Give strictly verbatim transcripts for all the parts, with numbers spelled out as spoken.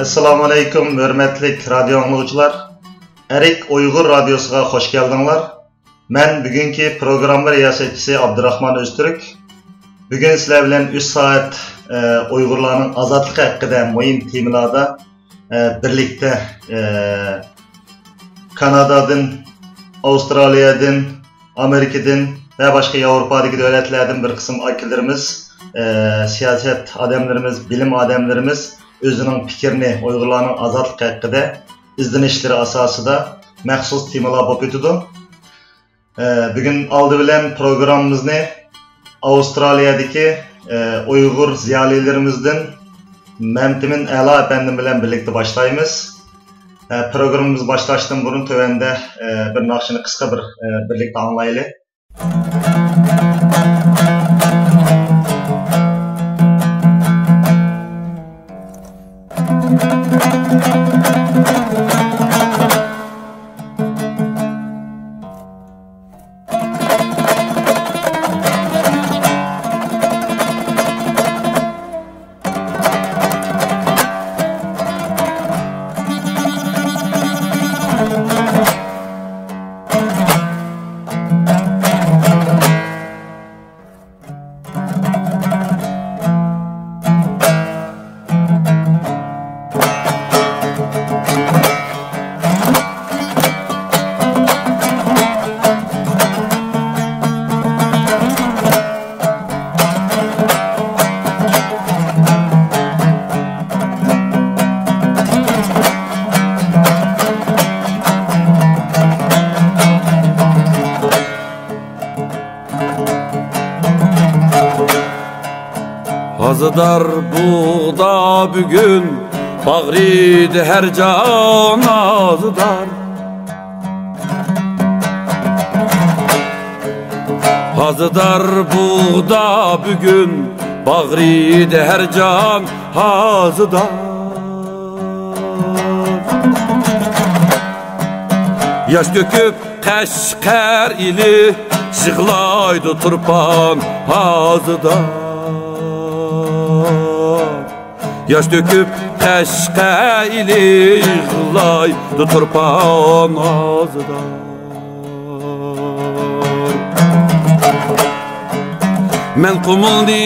ئەسسالامۇئەلەيكۇم، ھۆرمەتلىك رادىيو ئاڭلىغۇچىلار! ئەرك ئۇيغۇر رادىيوسىغا خوش كەلدىڭلار. مەن بۈگۈنكى پروگرامما رىياسەتچىسى ئابدۇراخمان ئۆزتۈرك. بۈگۈن سىلەر بىلەن ئۈچ سائەت، ئە، ئۇيغۇرلارنىڭ ئازادلىقى ھەققىدە مۇھىم تېمىلاردا، ئە، بىرلىكتە، ئە، كانادادىن، ئاۋسترالىيەدىن، ئامېرىكىدىن ۋە باشقا ياۋروپادىكى دۆلەتلەردىن بىر قىسىم ئاكىلىرىمىز، ئە، سىياسەت ئادەملىرىمىز، بىلىم ئادەملىرىمىز ئۆزىنىڭ پىكرىنى ئۇيغۇرلارنىڭ ئازادلىقى ھەققىدە ئىزدىنىشلىرى ئاساسىدا مەخسۇس تېمىلار بولۇپ ئۆتىدۇ. ئە، بۈگۈن ئالدى بىلەن پروگراممىمىزنى ئاۋسترالىيەدىكى، ئە، ئۇيغۇر زىيالىيلىرىمىزدىن مەمتىمىن ئەلا ئەپەندىم بىلەن بىرلىكتە باشلايمىز. ئە، پروگراممىمىزنى باشلاشتىن بۇرۇن تۆۋەندە، ئە، بىر ناخشىنى قىسقا بىر، ئە، بىرلىكتە ئاڭلايلى. ھازىدار بۇغدا بۈگۈن، باغرىدا ھەر جان ھازىدار. ھازىدار بۇغدا بۈگۈن، باغرىدا ھەر جان ھازىدار. ياش تۆكۈپ قەشقەر ئېلى، يىغلايدۇ تۇرپان ھازىدار. ياش تۆكۈپ قەشقەر ئېلى، يىغلايدۇ تۇرپان ھازىدار. مەن قۇمۇلنى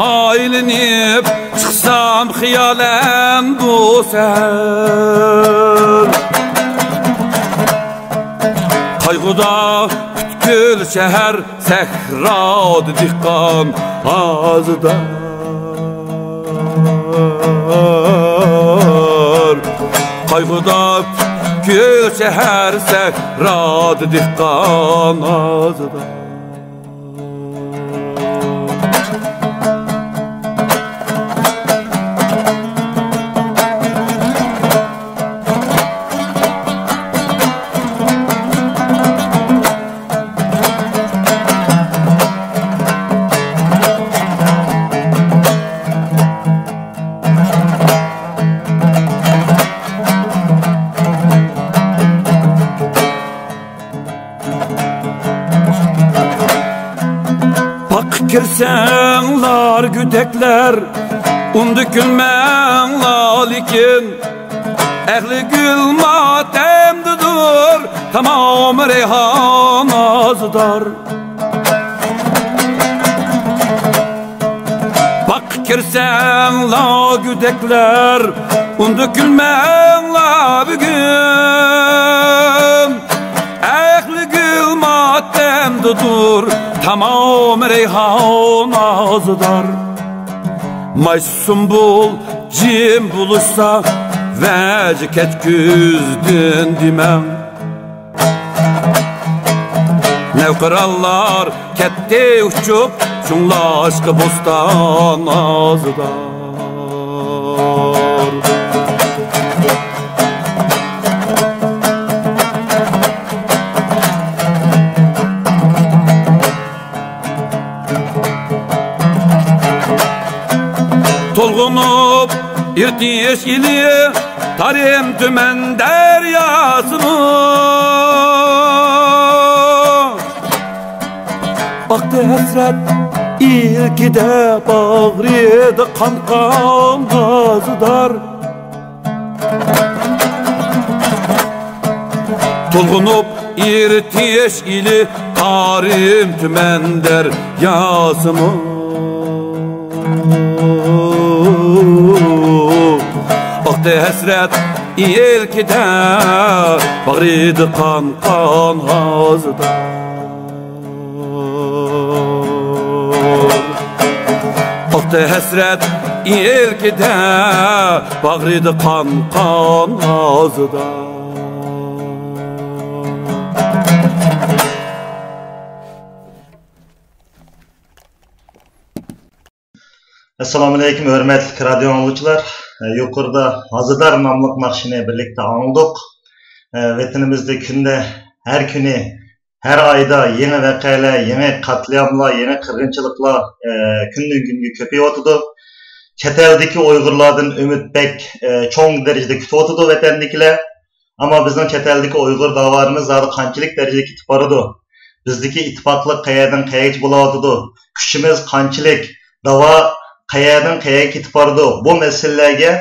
ئايلىنىپ چىقسام خىيالەن بۇ سەھەر، قايغۇدا پۈتكۈل شەھەر، سەھرادا دېھقان ھازىدار. قايغۇدا پۈتكۈل شەھەر، سەھرادا دېھقان ھازىدار. باغقا كىرسەڭلار گۈدەكلەر، ئۇندا كۈلمەڭلار لېكىن، ئەھلى گۈل ماتەمدىدۇر، تامام رەيھان ھازىدار. باغقا كىرسەڭلار گۈدەكلەر، ئۇندا كۈلمەڭلار بۈگۈن. ئەھلى گۈل ماتەمدىدۇر، تامام رەيھان ھازىدار. مايسا سۇمبۇل جىم بولۇشسا، ۋەجە كەتكۈزدۈم دېمەڭ. نەۋقىرانلار كەتتى ئۇچۇپ، شۇڭلاشقا بوستان ھازىدار. تولغىنىپ ئېرتىش ئىلى، تارىم تۈمەن دەرياسىمۇ. ئاقتى ھەسرەت ئىلكىدە، باغرىدا قان قان ھازىدار. بۇلغىنىپ ئېرتىش ئىلى تارىم تۈمەن دەرياسىمۇ. ئاقتى ھەسرەت ئىلكىدە، باغرىدا قان، قان غازىدا. ئاقتى ھەسرەت ئىلكىدە، باغرىدا قان، قان غازىدا. ئەسسالامۇئەلەيكۇم، ھۆرمەتلىك رادىيو ئاڭلىغۇچىلار. يۇقىرىدا ھازىدار ناملىق ناخشىنى بىرلىكتە ئاڭلىدۇق. ۋەتىنىمىزدە كۈندە، ھەر كۈنى، ھەر ئايدا يېڭى ۋەقەلەر، يېڭى قەتلىئاملار، يېڭى قىرغىنچىلىقلار كۈندىن كۈنگە كۆپىيىۋاتىدۇ. چەت ئەلدىكى ئۇيغۇرلاردىن ئۈمىد بەك چوڭ دەرىجىدە كۈتۈۋاتىدۇ ۋەتەندىكىلەر. ئەمما بىزنىڭ چەت ئەلدىكى ئۇيغۇر داۋالىرىمىز زادى قانچىلىك دەرىجىدە كېتىپ بارىدۇ؟ بىزدىكى ئىتتىپاقلىق قەيەردىن قەيەرگىچە بولاۋاتىدۇ؟ كۈچىمىز قانچىلىك؟ داۋا قەيەردىن قەيەرگە كېتىپ بارىدۇ؟ بۇ مەسىلىلەرگە،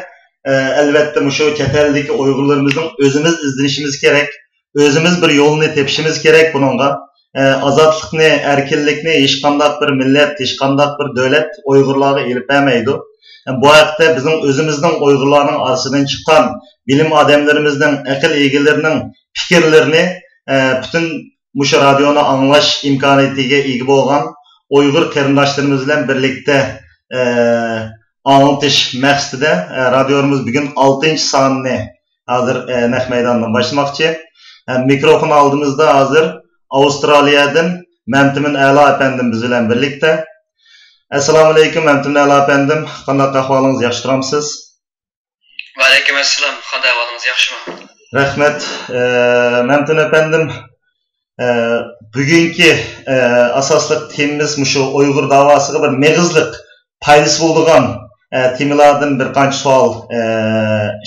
ئە، ئەلۋەتتە، مۇشۇ چەت ئەلدىكى ئۇيغۇرلىرىمىزنىڭ ئۆزىمىز ئىزدىنىشىمىز كېرەك. ئۆزىمىز بىر يولنى تېپىشىمىز كېرەك بۇنىڭغا. ئە، ئازادلىقنى، ئەركىنلىكنى ھېچقانداق بىر مىللەت، ھېچقانداق بىر دۆلەت ئۇيغۇرلارغا ئېلىپ بەرمەيدۇ. بۇ ھەقتە بىزنىڭ ئۆزىمىزنىڭ ئۇيغۇرلارنىڭ ئارىسىدىن چىققان بىلىم ئادەملىرىمىزنىڭ، ئەقىل ئىگىلىرىنىڭ پىكىرلىرىنى، ئە، پۈتۈن مۇشۇ رادىيونى ئاڭلاش ئىمكانىيىتىگە ئىگە بولغان ئۇيغۇر قېرىنداشلىرىمىز بىلەن بىرلىكتە، ئە، ئاڭلىتىش مەقسىتىدە، ئە، رادىيومىز بۈگۈن ئالتىنچى سانىنى ھازىر، ئە، نەق مەيداندىن باشلىماقچى. ئە، مىكروفون ئالدىمىزدا ھازىر ئاۋسترالىيەدىن مەمتىمىن ئەلا ئەپەندىم بىز بىلەن بىرلىكتە. ئەسسالامۇئەلەيكۇم، مەمتىمىن ئەلا ئەپەندىم، قانداق ئەھۋالىڭىز، ياخشى تۇرامسىز؟ ۋەئەلەيكۇم ئەسسالام، قانداق ئەھۋالىڭىز، ياخشىمۇ؟ رەھمەت. ئە، مەمتىمىن ئەپەندىم، ئە، بۈگۈنكى، ئە، ئاساسلىق تېمىمىز مۇشۇ ئۇيغۇر داۋاسىغا بىر مېغىزلىق پايدىسى بولىدىغان، ئە، تېمىلاردىن بىر قانچە سوئال، ئە،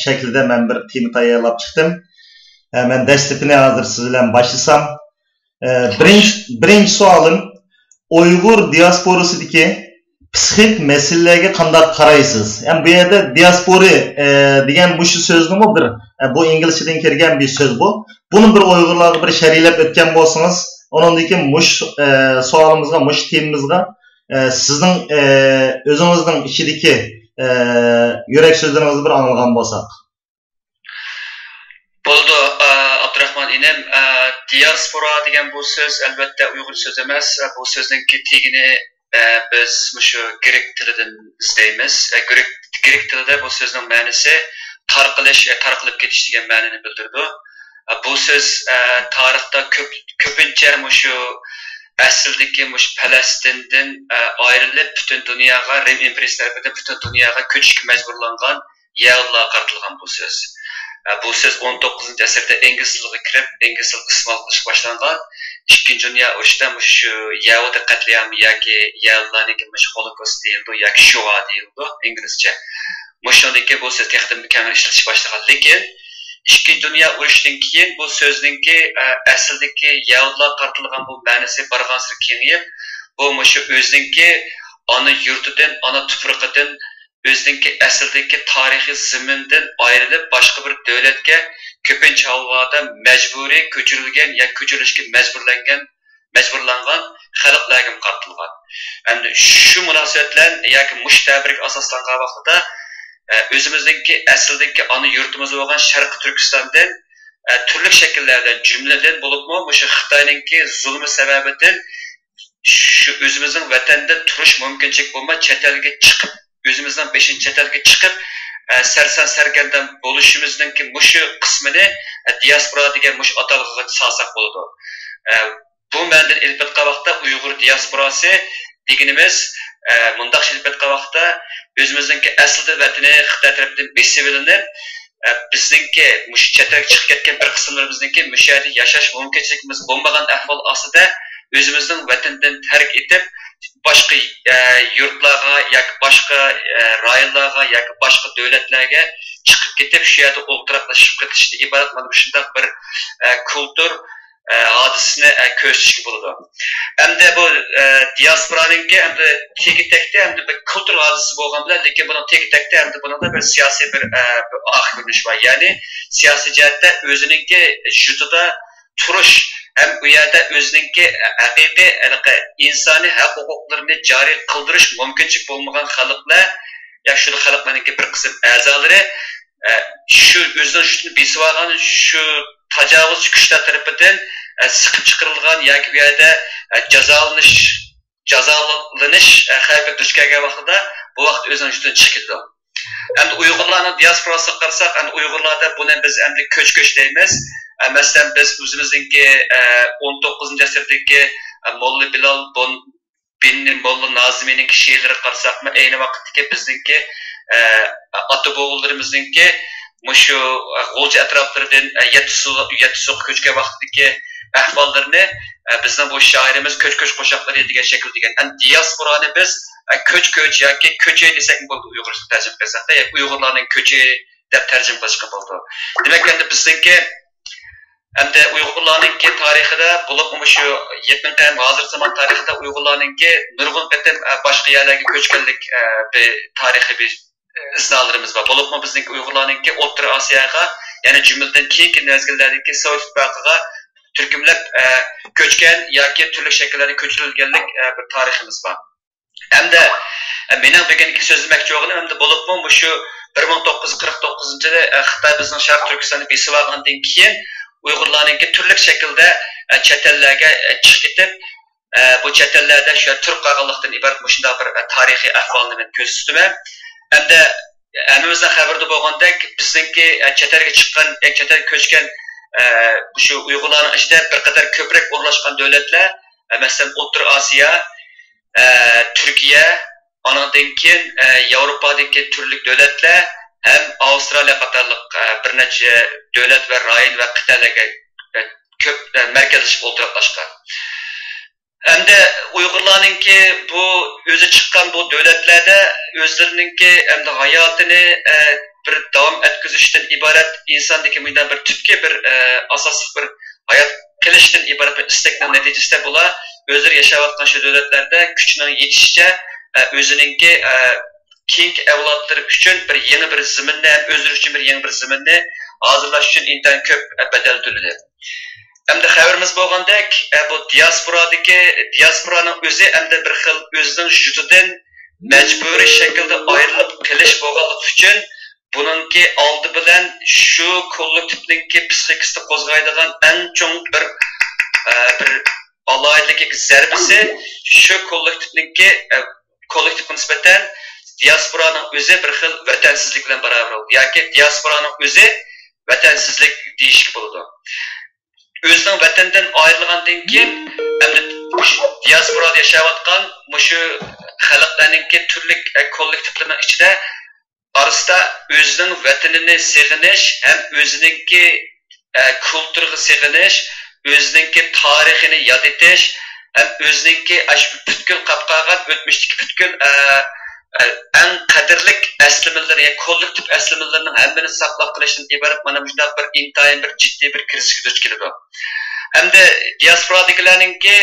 شەكلىدە مەن بىر تېما تەييارلاپ چىقتىم. ئە، مەن دەسلىپىنى ھازىر سىز بىلەن باشلىسام، ئە، بىرىنچى، بىرىنچى سوئالىم، ئۇيغۇر دىياسپورىسىدىكى پسىخىك مەسىلىلەرگە قانداق قارايسىز؟ يەنى بۇ يەردە دىياسپورا، ئە، دېگەن مۇشۇ سۆزنىمۇ بىر، ئە، بۇ ئىنگلىزچىدىن كىرگەن بىر سۆز بۇ. بۇنى بىر ئۇيغۇرلارغا بىر شەرھلەپ ئۆتكەن بولسىڭىز، ئۇنىڭدىن كېيىن مۇشۇ، ئە، سوئالىمىزغا، مۇشۇ تېمىمىزغا، ئە، سىزنىڭ، ئە، ئۆزىڭىزنىڭ ئىچىدىكى، ئە، يۈرەك سۆزلىرىڭىزنى بىر ئاڭلىغان بولساق. بولىدۇ، ئابدۇراخمان ئىنىم. دىياسپورا دېگەن بۇ سۆز ئەلۋەتتە ئۇيغۇر سۆزى ئەمەس. بۇ سۆزنىڭكى تېگىنى، بىز مۇشۇ گرېك تىلىدىن ئىزدەيمىز. گرېك، گرېك تىلىدا بۇ سۆزنىڭ مەنىسى تارقىلىش، تارقىلىپ كېتىش دېگەن مەنىنى بىلدۈرىدۇ. بۇ سۆز، تارىختا كۆپ، كۆپىنچە مۇشۇ ئەسلىدىكى مۇشۇ پەلەستىندىن، ئايرىلىپ، پۈتۈن دۇنياغا، رىم ئىمپېرىيىسى تەرىپىدىن پۈتۈن دۇنياغا كۆچۈشكە مەجبۇرلانغان يەھۇدىيلارغا قارىتىلغان بۇ سۆز. ئە، بۇ سۆز ئون توققۇزىنچى ئەسىردە ئىنگلىز تىلىغا كىرىپ، ئىنگلىز تىلىغا ئىستېمال قىلىنىشقا باشلانغان. ئىككىنچى دۇنيا ئۇرۇشىدا مۇشۇ يەھۇدىي قەتلىئامى ياكى يەھۇدىيلارنىڭكى مۇشۇ ھولوكوست دېيىلىدۇ ياكى شۇئا دېيىلىدۇ ئىنگلىزچە. مۇشۇنىڭدىن كېيىن بۇ سۆز تېخىمۇ كەڭ ئىشلىتىلىشكە باشلىغان. لېكىن ئىككىنچى دۇنيا ئۇرۇشىدىن كېيىن بۇ سۆزنىڭكى، ئە، ئەسلىدىكى يەھۇدىيلارغا قارىتىلغان بۇ مەنىسى بارغانسېرى كېڭىيىپ، بۇ مۇشۇ ئۆزىنىڭكى ئانا يۇرتىدىن، ئانا تۇپرىقىدىن، ئۆزىنىڭكى ئەسلىدىكى تارىخىي زېمىنىدىن ئايرىلىپ، باشقا بىر دۆلەتكە كۆپىنچە ھاللاردا مەجبۇرىي كۆچۈرۈلگەن ياكى كۆچۈرۈلۈشكە مەجبۇرلانغان، مەجبۇرلانغان خەلقلەرگىمۇ قارىتىلغان. ئەمدى شۇ مۇناسىۋەت بىلەن ياكى مۇشۇ تەبىرگە ئاساسلانغان ۋاقتىدا، ئە، ئۆزىمىزنىڭكى ئەسلىدىكى ئانا يۇرتىمىز بولغان شەرقىي تۈركىستاندىن، ئە، تۈرلۈك شەكىللەردە، جۈملىدىن بولۇپمۇ مۇشۇ خىتاينىڭكى زۇلمى سەۋەبىدىن شۇ ئۆزىمىزنىڭ ۋەتەندە تۇرۇش مۇمكىنچىلىكى بولماي، چەت ئەلگە چىقىپ، ئۆزىمىزنىڭ بېشىنى چەت ئەلگە چىقىپ، ئە، سەرسان سەرگەردان بولۇشىمىزنىڭكى مۇشۇ قىسمىنى، ئە، دىياسپورا دېگەن مۇشۇ ئاتالغۇغا سالساق بولىدۇ. ئە، بۇ مەنىدىن ئېلىپ ئېيتقان ۋاقىتتا ئۇيغۇر دىياسپوراسى دېگىنىمىز، ئە، مۇنداقچە ئېلىپ ئېيتقان ۋاقىتتا ئۆزىمىزنىڭكى ئەسلىدە ۋەتىنى خىتاي تەرىپىدىن بېسىۋېلىنىپ، ئە، بىزنىڭكى مۇشۇ چەت ئەلگە چىقىپ كەتكەن بىر قىسىملىرىمىزنىڭكى مۇشۇ يەردە ياشاش مۇمكىنچىلىكىمىز بولمىغان ئەھۋال ئاستىدا ئۆزىمىزنىڭ ۋەتىنىدىن تەرك ئېتىپ، باشقا، ئە، يۇرتلارغا ياكى باشقا، ئە، رايونلارغا ياكى باشقا دۆلەتلەرگە چىقىپ كېتىپ، شۇ يەردە ئولتۇراقلىشىپ كېتىشتىن ئىبارەت مانا مۇشۇنداق بىر، ئە، كۇلتۇر، ئە، ھادىسىسىنى، ئە، كۆرسىتىشكە بولىدۇ. ئەمدى بۇ، ئە، دىياسپورانىڭكى ئەمدى تېگى تەكتى ئەمدى بىر كۇلتۇر ھادىسىسى بولغان بىلەن، لېكىن بۇنىڭ تېگى تەكتى ئەمدى بۇنىڭدا بىر سىياسىي بىر، ئە، بىر ئارقا كۆرۈنۈش بار. يەنى سىياسىي جەھەتتە ئۆزىنىڭكى يۇرتىدا تۇرۇش ھەم ئۇ يەردە ئۆزىنىڭكى ھەقىقىي ھېلىقى ئىنسانىي ھەق ھوقۇقلىرىنى جارى قىلدۇرۇش مۇمكىنچىلىك بولمىغان خەلقلەر، يا شۇ خەلقلەرنىڭكى بىر قىسىم ئەزالىرى، ئە، شۇ ئۆزىنىڭ يۇرتىنى بېسىۋالغان شۇ تاجاۋۇزچى كۈچلەر تەرىپىدىن، ئە، سىقىپ چىقىرىلغان ياكى بۇ يەردە، ئە، جازالىنىش، جازالىنىش، ئە، خەۋپىگە دۇچ كەلگەن ۋاقتىدا بۇ ۋاقىت ئۆزىنىڭ يۇرتىدىن چىقىپ كېتىدۇ. ئەمدى ئۇيغۇرلارنىڭ دىياسپوراسىغا قارىساق، ئەمدى ئۇيغۇرلاردا بۇنى بىز ئەمدى كۆچ-كۆچ دەيمىز. ئە، مەسىلەن، بىز ئۆزىمىزنىڭكى، ئە، ئون توققۇزىنچى ئەسىردىكى، ئە، موللا بىلال بون-، بىن موللا نازىمىنىڭكى شېئىرلىرىغا قارىساقمۇ، ئەينى ۋاقىتتىكى بىزنىڭكى، ئە، ئاتا-بوۋىلىرىمىزنىڭكى مۇشۇ، ئە، غۇلجا ئەتراپلىرىدىن، ئە، يەتتىسۇ-، يەتتىسۇغا كۆچكەن ۋاقتىدىكى ئەھۋاللىرىنى، ئە، بىزنىڭ بۇ شائىرىمىز كۆچ-كۆچ قوشاقلىرى دېگەن شەكىلدە دېگەن. ئەمدى دىياسپورانى بىز، ئە، كۆچ-كۆچ ياكى كۆچى دېسەكمۇ بولىدۇ، ئۇيغۇرچە تەرجىمە قىلساقتا، ياكى ئۇيغۇرلارنىڭ كۆچى دەپ تەرجىمە قىلىشقا بولىدۇ. دېمەك، ئەمدى بىزنىڭكى، ئەمدى ئۇيغۇرلارنىڭكى تارىخىدا، بولۇپمۇ مۇشۇ يېقىنقى ھەم ھازىر زامان تارىخىدا ئۇيغۇرلارنىڭكى نۇرغۇن قېتىم، ئە، باشقا يەرلەرگە كۆچكەنلىك، ئە، بىر تارىخىي بىر ئىزنالىرىمىز بار. بولۇپمۇ بىزنىڭكى ئۇيغۇرلارنىڭكى ئوتتۇرا ئاسىياغا، يەنى جۈملىدىن كېيىنكى مەزگىللەردىكى سوۋېت ئىتتىپاقىغا تۈركۈملەپ، ئە، كۆچكەن ياكى تۈرلۈك شەكىللەردە كۆچۈرۈلگەنلىك، ئە، بىر تارىخىمىز بار. ھەمدە، ئە، مېنىڭ بۈگۈنكى سۆزلىمەكچى بولغىنىم، ھەمدە بولۇپمۇ مۇشۇ بىر مىڭ توققۇز يۈز قىرىق توققۇزىنچى يىلى، ئە، خىتاي بىزنىڭ شەرقىي تۈركىستاننى بېسىۋالغاندىن كېيىن ئۇيغۇرلارنىڭكى تۈرلۈك شەكىلدە، ئە، چەت ئەللەرگە، ئە، چىقىپ كېتىپ، ئە، بۇ چەت ئەللەردە شۇ تۈرك قالغانلىقتىن ئىبارەت مۇشۇنداق بىر، ئە، تارىخىي ئەھۋالنى مەن كۆزىتىمەن. ھەمدە ھەممىمىزنىڭ خەۋىرىدە بولغاندەك، بىزنىڭكى، ئە، چەت ئەلگە چىققان، ئە، چەت ئەلگە كۆچكەن، ئە، شۇ ئۇيغۇرلارنىڭ ئىچىدە بىر قەدەر كۆپرەك ئورۇنلاشقان دۆلەتلەر، ئە، مەسىلەن، ئوتتۇرا ئاسىيا، ئە، تۈركىيە، ئانىڭدىن كېيىن، ئە، ياۋروپادىكى تۈرلۈك دۆلەتلەر ھەم ئاۋسترالىيە قاتارلىق، ئە، بىر نەچچە دۆلەت ۋە رايون ۋە قىتئەلەرگە، ئە، كۆپ، ئە، مەركەزلىشىپ ئولتۇراقلاشقان. ئەمدى ئۇيغۇرلارنىڭكى بۇ ئۆزى چىققان بۇ دۆلەتلەردە ئۆزلىرىنىڭكى ئەمدى ھاياتىنى، ئە، بىر داۋام ئەتكۈزۈشتىن ئىبارەت ئىنساندىكى مۇنداق بىر تۈپكى بىر، ئە، ئاساسلىق بىر ھايات قېلىشتىن ئىبارەت بىر ئىستەكنىڭ نەتىجىسىدە بۇلار ئۆزلىرى ياشاۋاتقان شۇ دۆلەتلەردە كۈچىنىڭ يېتىشىچە، ئە، ئۆزىنىڭكى، ئە، كېيىنكى ئەۋلادلىرى ئۈچۈن بىر يېڭى بىر زېمىننى ھەم ئۆزلىرى ئۈچۈن بىر يېڭى بىر زېمىننى ھازىرلاش ئۈچۈن ئىنتايىن كۆپ، ئە، بەدەل تۆلىدى. ئەمدى خەۋىرىمىز بولغاندەك، ئە، بۇ دىياسپورادىكى، دىياسپورانىڭ ئۆزى ئەمدى بىر خىل ئۆزىنىڭ يۇرتىدىن مەجبۇرىي شەكىلدە ئايرىلىپ قېلىش بولغانلىقى ئۈچۈن، بۇنىڭكى ئالدى بىلەن شۇ كوللېكتىپنىڭكى پسىخىكىسىنى قوزغايدىغان ئەڭ چوڭ بىر، ئە، بىر ئالاھىدىلىك زەربىسى شۇ كوللېكتىپنىڭكى، ئە، كوللېكتىپقا نىسبەتەن دىياسپورانىڭ ئۆزى بىر خىل ۋەتەنسىزلىك بىلەن باراۋەر بولىدۇ ياكى دىياسپورانىڭ ئۆزى ۋەتەنسىزلىك دېيىشكە بولىدۇ. ئۆزىنىڭ ۋەتىنىدىن ئايرىلغاندىن كېيىن، ئەمدى مۇشۇ دىياسپورادا ياشاۋاتقان مۇشۇ خەلقلەرنىڭكى تۈرلۈك، ئە، كوللېكتىپلىرىنىڭ ئىچىدە ئارىسىدا ئۆزىنىڭ ۋەتىنىنى سېغىنىش ھەم ئۆزىنىڭكى، ئە، كۇلتۇرىغا سېغىنىش، ئۆزىنىڭكى تارىخىنى ياد ئېتىش ھەم ئۆزىنىڭكى ئاشۇ پۈتكۈل قاپقالغان ئۆتمۈشتىكى پۈتكۈل، ئە، ئە، ئەڭ قەدىرلىك ئەسلىمىلىرى، يەنى كوللېكتىپ ئەسلىمىلىرىنىڭ ھەممىنى ساقلاپ قېلىشتىن ئىبارەت مانا مۇشۇنداق بىر ئىنتايىن بىر جىددىي بىر كىرىزىسكە دۇچ كېلىدۇ. ئەمدى دىياسپورادىكىلەرنىڭكى،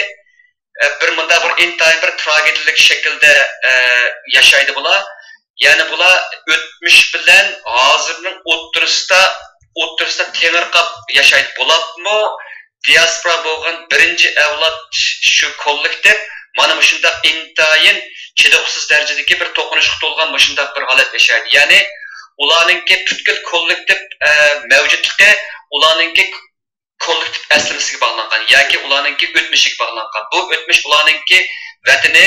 ئە، بىر مۇنداق بىر ئىنتايىن بىر تراگېدىيەلىك شەكىلدە، ئە، ياشايدۇ بۇلار. يەنى بۇلار ئۆتمۈش بىلەن ھازىرنىڭ ئوتتۇرىسىدا، ئوتتۇرىسىدا تېڭىرقاپ ياشايدۇ. بولۇپمۇ دىياسپورا بولغان بىرىنچى ئەۋلاد شۇ كوللېكتىپ مانا مۇشۇنداق ئىنتايىن چىدىغۇسىز دەرىجىدىكى بىر توقۇنۇشقا تولغان مۇشۇنداق بىر ھالەت ياشايدۇ. يەنى ئۇلارنىڭكى پۈتكۈل كوللېكتىپ، ئە، مەۋجۇتلۇقى ئۇلارنىڭكى كوللېكتىپ ئەسلىمىسىگە باغلانغان ياكى ئۇلارنىڭكى ئۆتمۈشىگە باغلانغان. بۇ ئۆتمۈش ئۇلارنىڭكى ۋەتىنى،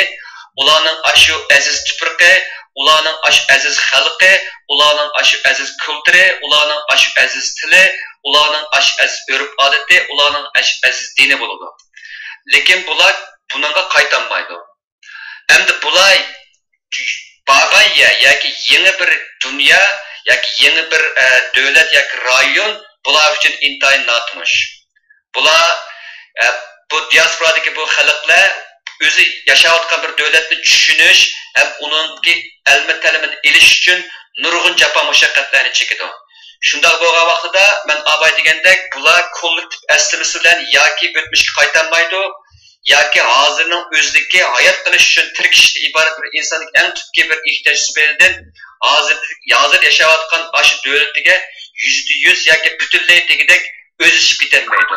ئۇلارنىڭ ئاشۇ ئەزىز تۇپرىقى، ئۇلارنىڭ ئاشۇ ئەزىز خەلقى، ئۇلارنىڭ ئاشۇ ئەزىز كۇلتۇرى، ئۇلارنىڭ ئاشۇ ئەزىز تىلى، ئۇلارنىڭ ئاشۇ ئەزىز ئۆرپ-ئادىتى، ئۇلارنىڭ ئاشۇ ئەزىز دىنى بولىدۇ. لېكىن بۇلار بۇنىڭغا قايتالمايدۇ. ئەمدى بۇلار بارغان يەر ياكى يېڭى بىر دۇنيا ياكى يېڭى بىر، ئە، دۆلەت ياكى رايون بۇلار ئۈچۈن ئىنتايىن ناتونۇش. بۇلار، ئە، بۇ دىياسپورادىكى بۇ خەلقلەر ئۆزى ياشاۋاتقان بىر دۆلەتنى چۈشىنىش ھەم ئۇنىڭكى ئەلمە-تەلىمىنى ئېلىش ئۈچۈن نۇرغۇن جاپا مۇشەققەتلەرنى چېكىدۇ. شۇنداق بولغان ۋاقتىدا مەن ئاباي دېگەندەك بۇلار كوللېكتىپ ئەسلىمىسى بىلەن ياكى ئۆتمۈشكە قايتالمايدۇ، ياكى ھازىرنىڭ ئۆزىدىكى ھايات قېلىش ئۈچۈن تىركىشىشتىن ئىبارەت بىر ئىنساننىڭ ئەڭ تۈپكى بىر ئېھتىياج سۈپىتىدىن ھازىر، ھازىر ياشاۋاتقان ئاشۇ دۆلىتىگە يۈزدە يۈز ياكى پۈتۈنلەي دېگۈدەك ئۆزلىشىپ كېتەلمەيدۇ.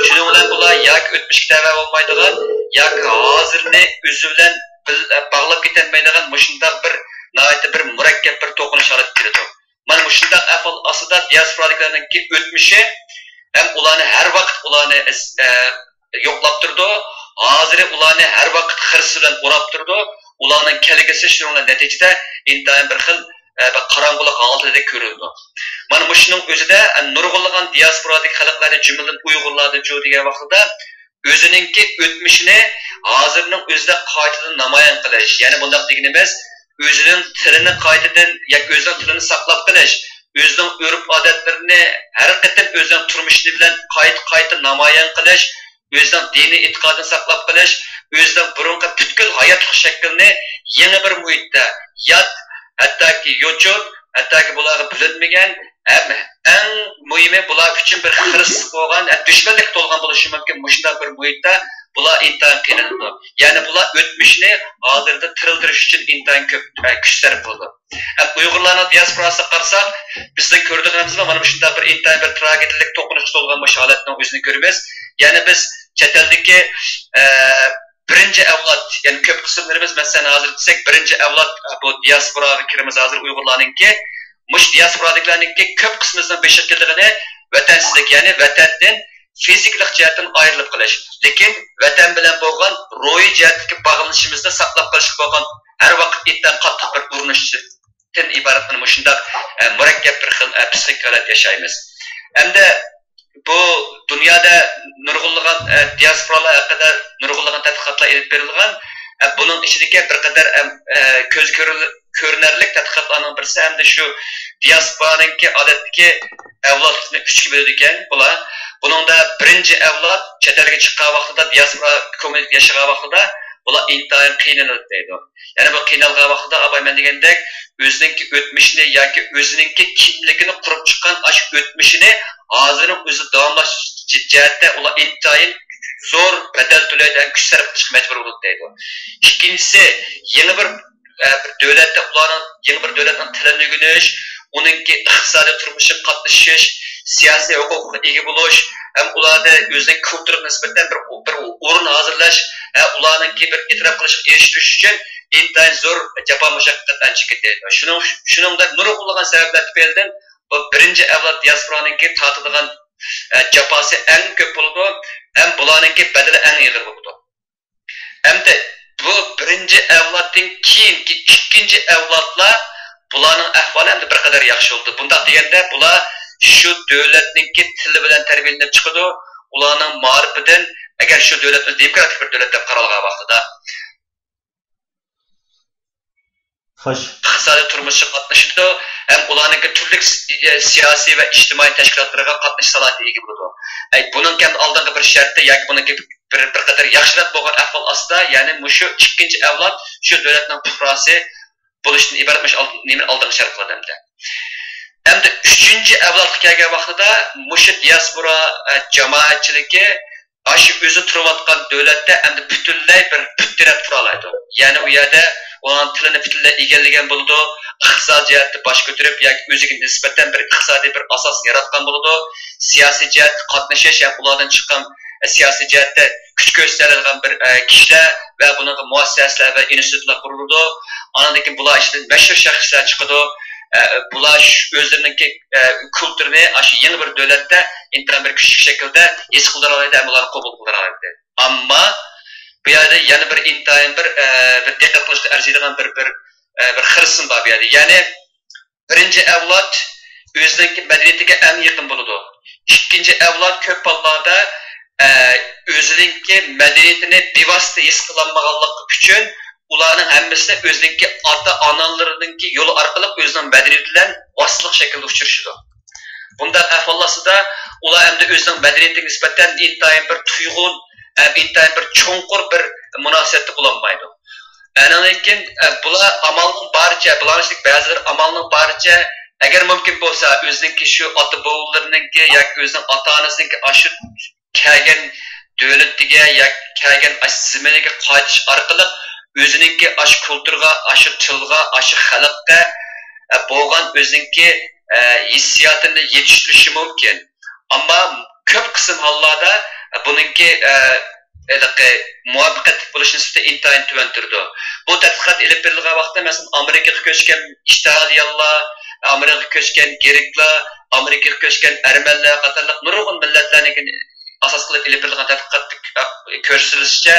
شۇنىڭ بىلەن بۇلار ياكى ئۆتمۈشكە تەۋە بولمايدىغان، ياكى ھازىرنى ئۆزى بىلەن بىل-، باغلاپ كېتەلمەيدىغان مۇشۇنداق بىر ناھايىتى بىر مۇرەككەپ بىر توقۇنۇش ھالەتكە كېلىدۇ. مانا مۇشۇنداق ئەھۋال ئاستىدا دىياسپورادىكىلەرنىڭكى ئۆتمۈشى ھەم ئۇلارنى ھەر ۋاقىت ئۇلارنى ئىز-، ئە، يوقلاپ تۇرىدۇ. ھازىرى ئۇلارنى ھەر ۋاقىت خىرىس بىلەن ئوراپ تۇرىدۇ. ئۇلارنىڭ كەلگۈسى شۇنىڭ بىلەن نەتىجىدە ئىنتايىن بىر خىل، ئە، بىر قاراڭغۇلۇق ھالىتىدە كۆرۈنىدۇ. مانا مۇشۇنىڭ ئۆزىدە، ئە، نۇرغۇنلىغان دىياسپورادىكى خەلقلەردە، جۈملىدىن ئۇيغۇرلاردىچۇ دېگەن ۋاقتىدا، ئۆزىنىڭكى ئۆتمۈشىنى ھازىرنىڭ ئۆزىدە قايتىدىن نامايان قىلىش، يەنى بۇنداق دېگىنىمىز، ئۆزىنىڭ تىلىنى قايتىدىن ياكى ئۆزىنىڭ تىلىنى ساقلاپ قېلىش، ئۆزىنىڭ ئۆرپ-ئادەتلىرىنى ھەر قېتىم ئۆزىنىڭ تۇرمۇشى بىلەن قايتا-قايتا نامايان قىلىش، ئۆزىنىڭ دىنىي ئېتىقادىنى ساقلاپ قېلىش، ئۆزىنىڭ بۇرۇنقى پۈتكۈل ھاياتلىق شەكلىنى يېڭى بىر مۇھىتتا، يات، ھەتتاكى يوچۇن، ھەتتاكى بۇلارغا بىلىنمىگەن، ھەم ئەڭ مۇھىمى بۇلار ئۈچۈن بىر خىرىسلىق بولغان، ھەم دۈشمەنلىككە تولغان بولۇشى مۇمكىن. مۇشۇنداق بىر مۇھىتتا بۇلار ئىنتايىن قىينىلىدۇ. يەنى بۇلار ئۆتمۈشىنى ھازىردا تىرىلدۈرۈش ئۈچۈن ئىنتايىن كۆپ، ئە، كۈچ سەرپ قىلىدۇ. ھەم ئۇيغۇرلارنىڭ دىياسپوراسىغا قارىساق، بىزنىڭ كۆرىدىغىنىمىز مانا مۇشۇنداق بىر ئىنتايىن بىر تراگېدىيەلىك توقۇنۇشقا تولغان مۇشۇ ھالەتنىڭ ئۆزىنى كۆرىمىز. يەنى بىز چەت ئەلدىكى، ئە، بىرىنچى ئەۋلاد، يەنى كۆپ قىسىملىرىمىز، مەسىلەن، ھازىر دېسەك، بىرىنچى ئەۋلاد، ئە، بۇ دىياسپوراغا كىرىمىز ھازىر ئۇيغۇرلارنىڭكى. مۇشۇ دىياسپورادىكىلەرنىڭكى كۆپ قىسمىمىزنىڭ بېشىغا كېلىدىغىنى ۋەتەنسىزلىك، يەنى ۋەتەندىن فىزىكىلىق جەھەتتىن ئايرىلىپ قېلىش، لېكىن ۋەتەن بىلەن بولغان روھىي جەھەتتىكى باغلىنىشىمىزنى ساقلاپ قېلىشقا بولغان ھەر ۋاقىت ئىنتايىن قاتتىق بىر ئۇرۇنۇشتىن ئىبارەت مانا مۇشۇنداق، ئە، مۇرەككەپ بىر خىل، ئە، پسىخىك ھالەتتە ياشايمىز. ئەمدى بۇ دۇنيادا نۇرغۇنلىغان، ئە، دىياسپورالار ھەققىدە نۇرغۇنلىغان تەتقىقاتلار ئېلىپ بېرىلغان. ئە، بۇنىڭ ئىچىدىكى بىر قەدەر، ئەم، ئە، كۆز كۆرۈل-، كۆرۈنەرلىك تەتقىقاتلارنىڭ بىرسى ھەمدە شۇ دىياسپورانىڭكى ئادەتتىكى ئەۋلادلىرىنى ئۈچكە بۆلىدىكەن بۇلار. بۇنىڭدا بىرىنچى ئەۋلاد چەت ئەلگە چىققان ۋاقتىدا، دىياسپورا كوممۇنىتېتتا ياشىغان ۋاقتىدا بۇلار ئىنتايىن قىينىلىدۇ دەيدۇ. يەنى بۇ قىينالغان ۋاقتىدا، ئاباي مەن دېگەندەك، ئۆزىنىڭكى ئۆتمۈشىنى ياكى ئۆزىنىڭكى كىملىكىنى قۇرۇپ چىققان ئاشۇ ئۆتمۈشىنى ھازىرنىڭ ئۆزىدە داۋاملاش جەھەتتە ئۇلار ئىنتايىن زور بەدەل تۆلەيدىغان، كۈچ سەرپ قىلىشقا مەجبۇر بولىدۇ دەيدۇ. ئىككىنچىسى، يېڭى بىر، ئە، بىر دۆلەتتە ئۇلارنىڭ يېڭى بىر دۆلەتنىڭ تىلىنى ئۆگىنىش، ئۇنىڭكى ئىقتىسادىي تۇرمۇشىغا قاتنىشىش، سىياسىي ھوقۇقىغا ئىگە بولۇش ھەم ئۇلاردا ئۆزىنىڭ كۇلتۇرىغا نىسبەتەن بىر، بىر ئورۇن ھازىرلاش ۋە ئۇلارنىڭكى بىر ئېتىراپ قىلىشىغا ئېرىشتۈرۈش ئۈچۈن ئىنتايىن زور جاپا مۇشەققەتلەرنى چېكىدۇ. شۇنىڭ، شۇنىڭدەك نۇرغۇنلىغان سەۋەبلەر تۈپەيلىدىن بۇ بىرىنچى ئەۋلاد دىياسپورانىڭكى تارتىدىغان، ئە، جاپاسى ئەڭ كۆپ بولىدۇ ھەم بۇلارنىڭكى بەدىلى ئەڭ ئېغىر بولىدۇ. ئەمدى بۇ بىرىنچى ئەۋلادتىن كېيىنكى ئىككىنچى ئەۋلادلار، بۇلارنىڭ ئەھۋالى ئەمدى بىر قەدەر ياخشى بولدى. بۇنداق دېگەندە، بۇلار شۇ دۆلەتنىڭكى تىلى بىلەن تەربىيەلىنىپ چىقىدۇ. ئۇلارنىڭ مائارىپىدىن، ئەگەر شۇ دۆلەتنى دېموكراتىك بىر دۆلەت دەپ قارالغان ۋاقتىدا، خوش. ئىقتىسادىي تۇرمۇشىغا قاتنىشىدۇ ھەم ئۇلارنىڭكى تۈرلۈك سىياسىي ۋە ئىجتىمائىي تەشكىلاتلىرىغا قاتنىشىش سالاھىيىتىگە ئىگە بولىدۇ. ئەي، بۇنىڭكى ئەمدى ئالدىنقى بىر شەرتى ياكى بۇنىڭكى بىر، بىر قەدەر ياخشىراق بولغان ئەھۋال ئاستىدا، يەنى مۇشۇ ئىككىنچى ئەۋلاد شۇ دۆلەتنىڭ پۇقراسى بولۇشتىن ئىبارەت مۇشۇ ئالدىن، نېمىنى ئالدىنقى شەرت قىلىدۇ ئەمدى. ئەمدى ئۈچىنچى ئەۋلادقا كەلگەن ۋاقتىدا مۇشۇ دىياسپورا، ئە، جامائەتچىلىكى ئاشۇ ئۆزى تۇرۇۋاتقان دۆلەتتە ئەمدى پۈتۈنلەي بىر پۇت تىرەپ تۇرالايدۇ. يەنى ئۇ يەردە ئۇنىڭ تىلىنى پۈتۈنلەي ئىگىلىگەن بولىدۇ، ئىقتىسادىي جەھەتتە باش كۆتۈرۈپ ياكى ئۆزىگە نىسبەتەن بىر ئىقتىسادىي بىر ئاساسنى ياراتقان بولىدۇ. سىياسىي جەھەتتە قاتنىشىش ھەم ئۇلاردىن چىققان، ئە، سىياسىي جەھەتتە كۈچ كۆرسىتەلەيدىغان بىر، ئە، كىشىلەر ۋە بۇنىڭغا مۇئەسسەسىلەر ۋە ئىنستىتۇتلار قۇرۇلىدۇ. ئاندىن كېيىن بۇلار ئىچىدىن مەشھۇر شەخسلەر چىقىدۇ. ئە، بۇلار شۇ ئۆزلىرىنىڭكى، ئە، كۇلتۇرىنى ئاشۇ يېڭى بىر دۆلەتتە ئىنتايىن بىر كۈچلۈك شەكىلدە ھېس قىلدۇرالايدۇ ھەم ئۇلارنى قوبۇل قىلدۇرالايدۇ. ئەمما بۇ يەردە يەنە بىر ئىنتايىن بىر، ئە، بىر دىققەت قىلىشقا ئەرزىيدىغان بىر، بىر، ئە، بىر خىرىسىم بار بۇ يەردە. يەنى بىرىنچى ئەۋلاد ئۆزىنىڭكى مەدەنىيىتىگە ئەڭ يېقىن بولىدۇ. ئىككىنچى ئەۋلاد كۆپ ھاللاردا، ئە، ئۆزىنىڭكى مەدەنىيىتىنى بىۋاسىتە ھېس قىلالمىغانلىقى ئۈچۈن ئۇلارنىڭ ھەممىسى ئۆزىنىڭكى ئاتا-ئانىلىرىنىڭكى يولى ئارقىلىق ئۆزىنىڭ مەدەنىيىتى بىلەن ۋاسىتىلىق شەكىلدە ئۇچرىشىدۇ. بۇنداق ئەھۋال ئاستىدا ئۇلار ئەمدى ئۆزىنىڭ مەدەنىيىتىگە نىسبەتەن ئىنتايىن بىر تۇيغۇن، ئە، ئىنتايىن بىر چوڭقۇر بىر مۇناسىۋەتتە بولالمايدۇ. ئانىڭدىن كېيىن، ئە، بۇلار ئامالنىڭ بارىچە، بۇلارنىڭ ئىچىدىكى بەزىلىرى ئامالنىڭ بارىچە، ئەگەر مۇمكىن بولسا، ئۆزىنىڭكى شۇ ئاتا-بوۋىلىرىنىڭكى ياكى ئۆزىنىڭ ئاتا-ئانىسىنىڭكى ئاشۇ كەلگەن دۆلىتىگە ياكى كەلگەن ئاشۇ زېمىنىگە قايتىش ئارقىلىق ئۆزىنىڭكى ئاشۇ كۇلتۇرغا، ئاشۇ تىلغا، ئاشۇ خەلققە، ئە، بولغان ئۆزىنىڭكى، ئە، ھېسسىياتىنى يېتىشتۈرۈشى مۇمكىن. ئەمما كۆپ قىسىم ھاللاردا بۇنىڭكى، ئە، ھېلىقى مۇۋەپپەقىيەتلىك بولۇش نىسبىتى ئىنتايىن تۆۋەن تۇرىدۇ. بۇ تەتقىقات ئېلىپ بېرىلغان ۋاقىتتا، مەسىلەن، ئامېرىكىغا كۆچكەن ئىتالىيانلار، ئامېرىكىغا كۆچكەن گرېكلار، ئامېرىكىغا كۆچكەن ئەرمەنلەر قاتارلىق نۇرغۇن مىللەتلەرنىڭكى ئاساس قىلىپ ئېلىپ بېرىلغان تەتقىقاتتا كۆرسىتىلىشىچە،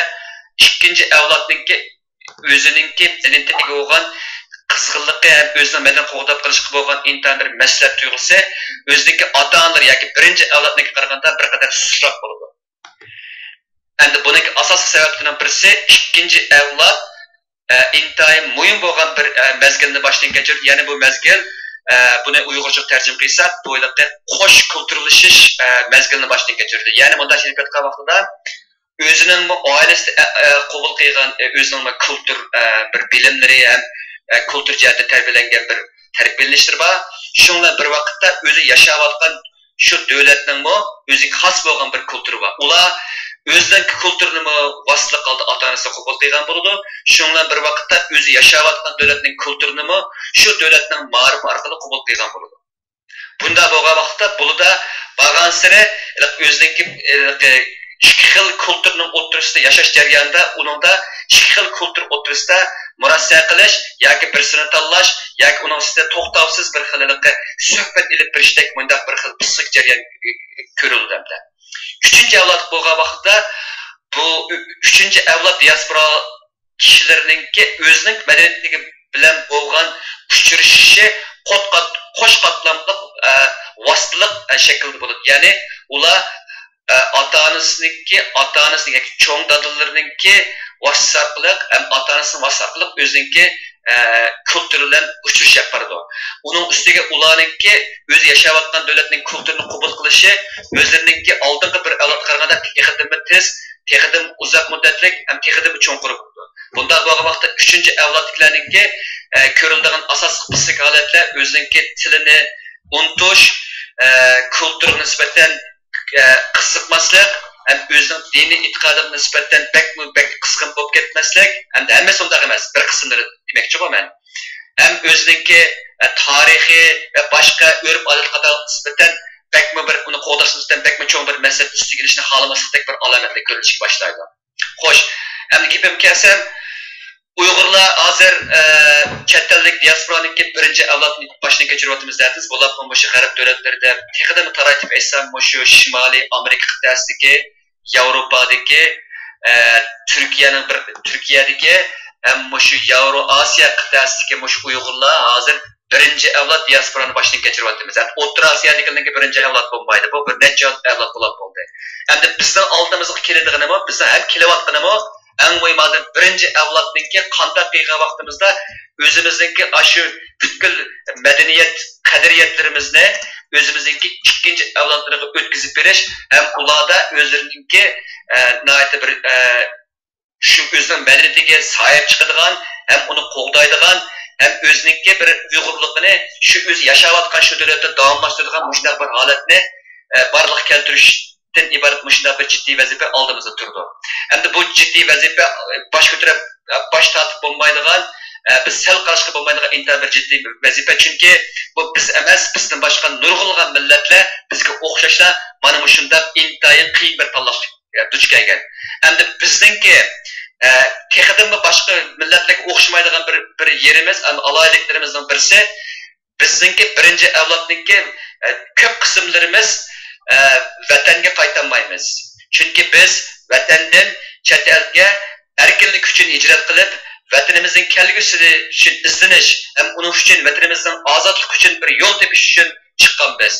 ئىككىنچى ئەۋلادنىڭكى ئۆزىنىڭكى مەدەنىيىتىگە بولغان قىزغىنلىقى ھەم ئۆزىنىڭ مەدەنىيىتىنى قوغداپ قېلىشقا بولغان ئىنتايىن بىر مەسئۇلىيەت تۇيغۇسى ئۆزىنىڭكى ئاتا-ئانىلىرى ياكى بىرىنچى ئەۋلادنىڭكىگە قارىغاندا بىر قەدەر سۇسراق بولىدۇ. ئەمدى بۇنىڭكى ئاساسلىق سەۋەبلىرىنىڭ بىرسى، ئىككىنچى ئەۋلاد، ئە، ئىنتايىن مۇھىم بولغان بىر، ئە، مەزگىلنى باشتىن كەچۈردى. يەنى بۇ مەزگىل، ئە، بۇنى ئۇيغۇرچىغا تەرجىمە قىلساق، بۇ ھېلىقى قوش كۇلتۇرلىشىش، ئە، مەزگىلىنى باشتىن كەچۈردى. يەنى مۇنداق ئېلىپ ئېيتقان ۋاقتىدا، ئۆزىنىڭمۇ ئائىلىسىدە، ئە، ئە، قوبۇل قىلغان، ئە، ئۆزىنىڭمۇ كۇلتۇر، ئە، بىر بىلىملىرى ھەم، ئە، كۇلتۇر جەھەتتە تەربىيەلەنگەن بىر تەربىيەلىنىشلىرى بار. شۇنىڭ بىلەن بىر ۋاقىتتا ئۆزى ياشاۋاتقان شۇ دۆلەتنىڭمۇ ئۆزىگە خاس بولغان بىر كۇلتۇرى بار. ئۇلار ئۆزلىرىنىڭ كۇلتۇرىنىمۇ ۋاسىتىلىك ھالدا ئاتا-ئانىسى قوبۇل قىلغان بولىدۇ. شۇنىڭ بىلەن بىر ۋاقىتتا ئۆزى ياشاۋاتقان دۆلەتنىڭ كۇلتۇرىنىمۇ شۇ دۆلەتنىڭ مائارىپى ئارقىلىق قوبۇل قىلغان بولىدۇ. بۇنداق بولغان ۋاقىتتا بۇلىدا بارغانسېرى ئۆزىنىڭكى، ئىككى خىل كۇلتۇرنىڭ ئوتتۇرىسىدا ياشاش جەريانىدا ئۇنىڭدا ئىككى خىل كۇلتۇر ئوتتۇرىسىدا مۇرەسسە قىلىش ياكى بىرسىنى تاللاش ياكى ئۇنىڭ ئۈستىدە توختاۋسىز بىر خىل ھېلىقى سۆھبەت ئېلىپ بېرىشتەك مۇنداق بىر خىل پىسخىك جەريان كۆرۈلىدۇ ئەمدى. ئۈچىنچى ئەۋلاد بولغان ۋاقىتتا بۇ ئۈ-، ئۈچىنچى ئەۋلاد دىياسپورا كىشىلىرىنىڭكى ئۆزىنىڭ مەدەنىيىتى بىلەن بولغان ئۇچرىشىشى قوت-، قات-، قوش قاتلاملىق، ئە، ۋاسىتىلىق، ئە، شەكىلدە بولىدۇ. يەنى ئۇلار، ئە، ئاتا-ئانىسىنىڭكى، ئاتا-ئانىسىنىڭ ياكى چوڭ دادىلىرىنىڭكى ۋاسىتىسى ئارقىلىق ھەم ئاتا-ئانىسىنىڭ ۋاسىتىسى ئارقىلىق ئۆزىنىڭكى، ئە، كۇلتۇرى بىلەن ئۇچرىشىش ئېلىپ بارىدۇ. ئۇنىڭ ئۈستىگە ئۇلارنىڭكى ئۆزى ياشاۋاتقان دۆلەتنىڭ كۇلتۇرىنى قوبۇل قىلىشى، ئۆزلىرىنىڭكى ئالدىنقى بىر ئەۋلادقا قارىغاندا تېخىدىنمۇ تېز، تېخىدىنمۇ ئۇزاق مۇددەتلىك ھەم تېخىدىنمۇ چوڭقۇر بولىدۇ. بۇنداق بولغان ۋاقىتتا ئۈچىنچى ئەۋلادتىكىلەرنىڭكى، ئە، كۆرۈلىدىغان ئاساسلىق پىسخىك ھالەتلەر ئۆزىنىڭكى تىلىنى ئۇنتۇش، ئە، كۇلتۇرىغا نىسبەتەن، ئە، قىزىقماسلىق ھەم ئۆزىنىڭ دىنىي ئېتىقادىغا نىسبەتەن بەكمۇ بەك قىزغىن بولۇپ كەتمەسلىك، ھەمدە ھەممىسى ئۇنداق ئەمەس، بىر قىسىملىرى دېمەكچىغۇ مەن. ھەم ئۆزىنىڭكى، ئە، تارىخى ۋە باشقا ئۆرپ-ئادەت قاتارلىققا نىسبەتەن بەكمۇ بىر ئۇنى قوغداشقا نىسبەتەن بەكمۇ چوڭ بىر مەسئۇلىيەت ئۈستىگە ئېلىشنى خالىماسلىقتەك بىر ئالامەتلەر كۆرۈلۈشكە باشلايدۇ. خوش، ئەمدى گېپىمگە كەلسەم، ئۇيغۇرلار ھازىر، ئە، چەت ئەللىك دىياسپورانىڭكى بىرىنچى ئەۋلادىنى باشتىن كەچۈرۈۋاتىمىز دەۋاتىمىز. بولۇپمۇ مۇشۇ غەرب دۆلەتلىرىدە، تېخىدىنمۇ تارايتىپ ئېيتسام، مۇشۇ شىمالىي ئامېرىكا قىتئەسىدىكى، ياۋروپادىكى، ئە، تۈركىيەنىڭ بىر، تۈركىيەدىكى ھەم مۇشۇ ياۋرو ئاسىيا قىتئەسىدىكى مۇشۇ ئۇيغۇرلار ھازىر بىرىنچى ئەۋلاد دىياسپورانى باشتىن كەچۈرۈۋاتىمىز. يەنى ئوتتۇرا ئاسىيادىكىلەرنىڭكى بىرىنچى ئەۋلاد بولمايدۇ. بۇ بىر نەچچە ئەۋلاد بولۇپ بولدى. ئەمدى بىزنىڭ ئالدىمىزغا كېلىدىغىنىمۇ، بىزنىڭ ھەم كېلىۋاتقىنىمۇ، ئەڭ مۇھىم ھازىر بىرىنچى ئەۋلادنىڭكى قانداق قىلغان ۋاقتىمىزدا ئۆزىمىزنىڭكى ئاشۇ پۈتكۈل مەدەنىيەت قەدرىيەتلىرىمىزنى ئۆزىمىزنىڭكى ئىككىنچى ئەۋلادلىرىغا ئۆتكۈزۈپ بېرىش ھەم ئۇلاردا ئۆزلىرىنىڭكى، ئە، ناھايىتى بىر، ئە، شۇ ئۆزىنىڭ مەدەنىيىتىگە ساھىب چىقىدىغان ھەم ئۇنى قوغدايدىغان ھەم ئۆزىنىڭكى بىر ئۇيغۇرلۇقىنى شۇ ئۆزى ياشاۋاتقان شۇ دۆلەتتە داۋاملاشتۇرىدىغان مۇشۇنداق بىر ھالەتنى، ئە، بارلىققا كەلتۈرۈشتىن ئىبارەت مۇشۇنداق بىر جىددىي ۋەزىپە ئالدىمىزدا تۇرىدۇ. ئەمدى بۇ جىددىي ۋەزىپە، ئە، باش كۆتۈرۈپ، ئە، باش تارتىپ بولمايدىغان، ئە، بىز سەل قاراشقا بولمايدىغان ئىنتايىن بىر جىددىي ۋەزىپە. چۈنكى بۇ بىز ئەمەس، بىزدىن باشقا نۇرغۇنلىغان مىللەتلەر بىزگە ئوخشاشلا مانا مۇشۇنداق ئىنتايىن قىيىن بىر تاللاشقا دۇچ كەلگەن. ئەمدى بىزنىڭكى، ئە، تېخىدىنمۇ باشقا مىللەتلەرگە ئوخشىمايدىغان بىر، بىر يېرىمىز، ئەمدى ئالاھىدىلىكلىرىمىزنىڭ بىرسى، بىزنىڭكى بىرىنچى ئەۋلادنىڭكى، ئە، كۆپ قىسىملىرىمىز، ئە، ۋەتەنگە قايتالمايمىز. چۈنكى بىز ۋەتەندىن چەت ئەلگە ئەركىنلىك ئۈچۈن ھىجرەت قىلىپ، ۋەتىنىمىزنىڭ كەلگۈسى ئۈچۈن ئىزدىنىش ھەم ئۇنىڭ ئۈچۈن ۋەتىنىمىزنىڭ ئازادلىقى ئۈچۈن بىر يول تېپىش ئۈچۈن چىققان بىز.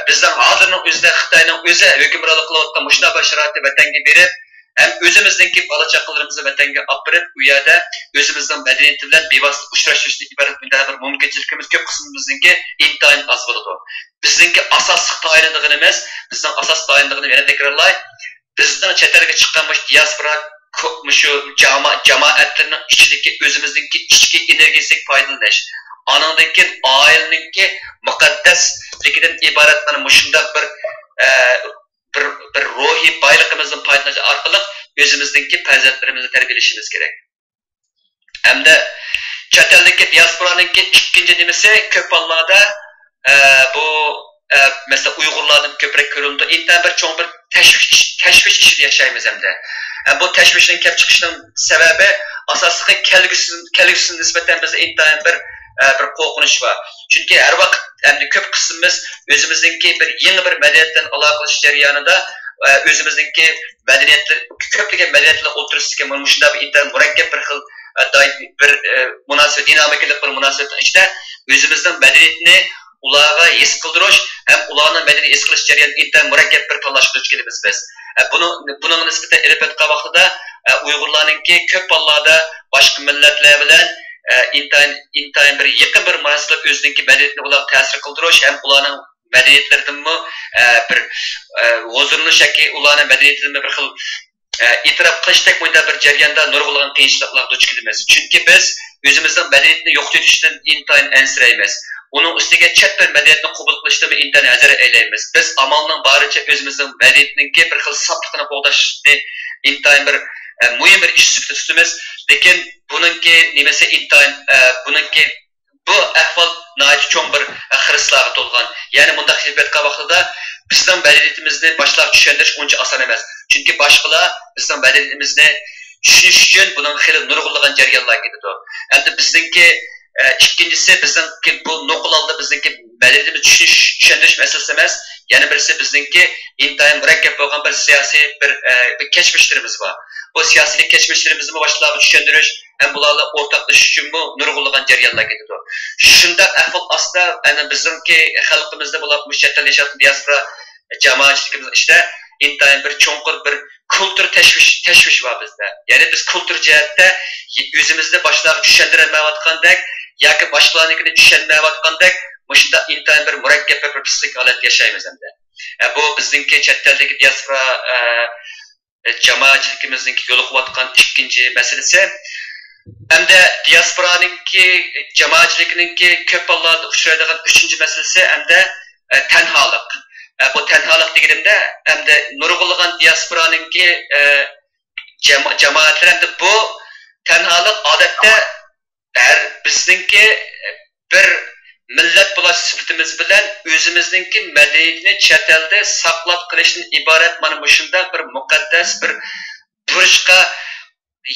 بىزنىڭ ھازىرنىڭ ئۆزىدە خىتاينىڭ ئۆزى ھۆكۈمرانلىق قىلىۋاتقان مۇشۇنداق بىر شارائىتتا ۋەتەنگە بېرىپ، ھەم ئۆزىمىزنىڭكى بالا چاقىلىرىمىزنى ۋەتەنگە ئاپىرىپ، ئۇ يەردە ئۆزىمىزنىڭ مەدەنىيىتى بىلەن بىۋاسىتە ئۇچراشتۇرۇشتىن ئىبارەت مۇنداق بىر مۇمكىنچىلىكىمىز كۆپ قىسمىمىزنىڭكى ئىنتايىن ئاز بولىدۇ. بىزنىڭكى ئاساسلىق تايىنىدىغىنىمىز، بىزنىڭ ئاساس تايىنىدىغىنىمىز، يەنە تەكرارلاي، بىزنىڭ چەت ئەلگە چىققان مۇشۇ دىياسپورا كو-، مۇشۇ جاما-، جامائەتلىرىنىڭ ئىچىدىكى ئۆزىمىزنىڭكى ئىچكى ئېنېرگىيىسىدىن پايدىلىنىش، ئانىڭدىن كېيىن ئائىلىنىڭكى مۇقەددەسلىكىدىن ئىبارەت مانا مۇشۇنداق بىر، ئە، بىر، بىر روھىي بايلىقىمىزدىن پايدىلىنىش ئارقىلىق ئۆزىمىزنىڭكى پەرزەنتلىرىمىزنى تەربىيەلىشىمىز كېرەك. ھەمدە چەت ئەلدىكى دىياسپورانىڭكى ئىككىنچى نېمىسى، كۆپ ھاللاردا، ئە، بۇ ئە، مەسىلەن، ئۇيغۇرلاردىن كۆپرەك كۆرۈلىدۇ. ئىنتايىن بىر چوڭ بىر تەشۋىش، تەشۋىش ئىچىدە ياشايمىز ئەمدى. ئە، بۇ تەشۋىشنىڭ كەپ چىقىشىنىڭ سەۋەبى ئاساسلىقى كەلگۈسى، كەلگۈسىگە نىسبەتەن بىزدە ئىنتايىن بىر، ئە، بىر قورقۇنچ بار. چۈنكى ھەر ۋاقىت ئەمدى كۆپ قىسمىمىز ئۆزىمىزنىڭكى بىر يېڭى بىر مەدەنىيەت بىلەن ئالاقىلىشىش جەريانىدا، ئە، ئۆزىمىزنىڭكى مەدەنىيەتلەر، كۆپلىگەن مەدەنىيەتلەر ئوتتۇرىسىدىكى مۇشۇنداق بىر ئىنتايىن مۇرەككەپ بىر خىل، ئە، دائىم بىر، ئە، مۇناسىۋەت، دىنامىكىلىق بىر مۇناسىۋەتنىڭ ئىچىدە ئۆزىمىزنىڭ مەدەنىيىتىنى ئۇلارغا ھېس قىلدۇرۇش ھەم ئۇلارنىڭ مەدەنىي ھېس قىلىش جەريانىدا ئىنتايىن مۇرەككەپ بىر تاللاشقا دۇچ كېلىمىز بىز. ئە، بۇنىڭ، بۇنىڭغا نىسبەتەن ئېلىپ ئېيتقان ۋاقتىدا، ئە، ئۇيغۇرلارنىڭكى كۆپ ھاللاردا باشقا مىللەتلەر بىلەن، ئە، ئىنتايىن، ئىنتايىن بىر يېقىن بىر مۇناسىۋەتلەر ئۆزىنىڭكى مەدەنىيىتىنى ئۇلارغا تەسىر قىلدۇرۇش ھەم ئۇلارنىڭ مەدەنىيەتلىرىدىنمۇ، ئە، بىر، ئە، ھۇزۇرلىنىش ياكى ئۇلارنىڭ مەدەنىيىتىدىنمۇ بىر خىل، ئە، ئېتىراپ قىلىشتەك مۇنداق بىر جەرياندا نۇرغۇنلىغان قىيىنچىلىقلارغا دۇچ كېلىمىز. چۈنكى بىز ئۆزىمىزنىڭ مەدەنىيىتىنى يوقىتىۋېتىشتىن ئىنتايىن ئەنسىرەيمىز. ئۇنىڭ ئۈستىگە چەت بىر مەدەنىيەتنى قوبۇل قىلىشتىنمۇ ئىنتايىن ھەزەر ئەيلەيمىز. بىز ئامالنىڭ بارىچە ئۆزىمىزنىڭ مەدەنىيىتىنىڭكى بىر خىل ساپلىقىنى قوغداشنى ئىنتايىن بىر، ئە، مۇھىم بىر ئىش سۈپىتىدە تۇتىمىز. لېكىن بۇنىڭكى نېمىسى ئىنتايىن، ئە، بۇنىڭكى بۇ ئەھۋال ناھايىتى چوڭ بىر خىرىسلارغا تولغان. يەنى مۇنداق ئېلىپ ئېيتقان ۋاقتىدا بىزنىڭ مەدەنىيىتىمىزنى باشقىلارغا چۈشەندۈرۈش ئۇنچە ئاسان ئەمەس. چۈنكى باشقىلار بىزنىڭ مەدەنىيىتىمىزنى چۈشىنىش ئۈچۈن بۇنىڭ خېلى نۇرغۇنلىغان جەريانلار كېتىدۇ. ئەمدى بىزنىڭكى، ئە، ئىككىنچىسى، بىزنىڭكى بۇ نوقۇل ھالدا بىزنىڭكى مەدەنىيىتىمىزنى چۈشىنىش، چۈشەندۈرۈش مەسىلىسى ئەمەس. يەنە بىرسى بىزنىڭكى ئىنتايىن مۇرەككەپ بولغان بىر سىياسىي بىر، ئە، بىر كەچمىشلىرىمىز بار. بۇ سىياسىي كەچمىشلىرىمىزنى باشقىلارغا چۈشەندۈرۈش ھەم بۇلار بىلەن ئورتاقلىشىش ئۈچۈنمۇ نۇرغۇنلىغان جەريانلار كېتىدۇ. شۇنداق ئەھۋال ئاستىدا، ئەنە بىزنىڭكى خەلقىمىزدە بولۇپ، مۇشۇ چەت ئەلدە ياشاۋاتقان دىياسپورا جامائەتچىلىكىمىزنىڭ ئىچىدە ئىنتايىن بىر چوڭقۇر بىر كۇلتۇر تەشۋىش، تەشۋىش بار بىزدە. يەنى بىز كۇلتۇر جەھەتتە ئۆزىمىزنى باشقىلارغا چۈشەندۈرەلمەيۋاتقاندەك ياكى باشقىلارنىڭكىنى چۈشەنمەيۋاتقاندەك مۇشۇنداق ئىنتايىن بىر مۇرەككەپ بىر پىسخىك ھالەتتە ياشايمىز ئەمدى. ئە، بۇ بىزنىڭكى چەت ئەلدىكى دىياسپورا، ئە، جامائەتچىلىكىمىزنىڭكى يولۇقۇۋاتقان ئىككىنچى مەسىلىسى. ھەمدە دىياسپورانىڭكى، جامائەتچىلىكىنىڭكى كۆپ ھاللاردا ئۇچرايدىغان ئۈچىنچى مەسىلىسى ھەمدە، ئە، تەنھالىق. ئە، بۇ تەنھالىق دېگىنىمدە، ھەمدە نۇرغۇنلىغان دىياسپورانىڭكى، ئە، جاما-، جامائەتلىرى ھەمدە بۇ تەنھالىق ئادەتتە ھەر بىزنىڭكى بىر مىللەت بولۇش سۈپىتىمىز بىلەن ئۆزىمىزنىڭكى مەدەنىيىتىنى چەت ئەلدە ساقلاپ قېلىشتىن ئىبارەت مانا مۇشۇنداق بىر مۇقەددەس بىر بۇرچقا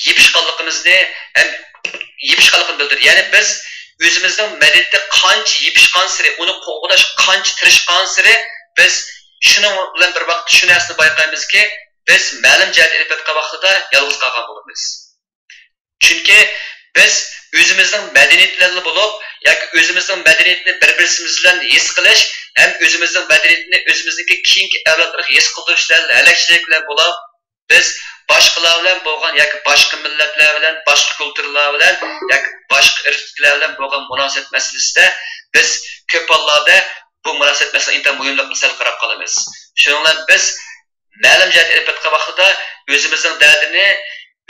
يېپىشقانلىقىمىزنى ھەم يېپىشقانلىقىنى بىلدۈردى. يەنى بىز ئۆزىمىزنىڭ مەدەنىيىتى قانچە يېپىشقانسېرى، ئۇنى قوغداش قانچە تىرىشقانسېرى، بىز شۇنىڭ بىلەن بىر ۋاقىتتا شۇ نەرسىنى بايقايمىزكى، بىز مەلۇم جەھەتتە ئېلىپ ئېيتقان ۋاقتىدا يالغۇز قالغان بولىمىز. چۈنكى بىز ئۆزىمىزنىڭ مەدەنىيىتى بىلەنلا بولۇپ، ياكى ئۆزىمىزنىڭ مەدەنىيىتىنى بىر-بىرسىمىز بىلەن ھېس قىلىش ھەم ئۆزىمىزنىڭ مەدەنىيىتىنى ئۆزىمىزنىڭكى كېيىنكى ئەۋلادلارغا ھېس قىلدۇرۇش بىلەن ھەلەكچىلىك بىلەن بولۇپ، بىز باشقىلار بىلەن بولغان ياكى باشقا مىللەتلەر بىلەن، باشقا كۇلتۇرلار بىلەن ياكى باشقا ئىرقتىكىلەر بىلەن بولغان مۇناسىۋەت مەسىلىسىدە بىز كۆپ ھاللاردا بۇ مۇناسىۋەت مەسىلىگە ئىنتايىن مۇھىملىقنى سەل قاراپ قالىمىز. شۇنىڭ بىلەن بىز مەلۇم جەھەتتە ئېلىپ ئېيتقان ۋاقتىدا ئۆزىمىزنىڭ دەردىنى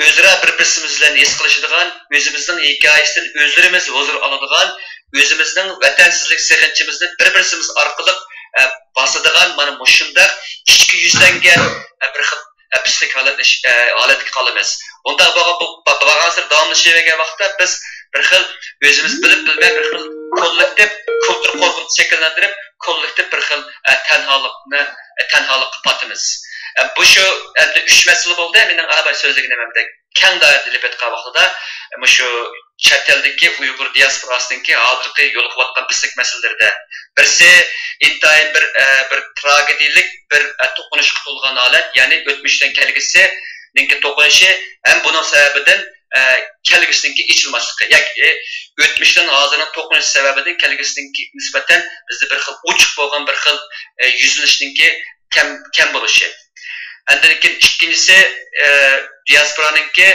ئۆزئارا بىر-بىرسىمىز بىلەن ھېس قىلىشىدىغان، ئۆزىمىزنىڭ ھېكايىسىدىن ئۆزلىرىمىز ھۇزۇر ئالىدىغان، ئۆزىمىزنىڭ ۋەتەنسىزلىك سېغىنچىمىزنى بىر-بىرسىمىز ئارقىلىق، ئە، باسىدىغان مانا مۇشۇنداق ئىچكى يۈزلەنگەن، ئە، بىر خىل، ئە، پىسخىك ھالەت، ئە، ھالەتكە قالىمىز. ئۇنداق بولغان، بۇ، بارغانسېرى داۋاملىشىۋەرگەن ۋاقىتتا بىز بىر خىل ئۆزىمىز بىلىپ بىلمەي بىر خىل كوللېكتىپ كۇلتۇر قورقۇنچى شەكىللەندۈرۈپ، كوللېكتىپ بىر خىل، ئە، تەنھالىقنى، ئە، تەنھالىققا پاتىمىز. ئە، بۇ شۇ ئەمدى ئۈچ مەسىلە بولدى مېنىڭ ئەۋەل سۆزلىگىنىم ئەمدى كەڭ دائىرىدە ئېلىپ ئېيتقان ۋاقتىدا، مۇشۇ چەت ئەلدىكى ئۇيغۇر دىياسپوراسىنىڭكى ھازىرقى يولۇقۇۋاتقان پىسخىك مەسىلىلىرىدە بىرسى ئىنتايىن بىر، ئە، بىر تراگېدىيىلىك بىر، ئە، توقۇنۇشقا تولغان ھالەت، يەنى ئۆتمۈش بىلەن كەلگۈسىنىڭكى توقۇنۇشى ھەم بۇنىڭ سەۋەبىدىن، ئە، كەلگۈسىنىڭكى ئېچىلماسلىقى، ياكى ئۆتمۈش بىلەن ھازىرنىڭ توقۇنۇشى سەۋەبىدىن كەلگۈسىنىڭكى نىسبەتەن بىزدە بىر خىل ئوچۇق بولغان بىر خىل، ئە، يۈزلىنىشنىڭكى كەم، كەم بولۇشى. ئاندىن كېيىن ئىككىنچىسى، ئە، دىياسپورانىڭكى،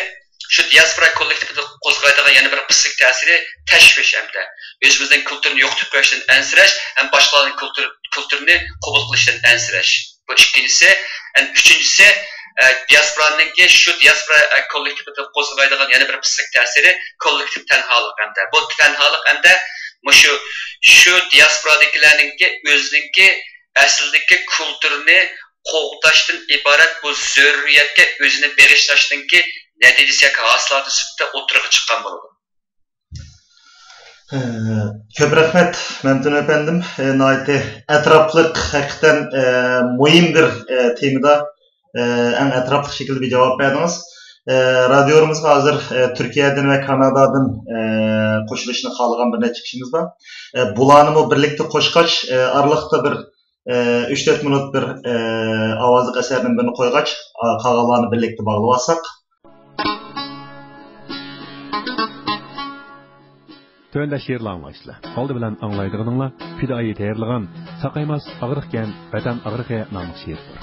شۇ دىياسپورا كوللېكتىپىدا قوزغايدىغان يەنە بىر پىسخىك تەسىرى تەشۋىش ھەمدە ئۆزىمىزنىڭ كۇلتۇرىنى يوقىتىپ قويۇشتىن ئەنسىرەش ھەم باشقىلارنىڭ كۇلتۇر-، كۇلتۇرىنى قوبۇل قىلىشتىن ئەنسىرەش. بۇ ئىككىنچىسى. ئەن ئۈچىنچىسى، ئە، دىياسپورانىڭكى شۇ دىياسپورا، ئە، كوللېكتىپىدا قوزغايدىغان يەنە بىر پىسخىك تەسىرى كوللېكتىپ تەنھالىق ھەمدە. بۇ تەنھالىق ھەمدە مۇشۇ، شۇ دىياسپورادىكىلەرنىڭكى ئۆزىنىڭكى ئەسلىدىكى كۇلتۇرىنى قوغداشتىن ئىبارەت بۇ زۆرۈرىيەتكە ئۆزىنى بېغىشلاشنىڭكى نەتىجىسى ياكى ھاسىلاتى سۈپىتىدە ئوتتۇرىغا چىققان بولىدۇ. ئە، كۆپ رەھمەت، مەمتىن ئەپەندىم. ئە، ناھايىتى ئەتراپلىق، ھەقىقەتەن، ئە، مۇھىم بىر، ئە، تېمىدا، ئە، ئەڭ ئەتراپلىق شەكىلدە بىر جاۋاب بەردىڭىز. ئە، رادىيومىزغا ھازىر، ئە، تۈركىيەدىن ۋە كانادادىن، ئە، قوشۇلۇشنى خالىغان بىر نەچچە كىشىمىز بار. ئە، بۇلارنىمۇ بىرلىكتە قوشقاچ، ئە، ئارىلىقتا بىر، ئە، ئۈچ تۆت مىنۇت بىر، ئە، ئاۋازلىق ئەسەرنىڭ بىرىنى قويغاچ، ئا، قالغانلارنى بىرلىكتە باغلىۋالساق. تۆۋەندە شېئىرلار ئاڭلايسىلەر. ئالدى بىلەن ئاڭلايدىغىنىڭلار پىدائىي تەييارلىغان ساقايماس ئاغرىقكەن ۋەتەن ئاغرىقى ناملىق شېئىردۇر.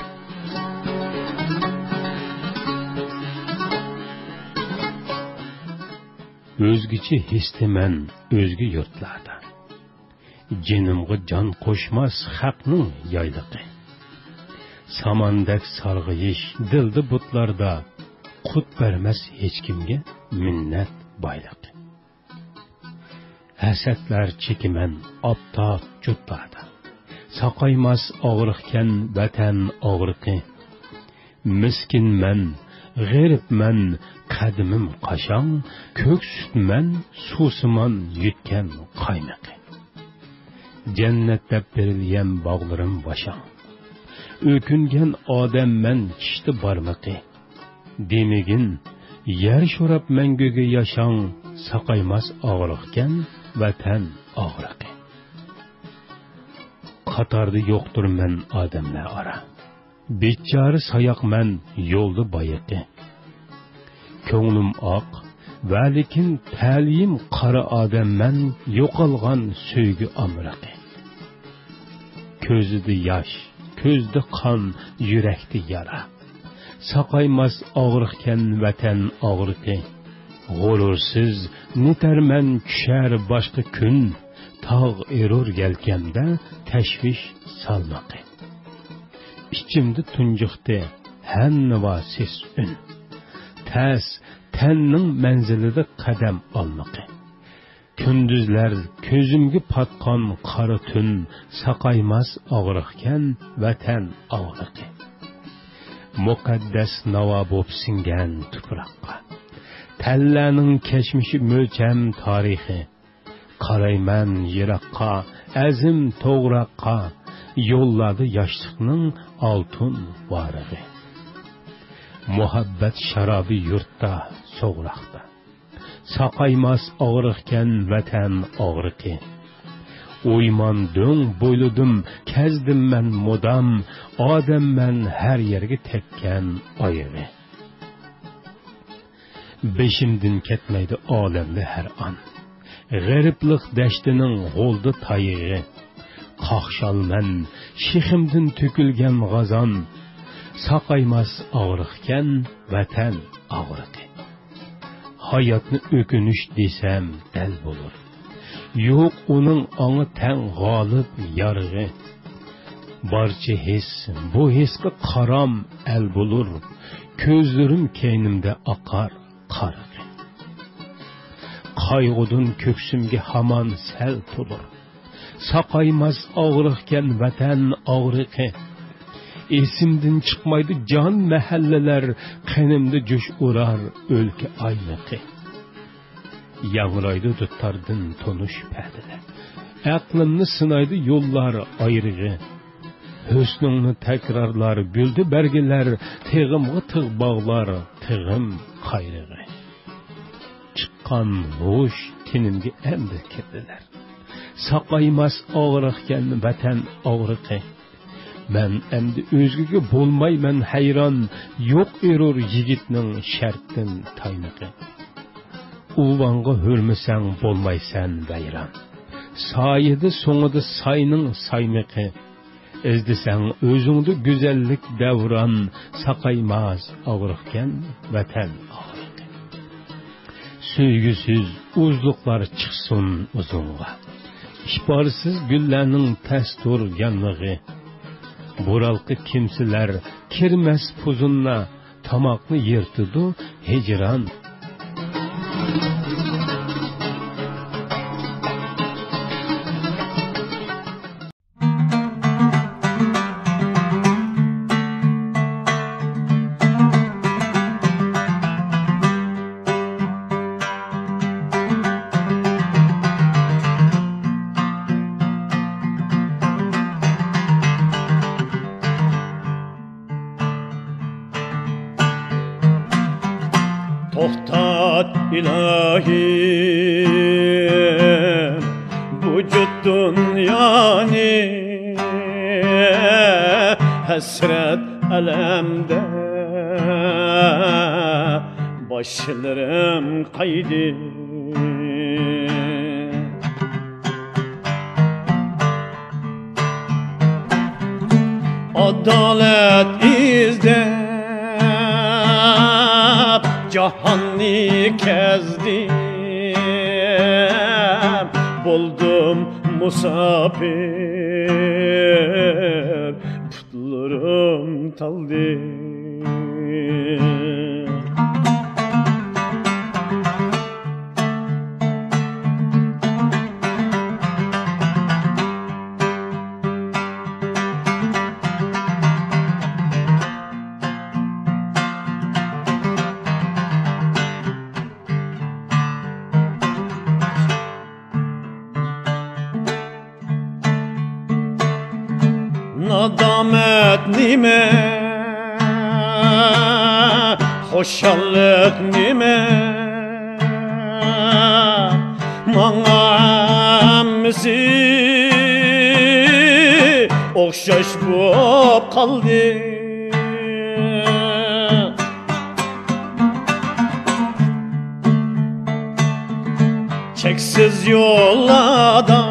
ئۆزگىچە ھېستىمەن ئۆزگە يۇرتلاردا. جېنىمغا جان قوشماس خەقنىڭ يايلىقى. ساماندەك سارغىيىش دىلدا بۇتلاردا، قۇت بەرمەس ھېچكىمگە مىننەت بايلىقى. ھەسەتلەر چېكىمەن ئاپتاپ جۇتلاردا، ساقايماس ئاغرىقكەن ۋەتەن ئاغرىقى. مىسكىنمەن، غېرىبمەن، قەدىمىم قاشاڭ، كۆكسۈتمەن، سۇسىمان يۈتكەن قايمىقى. جەننەت دەپ بېرىلگەن باغلىرىم باشاڭ، ئۆكۈنگەن ئادەممەن چىشتا بارمىقى. دېمىگىن، يەر شوراپ مەڭگۈگە ياشاڭ، ساقايماس ئاغرىقكەن ۋەتەن ئاغرىقى. قاتاردا يوقتۇرمەن ئادەملەر ئارا، بىچارە ساياقمەن يولدا بايىقى. كۆڭلۈم ئاق، ۋەلىكىن تەلىيىم قارا ئادەممەن، يوقالغان سۆيگۈ ئامرىقى. كۆزىدە ياش، كۆزدە قان، يۈرەكتە يارا. ساقايماس ئاغرىقكەن ۋەتەن ئاغرىقى. غۇرۇرسىز نېتەرمەن چۈشەر باشقا كۈن، تاغ ئېرۇر يەلكەمدە تەشۋىش سالمىقى. ئىچىمدە تۇنجۇقتى ھەننىۋا سېس ئۈن، تەس تەننىڭ مەنزىلىدە قەدەم ئالمىقى. كۈندۈزلەر كۆزۈمگە پاتقان قارا تۈن، ساقايماس ئاغرىقكەن ۋەتەن ئاغرىقى. مۇقەددەس ناۋا بوپ سىڭگەن تۇپراققا، تەنلەرنىڭ كەچمىشى مۆلچەم تارىخى. قارايمەن يىراققا، ئەزىم توغراققا، يوللاردا ياشلىقنىڭ ئالتۇن ۋارىقى. مۇھەببەت شارابى يۇرتتا، سوغراقتا. ساقايماس ئاغرىقكەن ۋەتەن ئاغرىقى. ئويمان دۆڭ بويلىدىم، كەزدىم مەن مۇدام، ئادەممەن ھەر يەرگە تەگكەن ئايىغى. بېشىمدىن كەتمەيدۇ ئالەمدە ھەر ئان، غېرىبلىق دەشتىنىڭ غولدا تايىغى. قاقشالمەن شېخىمدىن تۆكۈلگەن غازان، ساقايماس ئاغرىقكەن ۋەتەن ئاغرىقى. ھاياتنى ئۆكۈنۈش دېسەم دەل بولۇر، يوق ئۇنىڭ ئاڭا تەڭ غالىب يارىغى. بارچە ھېس بۇ ھېسقا قارام ئەل بولۇر، كۆزلىرىم كەينىمدە ئاقار قارىغى. قايغۇدىن كۆكسۈمگە ھامان سەل تولۇر، ساقايماس ئاغرىقكەن ۋەتەن ئاغرىقى. ئېسىمدىن چىقمايدۇ جان مەھەللىلەر، قېنىمدا جۇش ئۇرار ئۆلكە ئاينىقى. ياڭرايدۇ دۇتاردىن تونۇش پەدىلەر، ئەقلىمنى سىنايدۇ يوللار ئايرىغى. ھۆسنۈڭنى تەكرارلار گۈلدە بەرگىلەر، تېغىمغا تىغ باغلار تېغىم قايرىغى. چىققان ھوش تېنىمگە ئەمدى كىردىلەر، ساقايماس ئاغرىقكەن ۋەتەن ئاغرىقى. مەن ئەمدى ئۆزگىگە بولمايمەن ھەيران، يوق ئېرۇر يىگىتنىڭ شەرتتىن تايمىقى. ئۇۋاڭغا ھۆرمىسەڭ بولمايسەن ۋەيران، سايىدە سوڭىدا ساينىڭ سايمىقى. ئىزدىسەڭ ئۆزۈڭدە گۈزەللىك دەۋران، ساقايماس ئاغرىقكەن ۋەتەن ئاغرىقى. سۆيگۈسىز ئۇزلۇقلار چىقسۇن ئۇزۇنغا، ئىپارسىز گۈللەرنىڭ تەستۇر يانمىقى. بۇرالقا كىمسىلەر كىرمەس پۇزۇننا، تاماقنى يىرتىدۇ ھىجران. توختات ئىلاھىم، بۇ جۇت دۇنيانى، ھەسرەت ئەلەمدە باشلىرىم قايدى. ئادالەت ئىزدەپ جاھاننى كەزدىم، بولدۇم مۇساپىر، پۇتلىرىم تالدى. نادامەت نېمە، خۇشاللىق نېمە، ماڭا ھەممىسى ئوخشاش بولۇپ قالدى. چەكسىز يوللاردا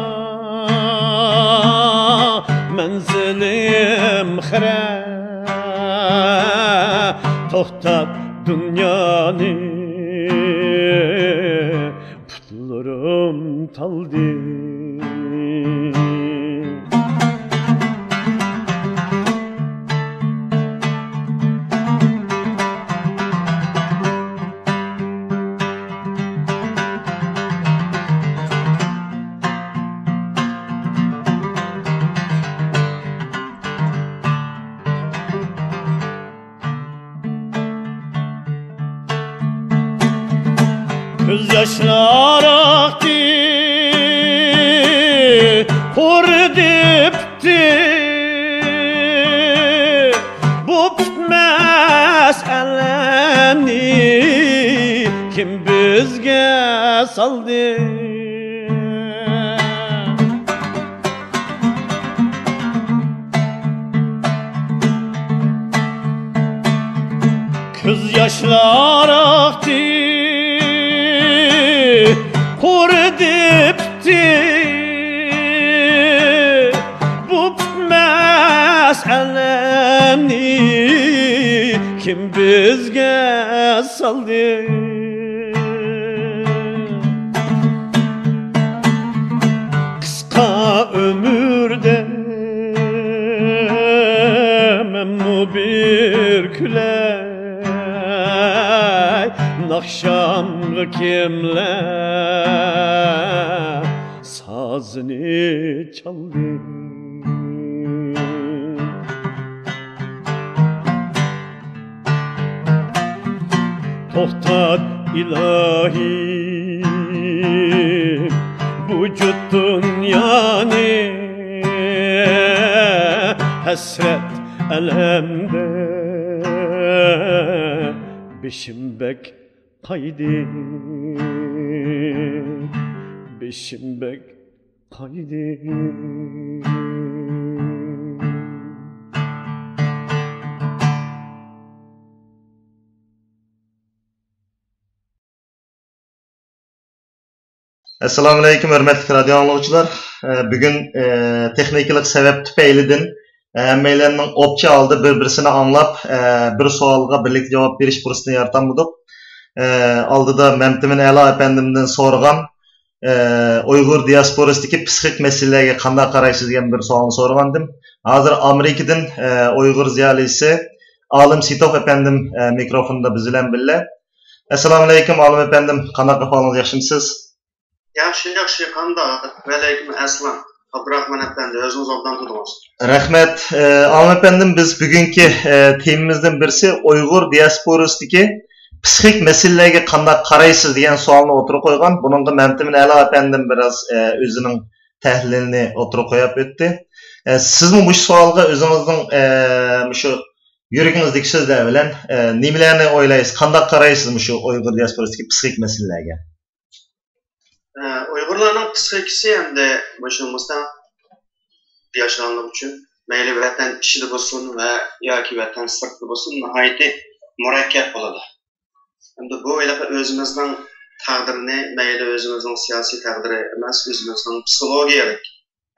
مەنزىلىم خىرە، توختات دۇنيانى، پۇتلىرىم تالدى. كۆز ياشلار ئاقتى، قۇرۇدى پۈتتى. بۇ پۈتمەس ئەلەمنى كىم بىزگە سالدى؟ كۆز ياشلار ئاقتى، قۇرۇدى پۈتتى. بۇ پۈتمەس ئەلەمنى كىم بىزگە سالدى؟ قىسقا ئۆمۈردە مەنمۇ بىر كۈلەي، ناخشامغا كىملەر سازىنى چالدى؟ توختات ئىلاھىم، بۇ جۇت دۇنيانى، ھەسرەت ئەلەمدە بېشىم بەك قايدى، بېشىم بەك قايدى. ئەسسالامۇئەلەيكۇم، ھۆرمەتلىك رادىيو ئاڭلىغۇچىلار. ئە، بۈگۈن، ئە، تېخنىكىلىق سەۋەب تۈپەيلىدىن، ئە، ھەممەيلەننىڭ ئوپچە ھالدا بىر-بىرسىنى ئاڭلاپ، ئە، بىر سوئالغا بىرلىكتە جاۋاب بېرىش پۇرسىتىنى يارىتالمىدۇق. ئە، ئالدىدا مەمتىمىن ئەلا ئەپەندىمدىن سورىغان، ئە، ئۇيغۇر دىياسپورىسىدىكى پسىخىك مەسىلىلەرگە قانداق قارايسىز دېگەن بىر سوئالنى سورىغانىدىم. ھازىر ئامېرىكىدىن، ئە، ئۇيغۇر زىيالىيسى ئالىم سېيتوف ئەپەندىم، ئە، مىكروفوندا بىز بىلەن بىللە. ئەسسالامۇئەلەيكۇم، ئالىم ئەپەندىم، قانداق ئەھۋالىڭىز، ياخشىمۇسىز؟ ياخشى، ياخشى، قانداق؟ ۋەئەلەيكۇم ئەسسالام. ئابدۇراخمان ئەپەندى، ئۆزىڭىز ئوبدان تۇردىڭىز. رەھمەت. ئە، ئالىم ئەپەندىم، بىز بۈگۈنكى، ئە، تېمىمىزدىن بىرسى ئۇيغۇر دىياسپورىسىدىكى پسىخىك مەسىلىلەرگە قانداق قارايسىز دېگەن سوئالنى ئوتتۇرىغا قويغان. بۇنىڭغا مەمتىمىن ئەلا ئەپەندىم بىراز، ئە، ئۆزىنىڭ تەھلىلىنى ئوتتۇرىغا قويۇپ ئۆتتى. ئە، سىزمۇ مۇشۇ سوئالغا ئۆزىڭىزنىڭ، ئە، مۇشۇ يۈرىكىڭىزدىكى سۆزلەر بىلەن، ئە، نېمىلەرنى ئويلايسىز؟ قانداق قارايسىز مۇشۇ ئۇيغۇر دىياسپوراسىدىكى پسىخىك مەسىلىلەرگە؟ ئە، ئۇيغۇرلارنىڭ پسىخىكىسى ئەمدى مۇشۇ مۇستەملىكە ياشىغانلىقى ئۈچۈن، مەيلى ۋەتەن ئىچىدە بولسۇن ۋە ياكى ۋەتەن سىرتىدا بولسۇن، ناھايىتى مۇرەككەب بولىدۇ. ئەمدى بۇ ھېلىقى ئۆزىمىزنىڭ تەقدىرىنى، مەيلى ئۆزىمىزنىڭ سىياسىي تەقدىرى ئەمەس، ئۆزىمىزنىڭ پسىخولوگىيەلىك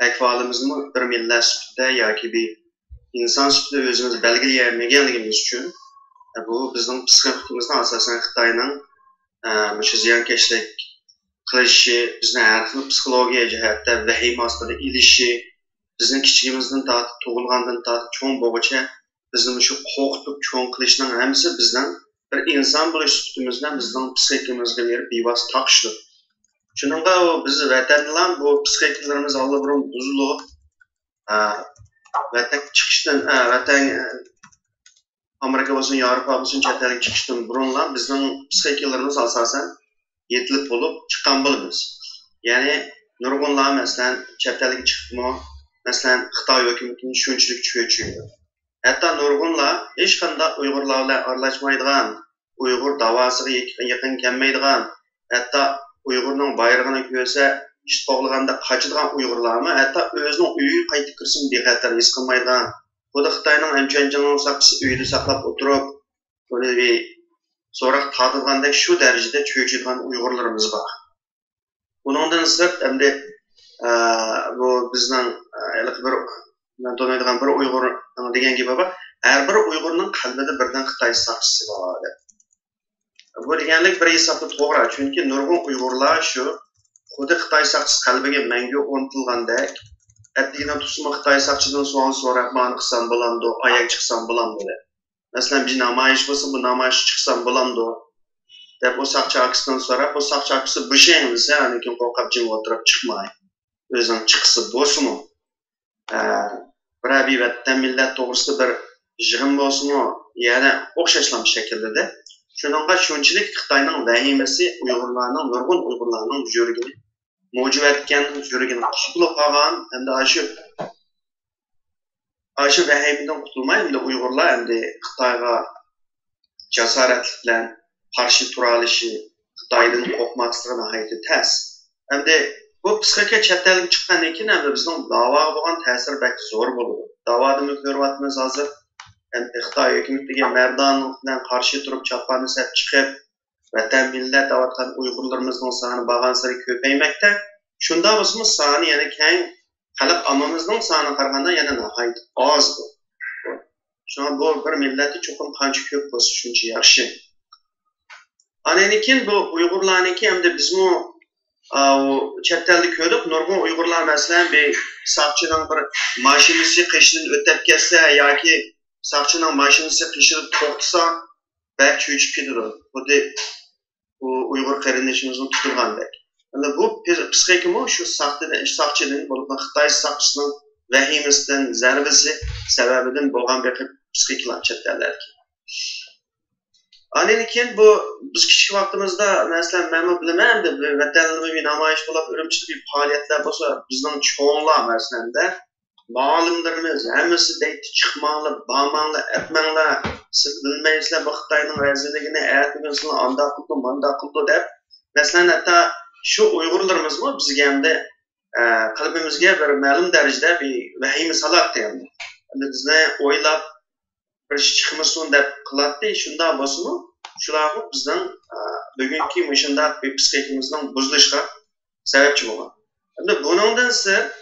ئەھۋالىمىزمۇ بىر مىللەت سۈپىتىدە ياكى بىر ئىنسان سۈپىتىدە ئۆزىمىز بەلگىلىيەلمىگەنلىكىمىز ئۈچۈن، بۇ بىزنىڭ پسىخىكىمىزنى ئاساسەن خىتاينىڭ، ئە، مۇشۇ زىيانكەشلىك قىلىشى، بىزنى ھەر خىل پسىخولوگىيە جەھەتتە ۋەھىمە ئاستىدا ئېلىشى، بىزنىڭ كىچىكىمىزدىن تارتىپ، تۇغۇلغاندىن تارتىپ چوڭ بولغۇچە بىزنى مۇشۇ قورقۇتۇپ چوڭ قىلىشنىڭ ھەممىسى بىزنىڭ بىر ئىنسان بولۇش سۈپىتىمىز بىلەن بىزنىڭ پسىخىكىمىزغا بىر بىۋاسىتە تاقىشىدۇ. شۇنىڭغا ئۇ بىز ۋەتەندىلا بۇ پسىخىكىلىرىمىز ئاللىبۇرۇن بۇزۇلۇپ، ئا، ۋەتەنگە چىقىشتىن، ئا، ۋەتەن، ئامېرىكا بولسۇن، ياۋروپا بولسۇن، چەت ئەلگە چىقىشتىن بۇرۇنلا بىزنىڭ پسىخىكىلىرىمىز ئاساسەن يېتىلىپ بولۇپ چىققان بولىمىز. يەنى نۇرغۇنلار، مەسىلەن، چەت ئەلگە چىقىپمۇ، مەسىلەن، خىتاي ھۆكۈمىتىنى شۇنچىلىك چۆچۈيدۇ. ھەتتا نۇرغۇنلار ھېچقانداق ئۇيغۇرلار بىلەن ئارىلاشمايدىغان، ئۇيغۇر داۋاسىغا يېقىن، يېقىن كەلمەيدىغان، ھەتتا ئۇيغۇرنىڭ بايرىقىنى كۆرسە ئىت قوغلىغاندەك قاچىدىغان ئۇيغۇرلارمۇ ھەتتا ئۆزىنىڭ ئۆيىگە قايتىپ كىرسىمۇ بىخەتەر ھېس قىلمايدىغان، خۇددى خىتاينىڭ ئەنچۈەنجىڭنىڭ ساقچىسى ئۆيدە ساقلاپ ئولتۇرۇپ، ئۇنى بىر سوراق تارتىدىغاندەك شۇ دەرىجىدە چۆچۈيدىغان ئۇيغۇرلىرىمىز بار. ئۇنىڭدىن سىرت، ئەمدى، ئە، بۇ بىزنىڭ، ئە، ھېلىقى بىر، مەن تونۇيدىغان بىر ئۇيغۇرنىڭ دېگەن گېپى بار، ھەر بىر ئۇيغۇرنىڭ قەلبىدە بىردىن خىتاي ساقچىسى بار، دەپ. بۇ دېگەنلىك بىر ھېسابتا توغرا، چۈنكى نۇرغۇن ئۇيغۇرلار شۇ خۇددى خىتاي ساقچىسى قەلبىگە مەڭگۈ ئورنىتىلغاندەك، ئەتىگىنى تۇرسىمۇ خىتاي ساقچىدىن سوئال سوراپ، مانا قىلسام بولامدۇ، ئايەگە چىقسام بولامدۇ دەپ. مەسىلەن، بىر نامايىش بولسا، بۇ نامايىشقا چىقسام بولامدۇ دەپ، ئۇ ساقچى ئاكىسىدىن سوراپ، ئۇ ساقچى ئاكىسى بوشاڭ دېسە، ئاندىن كېيىن قورقۇپ جىم ئولتۇرۇپ چىقماي، ئۆزىنىڭ چىققۇسى بولسىمۇ، ئە، بىرەر بىر ۋەتەن مىللەت توغرىسىدا بىر يىغىن بولسىمۇ، يەنە ئوخشاشلا شەكىلدىدى. شۇنىڭغا شۇنچىلىك خىتاينىڭ ۋەھىمىسى ئۇيغۇرلارنىڭ، نۇرغۇن ئۇيغۇرلارنىڭ يۈرىكىنى مۇجۇۋەتكەن، يۈرىكىنى قۇتۇلۇپ قالغان، ئەمدى ئاشۇ، ئاشۇ ۋەھىمىدىن قۇتۇلماي، ئەمدى ئۇيغۇرلار ئەمدى خىتايغا جاسارەتلىك بىلەن قارشى تۇرالىشى، خىتايدىن قورقماسلىقى ناھايىتى تەس. ئەمدى بۇ پسىخىكا چەت ئەلگە چىققاندىن كېيىن، ئەمدى بىزنىڭ داۋاغا بولغان تەسىرى بەك زور بولىدۇ. داۋادىمۇ كۆرۈۋاتىمىز ھازىر، ئەمدى خىتاي ھۆكۈمىتىگە مەردانلىق بىلەن قارشى تۇرۇپ، چاپاننى سەپ چىقىپ، ۋەتەن، مىللەت دەۋاتقان ئۇيغۇرلىرىمىزنىڭ سانى بارغانسېرى كۆپەيمەكتە. شۇنداق بولسىمۇ، سانى يەنە كەڭ، خەلق ئاممىمىزنىڭ سانىغا قارىغاندا يەنە ناھايىتى ئاز بۇ. شۇڭا بۇ بىر مىللەتتە چوقۇم قانچە كۆپ بولسا، شۇنچە ياخشى. ئاندىن كېيىن بۇ ئۇيغۇرلارنىڭكى ئەمدى بىزمۇ، ئا، ئۇ چەت ئەلدە كۆردۇق، نۇرغۇن ئۇيغۇرلار، مەسىلەن، بىر ساقچىنىڭ بىر ماشىنىسى قېشىدىن ئۆتۈپ كەتسە ياكى ساقچىنىڭ ماشىنىسى قېشىدا توختىسا، بەك چۆچۈپ كېتىدۇ. خۇددى ئۇ ئۇيغۇر قېرىندىشىمىزنى تۇتۇلغاندەك. ئەمدى بۇ پس-، پسىخىكىمۇ شۇ ساختىدىن، ساقچىدىن، بولۇپمۇ خىتاي ساقچىسىنىڭ ۋەھىمىسىدىن، زەربىسى سەۋەبىدىن بولغان بىر خىل پسىخىكىلار چەت ئەللەردىكى. ئاندىن كېيىن بۇ، بىز كىچىك ۋاقتىمىزدا، مەسىلەن، مەنمۇ بىلىمەن، ئەمدى بىر ۋەتەندە بىر نامايىش بولۇپ، ئۈرۈمچىدە بىر پائالىيەتلەر بولسا، بىزنىڭ چوڭلار، مەسىلەن، دە، مۇئەللىملىرىمىز ھەممىسى دەيتتى، چىقماڭلار، بارماڭلار، ئەتمەڭلار، سىز بىلمەيسىلەر بۇ خىتاينىڭ رەزىللىكىنى، ئەتىگۈن سىلەرنى ئانداق قىلىدۇ، مانداق قىلىدۇ دەپ. مەسىلەن، ھەتتا شۇ ئۇيغۇرلىرىمىزمۇ بىزگە ئەمدى، ئە، قەلبىمىزگە بىر مەلۇم دەرىجىدە بىر ۋەھىمە سالاتتى ئەمدى. ئەمدى بىزنى ئويلاپ، بىر ئىش چىقمىسۇن دەپ قىلاتتى. شۇنداق بولسىمۇ، شۇلارمۇ بىزنىڭ، ئە، بۈگۈنكى مۇشۇنداق بىر پسىخىكىمىزنىڭ بۇزۇلۇشىغا سەۋەبچى بولغان. ئەمدى بۇنىڭدىن سىرت،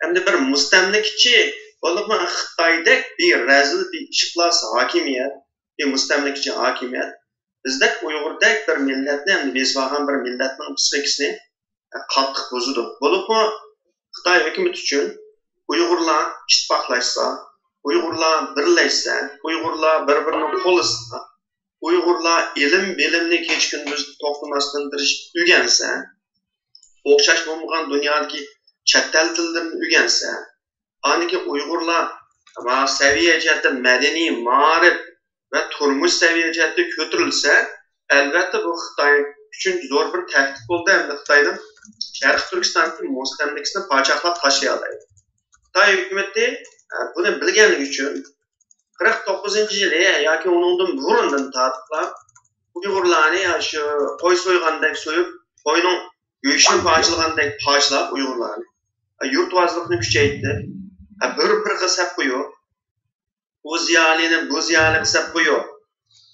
ئەمدى بىر مۇستەملىكىچى، بولۇپمۇ خىتايدەك بىر رەزىل، بىر ئىپلاس ھاكىمىيەت، بىر مۇستەملىكىچى ھاكىمىيەت بىزدەك ئۇيغۇردەك بىر مىللەتنى، ئەمدى بېسىۋالغان بىر مىللەتنىڭ پسىخىكىسىنى قاتتىق بۇزىدۇ. بولۇپمۇ خىتاي ھۆكۈمىتى ئۈچۈن ئۇيغۇرلار ئىتتىپاقلاشسا، ئۇيغۇرلار بىرلەشسە، ئۇيغۇرلار بىر-بىرىنى قوللىسا، ئۇيغۇرلار ئىلىم-بىلىمنى كېچە-كۈندۈز توختىماستىن تىرىشىپ ئۆگەنسە، ئوخشاش بولمىغان دۇنيادىكى چەت ئەل تىللىرىنى ئۆگەنسە، ئاندىكى ئۇيغۇرلار سەۋىيە جەھەتتە مەدەنىي، مائارىپ ۋە تۇرمۇش سەۋىيە جەھەتتە كۆتۈرۈلسە، ئەلۋەتتە، بۇ خىتاي ئۈچۈن زور بىر تەھدىت بولدى ھەمدە خىتاينىڭ شەرقىي تۈركىستاندىكى مۇستەملىكىسىنى پاچاقلاپ تاشلىيالايدۇ. خىتاي ھۆكۈمىتى، ئە، بۇنى بىلگەنلىكى ئۈچۈن، قىرىق توققۇزىنچى يىلى ياكى ئۇنىڭدىن بۇرۇندىن تارتىپلا ئۇيغۇرلارنى شۇ قوي سويغاندەك سويۇپ، قوينىڭ گۆشىنى پارچىلىغاندەك پارچىلاپ ئۇيغۇرلارنى، يۇرتۋازلىقنى كۈچەيتتى. بىر-بىرىگە سەپ قويۇپ، ئۇ زىيالىينى بۇ زىيالىيغا سەپ قويۇپ،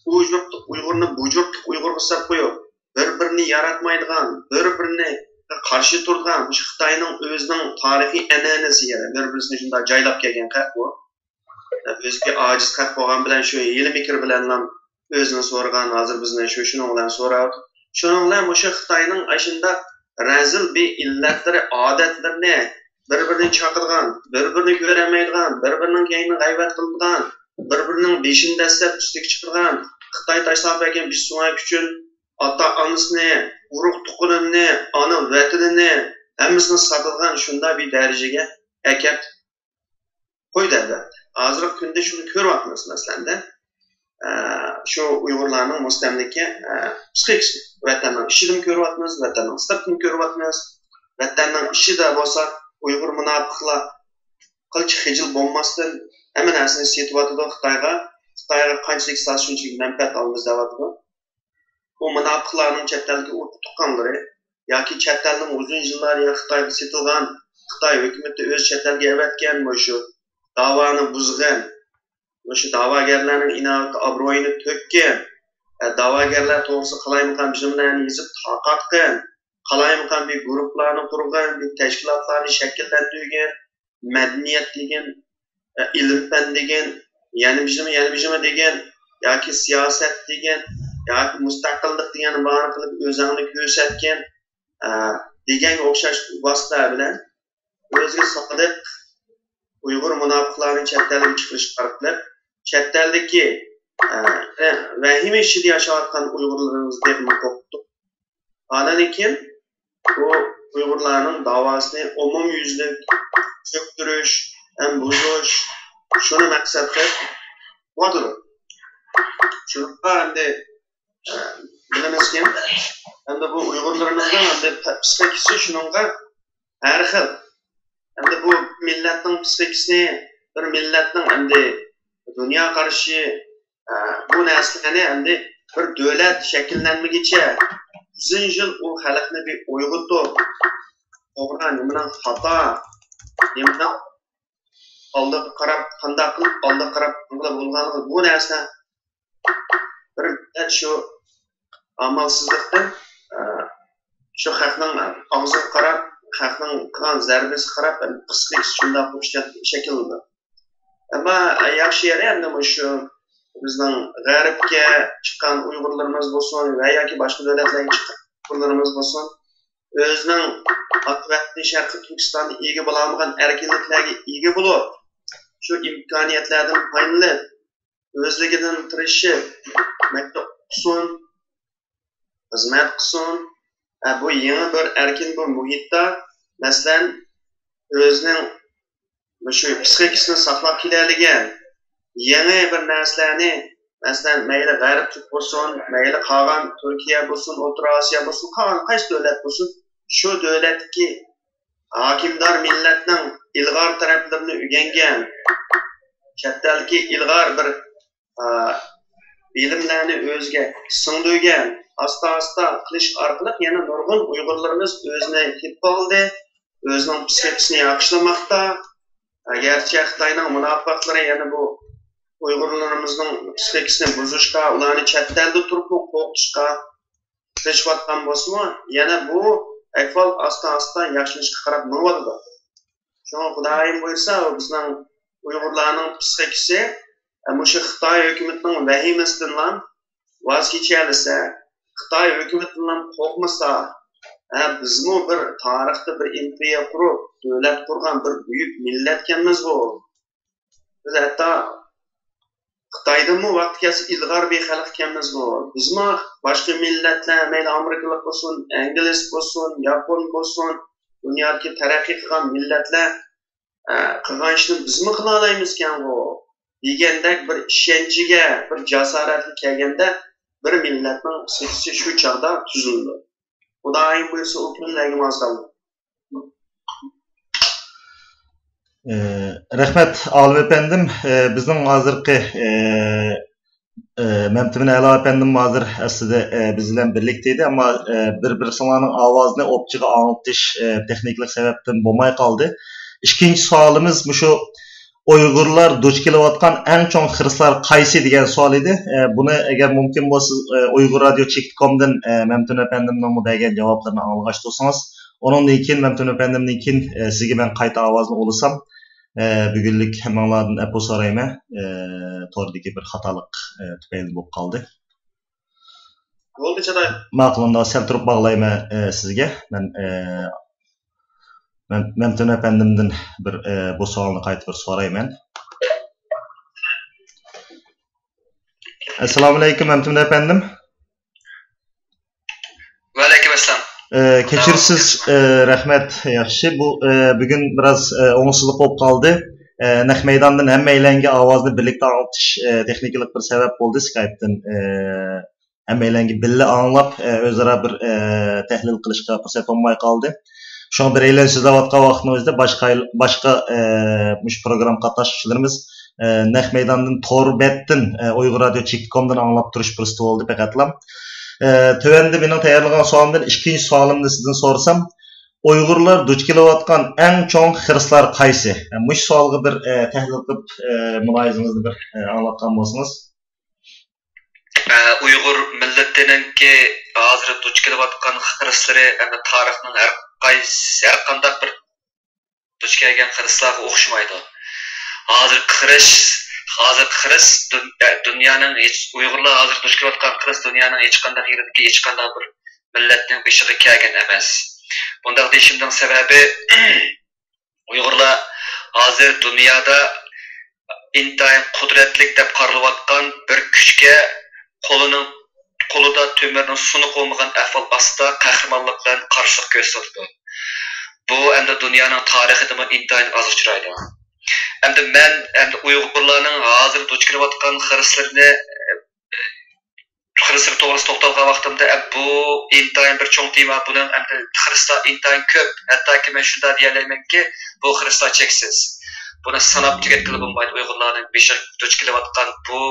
ئۇ يۇرتلۇق ئۇيغۇرنى بۇ يۇرتلۇق ئۇيغۇرغا سەپ قويۇپ، بىر-بىرىنى ياراتمايدىغان، بىر-بىرىنى قارشى تۇرىدىغان، مۇشۇ خىتاينىڭ ئۆزىنىڭ تارىخىي ئەنئەنىسى، يەنە بىر-بىرسىنى شۇنداق جايلاپ كەلگەن خەق بۇ. ئۆزىگە ئاجىز خەق بولغان بىلەن شۇ ھىيلە-مىكىر بىلەنلا ئۆزىنى سورىغان، ھازىر بىزنى شۇ، شۇنىڭ بىلەن سوراۋاتىدۇ. شۇنىڭ بىلەن مۇشۇ خىتاينىڭ ئاشۇنداق رەزىل بىر ئىللەتلىرى، ئادەتلىرىنى، بىر-بىرىنى چاقىدىغان، بىر-بىرىنى كۆرەلمەيدىغان، بىر-بىرىنىڭ كەينىدىن غەيۋەت قىلىدىغان، بىر-بىرىنىڭ بېشىنى دەسسەپ ئۈستىگە چىقىدىغان، خىتاي تاشلاپ ئەكەن بىر سۆڭەك ئۈچۈن ئاتا-ئانىسىنى، ئۇرۇق-تۇغقىنىنى، ئانا ۋەتىنىنى، ھەممىسىنى ساتىدىغان شۇنداق بىر دەرىجىگە ئەكەپ قويدى، ئەلۋەتتە. ھازىرقى كۈندە شۇنى كۆرۈۋاتىمىز، مەسىلەندە، ئە، شۇ ئۇيغۇرلارنىڭ مۇستەملىكە، ئە، پسىخىكىسى. ۋەتەننىڭ ئىچىدىمۇ كۆرۈۋاتىمىز، ۋەتەننىڭ سىرتىدىمۇ كۆرۈۋاتىمىز. ۋەتەننىڭ ئىچىدە بولسا ئۇيغۇر مۇناپىقلار قىلچە خىجىل بولماستىن ھەممە نەرسىنى سېتىۋاتىدۇ خىتايغا. خىتايغا قانچىلىك ساتسا شۇنچىلىك مەنپەئەت ئالىمىز دەۋاتىدۇ. بۇ مۇناپىقلارنىڭ چەت ئەلدىكى ئۇرۇق تۇغقانلىرى ياكى چەت ئەلنىڭ ئۇزۇن يىللار يا خىتايغا سېتىلغان، خىتاي ھۆكۈمىتى ئۆز چەت ئەلگە ئەۋەتكەن مۇشۇ داۋانى بۇزغان، مۇشۇ داۋاگەرلەرنىڭ ئىناۋىتى ئابرۇيىنى تۆككەن، ئە، داۋاگەرلەر توغرىسىدا قالايمىقان بىر نېمىلەرنى يېزىپ تارقاتقان، قالايمىقان بىر گۇرۇپپىلارنى قۇرغان، بىر تەشكىلاتلارنى شەكىللەندۈرگەن، مەدەنىيەت دېگەن، ئە، ئىلىم-پەن دېگەن، يەنە بىر نېمە، يەنە بىر نېمە دېگەن، ياكى سىياسەت دېگەن، ياكى مۇستەقىللىق دېگەن بارنى قىلىپ ئۆزۈڭنى كۆرسەتكەن، ئە، دېگەنگە ئوخشاش ۋاسىتىلەر بىلەن ئۆزىگە سادىق ئۇيغۇر مۇناپىقلارنى چەت ئەلگە چىقىرىش ئارقىلىق چەت ئەلدىكى، ئە، ۋەھىمە ئىچىدە ياشاۋاتقان ئۇيغۇرلىرىمىزنى تېخىمۇ قورقۇتۇپ، ئاندىن كېيىن بۇ ئۇيغۇرلارنىڭ داۋاسىنى ئومۇميۈزلۈك چۆكتۈرۈش ھەم بۇزۇش، شۇنى مەقسەت قىلىپ قىلىۋاتىدۇ. شۇنىڭغا ئەمدى، ئە، بىلىمىزكى، ئەمدى بۇ ئۇيغۇرلىرىمىزنىڭ ئەمدى پە-، پسىخىكىسى شۇنىڭغا ھەر خىل. ئەمدى بۇ مىللەتنىڭ پسىخىكىسى، بىر مىللەتنىڭ ئەمدى دۇنيا قارىشى، ئە، بۇ نەرسىلەرنى ئەمدى بىر دۆلەت شەكىللەنمىگىچە ئۇزۇن يىل ئۇ خەلقنى بىر ئويغىتىپ، توغرا نېمىنىڭ خاتا، نېمىنىڭ ئالدىغا قاراپ، قانداق قىلىپ ئالدىغا قاراپ بولغانلىقى، بۇ نەرسە بىر مىللەت شۇ ئامالسىزلىقتىن، ئە، شۇ خەقنىڭ ئاغزىغا قاراپ، خەقنىڭ قىلغان زەربىسىگە قاراپ، پسىخىكىسى شۇنداق بولۇپ شەكىللىنىدۇ. ئەمما ياخشى يېرى ئەمدى مۇشۇ بىزنىڭ غەربكە چىققان ئۇيغۇرلىرىمىز بولسۇن ۋە ياكى باشقا دۆلەتلەرگە چىققان ئۇيغۇرلىرىمىز بولسۇن، ئۆزىنىڭ ئاتا ۋەتىنى شەرقىي تۈركىستاندا ئىگە بولالمىغان ئەركىنلىكلەرگە ئىگە بولۇپ، شۇ ئىمكانىيەتلەردىن پايدىلىنىپ، ئۆزلۈكىدىن تىرىشىپ، مەكتەپ ئوقۇسۇن، خىزمەت قىلسۇن. ھە، بۇ يېڭى بىر ئەركىن بىر مۇھىتتا، مەسىلەن، ئۆزىنىڭ مۇشۇ پسىخىكىسىنى ساقلاپ كېلەلىگەن، يېڭى بىر نەرسىلەرنى، مەسىلەن، مەيلى غەربلىك بولسۇن، مەيلى قالغان تۈركىيە بولسۇن، ئوتتۇرا ئاسىيا بولسۇن، قالغان قايسى دۆلەت بولسۇن، شۇ دۆلەتتىكى ھاكىمدار مىللەتنىڭ ئىلغار تەرەپلىرىنى ئۆگەنگەن، چەت ئەلدىكى ئىلغار بىر، ئا، بىلىملەرنى ئۆزىگە سىڭدۈرگەن، ئاستا-ئاستا قىلىش ئارقىلىق يەنە نۇرغۇن ئۇيغۇرلىرىمىز ئۆزىنى تېپىۋالدى، ئۆزىنىڭ پىسخىكىسىنى ياخشىلىماقتا. ئەگەرچە خىتاينىڭ مۇناپىقلىرى يەنە بۇ ئۇيغۇرلىرىمىزنىڭ پىسخىكىسىنى بۇزۇشقا، ئۇلارنى چەت ئەلدە تۇرۇپمۇ قورقۇتۇشقا تىرىشىۋاتقان بولسىمۇ، يەنە بۇ ئەھۋال ئاستا-ئاستا ياخشىلىنىشقا قاراپ مېڭىۋاتىدۇ. شۇڭا خۇدايىم بۇيرۇسا، بىزنىڭ ئۇيغۇرلارنىڭ پىسخىكىسى، ئە، مۇشۇ خىتاي ھۆكۈمىتىنىڭ ۋەھىمىسىدىنلا ۋاز كېچەلىسە، خىتاي ھۆكۈمىتىدىنلا قورقمىسا، ئە، بىزمۇ بىر تارىختا بىر ئىمپېرىيە قۇرۇپ، دۆلەت قۇرغان بىر بۈيۈك مىللەتكەنمىز بۇ. بىز ھەتتا خىتايدىنمۇ ۋاقتى كەلسە ئىلغار بىر خەلق ئىكەنمىز بۇ. بىزمۇ باشقا مىللەتلەر، مەيلى ئامېرىكىلىق بولسۇن، ئىنگلىز بولسۇن، ياپون بولسۇن، دۇنيادىكى تەرەققىي قىلغان مىللەتلەر، ئە، قىلغان ئىشنى بىزمۇ قىلالايمىزكەنغۇ دېگەندەك بىر ئىشەنچىگە، بىر جاسارەتكە كەلگەندە، بىر مىللەتنىڭ پىسخىكىسى شۇ چاغدا تۈزۈلىدۇ. خۇدايىم بۇيرۇسا، ئۇ كۈنلەرگىمۇ ئاز قالدى. ئە، رەھمەت، ئالىم ئەپەندىم. ئە، بىزنىڭ ھازىرقى، ئە، ئە، مەمتىمىن ئەلا ئەپەندىم ھازىر ئەسلىدە، ئە، بىز بىلەن بىرلىكتە ئىدى، ئەمما، ئە، بىر-بىرسىڭلارنىڭ ئاۋازىنى ئوپچىغا ئاڭلىتىش، ئە، تېخنىكىلىق سەۋەبتىن بولماي قالدى. ئىككىنچى سوئالىمىز مۇشۇ ئۇيغۇرلار دۇچ كېلىۋاتقان ئەڭ چوڭ خىرىسلار قايسى دېگەن سوئال ئىدى. ئە، بۇنى ئەگەر مۇمكىن بولسا، ئە، ئۇيغۇر رادىيو چېكىت كومدىن، ئە، مەمتىمىن ئەپەندىمنىڭمۇ بەرگەن جاۋابلىرىنى ئاڭلىغاچ تۇرسىڭىز. ئۇنىڭدىن كېيىن، مەمتىمىن ئەپەندىمدىن كېيىن، ئە، سىزگە مەن قايتا ئاۋازنى ئۇلىسام، ئە، بۈگۈنلۈك ھەممىڭلاردىن ئەپۇ سورايمەن. ئە، توردىكى بىر خاتالىق، ئە، تۈپەيلى بولۇپ قالدى. بولدى، چاتاي. ماقۇل، ئۇندا سەل تۇرۇپ باغلايمەن، ئە، سىزگە. مەن، ئە، مەم-، مەمتىمىن ئەپەندىمدىن بىر، ئە، بۇ سوئالنى قايتا بىر سورايمەن. ئەسسالامۇئەلەيكۇم، مەمتىمىن ئەپەندىم. ۋەئەلەيكۇم ئەسسالام. ئە، كەچۈرسىز، ئە، رەھمەت، ياخشى. بۇ، ئە، بۈگۈن بىراز، ئە، ئوڭۇشسىزلىق بولۇپ قالدى. ئە، نەق مەيداندىن ھەممەيلەنگە ئاۋازنى بىرلىكتە ئاڭلىتىش، ئە، تېخنىكىلىق بىر سەۋەب بولدى. سكايپتىن، ئە، ھەممەيلەنگە بىللە ئاڭلاپ، ئە، ئۆزئارا بىر، ئە، تەھلىل قىلىشقا پۇرسەت بولماي قالدى. شۇڭا بىرەيلەن سۆزلەۋاتقان ۋاقىتنىڭ ئۆزىدە باشقا، باشقا، ئە، مۇشۇ پروگرامما قاتناشقۇچىلىرىمىز، ئە، نەق مەيداندىن تور بەتتىن، ئە، ئۇيغۇر رادىيو چېكىت كومدىن ئاڭلاپ تۇرۇش پۇرسىتى بولدى پەقەتلا. ئە، تۆۋەندە مېنىڭ تەييارلىغان سوئالىمدىن ئىككىنچى سوئالىمنى سىزدىن سورىسام، ئۇيغۇرلار دۇچ كېلىۋاتقان ئەڭ چوڭ خىرىسلار قايسى؟ ئە، مۇشۇ سوئالغا بىر، ئە، تەھلىل قىلىپ، ئە، مۇلاھىزىڭىزنى بىر، ئە، ئاڭلاتقان بولسىڭىز. ئە، ئۇيغۇر مىللىتىنىڭكى ھازىر دۇچ كېلىۋاتقان خىرىسلىرى ئەمدى تارىخنىڭ ھەر قايسى، ھەر قانداق بىر دۇچ كەلگەن خىرىسلارغا ئوخشىمايدۇ. ھازىرقى خىرىس، ھازىرقى خىرىس دۇن-، ئە، دۇنيانىڭ ھېچ، ئۇيغۇرلار ھازىر دۇچ كېلىۋاتقان خىرىس دۇنيانىڭ ھېچقانداق يېرىدىكى ھېچقانداق بىر مىللەتنىڭ بېشىغا كەلگەن ئەمەس. بۇنداق دېيىشىمنىڭ سەۋەبى، ئۇيغۇرلار ھازىر دۇنيادا ئىنتايىن قۇدرەتلىك دەپ قارىلىۋاتقان بىر كۈچكە قولىنىڭ، قولىدا تۆمۈرنىڭ سۇنۇقى بولمىغان ئەھۋال ئاستىدا قەھرىمانلىق بىلەن قارشىلىق كۆرسىتىۋاتىدۇ. بۇ ئەمدى دۇنيانىڭ تارىخىدىمۇ ئىنتايىن ئاز ئۇچرايدۇ. ئەمدى مەن، ئەمدى ئۇيغۇرلارنىڭ ھازىر دۇچ كېلىۋاتقان خىرىسلىرىنى خىرىسلار توغرىسىدا توختالغان ۋاقتىمدا، ئە، بۇ ئىنتايىن بىر چوڭ تېما. بۇنىڭ ئەمدى خىرىسلار ئىنتايىن كۆپ. ھەتتاكى مەن شۇنداق دېيەلەيمەنكى، بۇ خىرىسلار چەكسىز. بۇنى ساناپ تۈگەتكىلى بولمايدۇ. ئۇيغۇرلارنىڭ بېشىغا دۇچ كېلىۋاتقان بۇ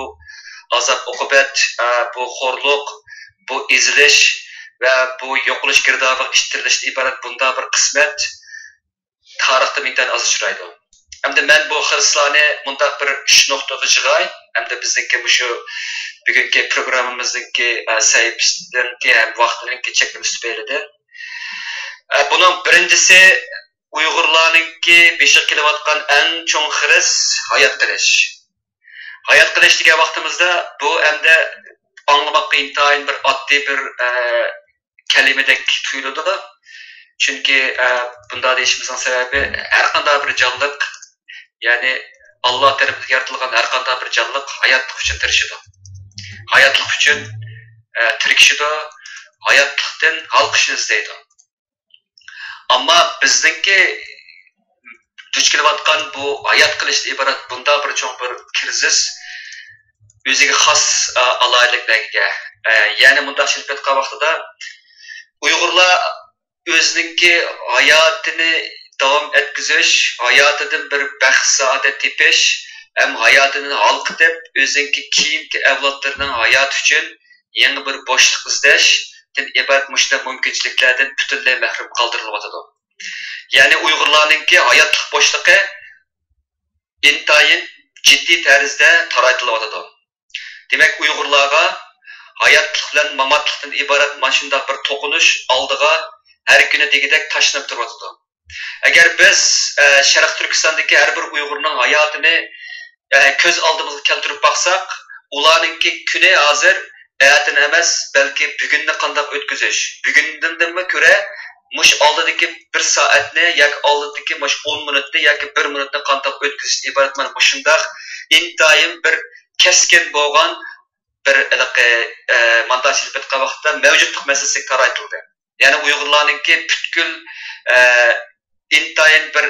ئازاب-ئوقۇبەت، ئە، بۇ خورلۇق، بۇ ئېزىلىش ۋە بۇ يوقىلىش گىردابىغا ئىتتىرىلىشتىن ئىبارەت بۇنداق بىر قىسمەت تارىختا ئىنتايىن ئاز ئۇچرايدۇ. ئەمدى مەن بۇ خىرىسلارنى مۇنداق بىر ئۈچ نۇقتىغا يىغاي. ئەمدى بىزنىڭكى مۇشۇ بۈگۈنكى پروگراممىمىزنىڭكى، ئە، سەھىپىسىنىڭكى ھەم ۋاقتىنىڭكى چەكلىمىسى تۈپەيلىدىن. ئە، بۇنىڭ بىرىنچىسى ئۇيغۇرلارنىڭكى بېشىغا كېلىۋاتقان ئەڭ چوڭ خىرىس ھايات قېلىش. ھايات قېلىش دېگەن ۋاقتىمىزدا بۇ ئەمدى ئاڭلىماققا ئىنتايىن بىر ئاددىي بىر، ئە، كەلىمىدەك تۇيۇلىدۇ. چۈنكى، ئە، بۇنداق دېيىشىمىزنىڭ سەۋەبى، ھەر قانداق بىر جانلىق، يەنى ئاللا تەرىپىدىن يارىتىلغان ھەر قانداق بىر جانلىق ھاياتلىق ئۈچۈن تىرىشىدۇ. ھاياتلىق ئۈچۈن، ئە، تىركىشىدۇ، ھاياتلىقتىن ھالقىشنى ئىزدەيدۇ. ئەمما بىزنىڭكى دۇچ كېلىۋاتقان بۇ ھايات قېلىشتىن ئىبارەت بۇنداق بىر چوڭ بىر كىرىزىس ئۆزىگە خاس، ئە، ئالاھىدىلىكلەرگە ئىگە. ئە، يەنى مۇنداق ئېلىپ ئېيتقان ۋاقتىدا ئۇيغۇرلار ئۆزىنىڭكى ھاياتىنى داۋام ئەتكۈزۈش، ھاياتىدىن بىر بەخت-سائادەت تېپىش ھەم ھاياتىدىن ھالقىتىپ، ئۆزىنىڭكى كېيىنكى ئەۋلادلىرىنىڭ ھاياتى ئۈچۈن يېڭى بىر بوشلۇق ئىزدەشتىن ئىبارەت مۇشۇنداق مۇمكىنچىلىكلەردىن پۈتۈنلەي مەھرۇم قالدۇرۇلۇۋاتىدۇ. يەنى ئۇيغۇرلارنىڭكى ھاياتلىق بوشلۇقى ئىنتايىن جىددىي تەرزدە تارايتىلىۋاتىدۇ. دېمەك، ئۇيغۇرلارغا ھاياتلىق بىلەن ماماتلىقتىن ئىبارەت مانا شۇنداق بىر توقۇنۇش ئالدىغا ھەر كۈنى دېگۈدەك تاشلىنىپ تۇرۇۋاتىدۇ. ئەگەر بىز، ئە، شەرقىي تۈركىستاندىكى ھەر بىر ئۇيغۇرنىڭ ھاياتىنى، ئە، كۆز ئالدىمىزغا كەلتۈرۈپ باقساق، ئۇلارنىڭكى كۈنى ھازىر ئەتىنى ئەمەس، بەلكى بۈگۈننى قانداق ئۆتكۈزۈش، بۈگۈندىنمۇ كۆرە مۇشۇ ئالدىدىكى بىر سائەتنى ياكى ئالدىدىكى مۇشۇ ئون مىنۇتنى ياكى بىر مىنۇتنى قانداق ئۆتكۈزۈشتىن ئىبارەت مانا مۇشۇنداق ئىنتايىن بىر كەسكىن بولغان بىر ھېلىقى، ئە، مانداق ئېلىپ ئېيتقان ۋاقىتتا مەۋجۇتلۇق مەسىلىسىگە تارايتىلدى. يەنى ئۇيغۇرلارنىڭكى پۈتكۈل، ئە، ئىنتايىن بىر،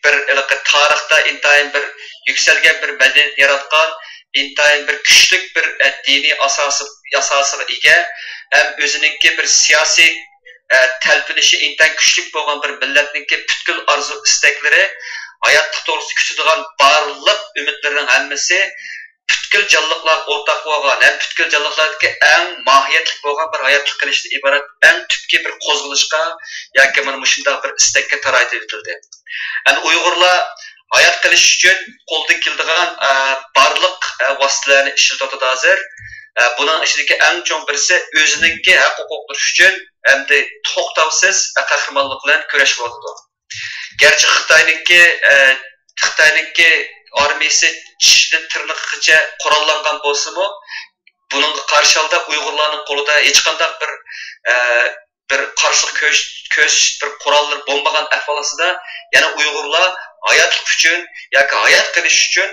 بىر ھېلىقى تارىختا ئىنتايىن بىر يۈكسەلگەن بىر مەدەنىيەت ياراتقان، ئىنتايىن بىر كۈچلۈك بىر، ئە، دىنىي ئاساسى، ئاساسىغا ئىگە ھەم ئۆزىنىڭكى بىر سىياسىي، ئە، تەلپۈنۈشى ئىنتايىن كۈچلۈك بولغان بىر مىللەتنىڭكى پۈتكۈل ئارزۇ ئىستەكلىرى ھاياتلىق توغرىسىدا كۈتىدىغان بارلىق ئۈمىدلىرىنىڭ ھەممىسى پۈتكۈل جانلىقلارغا ئورتاق بولغان ھەم پۈتكۈل جانلىقلاردىكى ئەڭ ماھىيەتلىك بولغان بىر ھاياتلىق قىلىشتىن ئىبارەت ئەڭ تۈپكى بىر قوزغىلىشقا ياكى مانا مۇشۇنداق بىر ئىستەككە تارايتىۋېتىلدى. ئەمدى ئۇيغۇرلار ھايات قېلىش ئۈچۈن قولىدىن كېلىدىغان، ئە، بارلىق، ئە، ۋاسىتىلەرنى ئىشلىتىۋاتىدۇ ھازىر. ئە، بۇنىڭ ئىچىدىكى ئەڭ چوڭ بىرسى ئۆزىنىڭكى ھەق ھوقۇقلىرى ئۈچۈن ئەمدى توختاۋسىز، ئە، قەھرىمانلىق بىلەن كۈرەش قىلىۋاتىدۇ. گەرچە خىتاينىڭكى، ئە، خىتاينىڭكى ئارمىيىسى چىشىدىن تىرنىقىغىچە قوراللانغان بولسىمۇ، بۇنىڭغا قارشى ھالدا ئۇيغۇرلارنىڭ قولىدا ھېچقانداق بىر، ئە، بىر قارشىلىق كۆرسىتىش، كۆرسىتىش بىر قوراللىرى بولمىغان ئەھۋال ئاستىدا، يەنە ئۇيغۇرلار ھاياتلىق ئۈچۈن ياكى ھايات قېلىش ئۈچۈن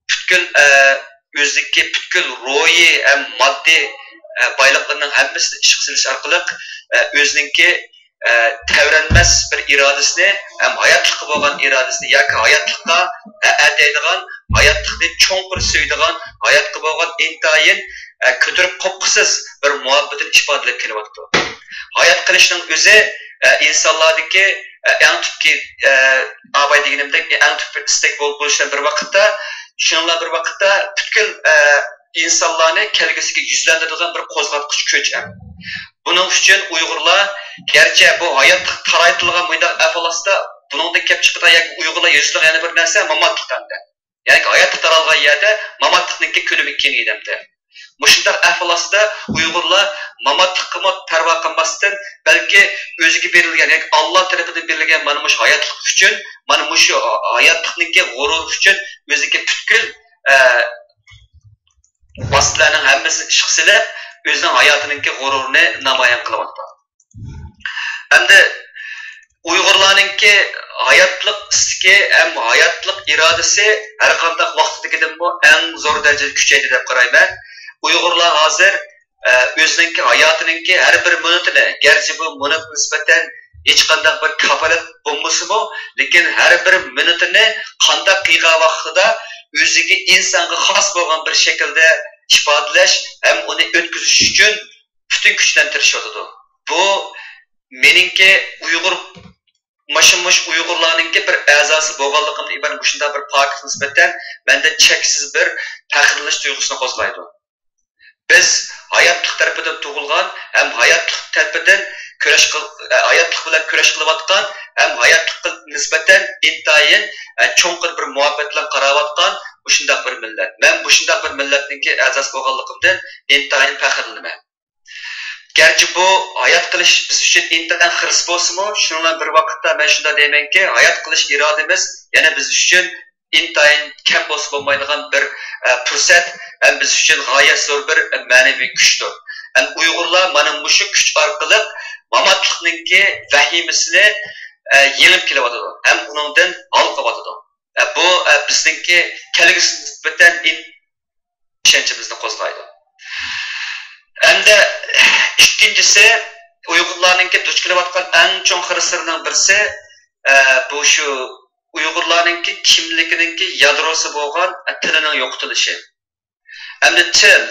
پۈتكۈل، ئە، ئۆزىدىكى پۈتكۈل روھىي ھەم ماددىي، ئە، بايلىقلىرىنىڭ ھەممىسىنى ئىشقا سېلىش ئارقىلىق، ئە، ئۆزىنىڭكى، ئە، تەۋرەنمەس بىر ئىرادىسىنى ھەم ھاياتلىققا بولغان ئىرادىسىنى ياكى ھاياتلىققا، ئە، ئەتەيدىغان، ھاياتلىقنى چوڭقۇر سۆيىدىغان، ھاياتقا بولغان ئىنتايىن، ئە، كۆتۈرۈپ قوپقۇسىز بىر مۇھەببىتىنى ئىپادىلەپ كېلىۋاتىدۇ. ھايات قېلىشنىڭ ئۆزى، ئە، ئىنسانلاردىكى، ئە، ئەڭ تۈپكى، ئە، ئاباي دېگىنىمدەك، ئەڭ تۈپكى ئىستەك بولۇپ بولۇش بىلەن بىر ۋاقىتتا، شۇنىڭ بىلەن بىر ۋاقىتتا پۈتكۈل، ئە، ئىنسانلارنى كەلگۈسىگە يۈزلەندۈرىدىغان بىر قوزغاتقۇچ كۈچ ھەم. بۇنىڭ ئۈچۈن ئۇيغۇرلار، گەرچە بۇ ھاياتلىق تارايتىلغان مۇنداق ئەھۋال ئاستىدا، بۇنىڭدىن كەپ چىقىدىغان ياكى ئۇيغۇرلار يۈزلىنىدىغان يەنە بىر نەرسە ماماتلىق ئەمدى. يەنى ھاياتلىق تارالغان يەردە ماماتلىقنىڭكى كۆلىمى كېڭىيدى ئەمدى. مۇشۇنداق ئەھۋال ئاستىدا ئۇيغۇرلار ماماتلىققىمۇ پەرۋا قىلماستىن، بەلكى ئۆزىگە بېرىلگەن ياكى ئاللا تەرىپىدىن بېرىلگەن مانا مۇشۇ ھاياتلىق ئۈچۈن، مانا مۇشۇ ھاياتلىقنىڭكى غۇرۇرى ئۈچۈن ئۆزىدىكى پۈتكۈل، ئە، ۋاسىتىلەرنىڭ ھەممىسىنى ئىشقا سېلىپ، ئۆزىنىڭ ھاياتىنىڭكى غۇرۇرىنى نامايان قىلىۋاتىدۇ. ئەمدى ئۇيغۇرلارنىڭكى ھاياتلىق ئىستىكى ھەم ھاياتلىق ئىرادىسى ھەرقانداق ۋاقىتتىكىدىنمۇ ئەڭ زور دەرىجىدە كۈچەيدى دەپ قارايمەن. ئۇيغۇرلار ھازىر، ئە، ئۆزىنىڭكى ھاياتىنىڭكى ھەر بىر مىنۇتىنى، گەرچە بۇ مىنۇت نىسبەتەن ھېچقانداق بىر كاپالەت بولمىسىمۇ، لېكىن ھەر بىر مىنۇتىنى قانداق قىلغان ۋاقتىدا ئۆزىگە، ئىنسانغا خاس بولغان بىر شەكىلدە ئىپادىلەش ھەم ئۇنى ئۆتكۈزۈش ئۈچۈن پۈتۈن كۈچ بىلەن تىرىشىۋاتىدۇ. بۇ مېنىڭكى ئۇيغۇر، ماشۇ، مۇشۇ ئۇيغۇرلارنىڭكى بىر ئەزاسى بولغانلىقىمدىن ئىبارەت مۇشۇنداق بىر پاكىتقا نىسبەتەن مەندە چەكسىز بىر پەخىرلىنىش تۇيغۇسىنى قوزغايدۇ. بىز ھاياتلىق تەرىپىدىن تۇغۇلغان ھەم ھاياتلىق تەرىپىدىن كۈرەش قىل-، ھاياتلىق بىلەن كۈرەش قىلىۋاتقان ھەم ھاياتلىققا نىسبەتەن ئىنتايىن، ئە، چوڭقۇر بىر مۇھەببەت بىلەن قاراۋاتقان مۇشۇنداق بىر مىللەت. مەن مۇشۇنداق بىر مىللەتنىڭكى ئەزاسى بولغانلىقىمدىن ئىنتايىن پەخىرلىنىمەن. گەرچە بۇ ھايات قېلىش بىز ئۈچۈن ئىنتايىن خىرىس بولسىمۇ، شۇنىڭ بىلەن بىر ۋاقىتتا مەن شۇنداق دەيمەنكى، ھايات قېلىش ئىرادىمىز يەنە بىز ئۈچۈن ئىنتايىن كەم بولسا بولمايدىغان بىر، ئە، پۇرسەت ھەم بىز ئۈچۈن غايەت زور بىر، ئە، مەنىۋى كۈچتۇر. ھەم ئۇيغۇرلار مانا مۇشۇ كۈچ ئارقىلىق ماماتلىقنىڭكى ۋەھىمىسىنى، ئە، يېڭىپ كېلىۋاتىدۇ ھەم ئۇنىڭدىن ھالقىۋاتىدۇ. ئە، بۇ، ئە، بىزنىڭكى كەلگۈسىگە نىسبەتەن ئىن-، ئىشەنچىمىزنى قوزغايدۇ. ئەمدى ئىككىنچىسى، ئۇيغۇرلارنىڭكى دۇچ كېلىۋاتقان ئەڭ چوڭ خىرىسلىرىنىڭ بىرسى، ئە، بۇ شۇ ئۇيغۇرلارنىڭكى كىملىكىنىڭكى يادروسى بولغان، ئە، تىلىنىڭ يوقىتىلىشى. ئەمدى تىل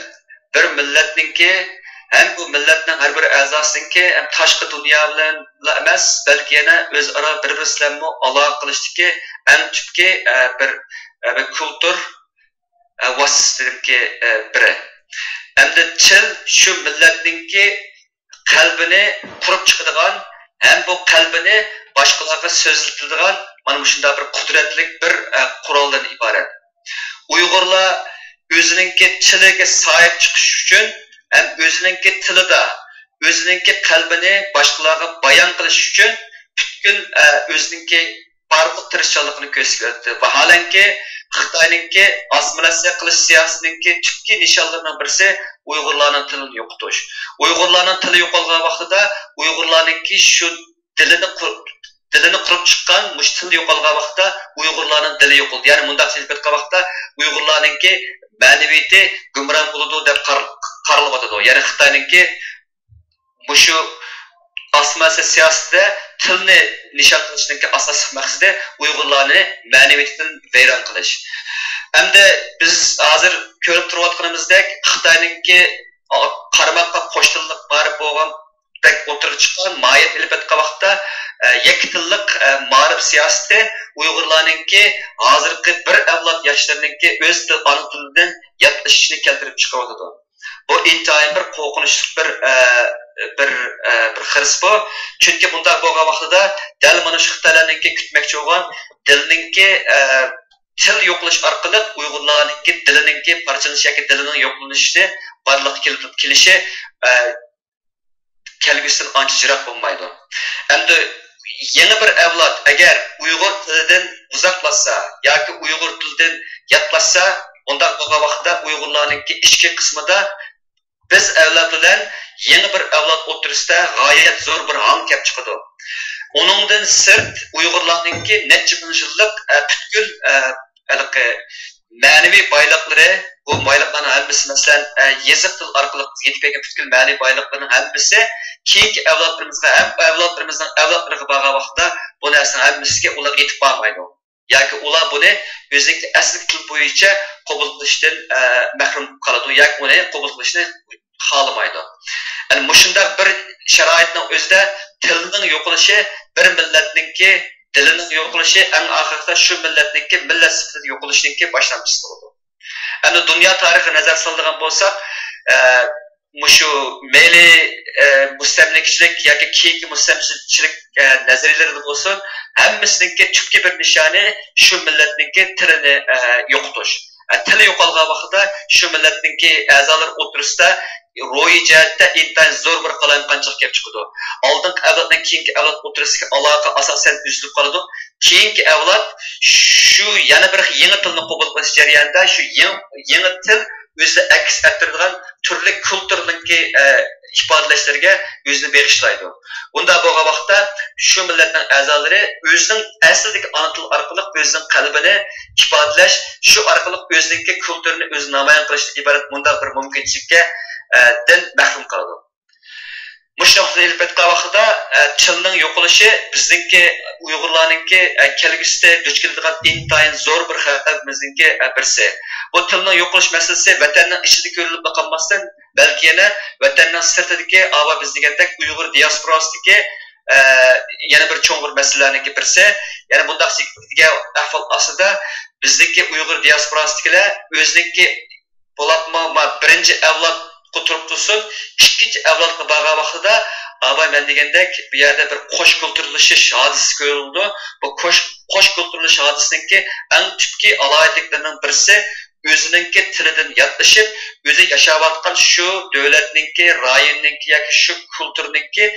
بىر مىللەتنىڭكى، ھەم بۇ مىللەتنىڭ ھەر بىر ئەزاسىنىڭكى، ھەم تاشقى دۇنيا بىلەنلا ئەمەس، بەلكى يەنە ئۆزئارا بىر-بىرسى بىلەنمۇ ئالاقە قىلىشتىكى ئەڭ تۈپكى، ئە، بىر، ئە، بىر كۇلتۇر، ئە، ۋاسىتىسىدىكى، ئە، بىرى. ئەمدى تىل شۇ مىللەتنىڭكى قەلبىنى قۇرۇپ چىقىدىغان ھەم بۇ قەلبىنى باشقىلارغا سۆزلىتىدىغان مانا مۇشۇنداق بىر قۇدرەتلىك بىر، ئە، قورالدىن ئىبارەت. ئۇيغۇرلار ئۆزىنىڭكى تىلىگە ساھىب چىقىش ئۈچۈن ھەم ئۆزىنىڭكى تىلىدا ئۆزىنىڭكى قەلبىنى باشقىلارغا بايان قىلىش ئۈچۈن پۈتكۈل، ئە، ئۆزىنىڭكى بارلىق تىرىشچانلىقىنى كۆرسىتىۋاتىدۇ. ۋاھالەنكى، خىتاينىڭكى ئاسسىمىلياتسىيە قىلىش سىياسىتىنىڭكى تۈپكى نىشانلىرىنىڭ بىرسى ئۇيغۇرلارنىڭ تىلىنى يوقىتىش. ئۇيغۇرلارنىڭ تىلى يوقالغان ۋاقتىدا ئۇيغۇرلارنىڭكى شۇ دىلىنى قۇر-، دىلىنى قۇرۇپ چىققان مۇشۇ تىل يوقالغان ۋاقىتتا ئۇيغۇرلارنىڭ دىلى يوقىلىدۇ. يەنى مۇنداق سېلىپ ئېيتقان ۋاقىتتا ئۇيغۇرلارنىڭكى مەنىۋىيىتى گۇمران بولىدۇ دەپ قار-، قارىلىۋاتىدۇ. يەنى خىتاينىڭكى مۇشۇ ئاسسىمىلياتسىيە سىياسىتىدە تىلنى نىشان قىلىشنىڭكى ئاساسلىق مەقسىتى ئۇيغۇرلارنى مەنىۋىيىتىدىن ۋەيران قىلىش. ئەمدى بىز ھازىر كۆرۈپ تۇرۇۋاتقىنىمىزدەك، خىتاينىڭكى قارىماققا قوش تىللىق مائارىپ بولغاندەك ئوتتۇرىغا چىققان ماھىيەت ئېلىپ ئېيتقان ۋاقىتتا، ئە، يەككە تىللىق، ئە، مائارىپ سىياسىتى ئۇيغۇرلارنىڭكى ھازىرقى بىر ئەۋلاد ياشلىرىنىڭكى ئۆز تىل، ئانا تىلىدىن ياتلىشىشىنى كەلتۈرۈپ چىقىرىۋاتىدۇ. بۇ ئىنتايىن بىر قورقۇنچلۇق بىر، ئە، بىر، ئە، بىر خىرىس بۇ. چۈنكى بۇنداق بولغان ۋاقتىدا دەل مانا شۇ خىتايلارنىڭكى كۈتمەكچى بولغان دىلنىڭكى، ئە، تىل يوقىلىش ئارقىلىق ئۇيغۇرلارنىڭكى دىلىنىڭكى پارچىلىنىشى ياكى دىلىنىڭ يوقلىنىشى بارلىققا كېلىپ، كېلىشى، ئە، كەلگۈسىدىن ئانچە يىراق بولمايدۇ. ئەمدى يېڭى بىر ئەۋلاد ئەگەر ئۇيغۇر تىلىدىن ئۇزاقلاشسا ياكى ئۇيغۇر تىلىدىن ياتلاشسا، ئۇنداق بولغان ۋاقىتتا ئۇيغۇرلارنىڭكى ئىچكى قىسمىدا بىز ئەۋلاد بىلەن يېڭى بىر ئەۋلاد ئوتتۇرىسىدا غايەت زور بىر ھاڭ كەپ چىقىدۇ. ئۇنىڭدىن سىرت، ئۇيغۇرلارنىڭكى نەچچە مىڭ يىللىق، ئە، پۈتكۈل، ئە، ھېلىقى مەنىۋى بايلىقلىرى، بۇ بايلىقلارنىڭ ھەممىسى، مەسىلەن، ئە، يېزىق تىل ئارقىلىق يېتىپ كەلگەن پۈتكۈل مەنىۋى بايلىقلىرىنىڭ ھەممىسى كېيىنكى ئەۋلادلىرىمىزغا ھەم ئەۋلادلىرىمىزنىڭ ئەۋلادلىرىغا بارغان ۋاقىتتا بۇ نەرسىنىڭ ھەممىسىگە ئۇلارغا يېتىپ بارمايدۇ. ياكى ئۇلار بۇنى ئۆزىنىڭكى ئەسلىدىكى تىل بويىچە قوبۇل قىلىشتىن، ئە، مەھرۇم قالىدۇ ياكى ئۇنى قوبۇل قىلىشنى خالىمايدۇ. يەنى مۇشۇنداق بىر شارائىتنىڭ ئۆزىدە تىلنىڭ يوقىلىشى بىر مىللەتنىڭكى دىلىنىڭ يوقىلىشى، ئەڭ ئاخىرىدا شۇ مىللەتنىڭكى مىللەت سۈپىتىدە يوقىلىشنىڭكى باشلامچىسى بولىدۇ. ئەمدى دۇنيا تارىخىغا نەزەر سالىدىغان بولساق، ئە، مۇشۇ مەيلى، ئە، مۇستەملىكىچىلىك ياكى كېيىنكى مۇستەملىكىچىلىك، ئە، نەزەرىيەلىرىدە بولسۇن، ھەممىسىنىڭكى تۈپكى بىر نىشانى شۇ مىللەتنىڭكى تىلىنى، ئە، يوقىتىش. ئە، تىلى يوقالغان ۋاقتىدا شۇ مىللەتنىڭكى ئەزالىرى ئوتتۇرىسىدا روھىي جەھەتتە ئىنتايىن زور بىر قالايمىقانچىلىق كېلىپ چىقىدۇ. ئالدىنقى ئەۋلاد بىلەن كېيىنكى ئەۋلاد ئوتتۇرىسىدىكى ئالاقە ئاساسەن ئۈزۈلۈپ قالىدۇ. كېيىنكى ئەۋلاد شۇ يەنە بىر يېڭى تىلنى قوبۇل قىلىش جەريانىدا شۇ يېڭى، يېڭى تىل ئۆزىدە ئەكس ئەتتۈرىدىغان تۈرلۈك كۇلتۇرنىڭكى، ئە، ئىپادىلەشلىرىگە ئۆزىنى بېغىشلايدۇ. بۇنداق بولغان ۋاقىتتا شۇ مىللەتنىڭ ئەزالىرى ئۆزىنىڭ ئەسلىدىكى ئانا تىل ئارقىلىق ئۆزىنىڭ قەلبىنى ئىپادىلەش، شۇ ئارقىلىق ئۆزىنىڭكى كۇلتۇرىنى ئۆزى نامايان قىلىشتىن ئىبارەت مۇنداق بىر مۇمكىنچىلىككە، ئە، دىن مەھرۇم قالىدۇ. مۇشۇ نۇقتىدىن ئېلىپ ئېيتقان ۋاقتىدا، ئە، تىلنىڭ يوقىلىشى بىزنىڭكى ئۇيغۇرلارنىڭكى، ئە، كەلگۈسىدە دۇچ كېلىدىغان ئىنتايىن زور بىر خەۋپىمىزنىڭكى، ئە، بىرسى. بۇ تىلنىڭ يوقىلىش مەسىلىسى ۋەتەننىڭ ئىچىدە كۆرۈلۈپلا قالماستىن، بەلكى يەنە ۋەتەننىڭ سىرتىدىكى، ئاۋۇ بىز دېگەندەك ئۇيغۇر دىياسپوراسىدىكى، ئە، يەنە بىر چوڭ بىر مەسىلىلەرنىڭكى بىرسى. يەنە بۇنداق دېگەن ئەھۋال ئاستىدا بىزنىڭكى ئۇيغۇر دىياسپوراسىدىكىلەر ئۆزىنىڭكى بولۇپمۇ ما بىرىنچى ئەۋلادقا تۇرۇپ تۇرسۇن، ئىككىنچى ئەۋلادقا بارغان ۋاقتىدا، ئاۋۇ مەن دېگەندەك، بۇ يەردە بىر قوش كۇلتۇرلىشىش ھادىسىسى كۆرۈلىدۇ. بۇ قوش، قوش كۇلتۇرلىشىش ھادىسىسىنىڭكى ئەڭ تۈپكى ئالاھىدىلىكلىرىنىڭ بىرسى، ئۆزىنىڭكى تىلىدىن ياتلىشىپ، ئۆزى ياشاۋاتقان شۇ دۆلەتنىڭكى، رايوننىڭكى ياكى شۇ كۇلتۇرنىڭكى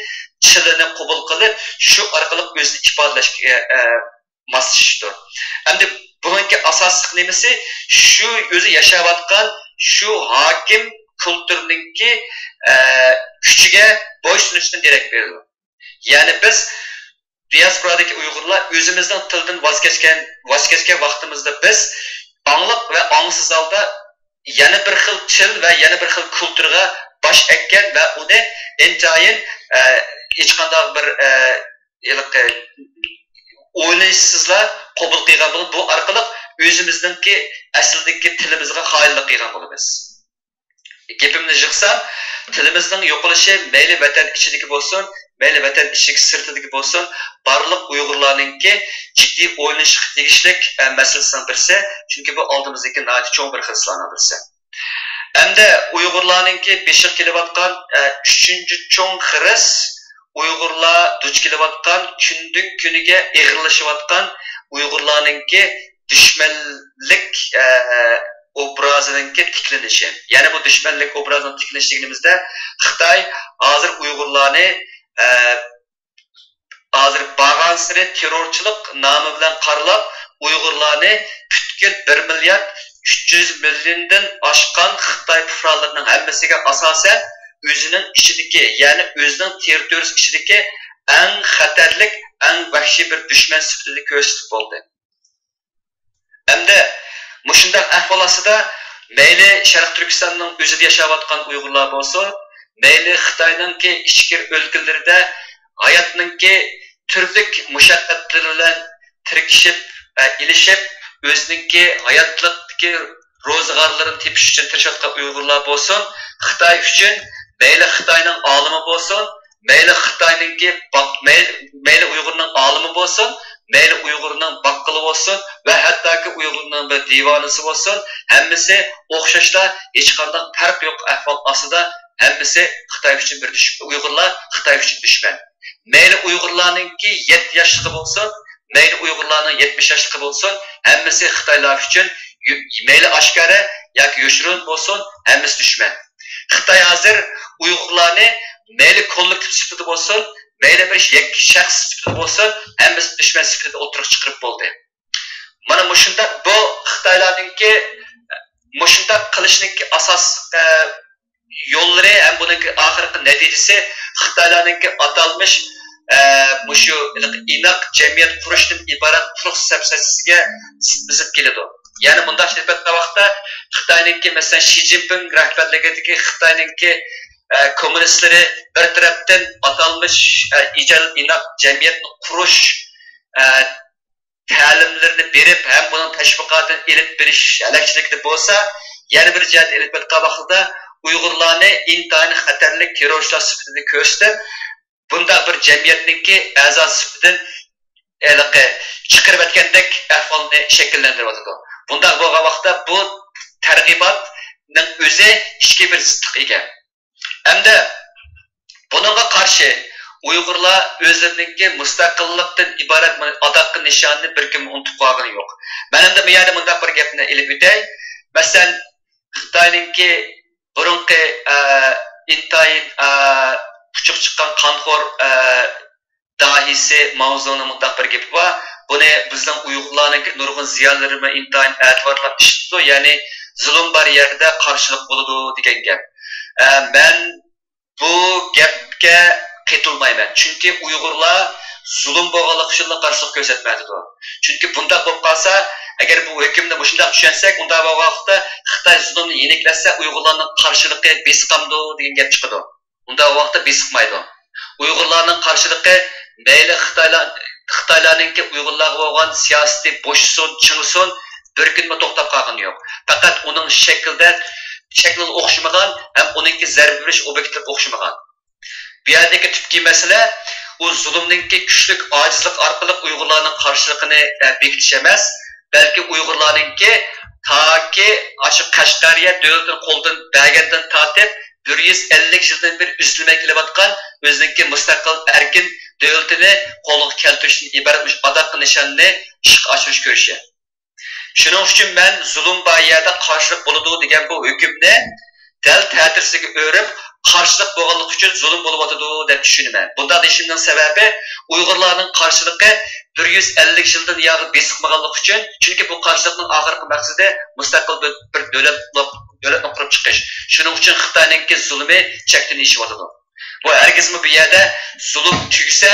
تىلىنى قوبۇل قىلىپ، شۇ ئارقىلىق ئۆزىنى ئىپادىلەشكە، ئە، ماسلىشىشتۇر. ئەمدى بۇنىڭكى ئاساسلىق نېمىسى؟ شۇ ئۆزى ياشاۋاتقان شۇ ھاكىم كۇلتۇرنىڭكى، ئە، كۈچىگە بويسۇنۇشتىن دېرەك بېرىدۇ. يەنى بىز دىياسپورادىكى ئۇيغۇرلار ئۆزىمىزنىڭ تىلىدىن ۋاز كەچكەن، ۋاز كەچكەن ۋاقتىمىزدا بىز ئاڭلىق ۋە ئاڭسىز ھالدا يەنە بىر خىل تىل ۋە يەنە بىر خىل كۇلتۇرغا باش ئەگكەن ۋە ئۇنى ئىنتايىن، ئە، ھېچقانداق بىر، ئە، ھېلىقى ئويلىنىشسىزلا قوبۇل قىلغان بولۇپ، بۇ ئارقىلىق ئۆزىمىزنىڭكى ئەسلىدىكى تىلىمىزغا خائىنلىق قىلغان بولىمىز. گېپىمنى يىغسام، تىلىمىزنىڭ يوقىلىشى مەيلى ۋەتەن ئىچىدىكى بولسۇن، مەيلى ۋەتەن ئىچىدىكى سىرتىدىكى بولسۇن، بارلىق ئۇيغۇرلارنىڭكى جىددىي ئويلىنىشقا تېگىشلىك، ئە، مەسىلىسىنىڭ بىرسى. چۈنكى بۇ ئالدىمىزدىكى ناھايىتى چوڭ بىر خىرىسلارنىڭ بىرسى. ئەمدى ئۇيغۇرلارنىڭكى بېشىغا كېلىۋاتقان، ئە، ئۈچىنچى چوڭ خىرىس، ئۇيغۇرلار دۇچ كېلىۋاتقان، كۈندىن كۈنىگە ئېغىرلىشىۋاتقان ئۇيغۇرلارنىڭكى دۈشمەنلىك، ئە، ئوبرازىنىڭكى تىكلىنىشى. يەنى بۇ دۈشمەنلىك ئوبرازىنىڭ تىكلىنىشى دېگىنىمىزدە، خىتاي ھازىر ئۇيغۇرلارنى، ئە، ھازىر بارغانسېرى تېررورچىلىق نامى بىلەن قارىلاپ، ئۇيغۇرلارنى پۈتكۈل بىر مىليارد ئۈچ يۈز مىليوندىن ئاشقان خىتاي پۇقرالىرىنىڭ ھەممىسىگە ئاساسەن ئۆزىنىڭ ئىچىدىكى، يەنى ئۆزىنىڭ تېررىتورىيىسى ئىچىدىكى ئەڭ خەتەرلىك، ئەڭ ۋەھشىي بىر دۈشمەن سۈپىتىدە كۆرسىتىپ بولدى. ئەمدى مۇشۇنداق ئەھۋال ئاستىدا مەيلى شەرقىي تۈركىستاننىڭ ئۆزىدە ياشاۋاتقان ئۇيغۇرلار بولسۇن، مەيلى خىتاينىڭكى ئىچكىرى ئۆلكىلىرىدە ھاياتنىڭكى تۈرلۈك مۇشەققەتلىرى بىلەن تىركىشىپ، ئە، ئېلىشىپ، ئۆزىنىڭكى ھاياتلىقتىكى روزىغارلىرىنى تېپىش ئۈچۈن تىرىشىۋاتقان ئۇيغۇرلار بولسۇن، خىتاي ئۈچۈن مەيلى خىتاينىڭ ئالىمى بولسۇن، مەيلى خىتاينىڭكى باق-، مەيلى، مەيلى ئۇيغۇر بولسۇن، مەيلى ئۇيغۇرنىڭ باققىلى بولسۇن ۋە ھەتتاكى ئۇيغۇرنىڭ بىر دىۋانىسى بولسۇن، ھەممىسى ئوخشاشلا، ھېچقانداق پەرق يوق ئەھۋال ئاستىدا ھەممىسى خىتاي ئۈچۈن بىر دۈش-، ئۇيغۇرلار خىتاي ئۈچۈن دۈشمەن. مەيلى ئۇيغۇرلارنىڭكى يەتتە ياشلىقى بولسۇن، مەيلى ئۇيغۇرلارنىڭ يەتمىش ياشلىقى بولسۇن، ھەممىسى خىتايلار ئۈچۈن، يو-، مەيلى ئاشكارا ياكى يوشۇرۇن بولسۇن، ھەممىسى دۈشمەن. خىتاي ھازىر ئۇيغۇرلارنى مەيلى كوللېكتىپ سۈپىتىدە بولسۇن، مەيلى بىر يەككە شەخس سۈپىتىدە بولسۇن، ھەممىسىنى دۈشمەن سۈپىتىدە ئوتتۇرىغا چىقىرىپ بولدى. مانا مۇشۇنداق بۇ خىتايلارنىڭكى، مۇشۇنداق قىلىشنىڭكى ئاساسلىق، ئە، يوللىرى ھەم بۇنىڭكى ئاخىرقى نەتىجىسى خىتايلارنىڭكى ئاتالمىش، ئە، مۇشۇ ئىناق جەمئىيەت قۇرۇشتىن ئىبارەت قۇرۇق سەپسەتىسىگە بېزىپ كېلىدۇ. يەنى مۇنداق ئېلىپ ئېيتقان ۋاقىتتا خىتاينىڭكى، مەسىلەن، شى جىنپىڭ رەھبەرلىكىدىكى خىتاينىڭكى، ئە، كوممۇنىستلىرى بىر تەرەپتىن ئاتالمىش، ئە، ئىجادىي ئىناق جەمئىيەتنى قۇرۇش، ئە، تەلىملىرىنى بېرىپ ھەم بۇنىڭ تەشۋىقاتىنى ئېلىپ بېرىش ھەلەكچىلىكىدە بولسا، يەنە بىر جەھەتتە ئېلىپ ئېيتقان ۋاقتىدا ئۇيغۇرلارنى ئىنتايىن خەتەرلىك تېررورچىلار سۈپىتىدە كۆرسىتىپ، بۇنداق بىر جەمئىيەتنىڭكى ئەزاسى سۈپىتىدىن ھېلىقى چىقىرىۋەتكەندەك ئەھۋالنى شەكىللەندۈرۈۋاتىدۇ. بۇنداق بولغان ۋاقىتتا بۇ تەرغىباتنىڭ ئۆزى ئىچكى بىر زىتلىققا ئىگە. ئەمدى بۇنىڭغا قارشى ئۇيغۇرلار ئۆزلىرىنىڭكى مۇستەقىللىقتىن ئىبارەت مانا ئاداققى نىشانىنى بىر كۈنمۇ ئۇنتۇپ قالغىنى يوق. مەن ئەمدى بۇ يەردە مۇنداق بىر گەپنى ئېلىپ ئۆتەي. مەسىلەن، خىتاينىڭكى بۇرۇنقى، ئە، ئىنتايىن، ئە، پۇچۇق چىققان قانخور، ئە، داھىيسى ماۋزېدۇڭنىڭ مۇنداق بىر گېپى بار. بۇنى بىزنىڭ ئۇيغۇرلارنىڭكى نۇرغۇن زىيالىيلىرىمۇ ئىنتايىن ئەتىۋارلاپ ئىشلىتىدۇ، يەنى زۇلۇم بار يەردە قارشىلىق بولىدۇ دېگەن گەپ. ئە، مەن بۇ گەپكە قېتىلمايمەن. چۈنكى ئۇيغۇرلار زۇلۇم بولغانلىقى ئۈچۈنلا قارشىلىق كۆرسەتمەيدۇ. چۈنكى بۇنداق بولۇپ قالسا، ئەگەر بۇ ھۆكۈمنى مۇشۇنداق چۈشەنسەك، ئۇنداق بولغان ۋاقىتتا خىتاي زۇلۇمنى يېنىكلەتسە، ئۇيغۇرلارنىڭ قارشىلىقى بېسىقامدۇ دېگەن گەپ چىقىدۇ. ئۇنداق ۋاقىتتا بېسىقمايدۇ. ئۇيغۇرلارنىڭ قارشىلىقى مەيلى خىتايلار، خىتايلارنىڭكى ئۇيغۇرلارغا بولغان سىياسىتى بوشىسۇن، چىڭىسۇن، بىر كۈنمۇ توختاپ قالغىنى يوق. پەقەت ئۇنىڭ شەكلىدە، شەكلىلا ئوخشىمىغان ھەم ئۇنىڭكى زەربە بېرىش ئوبيېكتلىرى ئوخشىمىغان. بۇ يەردىكى تۈپكى مەسىلە، ئۇ زۇلۇمنىڭكى كۈچلۈك ئاجىزلىق ئارقىلىق ئۇيغۇرلارنىڭ قارشىلىقىنى، ئە، بېكىتىش ئەمەس، بەلكى ئۇيغۇرلارنىڭكى تاكى ئاشۇ قەشقەرىيە دۆلىتىنى قولدىن بەرگەندىن تارتىپ، بىر يۈز ئەللىك يىلدىن بېرى ئۈزۈلمەي كېلىۋاتقان ئۆزىنىڭكى مۇستەقىل، ئەركىن دۆلىتىنى قولغا كەلتۈرۈشتىن ئىبارەت مۇشۇ ئاداققى نىشاننى ئىشقا ئاشۇرۇش كۈرىشى. شۇنىڭ ئۈچۈن مەن زۇلۇم بار يەردە قارشىلىق بولىدۇ دېگەن بۇ ھۆكۈمنى دەل تەتۈرىسىگە ئۆرۈپ، قارشىلىق بولغانلىقى ئۈچۈن زۇلۇم بولۇۋاتىدۇ دەپ چۈشىنىمەن. بۇنداق دېيىشىمنىڭ سەۋەبى، ئۇيغۇرلارنىڭ قارشىلىقى بىر يۈز ئەللىك يىلدىن ياغى بېسىقمىغانلىقى ئۈچۈن، چۈنكى بۇ قارشىلىقنىڭ ئاخىرقى مەقسىتى مۇستەقىل بىر، بىر دۆلەت، دۆلەتنى قۇرۇپ چىقىش. شۇنىڭ ئۈچۈن خىتاينىڭكى زۇلۇمى چەكتىن ئېشىۋاتىدۇ. بۇ ھەرگىزمۇ بۇ يەردە زۇلۇم تۈگىسە،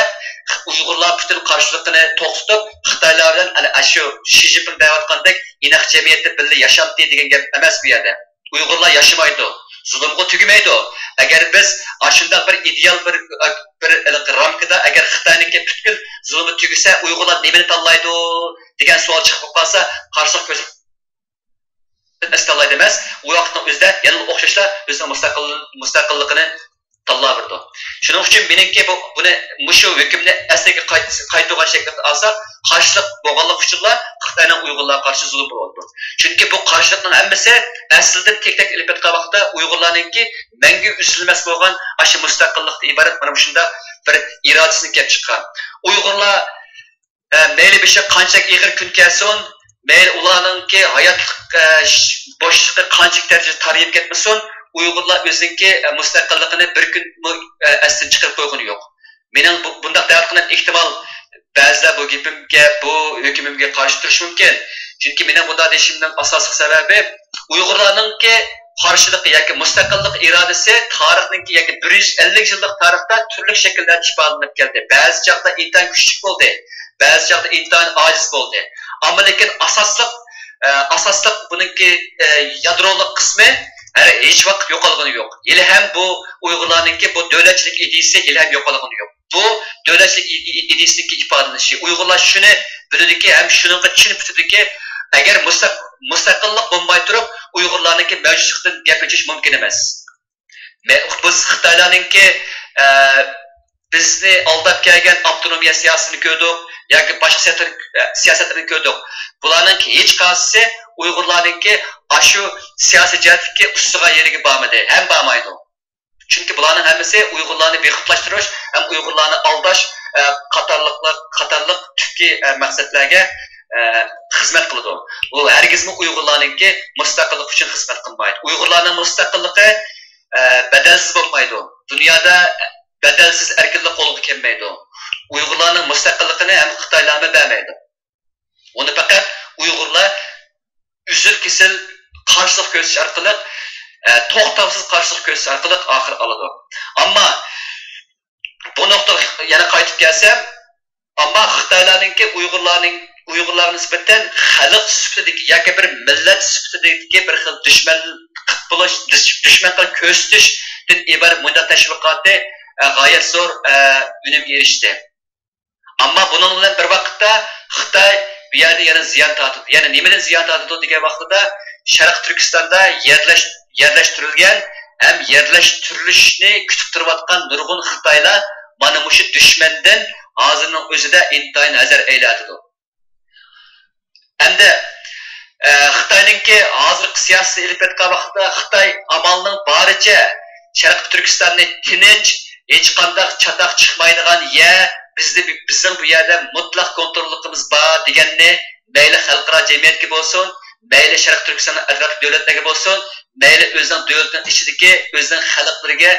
ئۇيغۇرلار پۈتۈن قارشىلىقىنى توختىتىپ، خىتايلار بىلەن ئەنە ئاشۇ شى جىنپىڭ دەۋاتقاندەك ئىناق جەمئىيەتتە بىللە ياشامتى دېگەن گەپ ئەمەس بۇ يەردە. ئۇيغۇرلار ياشىمايدۇ، زۇلۇمغا تۈگىمەيدۇ. ئەگەر بىز ئاشۇنداق بىر ئىدېئال بىر، بىر رامكىدا، ئەگەر خىتاينىڭكى پۈتكۈل زۇلۇمى تۈگىسە، ئۇيغۇرلار نېمىنى تاللايدۇ دېگەن سوئال چىقىپ قالسا، قارشىلىق كۆرسەتمەي ئەستالايدۇ ئەمەس، ئۇ ۋاقىتنىڭ ئۆزىدە يەنىلا ئوخشاشلا ئۆزىنىڭ مۇستەقىل، مۇستەقىللىقىنى تاللاۋېرىدۇ. شۇنىڭ ئۈچۈن مېنىڭكى بۇ، بۇنى، مۇشۇ ھۆكۈمنى ئەسلىگە قايت-، قايتۇرغان شەكىلدە ئالساق، قارشىلىق بولغانلىقى ئۈچۈنلا خىتاينىڭ ئۇيغۇرلارغا قارشى زۇلۇم بولۇۋاتىدۇ. چۈنكى بۇ قارشىلىقنىڭ ھەممىسى ئەسلىدىن تەك-تەك ئېلىپ ئېيتقان ۋاقىتتا ئۇيغۇرلارنىڭكى مەڭگۈ ئۈزۈلمەس بولغان ئاشۇ مۇستەقىللىقتىن ئىبارەت مانا مۇشۇنداق بىر ئىرادىسىدىن كېلىپ چىققان. ئۇيغۇرلار ئە، مەيلى بېشىغا قانچىلىك ئېغىر كۈن كەلسۇن، مەيلى ئۇلارنىڭكى ھاياتلىق، ئە، ش-، بوشلۇقى قانچىلىك دەرىجىدە تارىيىپ كەتمىسۇن، ئۇيغۇرلار ئۆزىنىڭكى، ئە، مۇستەقىللىقىنى بىر كۈنمۇ، ئە، ئەستىن چىقىرىپ قويغىنى يوق. مېنىڭ بۇ، بۇنداق دەۋاتقىنىم ئېھتىمال بەزىلەر بۇ گېپىمگە، بۇ ھۆكۈمۈمگە قارشى تۇرۇشى مۇمكىن. چۈنكى مېنىڭ بۇنداق دېيىشىمنىڭ ئاساسلىق سەۋەبى، ئۇيغۇرلارنىڭكى قارشىلىقى ياكى مۇستەقىللىق ئىرادىسى تارىخنىڭكى ياكى بىر يۈز ئەللىك يىللىق تارىختا تۈرلۈك شەكىللەردە ئىپادىلىنىپ كەلدى. بەزى چاغدا ئىنتايىن كۈچلۈك بولدى، بەزى چاغدا ئىنتايىن ئاجىز بولدى. ئەمما لېكىن ئاساسلىق، ئە، ئاساسلىق بۇنىڭكى، ئە، يادرولۇق قىسمى ھەر، ھېچ ۋاقىت يوقالغىنى يوق. ھېلىھەم بۇ ئۇيغۇرلارنىڭكى بۇ دۆلەتچىلىك ئىدىيىسى ھېلىھەم يوقالغىنى يوق. بۇ دۆلەتچىلىك ئىدىيىسىنىڭكى ئىپادىلىنىشى. ئۇيغۇرلار شۇنى بىلىدۇكى ھەم شۇنىڭغا چىڭ پۈتىدۇكى، ئەگەر مۇستەق-، مۇستەقىللىق بولماي تۇرۇپ، ئۇيغۇرلارنىڭكى مەۋجۇتلۇقىدىن گەپ ئېچىش مۇمكىن ئەمەس. مە-، بىز خىتايلارنىڭكى، ئە، بىزنى ئالداپ كەلگەن ئاپتونومىيە سىياسىتىنى كۆردۇق. ياكى باشقا سىياسەت-، سىياسەتلىرىنى كۆردۇق. بۇلارنىڭكى ھېچقايسىسى ئۇيغۇرلارنىڭكى ئاشۇ سىياسىي جەھەتتىكى ئۇستىغا يېرىگە بارمىدى ھەم بارمايدۇ. چۈنكى بۇلارنىڭ ھەممىسى ئۇيغۇرلارنى بىخۇدلاشتۇرۇش ھەم ئۇيغۇرلارنى ئالداش، ئە، قاتارلىقلار، قاتارلىق تۈپكى، ئە، مەقسەتلەرگە، ئە، خىزمەت قىلىدۇ. بۇ ھەرگىزمۇ ئۇيغۇرلارنىڭكى مۇستەقىللىقى ئۈچۈن خىزمەت قىلمايدۇ. ئۇيغۇرلارنىڭ مۇستەقىللىقى، ئە، بەدەلسىز بولمايدۇ. دۇنيادا بەدەلسىز ئەركىنلىك قولغا كەلمەيدۇ. ئۇيغۇرلارنىڭ مۇستەقىللىقىنى ھەم خىتايلارمۇ بەرمەيدۇ. ئۇنى پەقەت ئۇيغۇرلار ئۈزۈل-كېسىل قارشىلىق كۆرسىتىش ئارقىلىق، ئە، توختاۋسىز قارشىلىق كۆرسىتىش ئارقىلىق ئاخىر ئالىدۇ. ئەمما بۇ نۇقتىغا يەنە قايتىپ كەلسەم، ئەمما خىتايلارنىڭكى ئۇيغۇرلارنىڭ، ئۇيغۇرلارغا نىسبەتەن خەلق سۈپىتىدىكى ياكى بىر مىللەت سۈپىتىدىكى بىر خىل دۈشمەن قىلىپ بولۇش، دۈش-، دۈشمەن قىلىپ كۆرسىتىشتىن ئىبارەت مۇنداق تەشۋىقاتى، ئە، غايەت زور، ئە، ئۈنۈمگە ئېرىشتى. ئەمما بۇنىڭ بىلەن بىر ۋاقىتتا خىتاي بۇ يەردە يەنە زىيان تارتىدۇ. يەنە نېمىدىن زىيان تارتىدۇ دېگەن ۋاقتىدا، شەرقىي تۈركىستاندا يەرلەش-، يەرلەشتۈرۈلگەن ھەم يەرلەشتۈرۈلۈشنى كۈتۈپ تۇرۇۋاتقان نۇرغۇن خىتايلار مانا مۇشۇ دۈشمەندىن ھازىرنىڭ ئۆزىدە ئىنتايىن ھەزەر ئەيلەۋاتىدۇ. ئەمدى، ئە، خىتاينىڭكى ھازىرقى سىياسىتىنى ئېلىپ ئېيتقان ۋاقىتتا، خىتاي ئامالنىڭ بارىچە شەرقىي تۈركىستاننى تىنچ، ھېچقانداق چاتاق چىقمايدىغان يەر، بىزدە، بىزنىڭ بۇ يەردە مۇتلەق كونتروللۇقىمىز بار دېگەننى مەيلى خەلقئارا جەمئىيەتكە بولسۇن، مەيلى شەرقىي تۈركىستاننىڭ ئەتراپلىق دۆلەتلەرگە بولسۇن، مەيلى ئۆزىنىڭ دۆلىتىنىڭ ئىچىدىكى ئۆزىنىڭ خەلقلىرىگە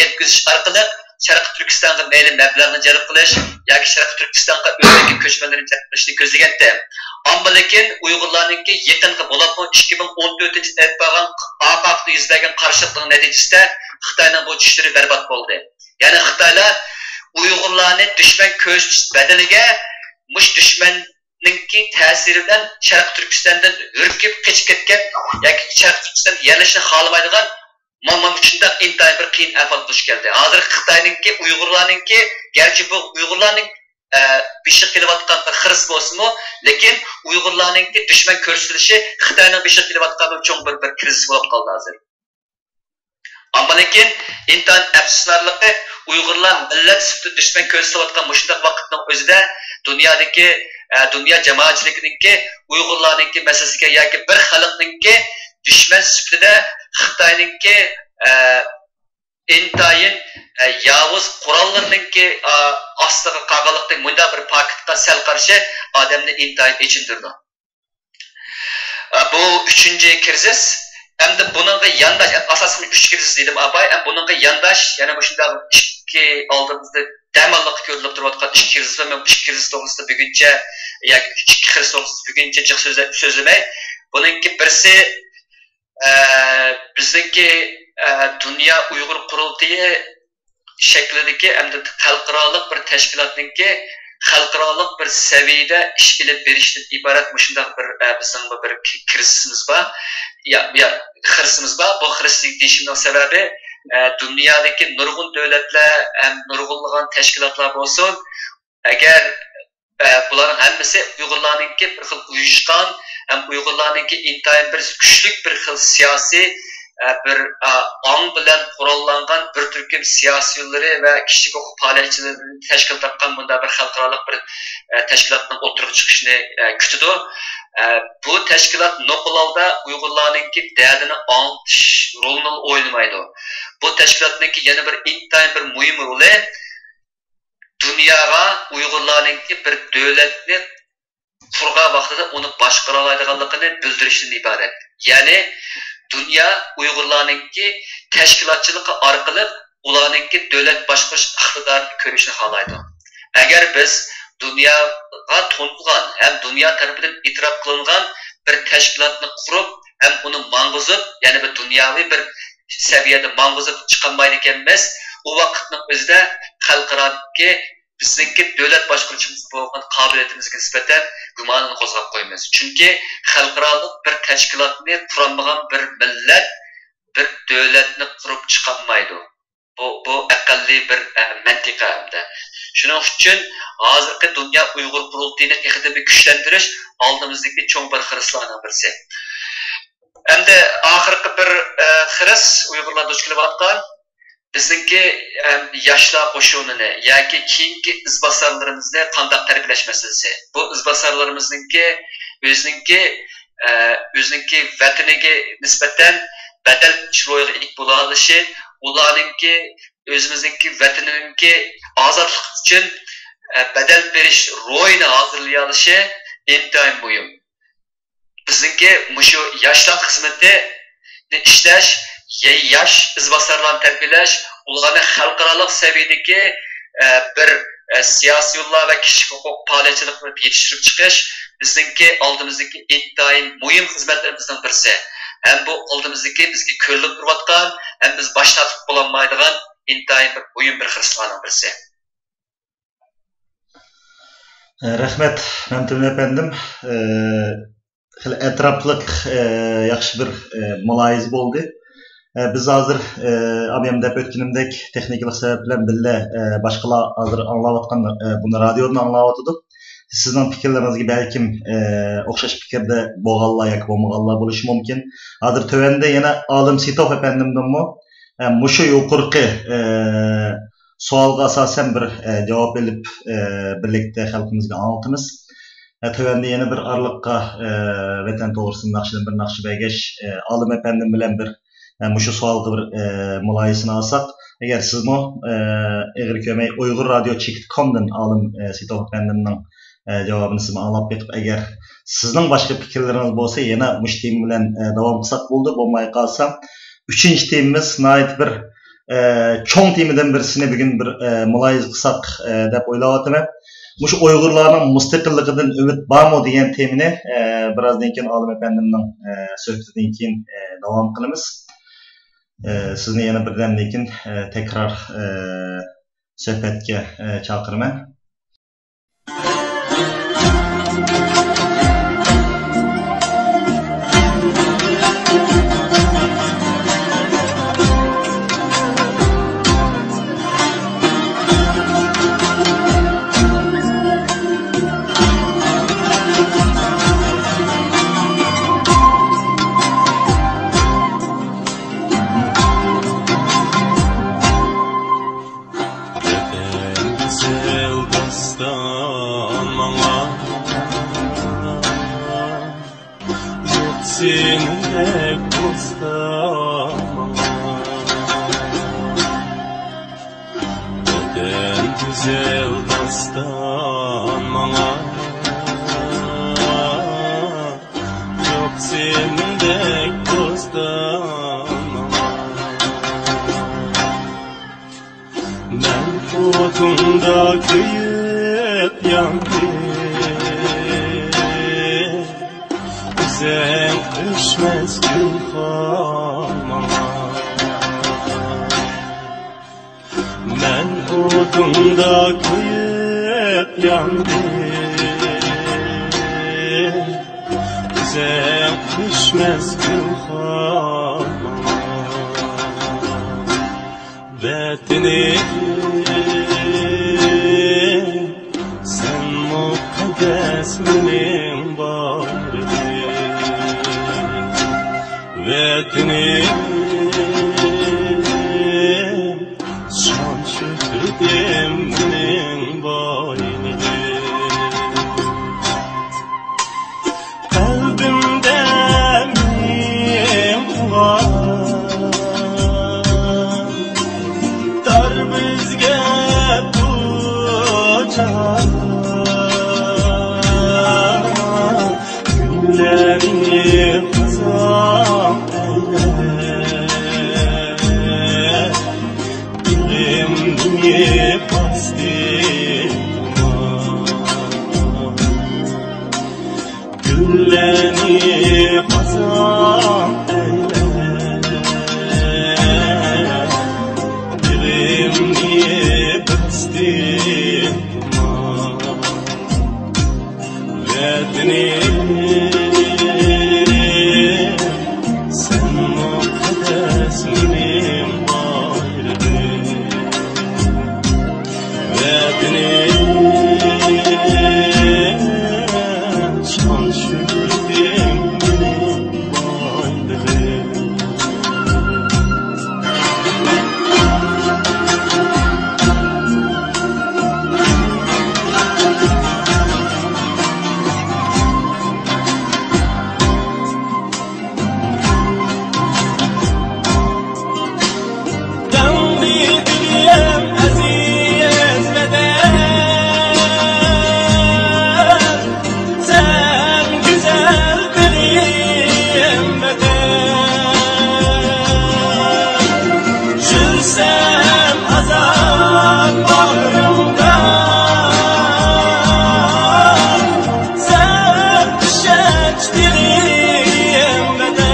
يەتكۈزۈش ئارقىلىق شەرقىي تۈركىستانغا مەيلى مەبلەغنى جەلپ قىلىش ياكى شەرقىي تۈركىستانغا ئۆزىنىڭكى كۆچمەنلىرىنى جەلپ قىلىشنى كۆزلىگەنتى. ئەمما لېكىن ئۇيغۇرلارنىڭكى يېقىنقى، بولۇپمۇ ئىككى مىڭ ئون تۆتىنچى يىلدىن ئېلىپ بارغان ئاق-ئاقتا يۈز بەرگەن قارشىلىقنىڭ نەتىجىسىدە خىتاينىڭ بۇ چۈشلىرى بەربات بولدى. يەنى خىتايلار ئۇيغۇرلارنى دۈشمەن كۆرسىتىش بەدىلىگە مۇشۇ دۈشمەننىڭكى تەسىرى بىلەن شەرقىي تۈركىستاندىن ھۈركۈپ قېچىپ كەتكەن ياكى شەرقىي تۈركىستاندا يەرلىشىشنى خالىمايدىغان مانا مۇشۇنداق ئىنتايىن بىر قىيىن ئەھۋال دۇچ كەلدى. ھازىر خىتاينىڭكى، ئۇيغۇرلارنىڭكى، گەرچە بۇ ئۇيغۇرلارنىڭ، ئە، بېشىغا كېلىۋاتقان بىر خىرىس بولسىمۇ، لېكىن ئۇيغۇرلارنىڭكى دۈشمەن كۆرسىتىلىشى خىتاينىڭ بېشىغا كېلىۋاتقان بىر چوڭ بىر، بىر كىرىزىس بولۇپ قالدى ھازىر. ئەمما لېكىن ئىنتايىن ئەپسۇسلىنارلىقى، ئۇيغۇرلار مىللەت سۈپىتىدە دۈشمەن كۆرسىتىلىۋاتقان مۇشۇنداق ۋاقىتنىڭ ئۆزىدە دۇنيادىكى، ئە، دۇنيا جامائەتچىلىكىنىڭكى ئۇيغۇرلارنىڭكى مەسىلىسىگە ياكى بىر خەلقنىڭكى دۈشمەن سۈپىتىدە خىتاينىڭكى، ئە، ئىنتايىن، ئە، ياۋۇز قوراللىرىنىڭكى، ئا، ئاستىغا قالغانلىقتەك مۇنداق بىر پاكىتقا سەل قارىشى ئادەمنى ئىنتايىن ئېچىندۇرىدۇ. ئە، بۇ ئۈچىنچى كىرىزىس. ئەمدى بۇنىڭغا يانداش، ئاساسەن ئۈچ كىرىزىس دېدىم ئاپاي. ئەمدى بۇنىڭغا يانداش يەنە مۇشۇنداق ئىككى ئالدىمىزدا دەماللىققا كۆرۈلۈپ تۇرۇۋاتقان ئىككى كىرىزىس بار. مەن بۇ ئىككى كىرىزىس توغرىسىدا بۈگۈنچە، ياكى ئىككى كىرىزىس توغرىسىدا بۈگۈنچە جىق سۆزلە-، سۆزلىمەي. بۇنىڭكى بىرسى، ئە، بىزنىڭكى، ئە، دۇنيا ئۇيغۇر قۇرۇلتىيى شەكلىدىكى ئەمدى خەلقئارالىق بىر تەشكىلاتنىڭكى خەلقئارالىق بىر سەۋىيەدە ئىش ئېلىپ بېرىشتىن ئىبارەت مۇشۇنداق بىر، ئە، بىزنىڭ بىر كىرىزىسىمىز بار. يا، يا، خىرىسىمىز بار. بۇ خىرىس دېيىشىمنىڭ سەۋەبى، ئە، دۇنيادىكى نۇرغۇن دۆلەتلەر ھەم نۇرغۇنلىغان تەشكىلاتلار بولسۇن، ئەگەر، ئە، بۇلارنىڭ ھەممىسى ئۇيغۇرلارنىڭكى بىر خىل ئۇيۇشقان ھەم ئۇيغۇرلارنىڭكى ئىنتايىن بىر كۈچلۈك بىر خىل سىياسىي، ئە، بىر، ئە، ئاڭ بىلەن قوراللانغان بىر تۈركۈم سىياسىيونلىرى ۋە كىشىلىك ھوقۇق پائالىيەتچىلىرىنى تەشكىل تاپقان بۇنداق بىر خەلقئارالىق بىر، ئە، تەشكىلاتنىڭ ئوتتۇرىغا چىقىشىنى، ئە، كۈتىدۇ. ئە، بۇ تەشكىلات نوقۇل ھالدا ئۇيغۇرلارنىڭكى دەردىنى ئاڭلىتىش رولىنى ئوينىمايدۇ. بۇ تەشكىلاتنىڭكى يەنە بىر ئىنتايىن بىر مۇھىم رولى دۇنياغا ئۇيغۇرلارنىڭكى بىر دۆلەتنى قۇرغان ۋاقتىدا ئۇنى باشقۇرالايدىغانلىقىنى بىلدۈرۈشتىن ئىبارەت. يەنى دۇنيا ئۇيغۇرلارنىڭكى تەشكىلاتچىلىقى ئارقىلىق ئۇلارنىڭكى دۆلەت باشقۇرۇش ئىقتىدارىنى كۆرۈشنى خالايدۇ. ئەگەر بىز دۇنياغا تونۇلغان ھەم دۇنيا تەرىپىدىن ئېتىراپ قىلىنغان بىر تەشكىلاتنى قۇرۇپ ھەم ئۇنى ماڭغۇزۇپ، يەنى بىر دۇنياۋى بىر سەۋىيەدە ماڭغۇزۇپ چىقالمايدىكەنمىز، ئۇ ۋاقىتنىڭ ئۆزىدە خەلقئارادىكى بىزنىڭكى دۆلەت باشقۇرۇشىمىزغا بولغان قابىلىيىتىمىزگە نىسبەتەن گۇماننى قوزغاپ قويىمىز. چۈنكى خەلقئارالىق بىر تەشكىلاتنى قۇرالمىغان بىر مىللەت بىر دۆلەتنى قۇرۇپ چىقالمايدۇ. بۇ، بۇ ئەقەللىي بىر، ئە، مەنتىقە ھەمدە. شۇنىڭ ئۈچۈن ھازىرقى دۇنيا ئۇيغۇر قۇرۇلتىيىنى تېخىدىن بىر كۈچلەندۈرۈش ئالدىمىزدىكى چوڭ بىر خىرىسلارنىڭ بىرسى. ئەمدى ئاخىرقى بىر، ئە، خىرىس ئۇيغۇرلار دۇچ كېلىۋاتقان بىزنىڭكى، ئەم، ياشلار قوشۇنىنى ياكى كېيىنكى ئىزباسارلىرىمىزنى قانداق تەربىيەلەش مەسىلىسى. بۇ ئىزباسارلىرىمىزنىڭكى ئۆزىنىڭكى، ئە، ئۆزىنىڭكى ۋەتىنىگە نىسبەتەن بەدەل بېرىش روھىغا ئىگە بولالىشى، ئۇلارنىڭكى ئۆزىمىزنىڭكى ۋەتىنىنىڭكى ئازادلىقى ئۈچۈن، ئە، بەدەل بېرىش روھىنى ھازىرلىيالىشى ئىنتايىن مۇھىم. بىزنىڭكى مۇشۇ ياشلار خىزمىتىنى ئىشلەش، يا-، ياش ئىزباسارلارنى تەربىيەلەش، ئۇلارنى خەلقئارالىق سەۋىيەدىكى، ئە، بىر، ئە، سىياسىيونلار ۋە كىشىلىك ھوقۇق پائالىيەتچىلىرى قىلىپ يېتىشتۈرۈپ چىقىش بىزنىڭكى ئالدىمىزدىكى ئىنتايىن مۇھىم خىزمەتلىرىمىزنىڭ بىرسى. ھەم بۇ ئالدىمىزدىكى بىزگە كۆرۈلۈپ تۇرۇۋاتقان، ھەم بىز باش تارتىپ بولالمايدىغان ئىنتايىن بىر مۇھىم بىر خىرىسلارنىڭ بىرسى. رەھمەت، مەمتىمىن ئەپەندىم. خېلى ئەتراپلىق، ياخشى بىر مۇلاھىزە بولدى. بىز ھازىر، ئابىيام دەپ ئۆتكىنىمدەك، تېخنىكىلىق سەۋەب بىلەن بىللە، باشقىلار ھازىر ئاڭلاۋاتقان، بۇنى رادىيودىن ئاڭلاۋاتىدۇ. سىزنىڭ پىكىرلىرىڭىزگە بەلكىم، ئوخشاش پىكىردە بولغانلار ياكى بولمىغانلار بولۇشى مۇمكىن. ھازىر تۆۋەندە يەنە ئالىم سېيىتوف ئەپەندىمدىنمۇ، مۇشۇ يۇقىرىقى، سوئالغا ئاساسەن بىر، ئە، جاۋاب ئېلىپ، ئە، بىرلىكتە خەلقىمىزگە ئاڭلىتىمىز. ئە، تۆۋەندە يەنە بىر ئارىلىققا، ئە، ۋەتەن توغرىسىدا ناخشىدىن بىر ناخشا بەرگەچ، ئە، ئالىم ئەپەندىم بىلەن بىر، ئە، مۇشۇ سوئالغا بىر، ئە، مۇلاھىزىسىنى ئالساق، ئەگەر سىزمۇ، ئە، ئېغىر كۆرمەي ئۇيغۇر رادىيو چېكىت كومدىن ئالىم، ئە، سېيىتوف ئەپەندىمنىڭ، ئە، جاۋابىنى سىزمۇ ئاڭلاپ بېقىپ، ئەگەر سىزنىڭ باشقا پىكىرلىرىڭىز بولسا، يەنە مۇشۇ تېما بىلەن، ئە، داۋام قىلساق بولىدۇ. بولماي قالسا، ئۈچىنچى تېمىمىز ناھايىتى بىر، ئە، چوڭ تېمىدىن بىرسىنى بۈگۈن بىر، ئە، مۇلاھىزە قىلساق، ئە، دەپ ئويلاۋاتىمەن. مۇشۇ ئۇيغۇرلارنىڭ مۇستەقىللىقىدىن ئۈمىد بارمۇ دېگەن تېمىنى، ئە، بىرازدىن كېيىن ئالىم ئەپەندىمنىڭ، ئە، سۆھبىتىدىن كېيىن، ئە، داۋام قىلىمىز. ئە، سىزنى يەنە بىردەمدىن كېيىن، ئە، تەكرار، ئە، سۆھبەتكە، ئە، چاقىرىمەن. ۋەتەن گۈزەل داستان ماڭا، يوق سېنىڭدەك دوستان ماڭا. ۋەتەن گۈزەل داستان ماڭا، يوق سېنىڭدەك دوستان ماڭا. مەن ئوتۇڭدا كۆيۈپ ياندىم، ئۆزۈڭ ئۆچمەس گۈلخان ماڭا. مەن ئوتۇڭدا كۆيۈپ ياندىم، ئۆزۈڭ ئۆچمەس گۈلخان ماڭا. ۋەتىنىم، سەن مۇقەددەس مېنىڭ بايرىقىم. ۋەتىنىم، شان شۆھرىتىم مېنىڭ بايلىقىم. قەلبىمدە مېڭىپ تۇرغان دار بىزگە بۇ جاھان. گۈللەرنى خازاڭ ئەيلەپ، بېغىمنى باستى تۇمان. گۈللەرنى خازاڭ ئەيلەپ، بېغىمنى باستى تۇمان. ۋەتىنىم، سەن مۇقەددەس مېنىڭ بايرىقىم. ۋەتىنىم، شان شۆھرىتىم مېنىڭ بايلىقىم. باغرىمدا سەن ئىشەنچ دېرىزەمدە.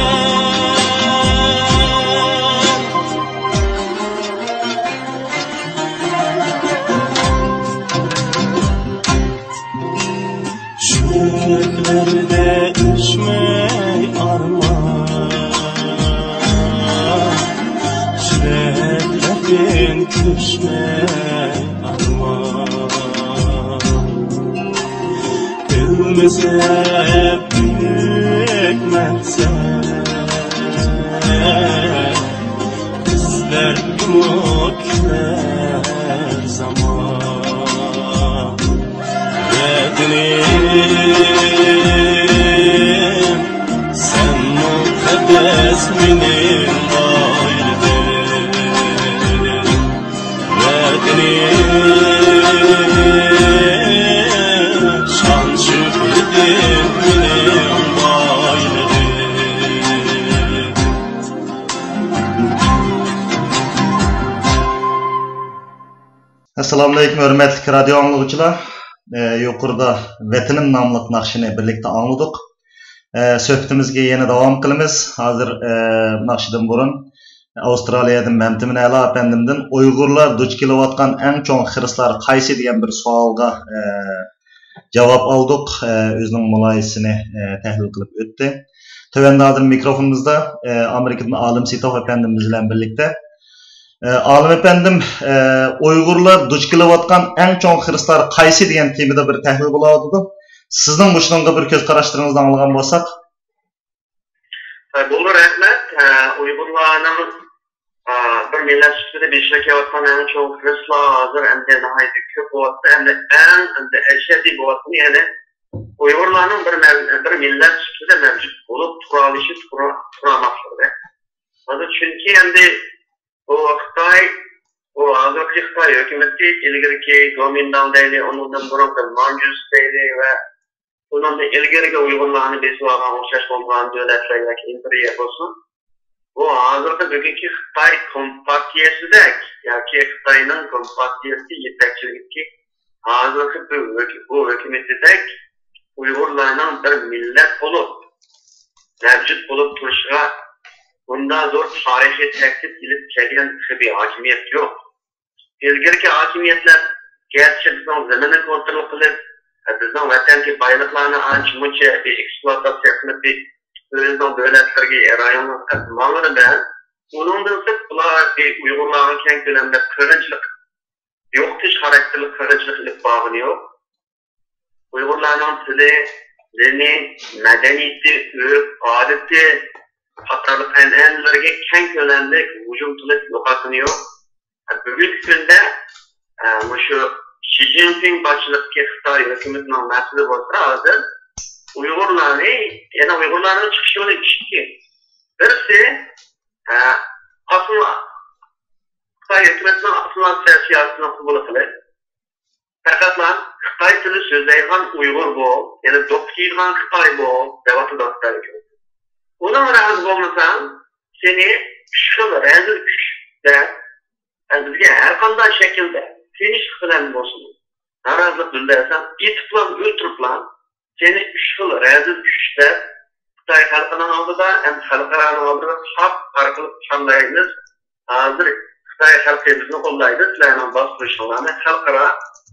چۆللەردە ئۆچمەي ئارمان، چىلەكلەردىن كۆچمەي ئارمان. ئۆلمىسە بۈيۈك مەقسەت، بىزلەرگىمۇ كۈلەر زامان. ۋەتىنىم، سەن مۇقەددەس مېنىڭ بايلىقىم. ۋەتىنىم، شان-شۆھرىتىم مېنىڭ بايلىقىم. ئەسسالامۇئەلەيكۇم، ھۆرمەتلىك رادىيو ئاڭلىغۇچىلار. ئە، يۇقىرىدا ۋەتىنىم ناملىق ناخشىنى بىرلىكتە ئاڭلىدۇق. ئە، سۆھبىتىمىزگە يەنە داۋام قىلىمىز. ھازىر، ئە، ناخشىدىن بۇرۇن ئاۋسترالىيەدىن مەمتىمىن ئەلا ئەپەندىمدىن ئۇيغۇرلار دۇچ كېلىۋاتقان ئەڭ چوڭ خىرىسلار قايسى دېگەن بىر سوئالغا، ئە، جاۋاب ئالدۇق. ئە، ئۆزىنىڭ مۇلاھىزىسىنى، ئە، تەھلىل قىلىپ ئۆتتى. تۆۋەندە ھازىر مىكروفونىمىزدا، ئە، ئامېرىكىدىن ئالىم سېيىتوف ئەپەندىمىز بىلەن بىرلىكتە، ئە، ئالىم ئەپەندىم، ئە، ئۇيغۇرلار دۇچ كېلىۋاتقان ئەڭ چوڭ خىرىسلار قايسى دېگەن تېمىدا بىر تەھلىل بولۇۋاتىدۇ. سىزنىڭ مۇشۇنىڭغا بىر كۆز قاراشلىرىڭىزنى ئاڭلىغان بولساق. ھە، بولدى، رەھمەت. ھە، ئۇيغۇرلارنىڭ، ئا، بىر مىللەت سۈپىتىدە بېشىغا كېلىۋاتقان ئەڭ چوڭ خىرىسلار ھازىر ئەمدى ناھايىتى كۆپ بولۇۋاتىدۇ. ئەمدى ئەڭ ئەمدى ئەشەددىي بولۇۋاتقىنى، يەنى ئۇيغۇرلارنىڭ بىر مەل-، بىر مىللەت سۈپىتىدە مەۋجۇت بولۇپ تۇرالىشى، تۇرا-، تۇرالماسلىقىدا. ھازىر چۈنكى ئەمدى بۇ خىتاي، بۇ ھازىرقى خىتاي ھۆكۈمىتى ئىلگىرىكى گومىنداڭ دەيلى، ئۇنىڭدىن بۇرۇنقى مانجۇس دەيلى ۋە ئۇنىڭدىن ئىلگىرىكى ئۇيغۇرلارنى بېسىۋالغان ئوخشاش بولمىغان دۆلەتلەر ياكى ئىمپېرىيە بولسۇن، بۇ ھازىرقى بۈگۈنكى خىتاي كومپارتىيەسىدەك ياكى خىتاينىڭ كومپارتىيەسى يېتەكچىلىكىدىكى ھازىرقى بۇ ھۆك-، بۇ ھۆكۈمىتىدەك ئۇيغۇرلارنىڭ بىر مىللەت بولۇپ، مەۋجۇت بولۇپ تۇرۇشىغا بۇنداق زور تارىخىي تەھدىت ئېلىپ كەلگەن تېخى بىر ھاكىمىيەت يوق. ئىلگىرىكى ھاكىمىيەتلەر گەرچە بىزنىڭ زېمىننى كونترول قىلىپ، بىزنىڭ ۋەتەندىكى بايلىقلارنى ئانچە-مۇنچە بىر ئېكسپلۇئاتاتسىيە قىلىپ، بىر ئۆزىنىڭ دۆلەتلىرىگە رايونلارغا قىلىپ ماڭغىنى بىلەن، ئۇنىڭدىن سىرت، ئۇلار بىر ئۇيغۇرلارغا كەڭ كۆلەمدە قىرغىنچىلىق، يوقىتىش خاراكتېرلىك قىرغىنچىلىق ئېلىپ بارغىنى يوق. ئۇيغۇرلارنىڭ تىلى، دىنى، مەدەنىيىتى، ئۆرپ-ئادىتى قاتارلىق ئەنئەنىلىرىگە كەڭ كۆلەملىك ھۇجۇم قىلىپ يوقاتقىنى يوق. بۈگۈنكى كۈندە، ئە، مۇشۇ شى جىنپىڭ باشچىلىقىدىكى خىتاي ھۆكۈمىتىنىڭ مەقسىتى بولسا، ھازىر ئۇيغۇرلارنى، يەنە ئۇيغۇرلارنىڭ چىقىش يولى ئىككى. بىرسى، ئە، ئاسسىمىلا-، خىتاي ھۆكۈمىتىنىڭ ئاسسىمىلياتسىيە سىياسىتىنى قوبۇل قىلىپ، پەقەتلا خىتاي تىلى سۆزلەيدىغان ئۇيغۇر بول، يەنى دوپپا كىيىدىغان خىتاي بول، دەۋاتىدۇ خىتاي ھۆكۈمىتى. ئۇنىڭغا رازى بولمىساڭ، سېنى ئۈچ خىل رەزىل كۈچ دەپ، بىزگە ھەر قانداق شەكىلدە، تىنچلىق بىلەن بولسۇن، نارازىلىق بىلدۈرسەڭ، ئېتىپلا، ئۆلتۈرۈپلا، سېنى ئۈچ خىل رەزىل كۈچ دەپ، خىتاي خەلقىنىڭ ئالدىدا ھەم خەلقئارانىڭ ئالدىدا خەت ئارقىلىق چاللايمىز. ھازىر خىتاي خەلقى بىزنى قوللايدۇ، سىلەرنىڭ باستۇرۇشۇڭلارنى خەلقئارا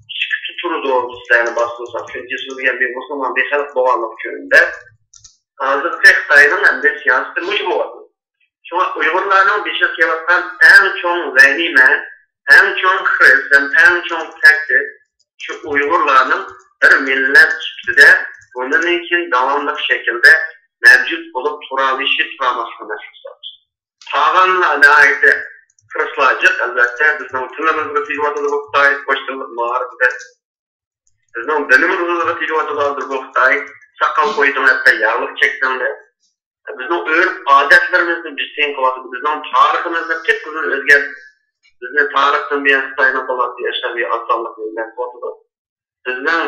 ئىشقا تۇتۇرىدۇ، سىلەرنى باستۇرساق، چۈنكى سىز دېگەن بىر مۇسۇلمان بىر خەلق بولغانلىقى ئۈچۈن دەپ، ھازىرقى خىتاينىڭ ئەمدى سىياسىتى مۇشۇ بولۇۋاتىدۇ. شۇڭا ئۇيغۇرلارنىڭ بېشىغا كېلىۋاتقان ئەڭ چوڭ ۋەھىمە، ئەڭ چوڭ خىرىس ھەم ئەڭ چوڭ تەھدىت شۇ ئۇيغۇرلارنىڭ بىر مىللەت سۈپىتىدە بۇندىن كېيىن داۋاملىق شەكىلدە مەۋجۇت بولۇپ تۇرالىشى، تۇرالماسلىقى مەسىلىسى. قالغانلار ناھايىتى خىرىسلار جىق، ئەلۋەتتە، بىزنىڭ تىلىمىزغا تېگىۋاتىدۇ بۇ خىتاي، قوش تىللىق مائارىپىدا. بىزنىڭ دىنىمىزغا تېگىۋاتىدۇ ھازىر بۇ خىتاي. ساقال قويدۇڭ، ھەتتا ياغلىق چەكتىڭ دەپ. بىزنىڭ ئۆرپ-ئادەتلىرىمىزنى بىزدىن قىلىۋاتىدۇ. بىزنىڭ تارىخىمىزنى قىپقىزىل ئۆزگەرتىپ، بىزنى تارىختىن بۇيان خىتاينىڭ قوللاپ ياشاپ ئازغانلىقىنى بىلدۈرۈۋاتىدۇ. بىزنىڭ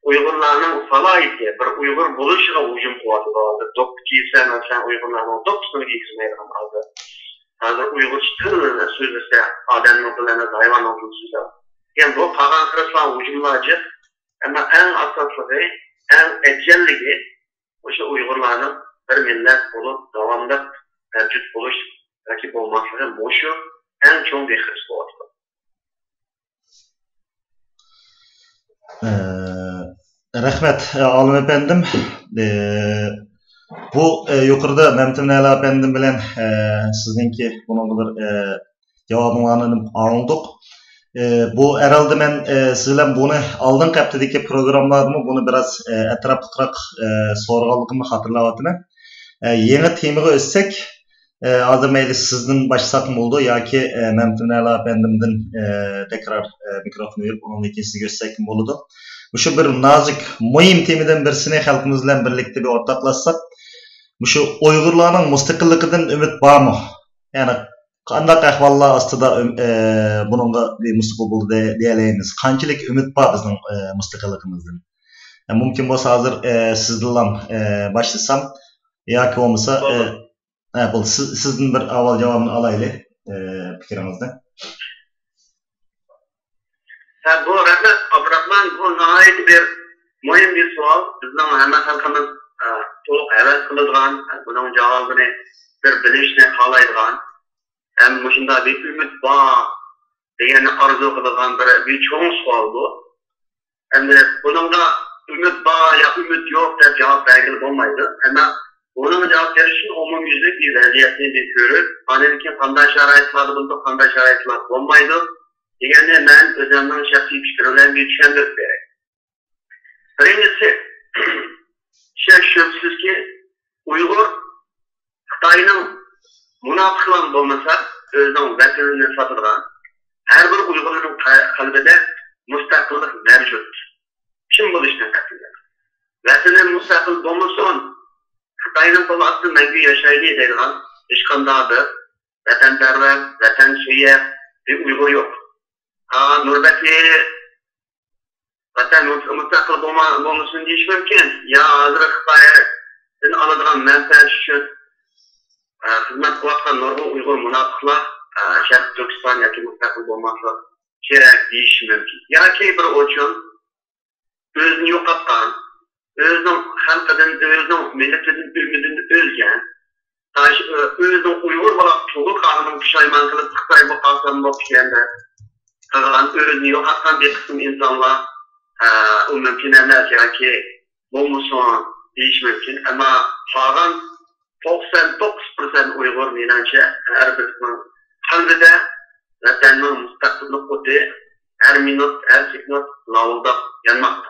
ئۇيغۇرلارنىڭ سالاھىيىتى، بىر ئۇيغۇر بولۇشىغا ھۇجۇم قىلىۋاتىدۇ ھازىر. دوپپا كىيسە، مەسىلەن، ئۇيغۇرلارنىڭ دوپپىسىنى كىيگۈزمەيدىغان ھازىر. ھازىر ئۇيغۇرچە تىل سۆزلىسە، ئادەمنىڭ تىلى ئەمەس، ھايۋاننىڭ تىلى سۆزلەپ. يەنى بۇ قالغان خىرىسلار ھۇجۇملار جىق، ئەمما ئەڭ ئاساسلىقى، ئەڭ ئەجەللىكى مۇشۇ ئۇيغۇرلارنىڭ بىر مىللەت بولۇپ، داۋاملىق مەۋجۇت بولۇش ياكى بولماسلىقى مۇشۇ ئەڭ چوڭ بىر خىرىس بولۇۋاتىدۇ. ئە، رەھمەت، ئالىم ئەپەندىم. ئە، بۇ، ئە، يۇقىرىدا مەمتىمىن ئەلا ئەپەندىم بىلەن، ئە، سىزنىڭكى بۇنىڭغا بىر، ئە، جاۋابىڭلارنى ئاڭلىدۇق. ئە، بۇ ئەرالدە مەن، ئە، سىز بىلەن بۇنى ئالدىنقى ھەپتىدىكى پروگراممىلاردىمۇ بۇنى بىراز، ئە، ئەتراپلىقراق، ئە، سورىغانلىقىمنى خاتىرىلەۋاتىمەن. ئە، يېڭى تېمىغا ئۆتسەك، ئە، ھازىر مەيلى سىزدىن باشلىساقمۇ بولىدۇ ياكى، ئە، مەمتىمىن ئەلا ئەپەندىمدىن، ئە، تەكرار، ئە، مىكروفون بېرىپ، ئۇنىڭدىن كېيىن سىزگە ئۆتسەكمۇ بولىدۇ. مۇشۇ بىر نازۇك، مۇھىم تېمىدىن بىرسىنى خەلقىمىز بىلەن بىرلىكتە بىر ئورتاقلاشساق، مۇشۇ ئۇيغۇرلارنىڭ مۇستەقىللىقىدىن ئۈمىد بارمۇ؟ يەنى قانداق ئەھۋاللار ئاستىدا ئۈم-، ئە، بۇنىڭغا بىر مۇستەقىل بولدى دېيەلەيمىز؟ قانچىلىك ئۈمىد بار بىزنىڭ، ئە، مۇستەقىللىقىمىزدىن؟ ئە، مۇمكىن بولسا ھازىر، ئە، سىزدىنلا، ئە، باشلىسام ياكى بولمىسا، ئە، بولدى. ھە، بولدى. سىز، سىزدىن بىر ئاۋۋال جاۋابنى ئالايلى، ئە، پىكرىڭىزنى. ھە، بۇ رەھمەت، ئابدۇراخمان، بۇ ناھايىتى بىر مۇھىم بىر سوئال. بىزنىڭ ھەممە خەلقىمىز، ئە، تولۇق ھەۋەس قىلىدىغان، ئە، بۇنىڭ جاۋابىنى بىر بىلىشنى خالايدىغان ھەم مۇشۇنداق بىر ئۈمىد بار دېگەننى ئارزۇ قىلىدىغان بىر، بىر چوڭ سوئال بۇ. ئەمدى بۇنىڭغا ئۈمىد بار يا ئۈمىد يوق دەپ جاۋاب بەرگىلى بولمايدۇ. ئەمما بۇنىڭغا جاۋاب بېرىش ئۈچۈن ئومۇميۈزلۈك بىر ۋەزىيەتنى بىر كۆرۈپ، ئاندىن كېيىن قانداق شارائىتلاردا بولىدۇ، قانداق شارائىتلاردا بولمايدۇ دېگەننى مەن ئۆزۈمنىڭ شەخسىي پىكرى بىلەن بىر چۈشەندۈرۈپ بېرەي. بىرىنچىسى، شەك شۈبھىسىزكى، ئۇيغۇر خىتاينىڭ مۇناپىقلار بولمىسا، ئۆزىنىڭ ۋەتىنىنى ساتىدىغان، ھەر بىر ئۇيغۇرنىڭ قە-، قەلبىدە مۇستەقىللىق مەۋجۇت. كىم بولۇشتىن قەتئىينەزەر. ۋەتىنى مۇستەقىل بولمىسۇن، خىتاينىڭ قولى ئاستىدا مەڭگۈ ياشايلى دەيدىغان ھېچقانداق بىر ۋەتەنپەرۋەر، ۋەتەنسۆيەر بىر ئۇيغۇر يوق. ھا، نۇربەكرى ۋەتەن مۇستەقىل بولما-، بولمىسۇن دېيىشى مۇمكىن. يا ھازىر خىتايدىن ئالىدىغان مەنپەئەت ئۈچۈن، ئە، خىزمەت قىلىۋاتقان نۇرغۇن ئۇيغۇر مۇناپىقلار، ئە، شەرقىي تۈركىستان ياكى مۇستەقىل بولماسلىق كېرەك دېيىشى مۇمكىن. ياكى بىر ئوچۇن ئۆزىنى يوقاتقان، ئۆزىنىڭ خەلقىدىن، ئۆزىنىڭ مىللىتىدىن، ئۆمىدىن ئۆلگەن، تاش-، ئۆزىنىڭ ئۇيغۇر بولۇپ تۇغۇلغانلىقىنىڭ پۇشايمان قىلىپ، خىتاي بولۇپ قالسام بوپتىكەن دەپ قىلغان، ئۆزىنى يوقاتقان بىر قىسىم ئىنسانلار، ئە، ئۇ مۇمكىن ئەمەس ياكى بولمىسۇن دېيىش مۇمكىن. ئەمما قالغان توقسان توققۇز پىرسەنت ئۇيغۇر، مېنىڭچە، ھەر بىرسىنىڭ قەلبىدە ۋەتەننىڭ مۇستەقىللىق ئوتى ھەر مىنۇت، ھەر سېكۇنت لاۋۇلداپ يانماقتا.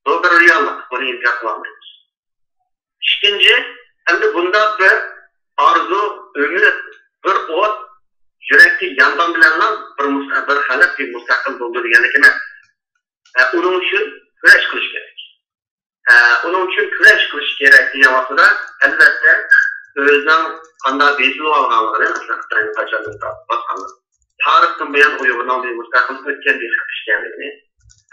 بۇ بىر رېئاللىق، بۇنى ئىنكار قىلالمايمىز. ئىككىنچى، ئەمدى بۇنداق بىر ئارزۇ، ئۈمىد، بىر ئوت يۈرەكتە يانغان بىلەنلا بىر مۇس-، بىر خەلق بىر مۇستەقىل بولىدۇ دېگەنلىك ئەمەس. ئە، ئۇنىڭ ئۈچۈن كۈرەش قىلىش كېرەك. ئە، ئۇنىڭ ئۈچۈن كۈرەش قىلىش كېرەك دېگەن ۋاقتىدا، ئەلۋەتتە، ئۆزىنىڭ قانداق بېسىلىۋالغانلىقىنى، مەسىلەن، خىتاينىڭ قاچان باسقانلىقى. تارىختىن بۇيان ئۇيغۇرنىڭ بىر مۇستەقىل ئۆتكەن بىر خەق ئىكەنلىكىنى،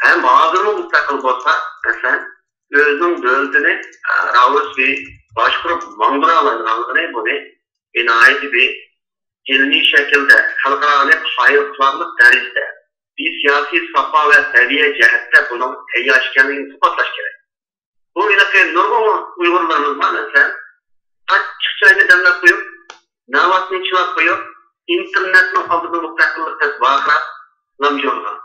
ھەم ھازىرمۇ مۇستەقىل بولسا، مەسىلەن، ئۆزىنىڭ دۆلىتىنى، ئە، راۋۇرۇس بىر باشقۇرۇپ ماڭدۇرالايدىغانلىقىنى، بۇنى بىر ناھايىتى بىر ئىلمىي شەكىلدە، خەلقئارانى قايىل قىلارلىق دەرىجىدە، بىر سىياسىي ساپا ۋە سەۋىيە جەھەتتە بۇنىڭ تەييار ئىكەنلىكىنى ئىسپاتلاش كېرەك. بۇ ھېلىقى نۇرغۇن ئۇيغۇرلىرىمىز بار، مەسىلەن، ئاچچىق چاينى دەملەپ قويۇپ، ناۋاتنى چىلاپ قويۇپ، ئىنتېرنېتنىڭ ئالدىدا مۇستەقىللىق دەپ ۋارقىراپ، لامجۇرغان.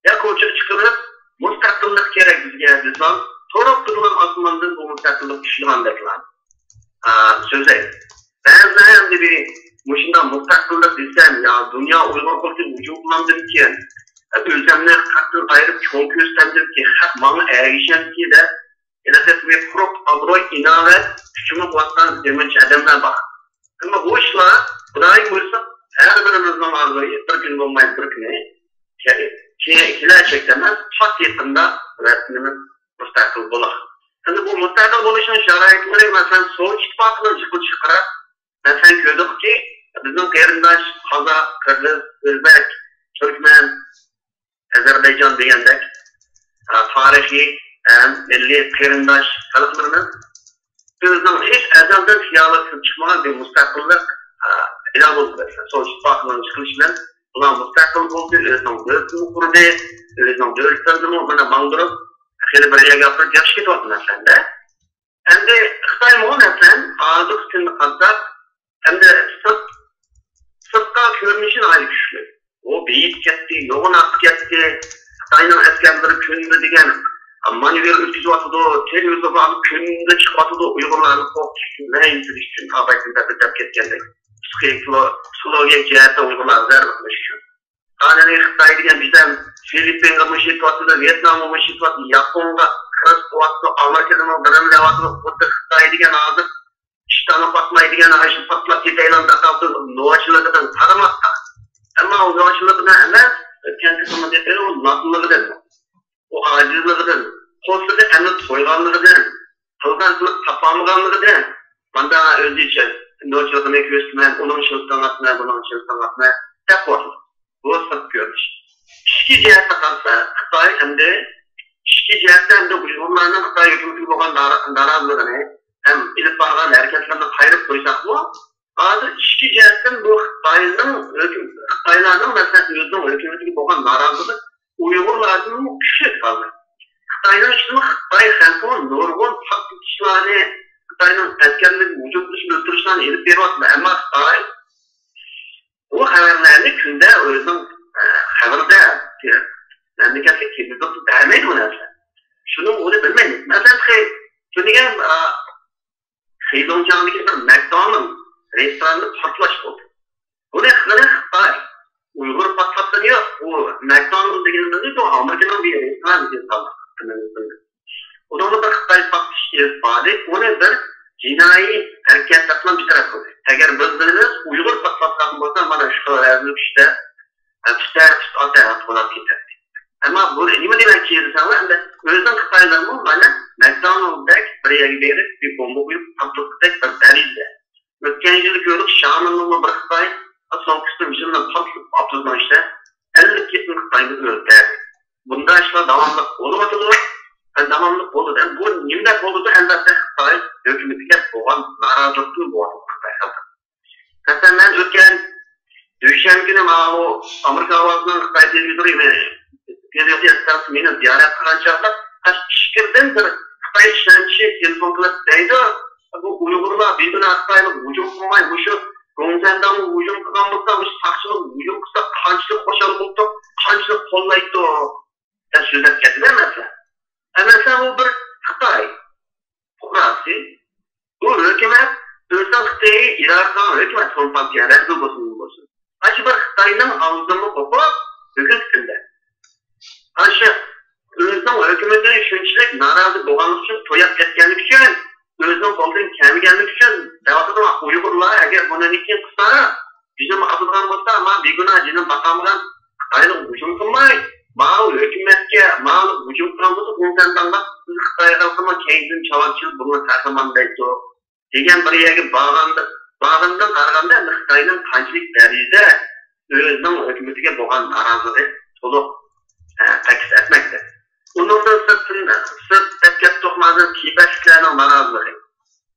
يا كوچىغا چىقىرىپ، مۇستەقىللىق كېرەك بىزگە دېسىلا، تۇرۇپ تۇرغان ئاسماندىن بۇ مۇستەقىللىق چۈشىدىغاندەكلا، ئا، سۆزلەيدۇ. بەزىلەر ئەمدى بىر مۇشۇنداق مۇستەقىللىق دېسەم، يا دۇنيا ئۇيغۇر قۇرۇلتىيىغا ھۇجۇم قىلامدىمىكىن، ئۆزۈمنى خەقتىن ئايرىپ چوڭ كۆرسەمدىمىكىن، خەق ماڭا ئەگىشەمدىكىن دەپ، ھېلىقى بىر قۇرۇق ئابرۇي، ئىناۋەت ئۈچۈن قىلىۋاتقان جىمىنچە ئادەملەر بار. ئەمما بۇ ئىشلار، خۇدايىم بۇيرۇسا، ھەر بىرىمىزنىڭ ئارزۇيى بىر كۈن بولماي بىر كۈنى كېلەچەكتە ئەمەس، پات يېقىندا ۋەتىنىمىز مۇستەقىل بولار. ئەمدى بۇ مۇستەقىل بولۇشنىڭ شارائىتلىرى، مەسىلەن، سوۋېت ئىتتىپاقىنىڭ يىقىلىشىغا قاراپ، مەسىلەن، كۆردۇقكى، بىزنىڭ قېرىنداش قازاق، قىرغىز، ئۆزبەك، تۈركمەن، ئەزەربەيجان دېگەندەك، ئا، تارىخىي ھەم مىللىي قېرىنداش خەلقلىرىمىز ئۆزىنىڭ ھېچ ئەزەلدىن خىيالىغا كېلىپ چىقمىغان بىر مۇستەقىللىق، ئا، پەيدا بولدى. سوۋېت ئىتتىپاقىنىڭ يىقىلىشى بىلەن ئۇلار مۇستەقىل بولدى، ئۆزىنىڭ دۆلىتىنى قۇردى، ئۆزىنىڭ دۆلىتىنىمۇ مانا ماڭدۇرۇپ، خېلى بىر يەرگە ئاپىرىپ ياخشى كېتىۋاتىدۇ مەسىلەندە. ئەمدى خىتايمۇ مەسىلەن ھازىرقى كۈندە قارىساق، ئەمدى سىرت، سىرتقا كۆرۈنۈشى ناھايىتى كۈچلۈك. ئۇ بېيىپ كەتتى، يوغىناپ كەتتى. خىتاينىڭ ئەسكەرلىرى كۈندە دېگەن مانېۋىر ئۆتكۈزۈۋاتىدۇ، تېلېۋىزورغا كۈندە چىقىۋاتىدۇ، ئۇيغۇرلارنى قورقۇتۇش ئۈچۈن، زەئىپلىتىش ئۈچۈن، ئابايتىن دەپ دەپ كەتكەندەك. پسىخولوگىيە جەھەتتە ئۇيغۇرلارغا زەربە قىلىش ئۈچۈن. ئانىنى خىتاي دېگەن بىزدە فىلىپپىنغا مۇشۇ يېتىۋاتىدۇ، ۋيېتنامغا مۇشۇ يېتىۋاتىدۇ، ياپونغا قىرىش قىلىۋاتىدۇ، ئامېرىكىدىنمۇ بىرىنى دەۋاتىدۇ. خۇددى خىتاي دېگەن ھازىر ئىشتانغا پاتمايدىغان، ئاشۇ پاتلاپ كېتەيلا دەپ نوچىلىقىدىن قارىماقتا. ئەمما ئۇ نوچىلىقىدىن ئەمەس، ئۆتكەن قېتىمقىدەك ئۇ نادانلىقىدىن، ئۇ ئاجىزلىقىدىن، قورسىقى ئەمدى تويغانلىقىدىن، قىلغان قىلىپ تاپالمىغانلىقىدىن، ماندا ئۆزىچە نوچىلىقىنى كۆرسىتىمەن، ئۇنىڭ شۇنى قىلىۋاتىمەن، بۇنىڭ شۇنى قىلىۋاتىمەن دەپ قويىدۇ. بۇ سىرت كۆرۈنۈش. ئىچكى جەھەتتە قارىسا، خىتاي ئەمدى ئىچكى جەھەتتە ئەمدى ئۇيغۇرلارنىڭ خىتاي ھۆكۈمىتىگە بولغان نارا-، نارازىلىقىنى ھەم ئېلىپ بارغان ھەرىكەتلىرىنى قايرىپ قويساقمۇ، ھازىر ئىچكى جەھەتتىن بۇ خىتاينىڭ ھۆكۈم-، خىتايلارنىڭ، مەسىلەن، ئۆزىنىڭ ھۆكۈمىتىگە بولغان نارازىلىقى ئۇيغۇرلاردىنمۇ كۈچلۈك ھازىر. خىتاينىڭ ئىچىدىمۇ خىتاي خەلقىمۇ نۇرغۇن پارتلىتىشلارنى، خىتاينىڭ ئەسكەرلىرىگە ھۇجۇم قىلىش، ئۆلتۈرۈشلەرنى ئېلىپ بېرىۋاتىدۇ. ئەمما خىتاي بۇ خەۋەرلەرنى كۈندە ئۆزىنىڭ، ئە، خەۋىرىدە، مەملىكەتلىك تېلېۋىزوردا بەرمەيدۇ بۇ نەرسىلەرنى. شۇنىڭ ئۇنى بىلمەيمىز. مەسىلەن، تېخى تۈنۈگۈن، ئا، خېيلۇڭجياڭدىكى بىر مەكدونالد رېستوراندا پارتلاش بولدى. بۇنى قىلغىنى خىتاي. ئۇيغۇر پارتلاتقىنى يوق. بۇ مەكدونالد دېگىنىمىز بۇ ئامېرىكىنىڭ بىر رېستوران دېگەن. ئۇنىڭدا بىر خىتاي پارتلىشى ئېلىپ باردى. ئۇنى بىر جىنايى ھەرىكەت دەپلا بىر تەرەپ قىلدى. ئەگەر بىز بىلىمىز، ئۇيغۇر پارتلاتقان بولسا، مانا شۇ خىل رەزىل كۈچتە، ئە، تۈتە، تۈت ئاتا بولۇپ كېتەتتى. ئەمما بۇ نېمە دېمەكچى دېسەڭلار، ئەمدى ئۆزىنىڭ خىتايلىرىمۇ مانا مەكدونالددەك بىر يەرگە بېرىپ، بىر بومبا قويۇپ، پارتلىتىشتەك بىر دەرىجىدە. ئۆتكەن يىلى كۆردۇق، شيامېننىڭمۇ بىر خىتاي سومكىسىنى مىشىنىدىن پارتلىتىپ ئاپتوبۇسنىڭ ئىچىدە ئەللىك كېسىم خىتاينى ئۆلتۈردى. بۇنداق ئىشلار داۋاملىق بولۇۋاتىدۇ. ھە، داۋاملىق بولىدۇ. بۇ نېمىدەك بولىدۇ؟ ئەلۋەتتە، خىتاي ھۆكۈمىتىگە بولغان نارازىلىقتىن بولىدۇ خىتاي خەلقى. مەسىلەن، مەن ئۆتكەن دۈشەنبە كۈنى ماۋۇ ئامېرىكا ئاۋازىنىڭ خىتاي تېلېۋىزورى، تېلېۋىزور ئىستانسىسى مېنى زىيارەت قىلغان چاغدا، ئىچكىرىدىن بىر خىتاي ئىشلەمچى تېلېفون قىلىپ دەيدۇ، بۇ ئۇيغۇرلار بىگۇناھ خىتايلىق ھۇجۇم قىلماي، مۇشۇ گوڭسەنداڭغا ھۇجۇم قىلغان بولسا، مۇشۇ ساقچىلىق ھۇجۇم قىلسا، قانچىلىك خۇشال بولدۇق، قانچىلىك قوللايتتۇق، دەپ سۆزلەپ كەتتى مەسىلەن. ئە، مەسىلەن، ئۇ بىر خىتاي پۇقراسى، بۇ ھۆكۈمەت ئۆزىنىڭ خىتاينى ئىدارە قىلغان ھۆكۈمەت، كومپارتىيە، رەزىل بولسۇن، نېمە بولسۇن. ئاشۇ بىر خىتاينىڭ ئاغزىدىنمۇ قوپۇپ، بۈگۈنكى كۈندە ئاشۇ ئۆزىنىڭ ھۆكۈمىتىدىن شۇنچىلىك نارازى بولغانلىقى ئۈچۈن، توياپ كەتكەنلىكى ئۈچۈن، ئۆزىنىڭ قولىدىن كەلمىگەنلىكى ئۈچۈن دەۋاتىدۇ. ئۇيغۇرلار ئەگەر بۇنى كېيىن قىلسا، جېنىم ئازىدىغان بولسا، ما بىگۇناھ جېنىم باقالمىغان خىتاينىڭ ھۇجۇم قىلماي، ماۋۇ ھۆكۈمەتكە، ماۋۇ ھۇجۇم قىلغان بولسا، گوڭسەنداڭغا بىز خىتاي خەلقىمۇ كەينىدىن چاۋاك چېلىپ، بۇنى قەھرىمان دەيدۇ دېگەن بىر يەرگە بارغاندا، بارغىنىدىن قارىغاندا، خىتاينىڭ قانچىلىك دەرىجىدە ئۆزىنىڭ ھۆكۈمىتىگە بولغان نارازىلىقى تولۇق، ئە، ئەكس ئەتمەكتە. ئۇنىڭدىن سىرتتىن، سىرت دەپ كەتتۇق، مازىن تىبەتلىكلەرنىڭ نارازىلىقى.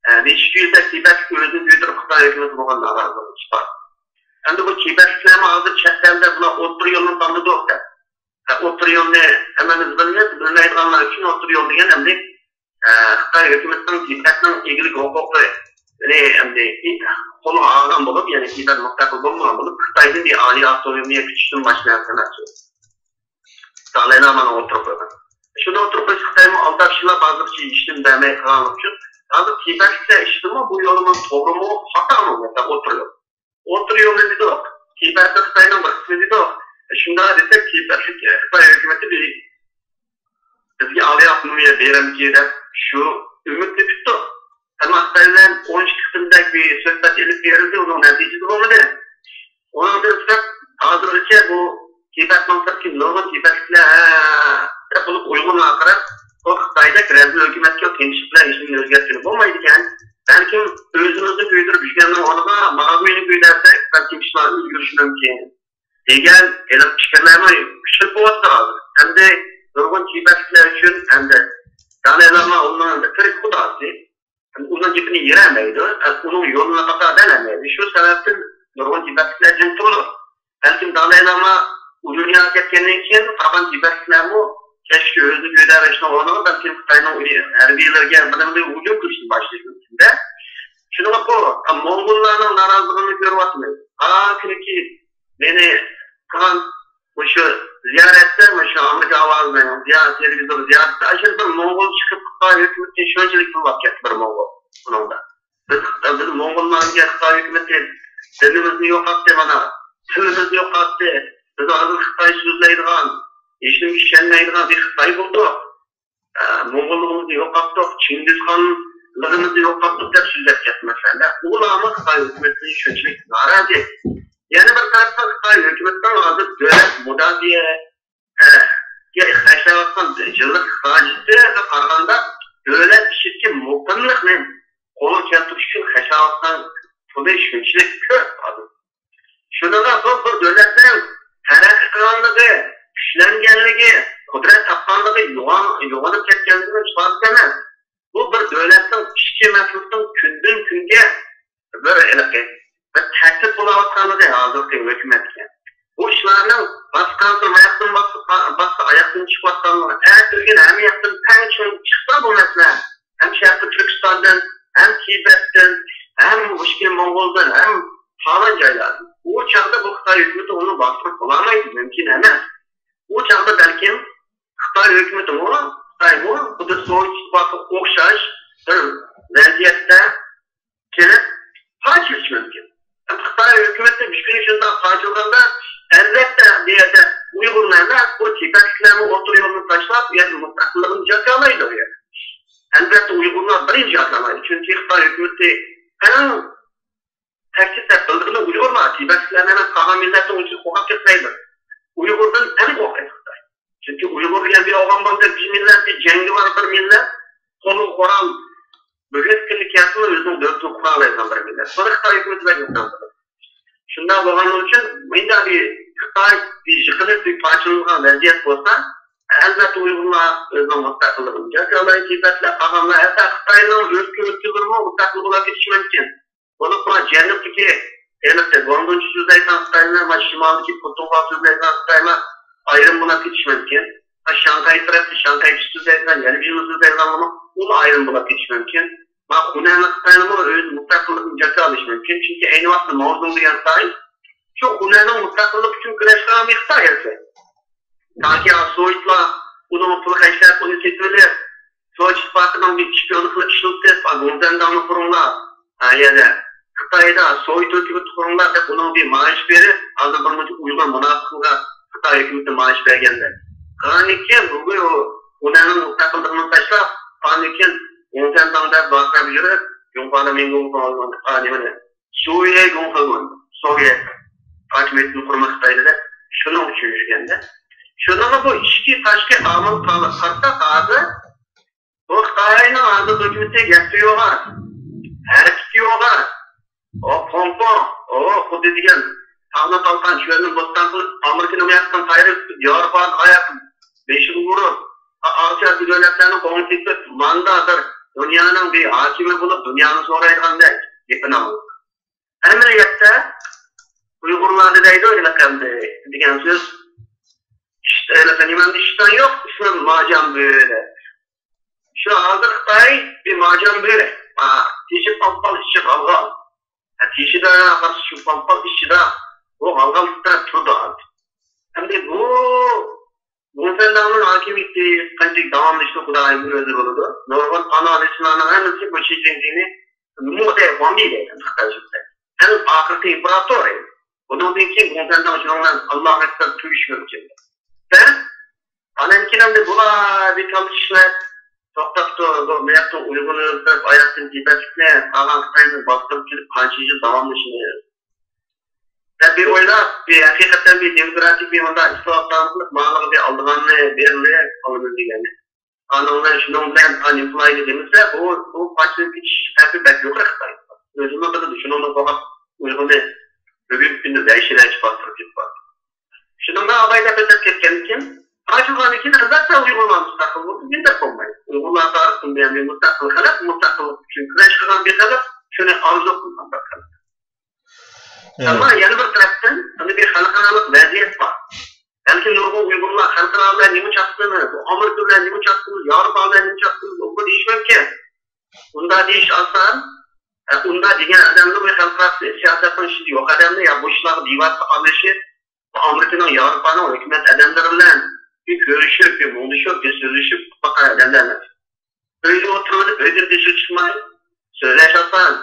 ئە، نېچە يۈز تىبەتلىك ئۆزىنى كۆتۈرۈپ خىتاي ھۆكۈمىتىگە بولغان نارازىلىقى چىقاردى. ئەمدى بۇ تىبەتلىكلەرمۇ ھازىر چەت ئەلدە بۇلار ئوتتۇرا يولنى تاللىدۇق دەپ. ئوتتۇرا يولنى ھەممىمىز بىلىمىز، بىلمەيدىغانلار ئۈچۈن ئوتتۇرا يول دېگەن ئەمدى، ئە، خىتاي ھۆكۈمىتىنىڭ تىبەتنىڭ ئىگىلىك ھوقۇقىنى ئەمدى قولىغا ئالغان بولۇپ، يەنى تىبەت مۇستەقىل بولمىغان بولۇپ، خىتايدىن بىر ئالىي ئاپتونومىيە كۈچىدىن باشقا نەرسە ئەمەس. دالاي لامانىڭ ئوتتۇرىغا قويغان. شۇنى ئوتتۇرىغا قويسا، خىتايمۇ ئالداپ شىللاپ ھازىرغىچە ھېچنېمە دەرمەي قالغانلىقى ئۈچۈن، ھازىر تىبەتلىكلەر ئىچىدىمۇ بۇ يولىمۇ توغرىمۇ، خاتامۇ دەپ ئوتتۇرا يول. ئوتتۇرا يولنى دېدۇق. تىبەتنى خىتاينىڭ بىر قىسمى دېدۇق. شۇنداق دېسەك، تىبەتلىك، خىتاي ھۆكۈمىتى بى-، بىزگە ئالىي ئاپتونومىيە بېرەمدىكىن دەپ شۇ ئۈمىدنى كۈتتۇق. ئەمما خىتاي بىلەن ئون ئىككى قېتىمدەك بىر سۆھبەت ئېلىپ بېرىلدى، ئۇنىڭ نەتىجىسى بولمىدى. ئۇنىڭدىن سىرت، ھازىرغىچە بۇ تىبەتنىڭ سىرتىدىكى نۇرغۇن تىبەتلىكلەر، ھە، دەپ بولۇپ ئۇيغۇرلارغا قاراپ، بۇ خىتايدەك رەزىل ھۆكۈمەتكە تىنچلىق بىلەن ھېچنېمىنى ئۆزگەرتكىلى بولمايدىكەن. بەلكىم ئۆزىمىزنى كۆيدۈرۈپ يۈرگەننىڭ ئورنىغا ماۋۇنى كۆيدۈرسەك، بەلكىم ئىشلار ئۆزگىرىشى مۇمكىن، دېگەن ھېلىقى پىكىرلەرمۇ كۈچىيىپ بولۇۋاتىدۇ ھازىر. ئەمدى نۇرغۇن تىبەتلىكلەر ئۈچۈن ئەمدى دالاي لاما ئۇنىڭ تىرىك خۇداسى. ئۇنىڭ گېپىنى يېرەلمەيدۇ، ئۇنىڭ يولىنى قاتا دەلەلمەيدۇ. شۇ سەۋەبتىن نۇرغۇن تىبەتلىكلەر جىم تۇرىدۇ. بەلكىم دا دالاي لاما ئۇ دۇنياغا كەتكەندىن كېيىن قالغان تىبەتلىكلەرمۇ كەچكە ئۆزىنى گۆدەرىشنىڭ ئورنىغا بەلكىم خىتاينىڭ ھەربىيلىرىگە بىر ھۇجۇم قىلىشنى باشلىشى مۇمكىن-دە. شۇنىڭغا بۇ موڭغۇللارنىڭ نارازىلىقىنى كۆرۈۋاتىمىز. ھا، كۈنكى مېنى قىلغان مۇشۇ زىيارەتتە، مۇشۇ ئامېرىكا ئاۋازىنىڭ زىيارەت، تېلېۋىزور زىيارىتىدە ئاشۇ بىر موڭغۇل چىقىپ، خىتاي ھۆكۈمىتى شۇنچىلىك تىللاپ كەتتى بىر موڭغۇل بۇنىڭدا. بىز، بىز موڭغۇللارغا خىتاي ھۆكۈمىتى دىنىمىزنى يوقاتتى، مانا، تىلىمىزنى يوقاتتى. بىز ھازىر خىتاي سۆزلەيدىغان، ھېچنېمىگە ئىشەنمەيدىغان بىر خىتاي بولدۇق. ئە، موڭغۇللۇقىمىزنى يوقاتتۇق، چىڭگىزخانلىقىمىزنى يوقاتتۇق دەپ سۆزلەپ كەتتى، مەسىلەن. ئۇلارمۇ خىتاي ھۆكۈمىتىدىن شۇنچىلىك نارازى. يەنە بىر تەرەپتىن خىتاي ھۆكۈمىتىنىڭ ھازىر دۆلەت مۇداپىئە، ئە، گە خەجلەۋاتقان يىللىق خىراجىتىگە قارىغاندا، دۆلەت ئىچىدىكى مۇقىملىقنى قولغا كەلتۈرۈش ئۈچۈن خەجلەۋاتقان پۇلى شۇنچىلىك كۆپ ھازىر. شۇنىڭغا بۇ بىر دۆلەتنىڭ تەرەققىي قىلغانلىقى، كۈچلەنگەنلىكى، قۇدرەت تاپقانلىقى، يوغان-، يوغىنىپ كەتكەنلىكىنىڭ ئىپادىسى ئەمەس. بۇ بىر دۆلەتنىڭ ئىچكى مەخلۇقىنىڭ كۈندىن-كۈنگە بىر ھېلىقى بىر تەھدىت بولاۋاتقانلىقى ھازىرقى ھۆكۈمەتكە. بۇ ئىشلارنىڭ باسقانسېرى ئاياقتىن باسسا، باسسا ئاياقتىن چىقىۋاتقانلىقى، ئەتىگەن ھەممە ياقتىن تەڭ چىقسا بۇ مەسىلە، ھەم شەرقىي تۈركىستاندىن، ھەم تىبەتتىن، ھەم ئىشكى موڭغۇلدىن، ھەم پالان جايلاردىن. ئۇ چاغدا بۇ خىتاي ھۆكۈمىتى ئۇنى باستۇرۇپ بولالمايدۇ، مۇمكىن ئەمەس. ئۇ چاغدا بەلكىم خىتاي ھۆكۈمىتىمۇ، خىتايمۇ خۇددى سوۋېت ئىتتىپاقىغا ئوخشاش بىر ۋەزىيەتتە كېلىپ قاچىلىشى مۇمكىن. خىتاي ھۆكۈمىتى مۈشكۈلنى شۇنداق قاچىلىغاندا، ئەلۋەتتە، بۇ يەردە ئۇيغۇرلار ئەمەس، بۇ تىبەتلىكلەرمۇ ئوتتۇرا يولنى تاشلاپ، بۇ يەردە مۇستەقىللىقىنى جاكارلايدۇ بۇ يەردە. ئەلۋەتتە، ئۇيغۇرلار بىرىنچى جاكارلايدۇ، چۈنكى خىتاي ھۆكۈمىتى ئەڭ تەكلىپ دەپ بىلىدىغىنى ئۇيغۇرلار، تىبەتلىكلەرنى ئەمەس، قالغان مىللەتنىڭ ئۇچىدا قورقۇپ كەتمەيدۇ. ئۇيغۇردىن ئەڭ قورقىدۇ خىتاي. چۈنكى ئۇيغۇر دېگەن بىر ئاۋام بار، بىر مىللەت، بىر جەڭگىۋار بىر مىللەت، قولىغا قورال، بۈگۈنكى كۈندە كەلسىمۇ ئۆزىنىڭ دۆلىتىنى قۇرالايدىغان بىر مىللەت. بۇنى خىتاي ھۆكۈمىتى بەك ئوبدان بىلىدۇ. شۇنداق بولغان ئۈچۈن مۇنداق بىر خىتاي بىر يىقىلىپ، بىر پارچىلانغان ۋەزىيەت بولسا، ئەلۋەتتە ئۇيغۇرلار ئۆزىنىڭ مۇستەقىللىقىنى جاكارلايدۇ، تىبەتلەر، قالغانلار ھەتتا خىتاينىڭ ئۆز كۆۋرۈكلىرىمۇ مۇستەقىل بولۇپ كېتىشى مۇمكىن. بولۇپمۇ جەنۇبتىكى ھېلىقى گۇاڭدۇنچە سۆزلەيدىغان خىتايلار، مانا شىمالدىكى پۇتۇڭخۇا سۆزلەيدىغان خىتايلار ئايرىم بولاپ كېتىشى مۇمكىن. ھە، شاڭخەي تەرەپتە شاڭخەيچە سۆزلەيدىغان، يەنە بىر سۆزلەيدىغانلارمۇ ئۇمۇ ئايرىم بولاپ كېتىشى مۇمكىن. مانا خۇنەنلىك خىتايلارمۇ ئۆز مۇستەقىللىقىنى جاكارلىشى مۇمكىن. چۈنكى ئەينى ۋاقىتتا ماۋزېدۇڭ دېگەن خىتاي شۇ خۇنەننىڭ مۇستەقىللىقى ئۈچۈن كۈرەش قىلغان بىر خىتاي ئەسلى. تاكى سوۋېتلار ئۇنىڭغا پۇل خەجلەپ، ئۇنى سېتىۋېلىپ، سوۋېت ئىتتىپاقىنىڭ بىر ئىشىكى ئېنىقلىق ئىشلىتىپ، گوڭزەنداڭنى قۇرۇڭلار، ھە، يەنە خىتايدا سوۋېت ھۆكۈمىتى قۇرۇڭلار دەپ ئۇنىڭغا بىر مائاش بېرىپ، ھازىر بىر مۇنچە ئۇيغۇر مۇناپىقلىرىغا خىتاي ھۆكۈمىتى مائاش بەرگەندەك. قىلغاندىن كېيىن بۇ خۇنەننىڭ مۇستەقىللىقىنى تاشلاپ، قىلغاندىن كېيىن گوڭزەنداڭ دەپ ۋارقىراپ يۈرۈپ، جۇڭخۇا مىڭگۇڭ، نېمىنى، سۇيەي گوڭخېلگۇن، سوۋېت ھاكىمىيىتىنى قۇرماقچى خىتايدا دەپ، شۇنىڭ ئۈچۈن يۈرگەندە. شۇنىڭغا بۇ ئىچكى تاشقى ئامىل قارىساق ھازىر، بۇ خىتاينىڭ ھازىر ھۆكۈمىتى گەپتە يوغان، ھەرىكىتى يوغان. ئۇ پوڭ-پوڭ، ئۇ خۇددى دېگەن تاغنى تالقان، چۆلنى بوستان قىلىپ، ئامېرىكىنى ئۇ ياقتىن قايرىپ، ياۋروپانى ئاياق بېشىغا ئۇرۇپ، ئاسىيادىكى دۆلەتلەرنى قوغۇن كېسىپ، ماندا بىر دۇنيانىڭ بىر ھاكىمى بولۇپ، دۇنيانى سورايدىغاندەك گېپىنى ئاڭلىدۇق. ئەمەلىيەتتە ئۇيغۇرلاردا دەيدۇ، ھېلىقى ئەمدى دېگەن سۆز، ئىشتا، ھېلىقى نېمەمدە ئىشتان يوق، ئىسمىم ماجان بۆرە. شۇ ھازىر خىتاي بىر ماجان بۆرە. ھە، تېشى پال-پال ئىچى غالغال. ھە، تېشىدا قارىسا شۇ پال-پال ئىچىدا بۇ غالغال تىترەپ تۇرىدۇ ھازىر. ئەمدى بۇ گوڭسەنداڭنىڭ ھاكىمىيىتى قانچىلىك داۋاملىشىشى خۇدايىمنىڭ ئۆزى بىلىدۇ. نۇرغۇن ئانالىزچىلارنىڭ ھەممىسى بۇ شى جىنپىڭنى مۇدەي خۇاڭدى دەيدۇ، خىتايچە. ئەڭ ئاخىرقى ئىمپېراتور. بۇنىڭدىن كېيىن گوڭسەنداڭ شۇنىڭ بىلەن ئاللاھۇ ئەكبەر تۈگىشى مۇمكىن. ھە؟ ئاندىن كېيىن ئەمدى بۇلار بىر تاللىشىشلار توختاپتۇ، بۇ مۇياقتىن ئۇيغۇرنى ئۆلتۈرۈپ، ئاياقتىن تىبەتلىكنى، قالغان خىتاينى باستۇرۇپ كېلىپ قانچە يىل داۋاملىشىنى دەپ بىر ئويلاپ، بىر ھەقىقەتەن بىر دېموكراتىك بىر مۇنداق ئىسلاھاتلارنى قىلىپ، مالىغا بىر ئالىدىغاننى بېرىلى ئالىمىز دېگەننى. ئانىڭ بىلەن شۇنىڭ بىلەن ئانىمپلاينى دېمىسە، بۇ، بۇ پارچىلىنىپ كېتىش خەۋپى بەك يۇقىرى خىتاي. ئۆزىمۇ بىلىدۇ، شۇنىڭدىن قورقۇپ ئۇيغۇرنى بۈگۈنكى كۈندە ۋەھشىيلەرچە باستۇرۇپ كېتىپ بارىدۇ. شۇنىڭغا ئاباي دەپ ئۆتۈپ كەتكەندىن كېيىن، ئاچىلغاندىن كېيىن، ئەلۋەتتە، ئۇيغۇرلار مۇستەقىل بولدى، نېمە دەپ بولمايدۇ؟ ئۇيغۇرلار تارىختىن بۇيان بىر مۇستەقىل خەلق، مۇستەقىللىق ئۈچۈن كۈرەش قىلغان بىر خەلق، شۇنى ئارزۇ قىلغان بىر خەلق. ئەمما يەنە بىر تەرەپتىن، بۇندا بىر خەلقئارالىق ۋەزىيەت بار. بەلكى نۇرغۇن ئۇيغۇرلار خەلقئارا بىلەن نېمە چاقتىمىز، ئامېرىكا بىلەن نېمە چاقتىمىز، ياۋروپا بىلەن نېمە چاقتىمىز، ئۇ دېيىشى مۇمكىن. ئۇنداق دېيىش ئاسان. ئە، ئۇنداق دېگەن ئادەمنىڭ بۇ خەلقئارا سىياسەتنىڭ ئىچىدە يوق ئادەمنى يا بۇ ئىشلارغا دىۋارغا ئارىلىشىپ، ئامېرىكىنىڭ، ياۋروپانىڭ ھۆكۈمەت ئادەملىرى بىلەن بىر كۆرۈشۈپ، بىر مۇڭدىشىپ، بىر سۆزلىشىپ باققان ئادەملەر ئەمەس. ئۆيدە ئولتۇرۇۋېلىپ، ئۆيدىن تېشىغا چىقماي سۆزلەش ئاسان.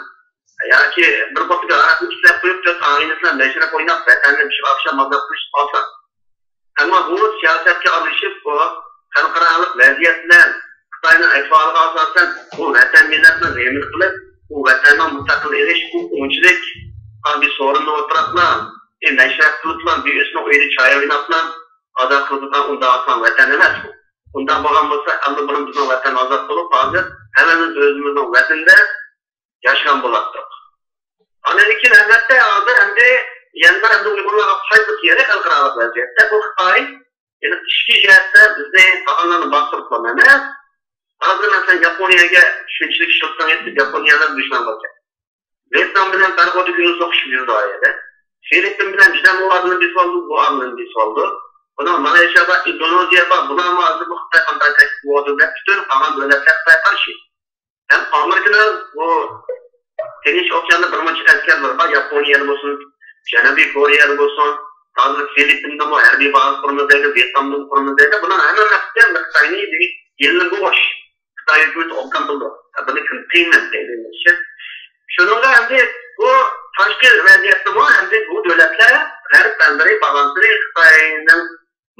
ياكى بىر بوتۇلكا ھاراقنى ئىچىپ قويۇپ، تۆت ئائىلىسى بىلەن مەشرەپ ئويناپ، ۋەتەننى پىشىپ ئاخشام ئازاد قىلىش ئاسان. ئەمما بۇ سىياسەتكە ئارىلىشىپ، بۇ خەلقئارالىق ۋەزىيەت بىلەن خىتاينىڭ ئەھۋالىغا ئاساسەن، بۇ ۋەتەن مىللەتنى غەيۋەت قىلىپ، بۇ ۋەتەننىڭ مۇستەقىل ئېلىش، بۇ ئۇنچىلىك بىر سورۇندا ئولتۇرۇپلا، بىر مەشرەپ قىلىپلا، بىر ئۆزىنىڭ ئۆيىدە چاي ئويناپلا ئادا قىلىدىغان ئۇنداق ئاسان ۋەتەن ئەمەس بۇ. ئۇنداق بولغان بولسا، ئاللىبۇرۇن بىزنىڭ ۋەتەن ئازاد بولۇپ، ھازىر ھەممىمىز ئۆزىمىزنىڭ ۋەتىنىدە ياشىغان بولاتتۇق. ئاندىن كېيىن، ئەلۋەتتە، ھازىر ئەمدى يەنە بىر ئەمدى ئۇيغۇرلارغا پايدىلىق يېرى خەلقئارالىق ۋەزىيەتتە بۇ خىتاي، يەنى ئىچكى جەھەتتە بىزنى قالغانلارنى باستۇرۇپلا ئەمەس. ھازىر، مەسىلەن، ياپونىيەگە شۇنچىلىك ئىشلىتىڭ يېتىپ، ياپونىيەلەر دۈشمەن بولكەن. ۋيېتنام بىلەن پەرقۇدە كۈندە سوقۇشۇپ يۈرىدۇ ئۇ يەردە. فىلىپپىن بىلەن جۈدەن ئۇ ئادىمنى بېسىۋالدى، بۇ ئادىمنى بېسىۋالدى. بۇنىڭ مالايشىيا بار، ئىندونېزىيە بار، بۇلارمۇ ھازىر بۇ خىتاي قانداق تەكلىپ قىلىۋاتىدۇ دەپ، پۈتۈن قالغان دۆلەتلەر خىتايغا قارشى. ھەم ئامېرىكىنىڭ بۇ تىنچ ئوكياندا بىر مۇنچە ئەسكەرلىرى بار، ياپونىيەدە بولسۇن، جەنۇبىي كورېيەدە بولسۇن، ھازىر فىلىپپىندىمۇ ھەربىي بازا قۇرىمىز دەيدۇ، ۋيېتنامدىمۇ قۇرىمىز دەيدۇ. بۇلار ھەممە مەقسىتى خىتاينى يېلىنغۇش. خىتاي ھۆكۈمىتى ئوبدان بىلىدۇ. بۇنى كىم قىيىنلىق دەيدۇ. شۇنىڭغا ئەمدى بۇ تاشقى ۋەزىيەتتىمۇ ئەمدى بۇ دۆلەتلەر غەرب ئەللىرى بارغانسېرى خىتاينىڭ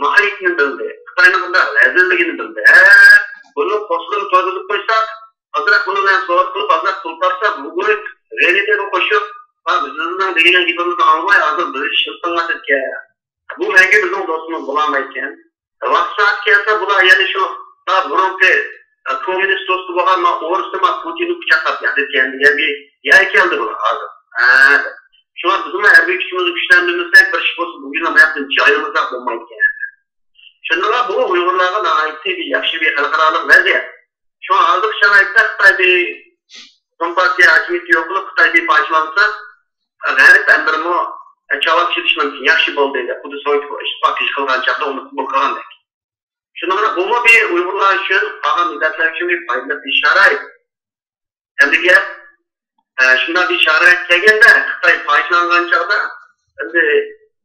ماھىيىتىنى بىلدى. خىتاينىڭ بۇنداق رەزىللىكىنى بىلدى. ھە، بۇنى قوسۇقىنى تويدۇرۇپ قويساق، ئازراق بۇنىڭ بىلەن سودا قىلىپ، ئازراق پۇل تاپساق، بۈگۈن غەلىتىگە قوشۇپ، ھە، بىز سىزنىڭ دېگەن گېپىڭىزنى ئاڭلىماي، ھازىر بىز ئىشلىتىڭلار دەپكەن. بۇ مەڭگۈ بىزنىڭ دوستىمىز بولالمايدىكەن. ۋاقتى سائەت كەلسە، بۇلار يەنە شۇ، ھە، بۇرۇنقى، ھە، كوممۇنىست دوستى بولغان ما ئورۇسنى، ما پۇتىننى قۇچاقلاپ ياتىدىكەن دېگەن بىر يەر كەلدى بۇلار ھازىر. ھە. شۇڭا بىزمۇ ھەربىي كۈچىمىزنى كۈچلەندۈرمىسەك، بىر ئىش بولسا، بۇ يىل ھاياتتىن جايلىمىساق بولمايدىكەن. شۇندىلا بۇ ئۇيغۇرلارغا ناھايىتى بىر ياخشى بىر خەلقئارالىق ۋەزىيەت. شۇڭا ھازىرقى شارائىتتا خىتاي بىر كومپارتىيە ھاكىمىيىتى يوق قىلىپ، خىتاي بىر پارچىلانسا، غەرب ئەمدىمۇ چاۋاك چېلىشمىسا ياخشى بولدى دەپ، خۇددى سوۋېت ئىتتىپاقى ئىش قىلغان چاغدا ئۇنى قوبۇل قىلغاندەك. شۇنىڭ بىلەن بۇمۇ بىر ئۇيغۇرلار ئۈچۈن، قالغان مىللەتلەر ئۈچۈن بىر پايدىلىق بىر شارائىت. ئەمدى گەپ، ئە، شۇنداق بىر شارائىت كەلگەندە، خىتاي پارچىلانغان چاغدا، ئەمدى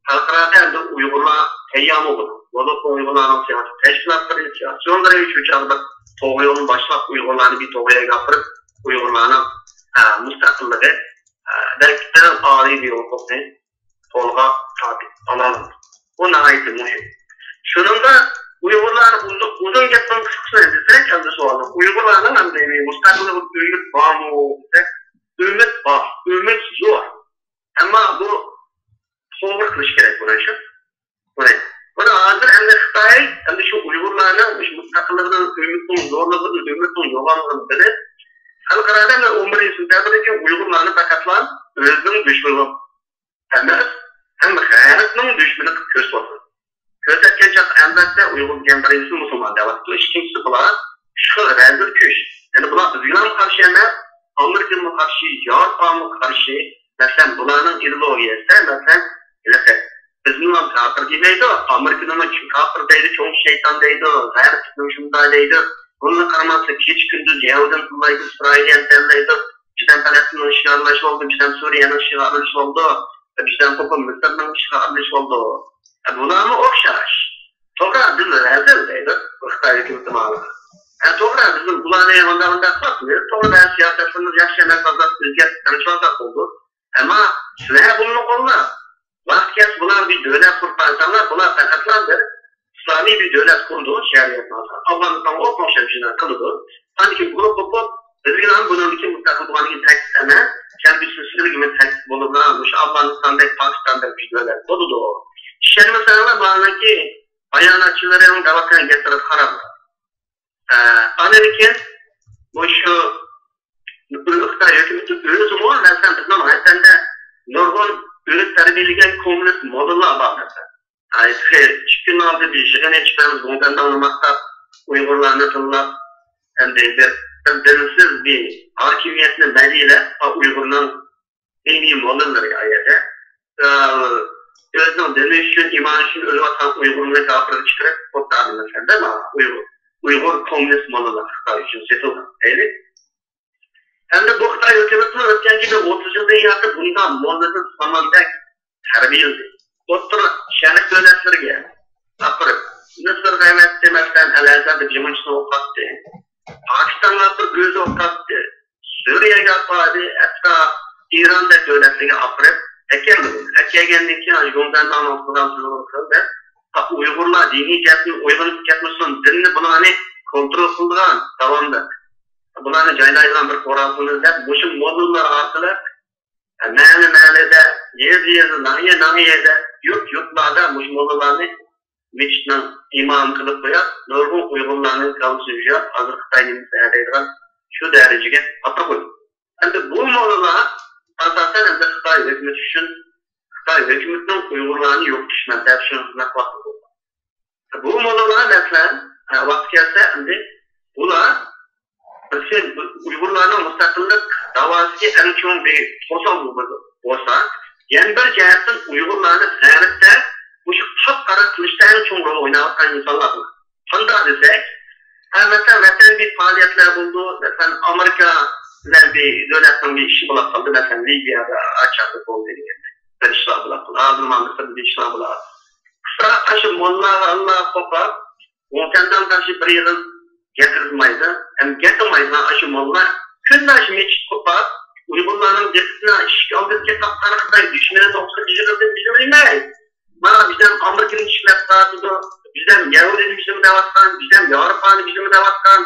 خەلقئارادا ئەمدى ئۇيغۇرلار تەييارمۇ بولىدۇ. بولۇپمۇ ئۇيغۇرلارنىڭ سىياسىي تەشكىلاتلىرى، سىياسىيونلىرى شۇ چاغدا توغرا يولنى باشلاپ، ئۇيغۇرلارنى بىر توغرا يولغا ئاپىرىپ، ئۇيغۇرلارنىڭ، ئە، مۇستەقىللىقى، ئە، بەلكى ئەڭ ئالىي بىر ھوقۇقنى قولغا تارتىپ ئالالمىدى. بۇ ناھايىتى مۇھىم. شۇنىڭدا ئۇيغۇرلار ئۇزۇن، ئۇزۇن گەپنىڭ قىسقىسىنى دېسەك، ئەمدى سوئالنىڭ ئۇيغۇرلارنىڭ ئەمدى مۇستەقىللىقىغا ئۈمىد بارمۇ دېسەك، ئۈمىد بار، ئۈمىد زور. ئەمما بۇ توغرا قىلىش كېرەك بۇنى شۇ. بۇنى، بۇنى ھازىر ئەمدى خىتاي ئەمدى شۇ ئۇيغۇرلارنىڭ مۇشۇ مۇستەقىللىقىدىن ئۈمىدنىڭ زورلۇقىدىن، ئۈمىدنىڭ يوغانلىقىنى بىلىپ، خەلقئارادا ئەمدى ئون بىرىنچى سېنتەبىردىن كېيىن ئۇيغۇرلارنى پەقەتلا ئۆزىنىڭ دۈشمىنى ئەمەس، ھەممە خەلقنىڭ دۈشمىنى قىلىپ كۆرسىتىۋاتىدۇ. كۆرسەتكەن چاغدا ئەلۋەتتە ئۇيغۇر دېگەن بىرىنچىسى مۇسۇلمان دەۋاتىدۇ، ئىككىنچىسى بۇلار ئىشقىل رەزىل كۈچ. يەنى بۇلار بىزگىلا قارشى ئەمەس، ئامېرىكىغىمۇ قارشى، ياۋروپاغىمۇ قارشى. مەسىلەن، بۇلارنىڭ ئىدېئولوگىيەسىدە، مەسىلەن، ھېلىقى بىزنىمۇ كاپىر دېمەيدۇ، ئامېرىكىنىمۇ كاپىر دەيدۇ، چوڭ شەيتان دەيدۇ، غەرب بىزنى شۇنداق دەيدۇ. بۇنىڭغا قارىماستىن، كېچە كۈندۈز يەھۇدىينى تىللايدۇ، ئىسرائىلىيەنى تىللايدۇ. بىردەم پەلەستىننىڭ ئىشىغا ئارىلىشىۋالىدۇ، بىردەم سۈرىيەنىڭ ئىشىغا ئارىلىشىۋالىدۇ، بىردەم قوپۇپ مىسىرنىڭ ئىشىغا ئارىلىشىۋالىدۇ. بۇلارمۇ ئوخشاش. توغرا، بىز رەزىل دەيدۇ خىتاي ھۆكۈمىتى ماڭا. ھە، توغرا، بىزنىڭ بۇلارنى مۇنداق، مۇنداق قىلىپ، توغرا، بەزى سىياسەتلىرىمىز ياخشى ئەمەس، ئازراق ئۆزگەرتىپ قىلىۋالساق بولىدۇ. ئەمما سىلەر بۇنى قوللاپ، ۋاقتى كەلسە بۇلار بىر دۆلەت قۇرۇپ قالساڭلار، بۇلار پەقەتلا بىر ئىسلامىي بىر دۆلەت قۇرىدۇ، شەرىئەتنى ئالسا. ئافغانىستانغا ئوخشاش شۇنداق قىلىدۇ. ئاندىن كېيىن بولۇپ، بولۇپ، بىزگە ھەم بۇنىڭدىن كېيىن مۇستەقىل بولغاندىن كېيىن تەكلىپ ئەمەس، كەلگۈسىدە سىلىگىمۇ تەكلىپ بولىدۇ، مۇشۇ ئافغانىستاندەك، پاكىستاندەك بىر دۆلەت بولىدۇ. ئىشەنمىسەڭلار، مانىكى باياناتچىلىرىنىڭ دەۋاتقان گەپلىرىگە قاراڭلار. ئە، ئاندىن كېيىن مۇشۇ خىتاي ھۆكۈمىتى ئۆزىمۇ، مەسىلەن، بىزنىڭ ۋەتەندە نۇرغۇن ئۆز تەربىيەلىگەن كوممۇنىست موللىلار بار، مەسىلەن. ھە، تېخى ئىككى كۈن ئالدى بىر يىغىن ئېچىپ، گۇڭدەنداڭنى ماختاپ، ئۇيغۇرلارنى تىللاپ، ئەمدى بىر، بىر دىنسىز بىر ھاكىمىيەتنى مەدھىيەلەپ، ئۇيغۇرنىڭ دىنىي موللىلىرى ئۇ يەردە. ئە، ئۆزىنىڭ دىنى ئۈچۈن، ئىمانى ئۈچۈن ئۆلۈۋاتقان ئۇيغۇرنى كاپىرغا چىقىرىپ، ئوتتۇرىغا مەسىلەن، ئۇيغۇر، ئۇيغۇر كوممۇنىست موللىلار خىتاي ئۈچۈن سېتىلغان. ئەيلى. ئەمدى بۇ خىتاي ھۆكۈمىتىمۇ ئۆتكەنكى بىر ئوتتۇز يىلدىن ياقى بۇنداق موللىدىن ساماندەك تەربىيەلىدى. ئوتتۇرا شەرق دۆلەتلىرىگە ئاپىرىپ، مىسىرغا ئەۋەتتى، مەسىلەن، ئەل ئەزھەردە جىمۇنچىنى ئوقۇتتى. پاكىستانغا ئاپىرىپ ئۆزى ئوقۇتتى. سۈرىيەگە ئاپاردى، ھەتتا ئىراندەك دۆلەتلەرگە ئاپىرىپ ئەكەلمىدى. ئەكەلگەندىن كېيىن، ئاشۇ گوڭزەنداڭنىڭ قۇرام سۆزىنى قىلدى. ئۇيغۇرلار دىنىي جەھەتتىن ئويغىنىپ كەتمىسۇن، دىننى بۇلارنى كونترول قىلىدىغان داۋاملىق، بۇلارنى جايلايدىغان بىر خوراسان ئىزدەپ، مۇشۇ موللىلار ئارقىلىق مەھەللە مەھەللىدە، يېزا يېزا، ناھىيە ناھىيەدە، يۇرت يۇرتلاردا مۇشۇ موللىلارنى مەسچىتنىڭ ئىمامى قىلىپ قويۇپ، نۇرغۇن ئۇيغۇرلارنىڭ كاللىسىنى يۇيۇپ، ھازىر خىتاي نېمىسى دەيدىغان شۇ دەرىجىگە ئاپىرىپ قويدى. ئەمدى بۇ موللىلار ئاساسەن ئەمدى خىتاي ھۆكۈمىتى ئۈچۈن، خىتاي ھۆكۈمىتىنىڭ ئۇيغۇرلارنى يوقىتىش مەنپەئەتى ئۈچۈن خىزمەت قىلىپ بۇ موللىلار، مەسىلەن، ۋاقتى كەلسە، ئەمدى بۇلار بىر ئۇيغۇرلارنىڭ مۇستەقىللىق داۋاسىدىكى ئەڭ چوڭ بىر توسالغۇ بولسا، يەنە بىر جەھەتتىن ئۇيغۇرلارنى غەربتە مۇشۇ قاپقارا قىلىشتا ئەڭ چوڭ رول ئويناۋاتقان ئىنسانلار بۇلار. قانداق دېسەك، ھە، مەسىلەن، ۋەتەندە بىر پائالىيەتلەر بولىدۇ، مەسىلەن، ئامېرىكا بىلەن بىر دۆلەتنىڭ بىر ئىشى بولاپ قالدى، مەسىلەن، لىۋىيەدە چاقىرىق بولدى دېگەن بىر ئىشلار بولاپ قالدى. ھازىر مانا مىسىردا بىر ئىشلار بولۇۋاتىدۇ. قىسقا، ئاشۇ موللا ئاللا قوپاپ، ۋوڭتەنداڭ تاشى بىر يىغىن گەپ قىلمايدۇ. ھەم گەپ قىلمايدىغان ئاشۇ موللا كۈندە ئاشۇ مەسچىت قوپاپ، ئۇيغۇرلارنىڭ دىققىتىنى ئىشىك ئالدىدىكى قاپقارا خىتاي دۈشمىنى توختىتىپ يىغىدىن بىزنى بىلمەي. مانا بىزدەم ئامېرىكىنى چىشلەپ تارتىدۇ، بىزدەم يەھۇدىينى بىزنى دەۋاتقان، بىزدەم ياۋروپانى بىزنى دەۋاتقان،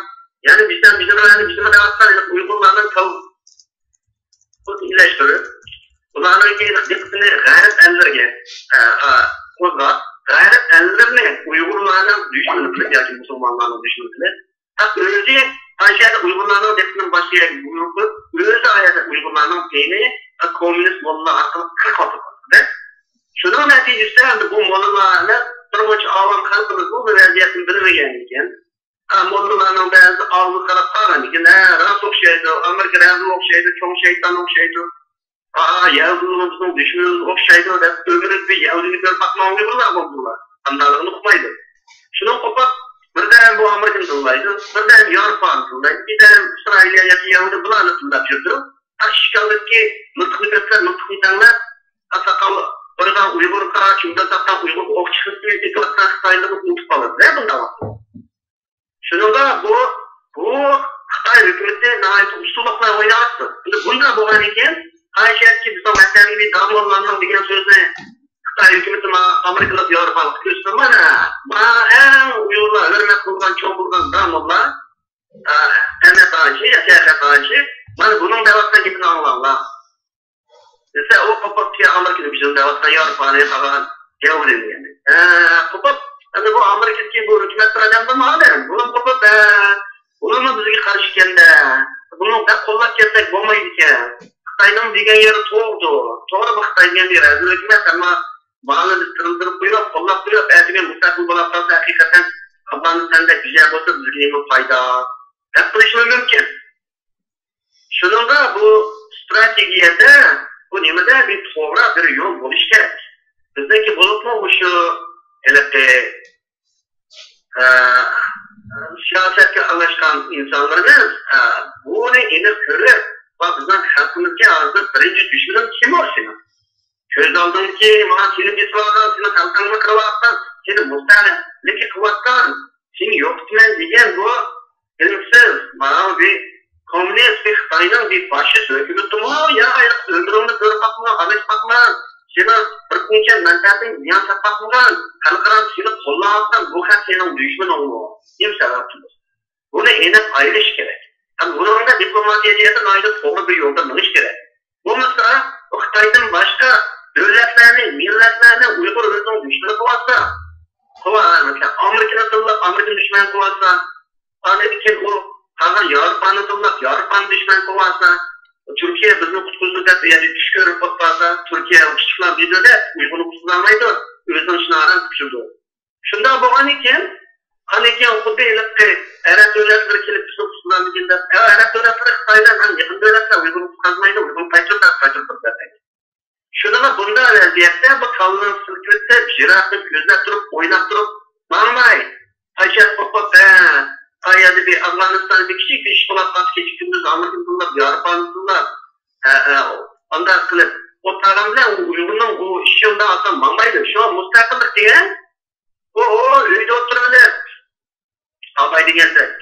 يەنى بىزدەم بىزنى دەۋاتقان، يەنى ئۇيغۇرلارنىڭ كال-، ئىلەشتۈرۈپ، ئۇلارنىڭ دىققىتىنى غەرب ئەللىرىگە، ئە، ئە، قوزغاپ، غەرب ئەللىرىنى ئۇيغۇرلارنىڭ دۈشمىنى قىلىپ ياكى مۇسۇلمانلارنىڭ دۈشمىنى قىلىپ، ھەق ئۆزى ئاشۇ يەردە ئۇيغۇرلارنىڭ دىققىتىنى باشقا يەرگە بۇيرۇپ قويۇپ، ئۆزى ئاشۇ يەردە ئۇيغۇرلارنىڭ دىنى، ئە، كوممۇنىست موللىلار ئارقىلىق قىرقىۋاتىدۇ. شۇنىڭ نەتىجىسىدە ئەمدى بۇ موللىلارنى بىر مۇنچە ئاۋام خەلقىمىزمۇ بۇ ۋەزىيەتنى بىلمىگەن ئىكەن. ھە، موللىلارنىڭ بەزىسى ئاغزىغا قاراپ قالغان ئىكەن، ھە، راست ئوخشايدۇ، ئامېرىكا رەزىل ئوخشايدۇ، چوڭ شەيتان ئوخشايدۇ. ھە، يەھۇدىيلار بىزنىڭ دۈشمىنىمىز ئوخشايدۇ دەپ ئۆمرىدە بىر يەھۇدىينى كۆرۈپ باقمىغان ئۇيغۇرلار بولدى بۇلار. قانداقلىقىنى ئۇقمايدۇ. شۇنىڭ قوپۇپ، بىردەم بۇ ئامېرىكىنى تىللايدۇ، بىردەم ياۋروپانى تىللايدۇ، بىردەم ئىسرائىلىيە ياكى يەھۇدىي بۇلارنى تىللاپ يۈرىدۇ. ھە، ئىشىك ئالدىدىكى مىلتىقنى كۆرسە، مىلتىقنى تەڭلەپ، ھە، ساقال بىرغان ئۇيغۇرغا، چۈمۈلە تاققان ئۇيغۇرغا ئوق چىقىرىپ ئېتىۋاتقان خىتايلارنى ئۇنتۇپ قالىدۇ-دە بۇنداق ۋاقىتتا. شۇنىڭغا بۇ، بۇ خىتاي ھۆكۈمىتى ناھايىتى ئۇسسۇللۇق بىلەن ئويناۋاتىدۇ. ئەمدى بۇنداق بولغاندىكىن، قايسى يەردىكى بىزنىڭ ۋەتەنىۋى داموللامنىڭ دېگەن سۆزىنى خىتاي ھۆكۈمىتى ما-، ئامېرىكىلىق ياۋروپالىققا كۆرسىتىدۇ. مانا، مانا ئەڭ ئۇيغۇرلار ھۆرمەت قىلىدىغان، چوڭ بولغان داموللا، ئە، ئەمەت ھاجى ياكى ئەخەت ھاجى، مانا بۇنىڭ دەۋاتقان گېپىنى ئاڭلاڭلار. دېسە، ئۇ قوپۇپ كېيىن ئامېرىكىنى بىزنى دەۋاتقان ياۋروپانى قالغان يەھۇدىينى دېگەن. ھە، قوپۇپ، ئەمدى بۇ ئامېرىكىدىكى بۇ ھۆكۈمەت بىر ئادەم بىر ئادەم. بۇنىڭ قوپۇپ، ھە، بۇنىمۇ بىزگە قارشى ئىكەن-دە. بۇنى بەك قوللاپ كەتسەك بولمايدىكەن. خىتاينىڭ دېگەن يېرى توغرىدۇ. توغرا، بۇ خىتاي دېگەن بىر رەزىل ھۆكۈمەت، ئەمما بالىنى بىز تىرىلدۈرۈپ قويۇپ، قوللاپ قويۇپ، ئەتىگەن مۇستەقىل بولاپ قالسا، ھەقىقەتەن ئافغانىستاندەك بىر يەر بولسا بىزگە نېمە پايدا؟ دەپ قىلىشىمۇ مۇمكىن. شۇنىڭغا بۇ ئىستراتېگىيەدە، بۇ نېمىدە بىر توغرا بىر يول بولۇشى كېرەك. بىزنىڭكى بولۇپمۇ مۇشۇ ھېلىقى، ئە، سىياسەتكە ئارىلاشقان ئىنسانلىرىمىز، ئە، بۇنى ئېنىق كۆرۈپ، ۋە بىزنىڭ خەلقىمىزگە ھازىر بىرىنچى دۈشمىنىڭ كىم ئۇ سېنىڭ؟ كۆز ئالدىڭدىكى مانا سېنى بېسىۋالغان، سېنىڭ خەلقىڭنى قىرىۋاتقان، سېنى مۇستەملىكە قىلىۋاتقان، سېنى يوقىتىمەن دېگەن بۇ دىنسىز، ماۋۇ بىر كوممۇنىست، بىر خىتاينىڭ بىر فاشىست ھۆكۈمىتىمۇ يا ئۆمرۈڭنى كۆرۈپ باقمىغان، ئاداش باقمىغان، سېنىڭ بىر پۇنچە مەنپەئەتىڭنى زىيان ساپ باقمىغان، خەلقئارانىڭ سېنى قوللاۋاتقان بۇ خەق سېنىڭ دۈشمىنىڭمۇ؟ نېمە سەۋەبتىن؟ بۇنى ئېنىق ئايرىش كېرەك. ھەم بۇنىڭدا دىپلوماتىيە جەھەتتە ناھايىتى توغرا بىر يولدا مېڭىش كېرەك. بولمىسا، بۇ خىتايدىن باشقا دۆلەتلەرنى، مىللەتلەرنى ئۇيغۇر ئۆزىنىڭ دۈشمىنى قىلىۋاتسا، قىلىۋا-، مەسىلەن، ئامېرىكىنى تىللاپ، ئامېرىكىنى دۈشمەن قىلىۋاتسا، ئاندىن كېيىن ئۇ قالغان ياۋروپانى تىللاپ، ياۋروپانى دۈشمەن قىلىۋاتسا، تۈركىيە بىزنى قۇتقۇزدى دەپ، يەنى چۈش كۆرۈپ قالسا، تۈركىيە كىچىك بىر دۆلەت، ئۇيغۇرنى قۇتقۇزالمايدۇ، ئۆزىنىڭ ئىشىنى ئاران پۈتتۈرىدۇ. شۇنداق بولغاندىكىن، ئاندىن كېيىن خۇددى ھېلىقى ئەرەب دۆلەتلىرى كېلىپ بىزنى قۇتقۇزامدىكىن دەپ، ئە، ئەرەب دۆلەتلىرى خىتاي بىلەن ئەڭ يېقىن دۆلەتلەر، ئۇيغۇرنى قۇتقۇزمايدۇ، ئۇيغۇرنى قايتۇرۇپ، قايتۇرۇپ بېرىدۇ. شۇنىڭغا بۇنداق ۋەزىيەتتە بۇ كاللىنى سىلكىۋېتىپ، يىراقنى كۆزلەپ تۇرۇپ، ئويلاپ تۇرۇپ ماڭماي، پايشاپ قوپۇپ، ھە، قايەردە بىر ئافغانىستاندا بىر كىچىك بىر ئىش بولۇپ قالسا، كېچە كۈندۈز ئامېرىكىنى تىللاپ، ياۋروپانى تىللاپ، ھە، ھە، ئانداق قىلىپ ئولتۇرغان بىلەن ئۇ ئۇيغۇرنىڭ ئۇ ئىشى ئۇنداق ئاسان ماڭمايدۇ. شۇڭا مۇستەقىللىق دېگەن بۇ، ئۇ ئۆيدە ئولتۇرۇۋېلىپ، ئاباي دېگەندەك،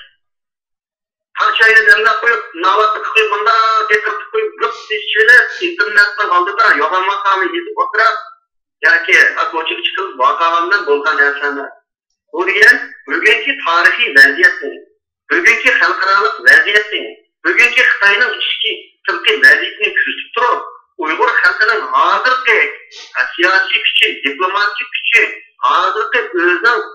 تاڭ چاينى دەملەپ قويۇپ، ناۋاتنى قويۇپ، مۇنداق دىققەتلىك قويۇپ، گۈپ ئىچىۋېلىپ، ئىنتېرنېتنىڭ ئالدىدا يوغان ماقالە يېزىپ ئولتۇرۇپ ياكى كوچىغا چىقىپ ۋاقالار بىلەن بولغان نەرسە ئەمەس. بۇ دېگەن بۈگۈنكى تارىخىي ۋەزىيەتنى، بۈگۈنكى خەلقئارالىق ۋەزىيەتنى، بۈگۈنكى خىتاينىڭ ئىچكى، سىرتقى ۋەزىيىتىنى كۆزىتىپ تۇرۇپ، ئۇيغۇر خەلقىنىڭ ھازىرقى سىياسىي كۈچى، دىپلوماتىك كۈچى، ھازىرقى ئۆزىنىڭ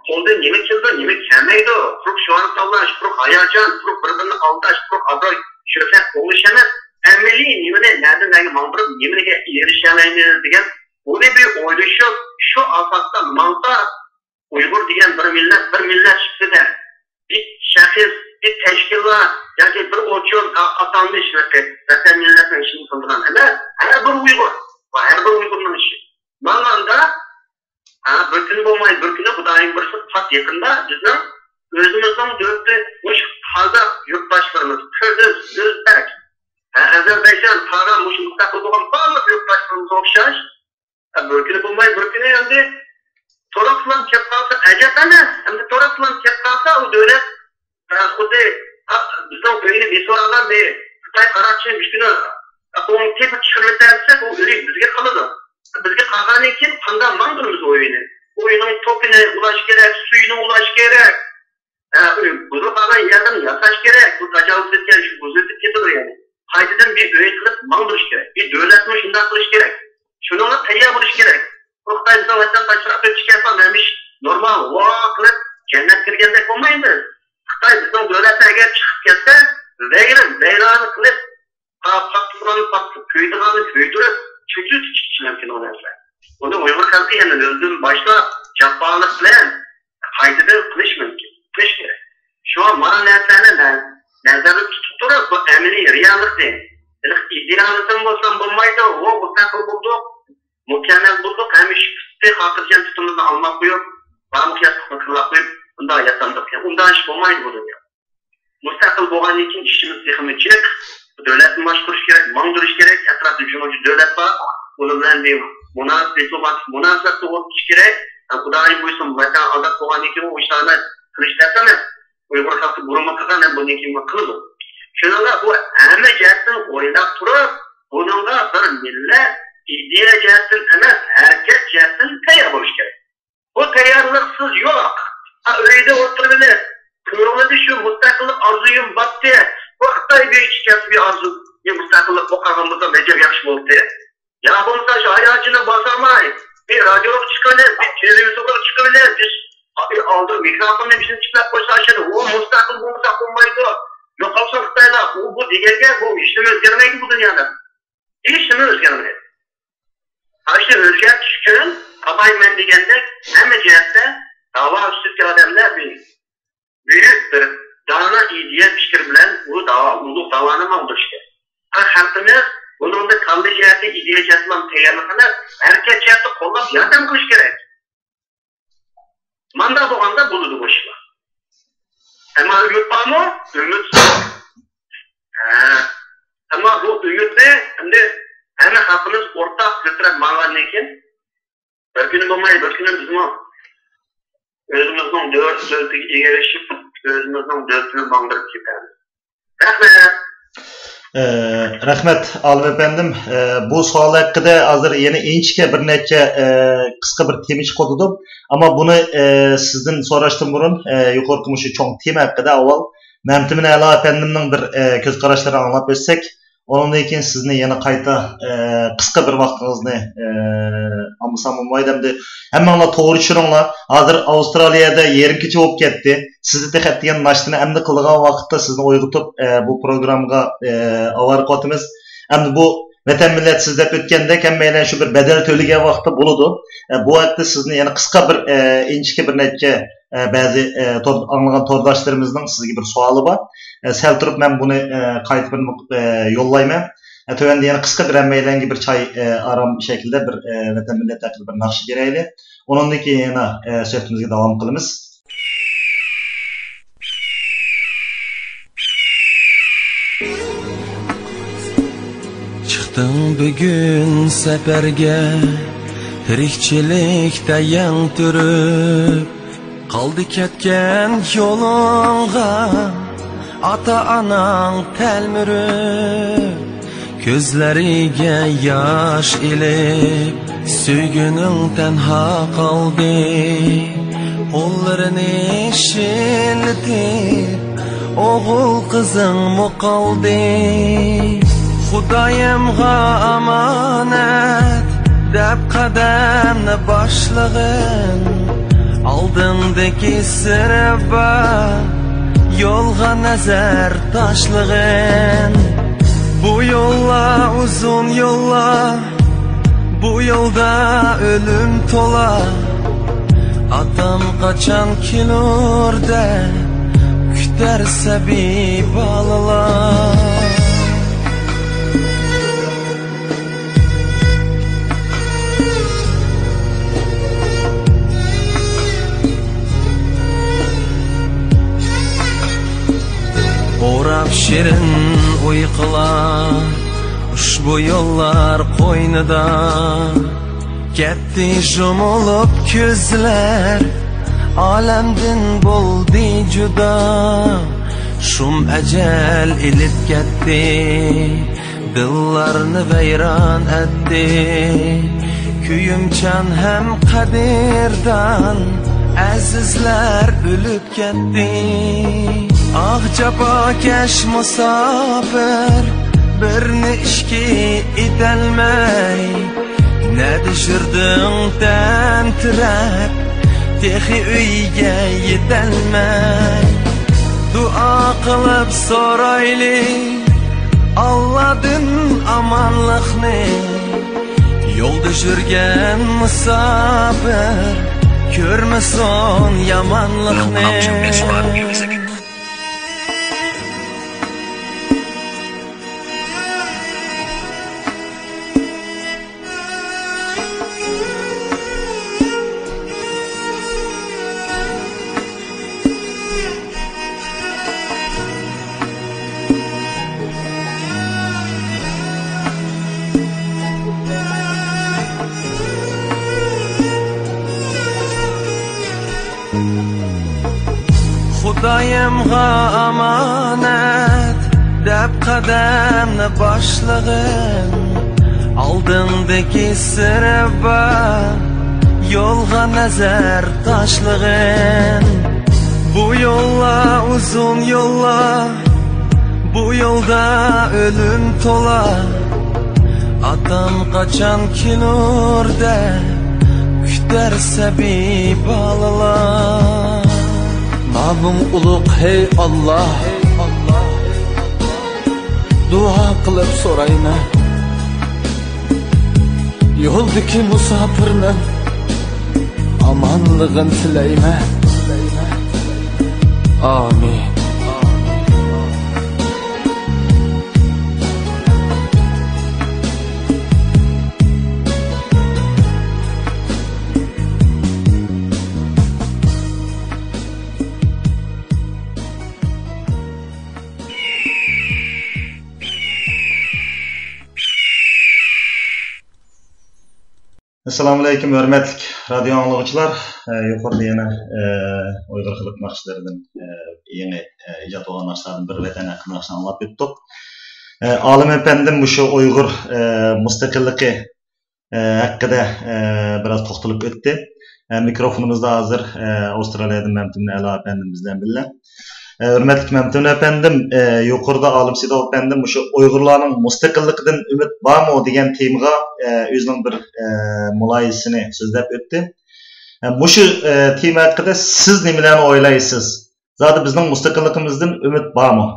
قولىدىن نېمە كېلىدۇ، نېمە كەلمەيدۇ، قۇرۇق شوئار تاللاش، قۇرۇق ھاياجان، قۇرۇق بىر-بىرىنى ئالداش، قۇرۇق ئابرۇي، شۆھرەت قوغلىشىش ئەمەس، ئەمەلىي نېمىنى نەدىن نەگە ماڭدۇرۇپ، نېمىگە ئېرىشەلەيمىز دېگەن، بۇنى بىر ئويلىشىپ، شۇ ئاساستا ماڭسا، ئۇيغۇر دېگەن بىر مىللەت، بىر مىللەت سۈپىتىدە بىر شەخس، بىر تەشكىلات ياكى بىر ئوچۇن، ئا-، ئاتالمىش ۋەتەن، ۋەتەن مىللەتنىڭ ئىشىنى قىلىدىغان ئەمەس، ھەر بىر ئۇيغۇر ۋە ھەر بىر ئۇيغۇرنىڭ ئىشى. ماڭغاندا، ھە، بىر كۈنى بولماي بىر كۈنى، خۇدايىم بۇيرۇسا، پات يېقىندا بىزنىڭ ئۆزىمىزنىڭ دۆلىتى مۇشۇ قازاق يۇرتداشلىرىمىز، قىرغىز، ئۆزبەك، ھە، ئەزەربەيجان، قاغان، مۇشۇ مۇستەقىل بولغان بارلىق يۇرتداشلىرىمىزغا ئوخشاش، ھە، بىر كۈنى بولماي بىر كۈنى ئەمدى تورۇقلار كەپ قالسا ئەجەب ئەمەس. ئەمدى تورۇقلار كەپ قالسا، ئۇ دۆلەت، ھە، خۇددى، ھە، بىزنىڭ ئۆينى بېسىۋالغان بىر خىتاي قاراقچىنى ئۈچ كۈنى، ھە، قولىنى تېپىپ چىقىرىۋېتەلىسەك، ئۇ ئۆي بىزگە قالىدۇ. بىزگە قالغاندىن كېيىن قانداق ماڭدۇرىمىز ئۇ ئۆينى؟ ئۇ ئۆينىڭ توكىنى ئۇلاش كېرەك، سۈيىنى ئۇلاش كېرەك. ھە، ئۆي بۇزۇلۇپ قالغان يەردىن ياساش كېرەك. بۇ تاجاۋۇز ئۆتكەن شۇ بۇزۇلۇپ كېتىدۇ يەنى. قايتىدىن بىر ئۆي قىلىپ ماڭدۇرۇش كېرەك. بىر دۆلەتمۇ شۇنداق قىلىش كېرەك. شۇنىڭغا تەييار بولۇش كېرەك. بۇ خىتاي بىزنىڭ ۋەتەندىن تاشراق ئۆتۈپ كەتسە، ھەممە ئىش نورمال، ۋا قىلىپ جەننەتكە كىرگەندەك بولمايمىز. خىتاي بىزنىڭ دۆلەتتىن ئەگەر چىقىپ كەتسە، ۋەيران، ۋەيرانە قىلىپ، پا-، پاكلىغاننى پاكلىق، كۆيدۈرىدىغاننى كۆيدۈرۈپ، چۆچۈرتۈپ چىقىشى مۇمكىن ئۇ نەرسە. بۇنى ئۇيغۇر خەلقى يەنە ئۆزىدىن باشلاپ، جاپالىق بىلەن قايتىدىن قىلىش مۇمكىن، قىلىش كېرەك. شۇڭا مانا نەرسىلەرنى نە-، نەزەردە تۇتۇپ تۇرۇپ، بۇ ئەمەلىي رېئاللىقنى، ھېلىقى ئىدېئالىزم بولسا بولمايدۇ، ئۇ مۇستەقىل بولدۇق، مۇكەممەل بولدۇق، ھەممە ئىش پۈتتى، خاتىرجەم پۇتىمىزنى ئالماپ قويۇپ، بارمۇق ياتلىقنى قىرلاپ قويۇپ، ئۇنداق ياتامدۇق. ئۇنداق ئىش بولمايدۇ بۇ دۇنيا. مۇستەقىل بولغاندىن كېيىن ئىشىمىز تېخىمۇ جىق. دۆلەتنى باشقۇرۇش كېرەك، ماڭدۇرۇش كېرەك. ئەتراپتا جۇڭغۇچە دۆلەت بار. ئۇنىڭ بىلەن بىر مۇناسىۋەت، دىپلوماتىك مۇناسىۋەتتە ئولتۇرۇش كېرەك. ھەم خۇدايىم بۇيرۇسا، ۋەتەن ئازاد بولغاندىن كېيىن ئۇ ئىشلارنى قىلىش تەس ئەمەس. ئۇيغۇر خەلقى بۇرۇنمۇ قىلغان ھەم بۇندىن كېيىنمۇ قىلىدۇ. شۇنىڭغا بۇ ھەممە جەھەتتىن ئويلاپ تۇرۇپ، بۇنىڭغا بىر مىللەت ئىدىيە جەھەتتىن ئەمەس، ھەرىكەت جەھەتتىن تەييار بولۇش كېرەك. بۇ تەييارلىقسىز يوق. ھە، ئۆيدە ئولتۇرۇۋېلىپ، كۆڭلىدە شۇ مۇستەقىللىق ئارزۇيۇم باتتى. بۇ خىتاي بويىچە كەسپىي ئارزۇ، بىر مۇستەقىللىق بولۇپ قالغان بولسا، ئەجەب ياخشى بولاتتى. يا بولمىسا شۇ ھاياجىنى باسالماي، بىر رادىيوغا چىقىۋېلىپ، بىر تېلېۋىزورغا چىقىۋېلىپ، بىر ئالدىغا مىكروفوننى بىزنى تىكلەپ قويسا، ئاشۇ ئۇ مۇستەقىل بولمىسا بولمايدۇ. يوقالسۇن خىتايلار، ئۇ بۇ دېگەنگە بۇ ھېچنېمە ئۆزگەرمەيدۇ بۇ دۇنيادا. ھېچنېمە ئۆزگەرمەيدۇ. ئاشۇنى ئۆزگەرتىش ئۈچۈن، ئاباي مەن دېگەندەك، ھەممە جەھەتتە داۋا ئۈستىدىكى ئادەملەر بىر بۈيۈك بىر دانا ئىدىيە پىكىر بىلەن بۇ داۋا، ئۇلۇغ داۋانى ماڭدۇرۇش كېرەك. ھە، خەلقىمىز بۇنىڭدا كاللا جەھەتتە، ئىدىيە جەھەتتە تەييارلىق ئەمەس، ھەرىكەت جەھەتتە قوللاپ ياردەم قىلىش كېرەك. مانداق بولغاندا بولىدۇ بۇ ئىشلار. ئەمما ئۈمىد بارمۇ؟ ئۈمىد زور. ھە. ئەمما بۇ ئۈمىدنى ئەمدى ھەممە خەلقىمىز ئورتاق كۆتۈرۈپ ماڭغاندىن كېيىن، بىر كۈنى بولماي، بىر كۈنى بىزمۇ ئۆزىمىزنىڭ دۆلىتىگە ئېرىشىپ، ئۆزىمىزنىڭ دۆلىتىنى ماڭدۇرۇپ كېتەمىز. رەھمەت. ئە، رەھمەت، ئالىم ئەپەندىم. ئە، بۇ سوئال ھەققىدە ھازىر يەنە ئىنچىكە بىر نەچچە، ئە، قىسقا بىر تېما چىقىۋاتىدۇ. ئەمما بۇنى، ئە، سىزدىن سوراشتىن بۇرۇن، ئە، يۇقىرىقى مۇشۇ چوڭ تېما ھەققىدە ئاۋۋال مەمتىمىن ئەلا ئەپەندىمنىڭ بىر، ئە، كۆز قاراشلىرىنى ئاڭلاپ ئۆتسەك، ئۇنىڭدىن كېيىن سىزنى يەنە قايتا، ئە، قىسقا بىر ۋاقتىڭىزنى، ئە، ئالمىسام بولمايدۇ ئەمدى. ھەممىڭلار توغرا چۈشىنىڭلار. ھازىر ئاۋسترالىيەدە يېرىم كېچە بولۇپ كەتتى. سىزدە تېخى ئەتىگەن ناشتىنى ئەمدى قىلىدىغان ۋاقىتتا سىزنى ئويغىتىپ، ئە، بۇ پروگراممىغا، ئە، ئاۋارە قىلىۋاتىمىز. ئەمدى بۇ ۋەتەن مىللەت سىز دەپ ئۆتكەندەك، ھەممەيلەن شۇ بىر بەدەل تۆلىگەن ۋاقىتتا بولىدۇ. ئە، بۇ ھەقتە سىزنى يەنە قىسقا بىر، ئە، ئىنچىكە بىر نەچچە، ئە، بەزى، ئە، تور، ئاڭلىغان تورداشلىرىمىزنىڭ سىزگە بىر سوئالى بار. ئە، سەل تۇرۇپ مەن بۇنى، ئە، قايتا بىر، ئە، يوللايمەن. ئە، تۆۋەندە يەنە قىسقا بىر ھەممەيلەنگە بىر چاي، ئە، ئارام شەكىلدە بىر، ئە، ۋەتەن مىللەت ھەققىدە بىر ناخشا بېرەيلى. ئۇنىڭدىن كېيىن يەنە، ئە، سۆھبىتىمىزگە داۋام قىلىمىز. چىقتىڭ بۈگۈن سەپەرگە، تىرىكچىلىكتە يەڭ تۈرۈپ، قالدى كەتكەن يولۇڭغا ئاتا-ئاناڭ تەلمۈرۈپ. كۆزلىرىگە ياش ئېلىپ، سۆيگۈنۈڭ تەنھا قالدى. قوللىرىنى شىللىتىپ، ئوغۇل قىزىڭمۇ قالدى. خۇدايىمغا ئامانەت دەپ قەدەمنى باشلىغىن. ئالدىڭدىكى سىرى بار يولغا نەزەر تاشلىغىن. بۇ يوللار ئۇزۇن يوللار، بۇ يولدا ئۆلۈم تولا. ئاتام قاچان كېلۇر دەپ كۈتەر سەبىي بالىلار. ئوراپ شېرىن ئۇيقۇلار ئۇشبۇ يوللار قوينىدا. كەتتى يۇمۇلۇپ كۆزلەر، ئالەمدىن بولدى جۇدا. شۇم ئەجەل ئېلىپ كەتتى، دىللارنى ۋەيران ئەتتى. كۆيۈمچان ھەم قەدىردان ئەزىزلەر ئۆلۈپ كەتتى. ئاھ، جاپاكەش مۇساپىر، بىرنى ئىككى ئېتەلمەي، نەدە يۈردۈڭ تەمتىرەپ، تېخى ئۆيگە يېتەلمەي. دۇئا قىلىپ سورايلى ئاللادىن ئامانلىقنى. يولدا يۈرگەن مۇساپىر كۆرمىسۇن يامانلىقنى. خۇدايىمغا ئامانەت دەپ قەدەمنى باشلىغىن. ئالدىڭدىكى سىرى بار يولغا نەزەر تاشلىغىن. بۇ يوللار ئۇزۇن يوللار، بۇ يولدا ئۆلۈم تولا. ئاتام قاچان كېلۇر دەپ كۈتەر سەبىي بالىلار. نامىڭ ئۇلۇغ، ھەي ئاللا، دۇئا قىلىپ سورايمەن. يولدىكى مۇساپىرنىڭ ئامانلىقىنى تىلەيمەن. ئامىن. ئەسسالامۇئەلەيكۇم، ھۆرمەتلىك رادىيو ئاڭلىغۇچىلار. ئە، يۇقىرىدا يەنە، ئە، ئۇيغۇر خەلق ناخشىلىرىدىن، ئە، يېڭى، ئە، ئىجاد بولغان ناخشىلاردىن بىر ۋەتەن ھەققىدە ناخشىنى ئاڭلاپ ئۆتتۇق. ئە، ئالىم ئەپەندىم مۇشۇ ئۇيغۇر، ئە، مۇستەقىللىقى، ئە، ھەققىدە، ئە، بىراز توختىلىپ ئۆتتى. ئە، مىكروفونىمىزدا ھازىر، ئە، ئاۋسترالىيەدىن مەمتىمىن ئەلا ئەپەندىم بىز بىلەن بىللە. ئە، ھۆرمەتلىك مەمتىمىن ئەپەندىم، ئە، يۇقىرىدا ئالىم سىدىق ئەپەندىم مۇشۇ ئۇيغۇرلارنىڭ مۇستەقىللىقىدىن ئۈمىد بارمۇ دېگەن تېمىغا، ئە، ئۆزىنىڭ بىر، ئە، مۇلاھىزىسىنى سۆزلەپ ئۆتتى. ئە، مۇشۇ، ئە، تېما ھەققىدە سىز نېمىلەرنى ئويلايسىز؟ زادى بىزنىڭ مۇستەقىللىقىمىزدىن ئۈمىد بارمۇ؟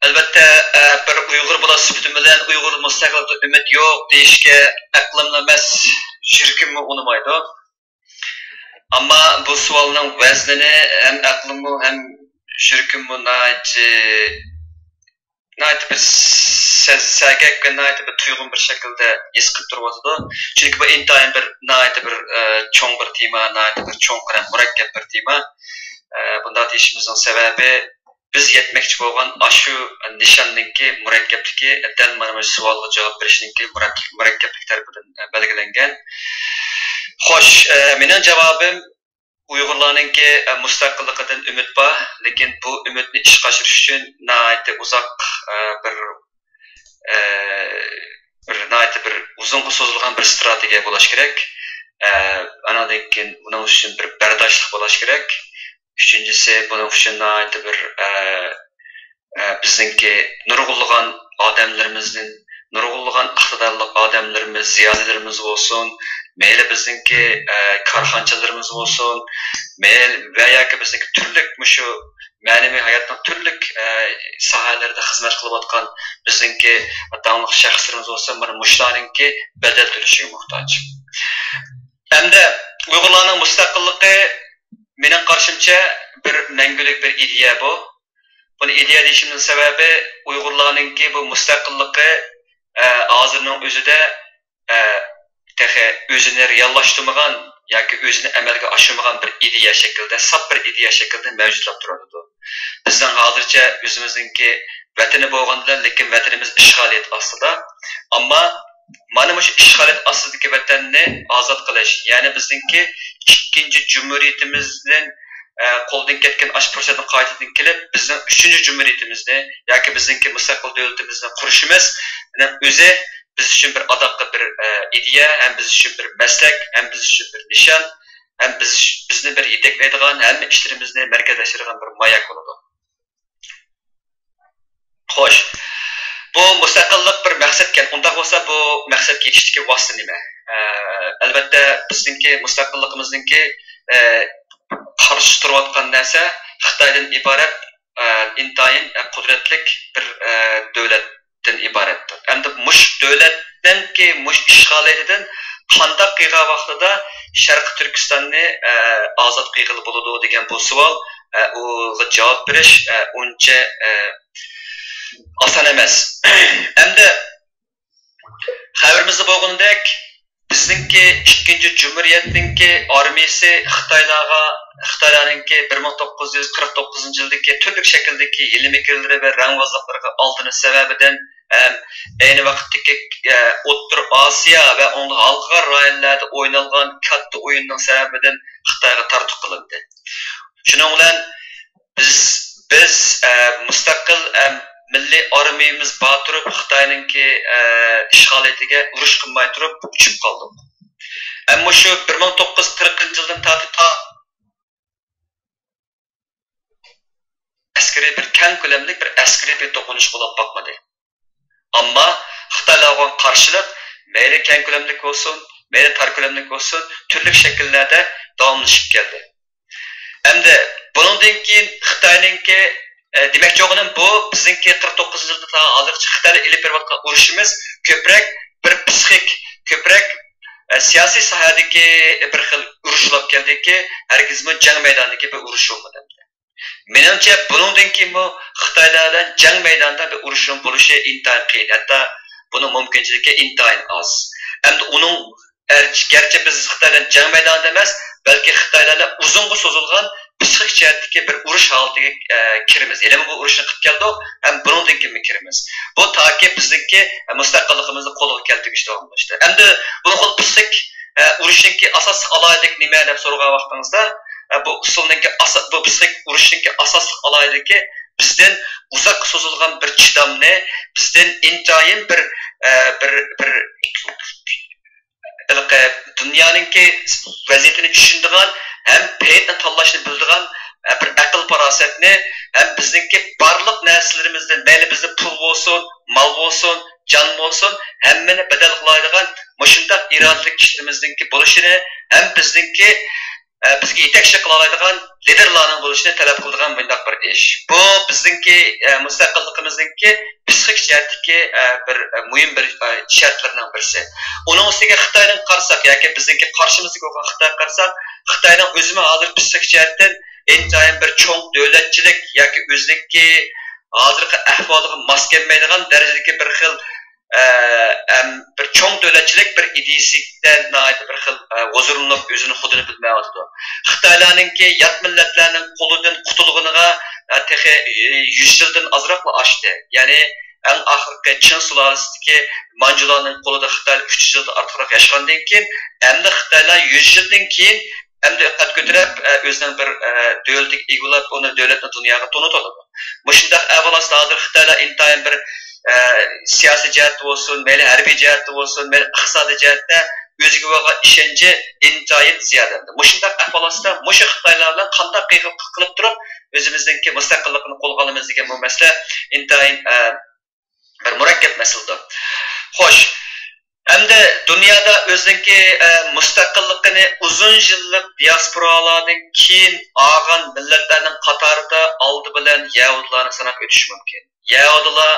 ئەلۋەتتە، ئە، بىر ئۇيغۇر بالا سۈپىتىم بىلەن ئۇيغۇر مۇستەقىللىقىدىن ئۈمىد يوق دېيىشكە ئەقلىملا ئەمەس، يۈرىكىممۇ ئۇنىمايدۇ. ئەمما بۇ سوئالنىڭ ۋەزنىنى ھەم ئەقلىممۇ، ھەم يۈرىكىممۇ ناھايىتى ناھايىتى بىر سە-، سەگەك ۋە ناھايىتى بىر تۇيغۇن بىر شەكىلدە ھېس قىلىپ تۇرۇۋاتىدۇ. چۈنكى بۇ ئىنتايىن بىر، ناھايىتى بىر، ئە، چوڭ بىر تېما، ناھايىتى بىر چوڭقۇر ھەم مۇرەككەپ بىر تېما. ئە، بۇنداق دېيىشىمىزنىڭ سەۋەبى، بىز يەتمەكچى بولغان ئاشۇ نىشاننىڭكى مۇرەككەپلىكى دەل مانا مۇشۇ سوئالغا جاۋاب بېرىشنىڭكى مۇرەك-، مۇرەككەپلىك تەرىپىدىن، ئە، بەلگىلەنگەن. خوش، ئە، مېنىڭ جاۋابىم ئۇيغۇرلارنىڭكى، ئە، مۇستەقىللىقىدىن ئۈمىد بار، لېكىن بۇ ئۈمىدنى ئىشقا ئاشۇرۇش ئۈچۈن ناھايىتى ئۇزاق، ئە، بىر، ئە، بىر ناھايىتى بىر ئۇزۇنغا سوزۇلغان بىر ئىستراتېگىيە بولۇش كېرەك. ئە، ئانىڭدىن كېيىن بۇنىڭ ئۈچۈن بىر بەرداشلىق بولۇش كېرەك. ئۈچىنچىسى، بۇنىڭ ئۈچۈن ناھايىتى بىر، ئە، ئە، بىزنىڭكى نۇرغۇنلىغان ئادەملىرىمىزدىن، نۇرغۇنلىغان ئىقتىدارلىق ئادەملىرىمىز، زىيالىيلىرىمىز بولسۇن، مەيلى بىزنىڭكى، ئە، كارخانىچىلىرىمىز بولسۇن، مەيلى ۋە ياكى بىزنىڭكى تۈرلۈك مۇشۇ مەنىۋى ھاياتنىڭ تۈرلۈك، ئە، ساھەلىرىدە خىزمەت قىلىۋاتقان بىزنىڭكى داڭلىق شەخسلىرىمىز بولسۇن، مانا مۇشۇلارنىڭكى بەدەل تۆلىشىگە موھتاج. ھەمدە ئۇيغۇرلارنىڭ مۇستەقىللىقى مېنىڭ قارىشىمچە بىر مەڭگۈلۈك بىر ئىدىيە بۇ. بۇنى ئىدىيە دېيىشىمنىڭ سەۋەبى، ئۇيغۇرلارنىڭكى بۇ مۇستەقىللىقى، ئە، ھازىرنىڭ ئۆزىدە، ئە، تېخى ئۆزىنى رېئاللاشتۇرمىغان ياكى ئۆزىنى ئەمەلگە ئاشۇرمىغان بىر ئىدىيە شەكلىدە، ساپ بىر ئىدىيە شەكلىدە مەۋجۇتلاپ تۇرۇۋاتىدۇ. بىزنىڭ ھازىرچە ئۆزىمىزنىڭكى ۋەتىنى بولغان بىلەن، لېكىن ۋەتىنىمىز ئىشغالىيەت ئاستىدا. ئەمما مانا مۇشۇ ئىشغالىيەت ئاستىدىكى ۋەتەننى ئازاد قىلىش، يەنى بىزنىڭكى ئىككىنچى جۇمھۇرىيىتىمىزدىن، ئە، قولدىن كەتكەن ئاشۇ پۇرسەتنى قايتىدىن كېلىپ، بىزنىڭ ئۈچىنچى جۇمھۇرىيىتىمىزنى ياكى بىزنىڭكى مۇستەقىل دۆلىتىمىزنى قۇرۇشىمىزنىڭ ئۆزى بىز ئۈچۈن بىر ئاداققى بىر، ئە، ئىدىيە، ھەم بىز ئۈچۈن بىر مەسلەك، ھەم بىز ئۈچۈن بىر نىشان، ھەم بىز، بىزنى بىر يېتەكلەيدىغان، ھەممە ئىشلىرىمىزنى مەركەزلەشتۈرىدىغان بىر ماياك بولىدۇ. خوش. بۇ مۇستەقىللىق بىر مەقسەتكەن. ئۇنداق بولسا، بۇ مەقسەتكە يېتىشتىكى ۋاسىتە نېمە؟ ئە، ئەلۋەتتە، بىزنىڭكى مۇستەقىللىقىمىزنىڭكى، ئە، قارشى تۇرۇۋاتقان نەرسە خىتايدىن ئىبارەت، ئە، ئىنتايىن، ئە، قۇدرەتلىك بىر، ئە، دۆلەتتىن ئىبارەتتۇر. ئەمدى مۇشۇ دۆلەتنىڭكى مۇشۇ ئىشغالىيىتىدىن قانداق قىلغان ۋاقتىدا شەرقىي تۈركىستاننى، ئە، ئازاد قىلغىلى بولىدۇ دېگەن بۇ سوئال، ئە، ئۇغا جاۋاب بېرىش، ئە، ئۇنچە، ئە، ئاسان ئەمەس. ئەمدى خەۋىرىمىزدە بولغىنىدەك، بىزنىڭكى ئىككىنچى جۇمھۇرىيەتنىڭكى ئارمىيىسى خىتايلارغا، خىتايلارنىڭكى بىر مىڭ توققۇز يۈز قىرىق توققۇزىنچى يىلدىكى تۈرلۈك شەكىلدىكى ھىيلە-مىكىرلىرى ۋە رەڭۋازلىقلىرىغا ئالدىنىش سەۋەبىدىن ھەم ئەينى ۋاقىتتىكى، ئە، ئوتتۇرا ئاسىيا ۋە ئۇنىڭدىن ھالقىغان رايونلاردا ئوينالغان كاتتا ئويۇننىڭ سەۋەبىدىن خىتايغا تارتۇق قىلىندى. شۇنىڭ بىلەن بىز، بىز، ئە، مۇستەقىل، ئە، مىللىي ئارمىيىمىز بار تۇرۇپ، خىتاينىڭكى، ئە، ئىشغالىيىتىگە ئۇرۇش قىلماي تۇرۇپ ئۇچۇپ قالدۇق. ئەمما شۇ بىر مىڭ توققۇز يۈز قىرىقىنچى يىلدىن تارتىپ تا ئەسكىرىي بىر كەڭ كۆلەملىك بىر ئەسكىرىي بىر توقۇنۇش بولۇپ باقمىدى. ئەمما خىتايلارغا بولغان قارشىلىق مەيلى كەڭ كۆلەملىك بولسۇن، مەيلى تار كۆلەملىك بولسۇن، تۈرلۈك شەكىللەردە داۋاملىشىپ كەلدى. ئەمدى بۇنىڭدىن كېيىن خىتاينىڭكى، ئە، دېمەكچى بولغىنىم بۇ، بىزنىڭكى قىرىق توققۇزىنچى يىلدىن تا ھازىرغىچە خىتاي ئېلىپ بېرىۋاتقان ئۇرۇشىمىز كۆپرەك بىر پسىخىك، كۆپرەك، ئە، سىياسىي ساھەدىكى بىر خىل ئۇرۇش بولۇپ كەلدىكى، ھەرگىزمۇ جەڭ مەيدانىدىكى بىر ئۇرۇش بولمىدى. مېنىڭچە، بۇنىڭدىن كېيىنمۇ خىتايلار بىلەن جەڭ مەيدانىدا بىر ئۇرۇشنىڭ بولۇشى ئىنتايىن قىيىن، ھەتتا بۇنىڭ مۇمكىنچىلىكى ئىنتايىن ئاز. ئەمدى ئۇنىڭ، گەرچە، گەرچە بىز خىتاي بىلەن جەڭ مەيدانىدا ئەمەس، بەلكى خىتايلار بىلەن ئۇزۇنغا سوزۇلغان پسىخىك جەھەتتىكى بىر ئۇرۇش ھالىتىگە، ئە، كىرىمىز. ھېلىمۇ بۇ ئۇرۇشنى قىلىپ كەلدۇق، ھەم بۇنىڭدىن كېيىنمۇ كىرىمىز. بۇ تاكى بىزنىڭكى، ئە، مۇستەقىللىقىمىزنى قولغا كەلتۈرگۈچە داۋاملىشىدۇ. ئەمدى بۇ خىل پسىخىك، ئە، ئۇرۇشنىڭكى ئاساسلىق ئالاھىدىلىكى نېمە دەپ سورىغان ۋاقتىڭىزدا، ئە، بۇ ئۇسۇلنىڭكى ئاسا-، بۇ پسىخىك ئۇرۇشنىڭكى ئاساسلىق ئالاھىدىلىكى بىزدىن ئۇزاققا سوزۇلغان بىر چىدامنى، بىزدىن ئىنتايىن بىر، ئە، بىر، بىر، ھېلىقى دۇنيانىڭكى ۋەزىيىتىنى چۈشىنىدىغان ھەم پەيتنى تاللاشنى بىلىدىغان، ئە، بىر ئەقىل-پاراسەتنى ھەم بىزنىڭكى بارلىق نەرسىلىرىمىزدىن، مەيلى بىزدە پۇل بولسۇن، مال بولسۇن، جان بولسۇن، ھەممىنى بەدەل قىلالايدىغان مۇشۇنداق ئىرادىلىك كىشىلىرىمىزنىڭكى بولۇشىنى ھەم بىزنىڭكى، ئە، بىزگە يېتەكچىلىك قىلالايدىغان لىدېرلارنىڭ بولۇشىنى تەلەپ قىلىدىغان مۇنداق بىر ئىش. بۇ بىزنىڭكى، ئە، مۇستەقىللىقىمىزنىڭكى پسىخىك جەھەتتىكى، ئە، بىر، ئە، مۇھىم بىر، ئە، شەرتلىرىنىڭ بىرسى. ئۇنىڭ ئۈستىگە خىتاينىڭ قارىساق ياكى بىزنىڭكى قارشىمىزدىكى بولغان خىتايغا قارىساق، خىتاينىڭ ئۆزىمۇ ھازىر پسىخىك جەھەتتىن ئىنتايىن بىر چوڭ دۆلەتچىلىك ياكى ئۆزىنىڭكى ھازىرقى ئەھۋالىغا ماس كەلمەيدىغان دەرىجىدىكى بىر خىل، ئە، ئەم، بىر چوڭ دۆلەتچىلىك بىر ئىدىيىسىدە ناھايىتى بىر خىل، ئە، ھۇزۇرلىنىپ، ئۆزىنى خۇدىنى بىلمەيۋاتىدۇ. خىتايلارنىڭكى يات مىللەتلەرنىڭ قولىدىن قۇتۇلغىنىغا، ئە، تېخى، ئە، يۈز يىلدىن ئازراقلا ئاشتى. يەنى ئەڭ ئاخىرقى چىڭ سۇلالىسىدىكى مانجۇلارنىڭ قولىدا خىتايلار ئۈچ يۈز يىلدىن ئارتۇقراق ياشىغاندىن كېيىن، ئەمدى خىتايلار يۈز يىلدىن كېيىن ئەمدى قەد كۆتۈرۈپ، ئە، ئۆزىنىڭ بىر، ئە، دۆلىتىگە ئىگە بولۇپ، ئۇنى دۆلەتنى دۇنياغا تونۇتۇۋاتىدۇ. مۇشۇنداق ئەھۋال ئاستىدا ھازىر خىتايلار ئىنتايىن بىر، ئە، سىياسىي جەھەتتە بولسۇن، مەيلى ھەربىي جەھەتتە بولسۇن، مەيلى ئىقتىسادىي جەھەتتە ئۆزىگە بولغان ئىشەنچى ئىنتايىن زىيادىلەندى. مۇشۇنداق ئەھۋال ئاستىدا مۇشۇ خىتايلار بىلەن قانداق قىلىپ، قىلىپ تۇرۇپ ئۆزىمىزنىڭكى مۇستەقىللىقىنى قولغا ئالىمىز دېگەن بۇ مەسىلە ئىنتايىن، ئە، بىر مۇرەككەپ مەسىلىدۇر. خوش، ئەمدى دۇنيادا ئۆزىنىڭكى، ئە، مۇستەقىللىقىنى ئۇزۇن يىللىق دىياسپورالاردىن كېيىن ئالغان مىللەتلەرنىڭ قاتارىدا ئالدى بىلەن يەھۇدىيلارنى ساناپ ئۆتۈش مۇمكىن. يەھۇدىيلار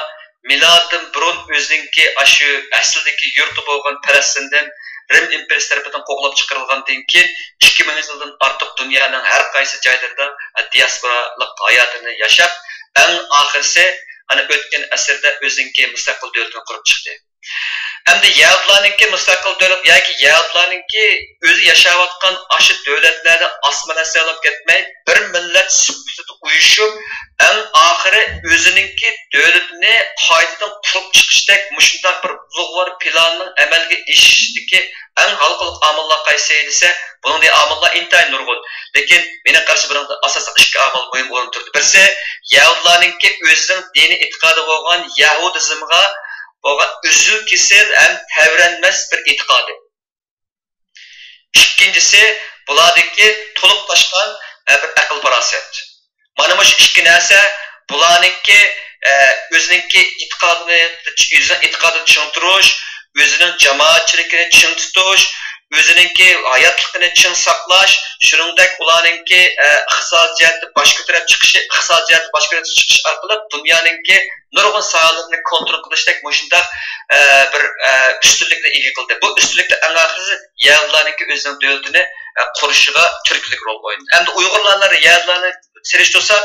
مىلادتىن بۇرۇن ئۆزىنىڭكى ئاشۇ ئەسلىدىكى يۇرتى بولغان پەلەستىندىن رىم ئىمپېرىيىسى تەرىپىدىن قوغلاپ چىقىرىلغاندىن كېيىن، ئىككى مىڭ يىلدىن ئارتۇق دۇنيانىڭ ھەر قايسى جايلىرىدا دىياسپورالىق ھاياتىنى ياشاپ، ئەڭ ئاخىرسى ئەنە ئۆتكەن ئەسىردە ئۆزىنىڭكى مۇستەقىل دۆلىتىنى قۇرۇپ چىقتى. ئەمدى يەھۇدىيلارنىڭكى مۇستەقىل دۆلەت ياكى يەھۇدىيلارنىڭكى ئۆزى ياشاۋاتقان ئاشۇ دۆلەتلەردە ئاسما نەرسە بولۇپ كەتمەي، بىر مىللەت سۈپىتىدە ئۇيۇشۇپ، ئەڭ ئاخىرى ئۆزىنىڭكى دۆلىتىنى قايتىدىن قۇرۇپ چىقىشتەك مۇشۇنداق بىر ئۇلۇغۋار پىلاننىڭ ئەمەلگە ئېشىشىدىكى ئەڭ ھالقىلىق ئامىللار قايسى دېسە، بۇنىڭدىكى ئامىللار ئىنتايىن نۇرغۇن. لېكىن مېنىڭ قارىشىمدا بۇنىڭدا ئاساسلىق ئىككى ئامىل مۇھىم ئورۇندا تۇرىدۇ. بىرسى، يەھۇدىيلارنىڭكى ئۆزىنىڭ دىنىي ئېتىقادى بولغان يەھۇدىزمغا بولغان ئۈزۈل-كېسىل ھەم تەۋرەنمەس بىر ئېتىقادى. ئىككىنچىسى، بۇلاردىكى تولۇپ تاشقان، ئە، بىر ئەقىل-پاراسەت. مانا مۇشۇ ئىككى نەرسە بۇلارنىڭكى، ئە، ئۆزىنىڭكى ئېتىقادىنى، ئۆزىنىڭ ئېتىقادىنى چىڭ تۇرۇش، ئۆزىنىڭ جامائەتچىلىكىنى چىڭ تۇتۇش، ئۆزىنىڭكى ھاياتلىقىنى چىڭ ساقلاش، شۇنىڭدەك ئۇلارنىڭكى، ئە، ئىقتىسادىي جەھەتتە باش كۆتۈرۈپ چىقىشى، ئىقتىسادىي جەھەتتە باش كۆتۈرۈپ چىقىش ئارقىلىق دۇنيانىڭكى نۇرغۇن ساھەلىرىنى كونترول قىلىشتەك مۇشۇنداق، ئە، بىر، ئە، ئۈستۈنلۈكنى ئىگە قىلدى. بۇ ئۈستۈنلۈكتە ئەڭ ئاخىرى يەھۇدىيلارنىڭكى ئۆزىنىڭ دۆلىتىنى، ئە، قۇرۇشىغا تۈرتكىلىك رول ئوينىدى. ئەمدى ئۇيغۇرلارنى يەھۇدىيلارنى سېلىشتۇرساق،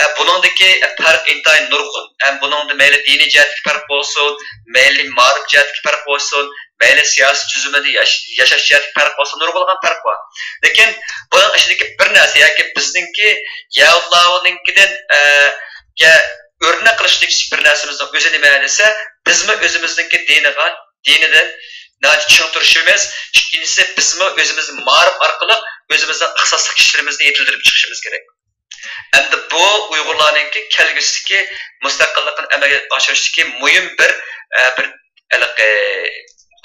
ئە، بۇنىڭدىكى، ئە، پەرق ئىنتايىن نۇرغۇن. ھەم بۇنىڭدا مەيلى دىنىي جەھەتتىكى پەرق بولسۇن، مەيلى مائارىپ جەھەتتىكى پەرق بولسۇن، مەيلى سىياسىي تۈزۈمدە ياش-، ياشاش جەھەتتىكى پەرق بولسۇن، نۇرغۇنلىغان پەرق بار. لېكىن بۇنىڭ ئىچىدىكى بىر نەرسە ياكى بىزنىڭكى يەھۇدىيلارنىڭكىدىن، ئە، گە-، ئۆرنەك قىلىشتىكى بىر نەرسىمىزنىڭ ئۆزى نېمە دېسە، بىزمۇ ئۆزىمىزنىڭكى دىنىغا، دىنىدىن ناھايىتى چىڭ تۇرۇشىمىز. ئىككىنچىسى، بىزمۇ ئۆزىمىزنى مائارىپ ئارقىلىق ئۆزىمىزنىڭ ئىختىساسلىق كىشىلىرىمىزنى يېتىلدۈرۈپ چىقىشىمىز كېرەك. ئەمدى بۇ ئۇيغۇرلارنىڭكى كەلگۈسىدىكى مۇستەقىللىقىنى ئەمەلگە ئاشۇرۇشتىكى مۇھىم بىر، ئە، بىر ھېلىقى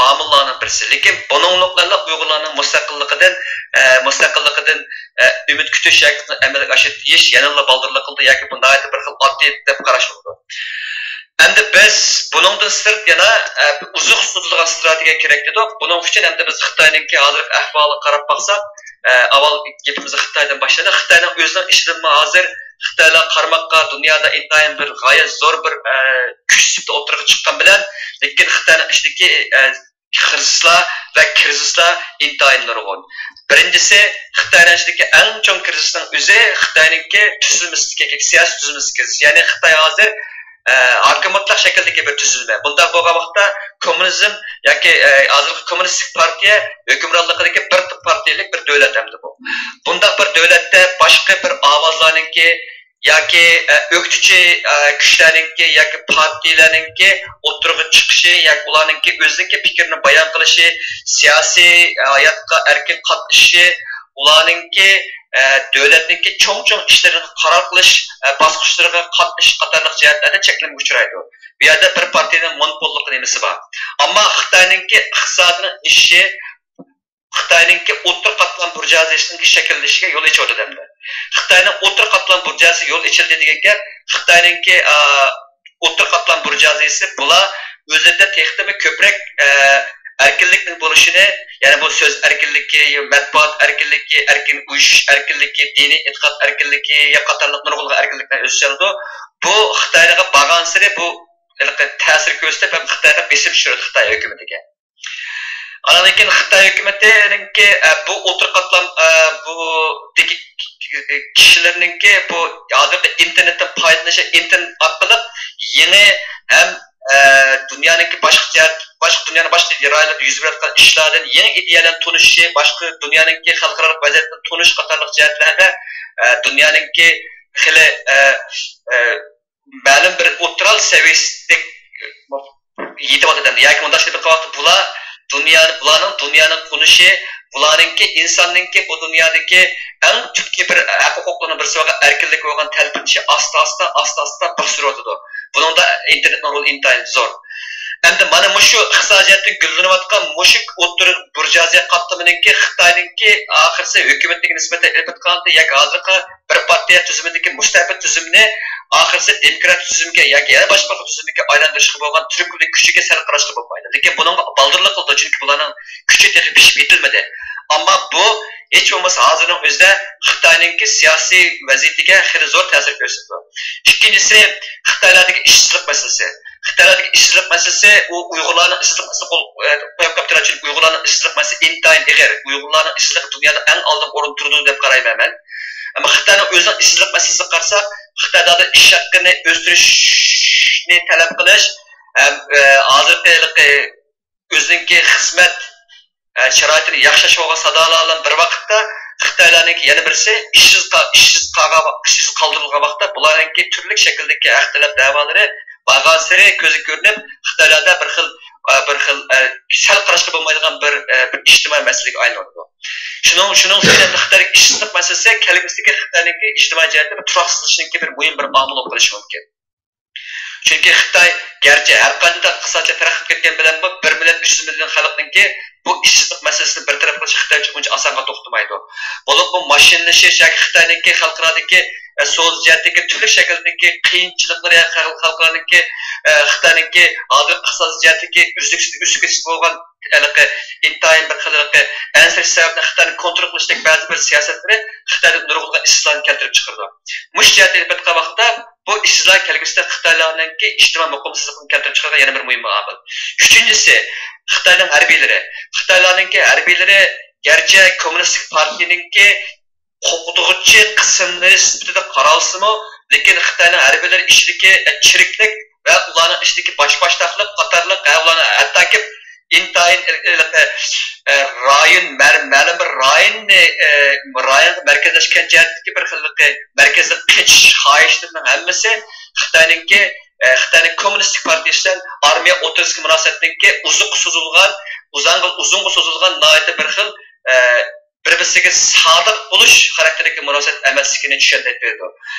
ئامىللارنىڭ بىرسى. لېكىن بۇنىڭلىق بىلەنلا ئۇيغۇرلارنىڭ مۇستەقىللىقىدىن، ئە، مۇستەقىللىقىدىن، ئە، ئۈمىد كۈتۈش ياكى بۇنى ئەمەلگە ئاشۇرۇش يەنىلا بالدۇرلۇق قىلىدۇ ياكى بۇ ناھايىتى بىر خىل ئاددىي دەپ قاراش بولىدۇ. ئەمدى بىز بۇنىڭدىن سىرت يەنە، ئە، ئوزۇقسىزلىغان ئىستراتېگىيە كېرەك دېدۇق. بۇنىڭ ئۈچۈن ئەمدى بىز خىتاينىڭكى ھازىرقى ئەھۋالىغا قاراپ باقساق، ئە، ئاۋۋال گېپىمىزنى خىتايدىن باشلايلى. خىتاينىڭ ئۆزىنىڭ ئىچىدىنمۇ ھازىر خىتايلار قارىماققا دۇنيادا ئىنتايىن بىر غايەت زور بىر، ئە، كۈچ سۈپىتى ئوتتۇرىغا چىققان بىلەن، لېكىن خىتاينىڭ ئىچىدىكى، ئە، خىرىسلار ۋە كىرىزىسلار ئىنتايىن نۇرغۇن. بىرىنچىسى، خىتاينىڭ ئىچىدىكى ئەڭ چوڭ كىرىزىسنىڭ ئۆزى خىتاينىڭكى تۈزۈلمىسىدىكى، سىياسىي تۈزۈلمىسىدىكى كىرىزىس. يەنى خىتاي ھازىر، ئە، ھاكىم مۇتلەق شەكىلدىكى بىر تۈزۈلمە. بۇنداق بولغان ۋاقىتتا كوممۇنىزم ياكى، ئە، ھازىرقى كوممۇنىستىك پارتىيە ھۆكۈمرانلىقىدىكى بىر پارتىيەلىك بىر دۆلەت ئەمدى بۇ. بۇنداق بىر دۆلەتتە باشقا بىر ئاۋازلارنىڭكى ياكى، ئە، ئۆكتىچى، ئە، كۈچلەرنىڭكى ياكى پارتىيەلەرنىڭكى ئوتتۇرىغا چىقىشى ياكى ئۇلارنىڭكى ئۆزىنىڭكى پىكرىنى بايان قىلىشى، سىياسىي، ئە، ھاياتقا ئەركىن قاتنىشىشى، ئۇلارنىڭكى، ئە، دۆلەتنىڭكى چوڭ-چوڭ ئىشلىرىغا قارار قىلىش، ئە، باسقۇچلىرىغا قاتنىشىش قاتارلىق جەھەتلەردە چەكلىمىگە ئۇچرايدۇ. بۇ يەردە بىر پارتىيەنىڭ مونوپوللۇق نېمىسى بار. ئەمما خىتاينىڭكى ئىقتىسادىنىڭ ئېشىشى، خىتاينىڭكى ئوتتۇرا قاتلام بۇرژۇئازىيىسىنىڭ شەكىللىنىشىگە يول ئېچىۋاتىدۇ ئەمدى. خىتاينىڭ ئوتتۇرا قاتلام بۇرژۇئازىيىسىگە يول ئېچىلدى دېگەن گەپ، خىتاينىڭكى، ئا، ئوتتۇرا قاتلام بۇرژۇئازىيىسى بۇلار ئۆزلىرىدە تېخىمۇ كۆپرەك، ئە، ئەركىنلىكنىڭ بولۇشىنى، يەنى بۇ سۆز ئەركىنلىكى، مەتبۇئات ئەركىنلىكى، ئەركىن ئۇيۇشۇش ئەركىنلىكى، دىنىي ئېتىقاد ئەركىنلىكى قاتارلىق نۇرغۇنلىغان ئەركىنلىكلەرنى ئۆز ئىچىگە ئالىدۇ. بۇ خىتايغا بارغانسېرى بۇ ھېلىقى تەسىر كۆرسىتىپ ھەم خىتايغا بېسىم چۈشۈرىدۇ خىتاي ھۆكۈمىتىگە. ئاندىن كېيىن خىتاي ھۆكۈمىتىنىڭكى، ئە، بۇ ئوتتۇرا قاتلام، ئە، بۇ دېگى-، كىشىلەرنىڭكى بۇ ھازىرقى ئىنتېرنېتتىن پايدىلىنىشى، ئىنتېرنېت ئارقىلىق يېڭى ھەم، ئە، دۇنيانىڭكى باشقا جەھەت، باشقا دۇنيانىڭ باشقا رايونلىرىدا يۈز بېرىۋاتقان ئىشلاردىن يېڭى ئىدىيەلەرنى تونۇشى، باشقا دۇنيانىڭكى خەلقئارالىق ۋەزىيەتنى تونۇش قاتارلىق جەھەتلەردە، ئە، دۇنيانىڭكى خېلى، ئە، ئە، مەلۇم بىر ئوتتۇرا سەۋىيەسىدە يېتىۋاتىدۇ. ياكى مۇنداق دەپ قارىغاندا، بۇلار دۇنيا، بۇلارنىڭ دۇنيانى تونۇشى، بۇلارنىڭكى، ئىنساننىڭكى بۇ دۇنيادىكى ئەڭ تۈپكى بىر ھەق ھوقۇقلىرىنىڭ بىرسى بولغان ئەركىنلىككە بولغان تەلپۈنۈشى ئاستا ئاستا، ئاستا ئاستا بىخ سۈرۈۋاتىدۇ. بۇنىڭدا ئىنتېرنېتنىڭ رولى ئىنتايىن زور. ئەمدى مانا مۇشۇ ئىقتىسادىي جەھەتتىن گۈللىنىۋاتقان مۇشۇ ئوتتۇرا بۇرژۇئازىيە قاتلىمىنىڭكى، خىتاينىڭكى ئاخىرسى ھۆكۈمەتكە نىسبەتەن ئېلىپ ئېيتقاندا، ياكى ھازىرقى بىر پارتىيە تۈزۈمىدىكى مۇستەبىت تۈزۈمنى ئاخىرسى دېموكراتىك تۈزۈمگە ياكى يەنە باشقا بىر تۈزۈمگە ئايلاندۇرۇشقا بولغان تۈرتكىلىك كۈچىگە سەل قاراشقا بولمايدۇ. لېكىن بۇنىڭغا بالدۇرلۇق قىلىدۇ، چۈنكى بۇلارنىڭ كۈچى تېخى پىشىپ يېتىلمىدى. ئەمما بۇ ھېچ بولمىسا ھازىرنىڭ ئۆزىدە خىتاينىڭكى سىياسىي ۋەزىيىتىگە خېلى زور تەسىر كۆرسىتىدۇ. ئىككىنچىسى، خىتايلاردىكى ئىشسىزلىق مەسىلىسى. خىتايلاردىكى ئىشسىزلىق مەسىلىسى، ئۇ ئۇيغۇرلارنىڭ ئىشسىزلىق مەسىلىسى قول-، ئە، قويۇپ قاپتىلا، چۈنكى ئۇيغۇرلارنىڭ ئىشسىزلىق مەسىلىسى ئىنتايىن ئېغىر. ئۇيغۇرلارنىڭ ئىشسىزلىقى دۇنيادا ئەڭ ئالدىنقى ئورۇندا تۇرىدۇ دەپ قارايمەن مەن. ئەمما خىتاينىڭ ئۆزىنىڭ ئىشسىزلىق مەسىلىسىگە قارىساق، خىتايدا ھازىر ئىش ھەققىنى ئۆستۈرۈشنى تەلەپ قىلىش، ھەم، ئە، ھازىرقى ھېلىقى ئۆزىنىڭكى خىزمەت، ئە، شارائىتىنى ياخشىلاش بولغان سادالار بىلەن بىر ۋاقىتتا، خىتايلارنىڭكى يەنە بىرسى ئىشسىز قا-، ئىشسىز قالغان ۋاق-، ئىشسىز قالدۇرۇلغان ۋاقىتتا بۇلارنىڭكى تۈرلۈك شەكىلدىكى ھەق تەلەپ دەۋالىرى بارغانسېرى كۆزگە كۆرۈنۈپ، خىتايلاردا بىر خىل، ئە، بىر خىل، ئە، سەل قاراشقا بولمايدىغان بىر، ئە، بىر ئىجتىمائىي مەسىلىگە ئايلىنىدۇ. شۇنىڭ، شۇنىڭ ئۈچۈن خىتايدىكى ئىشسىزلىق مەسىلىسى كەلگۈسىدىكى خىتاينىڭكى ئىجتىمائىي جەھەتتە بىر تۇراقسىزلىشىشنىڭكى بىر مۇھىم بىر ئامىل بولۇپ قېلىشى مۇمكىن. چۈنكى خىتاي گەرچە ھەر قانچىلىك ئىقتىسادىي تەرەققىي قىلىپ كەتكەن بىلەنمۇ، بىر مىليارد ئۈچ يۈز مىليون خەلقنىڭكى بۇ ئىشسىزلىق مەسىلىسىنى بىر تەرەپ قىلىش خىتاي ئۈچۈن ئۇنچە ئاسانغا توختىمايدۇ. بولۇپمۇ ماشىنىلىشىش ياكى خىتاينىڭكى خەلقئارادىكى، ئە، سودا جەھەتتىكى تۈرلۈك شەكىلدىكى قىيىنچىلىقلىرى، خەل-، خەلقئارانىڭكى، ئە، خىتاينىڭكى ھازىر ئىقتىسادىي جەھەتتىكى ئۈزلۈكسىز ئۆسۈپ كېتىشتە بولغان ھېلىقى ئىنتايىن بىر خىل ھېلىقى ئەنسىرىشى سەۋەبىدىن خىتاينى كونترول قىلىشتەك بەزى بىر سىياسەتلىرى خىتايدا نۇرغۇنلىغان ئىشسىزلارنى كەلتۈرۈپ چىقىرىدۇ. مۇشۇ جەھەتتىن ئېلىپ ئېيتقان ۋاقىتتا، بۇ ئىشسىزلار كەلگۈسىدە خىتايلارنىڭكى ئىجتىمائىي مۇقىمسىزلىقىنى كەلتۈرۈپ چىقارغان يەنە بىر مۇھىم ئامىل. ئۈچىنچىسى، خىتاينىڭ ھەربىيلىرى. خىتايلارنىڭكى ھەربىيلىرى گەرچە كوممۇنىستىك پارتىيىنىڭكى قوغدىغۇچى قىسىملىرى سۈپىتىدە قارالسىمۇ، لېكىن خىتاينىڭ ھەربىيلىرى ئىچىدىكى، ئە، چىرىكلىك ۋە ئۇلارنىڭ ئىچىدىكى باش-، باشباشتاقلىق قاتارلىق، ھە، ئۇلارنىڭ ھەتتاكى ئىنتايىن ئىل-، ئىلقى، ئە، رايون، مەر-، مەلۇم بىر رايوننى، ئە، رايونغا مەركەزلەشكەن جەھەتتىكى بىر خىللىقى مەركەزدىن قېچىش خاھىشلىرىنىڭ ھەممىسى خىتاينىڭكى، ئە، خىتاينىڭ كوممۇنىستىك پارتىيىسى بىلەن ئارمىيە ئوتتۇرىسىدىكى مۇناسىۋەتنىڭكى ئۇزاققا سوزۇلغان، ئۇزانغا-، ئۇزۇنغا سوزۇلغان ناھايىتى بىر خىل، ئە، بىر-بىرسىگە سادىق بولۇش خاراكتېرىدىكى مۇناسىۋەت ئەمەسلىكىنى چۈشەندۈرۈپ بېرىدۇ.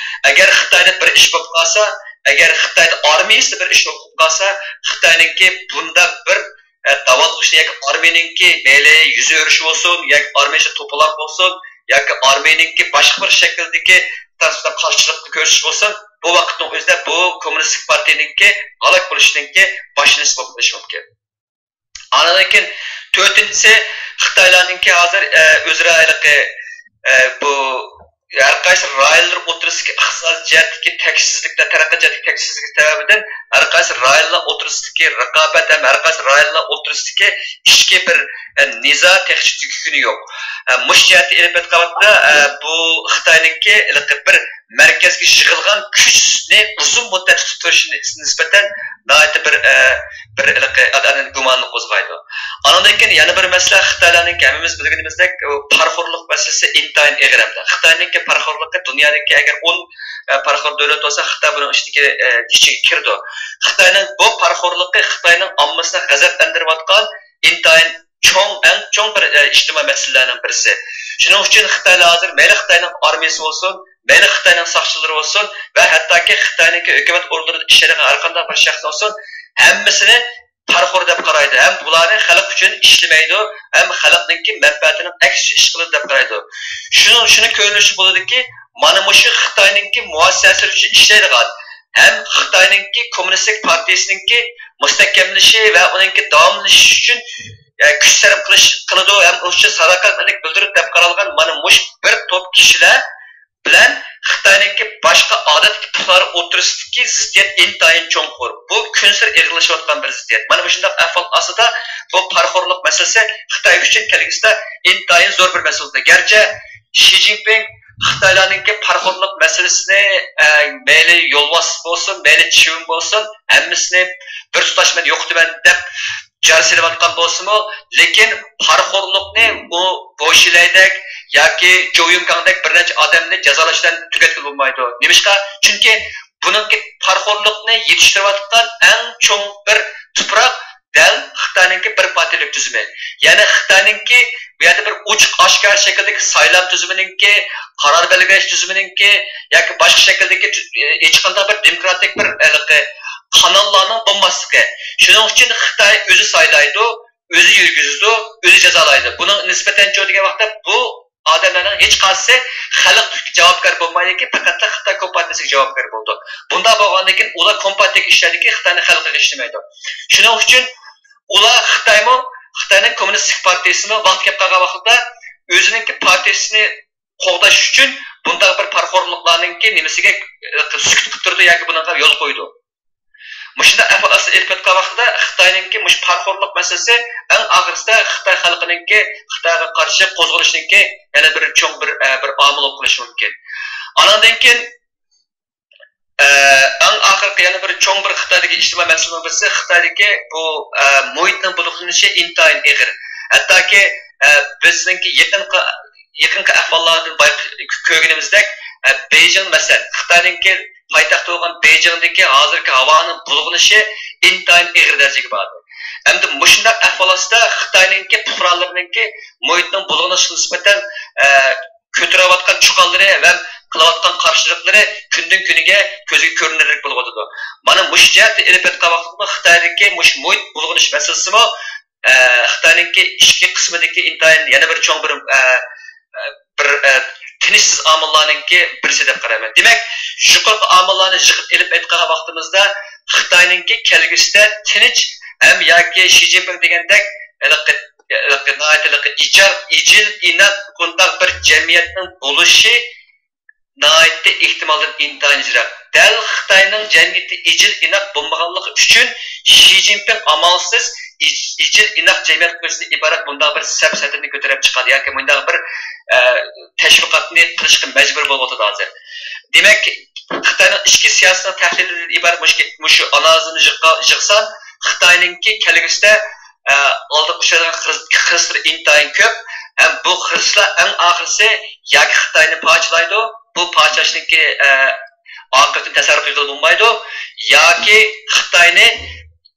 ئەگەر خىتايدا بىر ئىش بولۇپ قالسا، ئەگەر خىتايدا ئارمىيىسىدا بىر ئىش بولۇپ قالسا، خىتاينىڭكى بۇنداق بىر، ئە، داۋالغۇشنى ياكى ئارمىيىنىڭكى مەيلى يۈز ئۆرۈشى بولسۇن، ياكى ئارمىيە توپىلاق بولسۇن، ياكى ئارمىيىنىڭكى باشقا بىر شەكىلدىكى تارتىشقا قارشىلىقنى كۆرسىتىش بولسۇن، بۇ ۋاقىتنىڭ ئۆزىدە بۇ كوممۇنىستىك پارتىيىنىڭكى ھالاك بولۇشىنىڭكى باشلىنىشى بولۇپ قېلىشى مۇمكىن. ئاندىن كېيىن تۆتىنچىسى، خىتايلارنىڭكى ھازىر، ئە، ئۆزئارا ھېلىقى، ئە، بۇ ھەر قايسى رايونلار ئوتتۇرىسىدىكى ئىقتىسادىي جەھەتتىكى تەكشىسىزلىكلەر، تەرەققىي جەھەتتىكى تەكشىسىزلىك سەۋەبىدىن ھەر قايسى رايونلار ئوتتۇرىسىدىكى رىقابەت ھەم ھەر قايسى رايونلار ئوتتۇرىسىدىكى ئىچكى بىر، ئە، نىزا تېخىچە تۈگىگىنى يوق. ئە، مۇشۇ جەھەتتە ئېلىپ ئېيتقان ۋاقىتتا، ئە، بۇ خىتاينىڭكى ھېلىقى بىر مەركەزگە يىغىلغان كۈچنى ئۇزۇن مۇددەت تۇتۇپ تۇرۇشىغا نىسبەتەن ناھايىتى بىر، ئە، بىر ھېلىقى ئادەمنى گۇماننى قوزغايدۇ. ئاندىن كېيىن يەنە بىر مەسىلە، خىتايلارنىڭكى ھەممىمىز بىلگىنىمىزدەك، ئۇ پارىخورلۇق مەسىلىسى ئىنتايىن ئېغىر ئەمدى. خىتاينىڭكى پارىخورلۇقى دۇنيادىكى ئەگەر ئون، ئە، پارىخور دۆلەت بولسا، خىتاي بۇنىڭ ئىچىدىكى، ئە، ئىچىگە كىرىدۇ. خىتاينىڭ بۇ پارىخورلۇقى خىتاينىڭ ئاممىسىنى غەزەپلەندۈرۈۋاتقان ئىنتايىن چوڭ، ئەڭ چوڭ بىر، ئە، ئىجتىمائىي مەسىلىلەرنىڭ بىرسى. شۇنىڭ ئۈچۈن خىتايلار ھازىر مەيلى خىتاينىڭ ئارمىيىسى بولسۇن، مەيلى خىتاينىڭ ساقچىلىرى بولسۇن ۋە ھەتتاكى خىتاينىڭكى ھۆكۈمەت ئورۇنلىرىدا ئىشلەيدىغان ھەر قانداق بىر شەخس بولسۇن، ھەممىسىنى پارىخور دەپ قارايدۇ ھەم بۇلارنى خەلق ئۈچۈن ئىشلىمەيدۇ ھەم خەلقنىڭكى مەنپەئەتىنىڭ ئەكسىچە ئىش قىلىدۇ دەپ قارايدۇ. شۇنىڭ، شۇنى كۆرۈۋېلىشقا بولىدۇكى، مانا مۇشۇ خىتاينىڭكى مۇئەسسەسىلىرى ئۈچۈن ئىشلەيدىغان ھەم خىتاينىڭكى كوممۇنىستىك پارتىيىسىنىڭكى مۇستەھكەملىنىشى ۋە ئۇنىڭكى داۋاملىشىشى ئۈچۈن، ئە، كۈچ سەرپ قىلىش، قىلىدۇ ھەم ئۇنىڭ ئۈچۈن ساداقەتمەنلىك بىلدۈرىدۇ دەپ قارالغان مانا مۇشۇ بىر توپ كىشىلەر بىلەن خىتاينىڭكى باشقا ئادەتتىكى پۇقرالار ئوتتۇرىسىدىكى زىددىيەت ئىنتايىن چوڭقۇر. بۇ كۈنسېرى ئېغىرلىشىۋاتقان بىر زىددىيەت. مانا مۇشۇنداق ئەھۋال ئاستىدا بۇ پارىخورلۇق مەسىلىسى خىتاي ئۈچۈن كەلگۈسىدە ئىنتايىن زور بىر مەسىلە بولىدۇ. گەرچە شى جىنپىڭ خىتايلارنىڭكى پارىخورلۇق مەسىلىسىنى، ئە، مەيلى يولۋاس بولسۇن، مەيلى چىۋىن بولسۇن، ھەممىسىنى بىر تۇتاش مەن يوقىتىمەن دەپ جار سېلىۋاتقان بولسىمۇ، لېكىن پارىخورلۇقنى ئۇ بوشىلەيدەك ياكى جوۋيۇڭكاڭدەك بىر نەچچە ئادەمنى جازالاش بىلەن تۈگەتكىلى بولمايدۇ. نېمىشقا؟ چۈنكى بۇنىڭكى پارىخورلۇقنى يېتىشتۈرۈۋاتقان ئەڭ چوڭ بىر تۇپراق دەل خىتاينىڭكى بىر پارتىيەلىك تۈزۈمى. يەنى خىتاينىڭكى بۇ يەردە بىر ئوچۇق ئاشكارا شەكىلدىكى سايلام تۈزۈمىنىڭكى، قارار بەلگىلەش تۈزۈمىنىڭكى ياكى باشقا شەكىلدىكى تۈ-، ھېچقانداق بىر دېموكراتىك بىر ھېلىقى قاناللارنىڭ بولماسلىقى. شۇنىڭ ئۈچۈن خىتاي ئۆزى سايلايدۇ، ئۆزى يۈرگۈزىدۇ، ئۆزى جازالايدۇ. بۇنىڭ نىسبەتەن چۇ دېگەن ۋاقىتتا بۇ ئادەملەرنىڭ ھېچقايسىسى خەلققە جاۋابكار بولمايدىكى، پەقەتلا خىتاي كومپارتىيىسىگە جاۋابكار بولىدۇ. بۇنداق بولغاندىن كېيىن ئۇلار كومپارتىيەگە ئىشلەيدىكى، خىتاينىڭ خەلقىگە ئىشلىمەيدۇ. شۇنىڭ ئۈچۈن ئۇلار خىتايمۇ، خىتاينىڭ كوممۇنىستىك پارتىيىسىمۇ ۋاقتى كەپ قالغان ۋاقىتتا ئۆزىنىڭكى پارتىيىسىنى قوغداش ئۈچۈن بۇنداق بىر پارىخورلۇقلارنىڭكى نېمىسىگە، ئە، سۈكۈت قىلىپ تۇرىدۇ ياكى بۇنىڭغا يول قويىدۇ. مۇشۇنداق ئەھۋال ئاستىدا ئېلىپ كەتكەن ۋاقتىدا خىتاينىڭكى مۇشۇ پارىخورلۇق مەسىلىسى ئەڭ ئاخىرسىدا خىتاي خەلقىنىڭكى خىتايغا قارشى قوزغىلىشىنىڭكى يەنە بىر چوڭ بىر، ئە، بىر ئامىل بولۇپ قېلىشى مۇمكىن. ئانىڭدىن كېيىن، ئە، ئەڭ ئاخىرقى يەنە بىر چوڭ بىر خىتايدىكى ئىجتىمائىي مەسىلىنىڭ بىرسى خىتايدىكى بۇ، ئە، مۇھىتنىڭ بۇلغىنىشى ئىنتايىن ئېغىر. ھەتتاكى، ئە، بىزنىڭكى يېقىنقى، يېقىنقى ئەھۋاللاردىن بايقا-، كۆرگىنىمىزدەك، ئە، بېيجىڭ، مەسىلەن، خىتاينىڭكى پايتەختى بولغان بېيجىڭدىكى ھازىرقى ھاۋانىڭ بۇلغىنىشى ئىنتايىن ئېغىر دەرىجىگە باردى. ئەمدى مۇشۇنداق ئەھۋال ئاستىدا خىتاينىڭكى پۇقرالىرىنىڭكى مۇھىتنىڭ بۇلغىنىشىغا نىسبەتەن، ئە، كۆتۈرۈۋاتقان چۇقانلىرى ۋە قىلىۋاتقان قارشىلىقلىرى كۈندىن كۈنگە كۆزگە كۆرۈنەرلىك بولۇۋاتىدۇ. مانا مۇشۇ جەھەتتە ئېلىپ ئېيتقان ۋاقتىمىزدا خىتايدىكى مۇشۇ مۇھىت بۇلغىنىش مەسىلىسىمۇ، ئە، خىتاينىڭكى ئىچكى قىسمىدىكى ئىنتايىن يەنە بىر چوڭ بىر، ئە، ئە، بىر، ئە، تىنچسىز ئامىللارنىڭكى بىرسى دەپ قارايمەن. دېمەك، يۇقىرىقى ئامىللارنى يىغىپ ئېلىپ ئېيتقان ۋاقتىمىزدا خىتاينىڭكى كەلگۈسىدە تىنچ ھەم ياكى شى جىنپىڭ دېگەندەك ھېلىقى، ھېلىقى ناھايىتى ھېلىقى ئىجار-، ئىجىل ئىناق بۇنداق بىر جەمئىيەتنىڭ بولۇشى ناھايىتى ئېھتىمالدىن ئىنتايىن يىراق. دەل خىتاينىڭ جەمئىيىتى ئىجىل ئىناق بولمىغانلىقى ئۈچۈن شى جىنپىڭ ئامالسىز ئىج-، ئىجىل ئىناق جەمئىيەت قۇرۇشتىن ئىبارەت بۇنداق بىر سەپسەتىنى كۆتۈرۈپ چىقىدۇ ياكى مۇنداق بىر، ئە، تەشۋىقاتنى قىلىشقا مەجبۇر بولۇۋاتىدۇ ھازىر. دېمەك، خىتاينىڭ ئىچكى سىياسىتىنىڭ تەھلىلىدىن ئىبارەت مۇشۇ، مۇشۇ ئانالىزنى يىغقا-، يىغسام، خىتاينىڭكى كەلگۈسىدە، ئە، ئالدىغا ئۇچرايدىغان خىرىس-، خىرىسلىرى ئىنتايىن كۆپ. ھەم بۇ خىرىسلار ئەڭ ئاخىرسى ياكى خىتاينى پارچىلايدۇ، بۇ پارچىلاشنىڭكى، ئە، ئاقىۋىتىنى تەسەۋۋۇر قىلغىلى بولمايدۇ، ياكى خىتاينى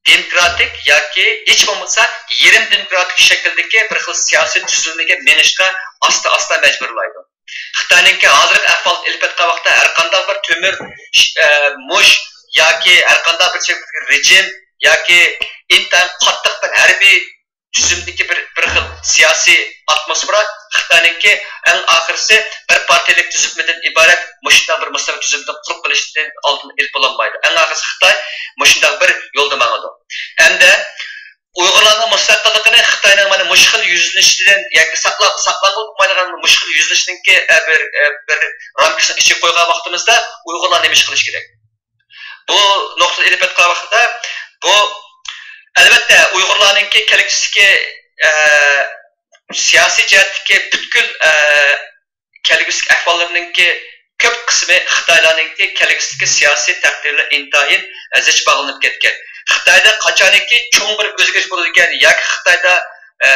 دېموكراتىك ياكى ھېچ بولمىسا يېرىم دېموكراتىك شەكىلدىكى بىر خىل سىياسىي تۈزۈلمىگە مېڭىشقا ئاستا-ئاستا مەجبۇرلايدۇ. خىتاينىڭكى ھازىرقى ئەھۋالىنى ئېلىپ ئېيتقان ۋاقىتتا ھەرقانداق بىر تۆمۈر، ئە، مۇش ياكى ھەرقانداق بىر شەكىلدىكى رېجىم ياكى ئىنتايىن قاتتىق بىر ھەربىي تۈزۈمدىكى بىر، بىر خىل سىياسىي ئاتموسفېرا خىتاينىڭكى ئەڭ ئاخىرسى بىر پارتىيەلىك تۈزۈلمىدىن ئىبارەت مۇشۇنداق بىر مۇستەملىكە تۈزۈمدىن قۇرۇق قېلىشتىن ئالدىنى ئېلىپ بولالمايدۇ. ئەڭ ئاخىرسى خىتاي مۇشۇنداق بىر يولدا ماڭىدۇ. ئەمدى ئۇيغۇرلارنىڭ مۇستەقىللىقىنى خىتاينىڭ مانا مۇشۇ خىل يۈزلىنىشىدىن ياكى ساقلاپ، ساقلانغىلى بولمايدىغان مۇشۇ خىل يۈزلىنىشنىڭكى، ئە، بىر، ئە، بىر رامكىسىنىڭ ئىچىگە قويغان ۋاقتىمىزدا ئۇيغۇرلار نېمە ئىش قىلىشى كېرەك؟ بۇ نۇقتىنى ئېلىپ ئېيتقان ۋاقىتتا، بۇ، ئەلۋەتتە، ئۇيغۇرلارنىڭكى كەلگۈسىدىكى، ئە، سىياسىي جەھەتتىكى پۈتكۈل، ئە، كەلگۈسىدىكى ئەھۋاللىرىنىڭكى كۆپ قىسمى خىتايلارنىڭكى كەلگۈسىدىكى سىياسىي تەقدىرلىرى ئىنتايىن، ئە، زىچ باغلىنىپ كەتكەن. خىتايدا قاچانكى چوڭ بىر ئۆزگىرىش بولىدىكەن ياكى خىتايدا، ئە،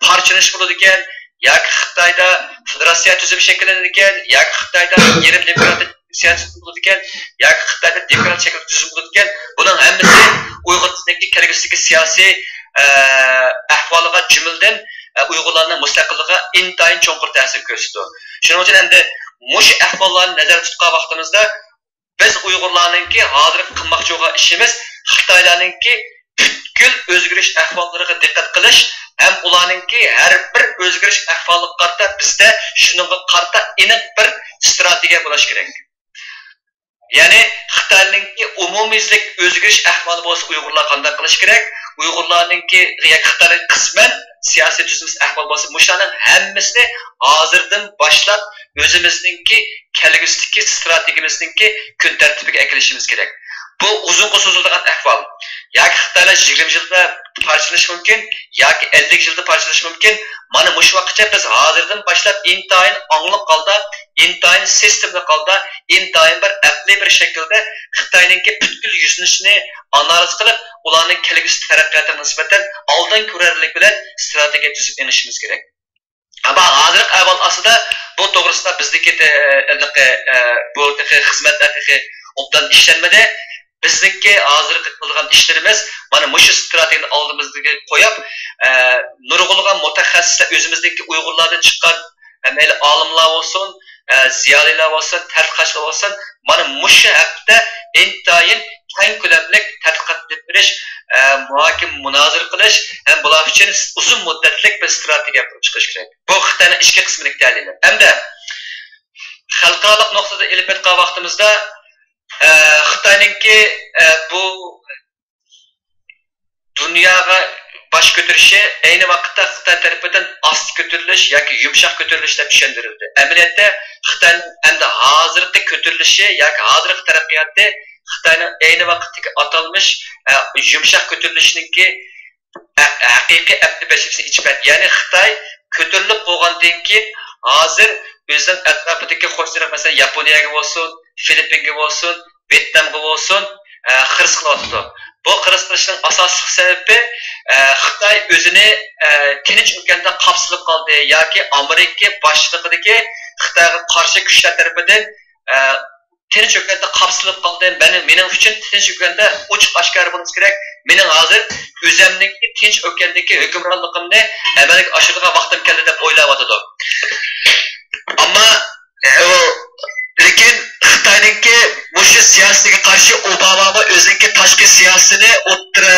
پارچىلىنىش بولىدىكەن، ياكى خىتايدا فېدېراتسىيە تۈزۈمى شەكىللىنىدىكەن، ياكى خىتايدا يېرىم دېموكراتىك سىياسىي تۈزۈم بولىدىكەن، ياكى خىتايدا دېموكراتىك شەكىلدە تۈزۈم بولىدىكەن، بۇنىڭ ھەممىسى ئۇيغۇرلارنىڭكى كەلگۈسىدىكى سىياسىي، ئە، ئەھۋالىغا جۈملىدىن، ئە، ئۇيغۇرلارنىڭ مۇستەقىللىقىغا ئىنتايىن چوڭقۇر تەسىر كۆرسىتىدۇ. شۇنىڭ ئۈچۈن ئەمدى مۇشۇ ئەھۋاللارنى نەزەردە تۇتقان ۋاقتىمىزدا، بىز ئۇيغۇرلارنىڭكى ھازىرقى قىلماقچى بولغان ئىشىمىز خىتايلارنىڭكى پۈتكۈل ئۆزگىرىش ئەھۋاللىرىغا دىققەت قىلىش ھەم ئۇلارنىڭكى ھەر بىر ئۆزگىرىش ئەھۋالىغا قارىتا بىزدە شۇنىڭغا قارىتا ئېنىق بىر ئىستراتېگىيە بولۇش كېرەك. يەنى خىتاينىڭكى ئومۇميۈزلۈك ئۆزگىرىش ئەھۋالى بولسا ئۇيغۇرلار قانداق قىلىش كېرەك؟ ئۇيغۇرلارنىڭكى ياكى خىتاينىڭ قىسمەن سىياسىي تۈزۈلمىسى ئەھۋالى بولسا مۇشۇلارنىڭ ھەممىسىنى ھازىردىن باشلاپ ئۆزىمىزنىڭكى كەلگۈسىدىكى ئىستراتېگىيىمىزنىڭكى كۈن تەرتىپىگە ئەكىلىشىمىز كېرەك. بۇ ئۇزۇنغا سوزۇلىدىغان ئەھۋال. ياكى خىتايلار يىگىرمە يىلدا پارچىلىنىشى مۇمكىن، ياكى ئەللىك يىلدا پارچىلىنىشى مۇمكىن. مانا مۇشۇ ۋاقىتقىچە بىز ھازىردىن باشلاپ ئىنتايىن ئاڭلىق ھالدا، ئىنتايىن سىستېمىلىق ھالدا، ئىنتايىن بىر ئەقلىي بىر شەكىلدە خىتاينىڭكى پۈتكۈل يۈزلىنىشىنى ئانالىز قىلىپ، ئۇلارنىڭ كەلگۈسى تەرەققىياتىغا نىسبەتەن ئالدىن كۆرەرلىك بىلەن ئىستراتېگىيە تۈزۈپ مېڭىشىمىز كېرەك. ئەمما ھازىرقى ئەھۋال ئاستىدا بۇ توغرىسىدا بىزدىكى، ئە، ھېلىقى، ئە، بۇ تېخى خىزمەتلەر تېخى ئوبدان ئىشلەنمىدى. بىزنىڭكى ھازىرقى قىلىدىغان ئىشلىرىمىز مانا مۇشۇ ئىستراتېگىيەنى ئالدىمىزدىكى قويۇپ، ئە، نۇرغۇنلىغان مۇتەخەسسىسلەر ئۆزىمىزنىڭكى ئۇيغۇرلاردىن چىققان، ئە، مەيلى ئالىملار بولسۇن، ئە، زىيالىيلار بولسۇن، تەتقىقاتچىلار بولسۇن، مانا مۇشۇ ھەقتە ئىنتايىن كەڭ كۆلەملىك تەتقىقات ئېلىپ بېرىش، ئە، مۇھاكىمە، مۇنازىرە قىلىش ھەم بۇلار ئۈچۈن ئۇزۇن مۇددەتلىك بىر ئىستراتېگىيە قۇرۇپ چىقىش كېرەك. بۇ خىتاينىڭ ئىچكى قىسمىنىڭ تەلىيى. ھەمدە خەلقئارالىق نۇقتىدىن ئېلىپ ئېيتقان ۋاقتىمىزدا، ئە، خىتاينىڭكى، ئە، بۇ دۇنياغا باش كۆتۈرۈشى ئەينى ۋاقىتتا خىتاي تەرىپىدىن ئاستا كۆتۈرۈلۈش ياكى يۇمشاق كۆتۈرۈلۈش دەپ چۈشەندۈرۈلدى. ئەمەلىيەتتە خىتاينىڭ ئەمدى ھازىرقى كۆتۈرۈلۈشى ياكى ھازىرقى تەرەققىياتى خىتاينىڭ ئەينى ۋاقىتتىكى ئاتالمىش، ئە، يۇمشاق كۆتۈرۈلۈشنىڭكى ھە-، ھەقىقىي ئەپتى بەشىكىسىنى ئېچىپ بەردى. يەنى خىتاي كۆتۈرۈلۈپ بولغاندىن كېيىن، ھازىر ئۆزىنىڭ ئەتراپىدىكى قوشنىلىرى، مەسىلەن، ياپونىيەگە بولسۇن، فىلىپپىنگە بولسۇن، ۋيېتنامغا بولسۇن، ئە، خىرىس قىلىۋاتىدۇ. بۇ خىرىس قىلىشنىڭ ئاساسلىق سەۋەبى، ئە، خىتاي ئۆزىنى، ئە، تىنچ ئوكياندا قاپسىلىپ قالدى ياكى ئامېرىكا باشچىلىقىدىكى خىتايغا قارشى كۈچلەر تەرىپىدىن، ئە، تىنچ ئۆكەندە قاپسىلىپ قالدى. مەن، مېنىڭ ئۈچۈن تىنچ ئۆكەندە ئوچۇق ئاشكارا بولۇشى كېرەك. مېنىڭ ھازىر ئۆزەمنىڭكى تىنچ ئۆكەندىكى ھۆكۈمرانلىقىمنى ئەمەلگە ئاشۇرىدىغان ۋاقتىم كەلدى دەپ ئويلاۋاتىدۇ. ئەمما، ئە، ئۇ، لېكىن خىتاينىڭكى مۇشۇ سىياسىتىگە قارشى ئوبامامۇ ئۆزىنىڭكى تاشقى سىياسىتىنى ئوتتۇرا،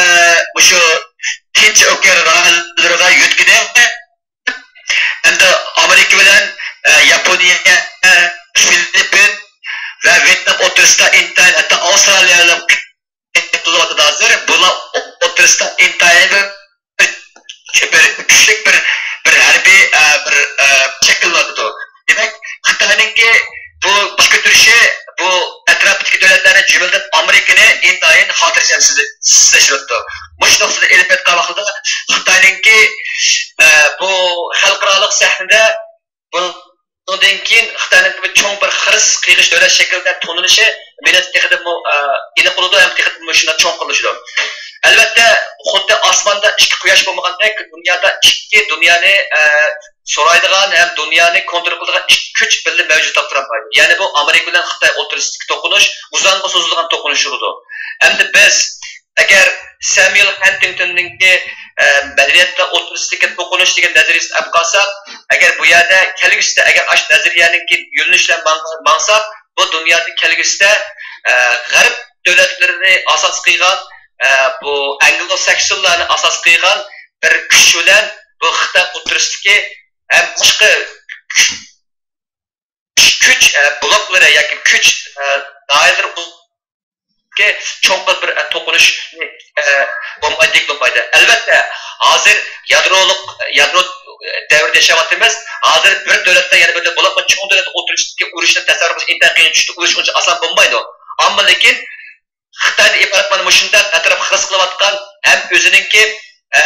مۇشۇ تىنچ ئۆكەن رايونلىرىغا يۆتكىدى. ئەمدى ئامېرىكا بىلەن، ئە، ياپونىيە، ئە، فىلىپپىن ۋە ۋيېتنام ئوتتۇرىسىدا ئىنتايىن، ھەتتا ئاۋسترالىيەنىڭ قىلىۋاتىدۇ ھازىر. بۇلار ئوتتۇرىسىدا ئىنتايىن بىر، بىر كۈچلۈك بىر، بىر ھەربىي، ئە، بىر، ئە، شەكىللىنىۋاتىدۇ. دېمەك، خىتاينىڭكى بۇ باش كۆتۈرۈشى بۇ ئەتراپتىكى دۆلەتلەرنى، جۈملىدىن ئامېرىكىنى ئىنتايىن خاتىرجەمسىزلەشتۈرۈۋاتىدۇ. مۇشۇ نۇقتىدىن ئېلىپ ئېيتقان ۋاقتىدا خىتاينىڭكى، ئە، بۇ خەلقئارالىق سەھنىدە بۇنىڭدىن كېيىن خىتاينىڭكى بىر چوڭ بىر خىرىس قىلغۇچ دۆلەت شەكلىدە تونۇلۇشى مېنىڭچە تېخىدىنمۇ، ئە، ئېنىق بولىدۇ ھەم تېخىدىنمۇ شۇنداق چوڭقۇرلىشىدۇ. ئەلۋەتتە، خۇددى ئاسماندا ئىككى قۇياش بولمىغاندەك، دۇنيادا ئىككى دۇنيانى، ئە، سورايدىغان ھەم دۇنيانى كونترول قىلىدىغان ئىككى كۈچ بىللە مەۋجۇت بولۇپ تۇرالمايدۇ. يەنى بۇ ئامېرىكا بىلەن خىتاي ئوتتۇرىسىدىكى توقۇنۇش ئۇزۇنغا سوزۇلىدىغان توقۇنۇش بولىدۇ. ئەمدى بىز ئەگەر سەميۇل ھانتىڭتوننىڭكى، ئە، مەدەنىيەتلەر ئوتتۇرىسىدىكى توقۇنۇش دېگەن نەزەرىيىسىنى ئېلىپ قالساق، ئەگەر بۇ يەردە كەلگۈسىدە ئەگەر ئاشۇ نەزەرىيەنىڭكى يۆنىلىشلەر ماڭ-، ماڭساق، بۇ دۇنيادا كەلگۈسىدە، ئە، غەرب دۆلەتلىرىنى ئاساس قىلغان، ئە، بۇ ئەنگلو ساكسونلارنى ئاساس قىلغان بىر كۈچ بىلەن بۇ خىتاي ئوتتۇرىسىدىكى ھەم باشقا كۈچ، ئە، بلوكلىرى ياكى كۈچ، ئە، دائىرىلىرى چوڭقۇر بىر، ئە، توقۇنۇش، ئە، بولمايدىغان بولمايدۇ. ئەلۋەتتە، ھازىر يادرولۇق، يادرو دەۋرىدە ياشاۋاتىمىز. ھازىر بىر دۆلەتتە يەنە بىر دۆلەت، بولۇپمۇ چوڭ دۆلەت ئوتتۇرىسىدىكى ئۇرۇشنى تەسەۋۋۇر قىلىش ئىنتايىن قىيىن چۈشتى. ئۇرۇش ئۇنچە ئاسان بولمايدۇ. ئەمما لېكىن خىتايدىن ئىبارەت مانا مۇشۇنداق ئەتراپ خىرىس قىلىۋاتقان ھەم ئۆزىنىڭكى، ئە،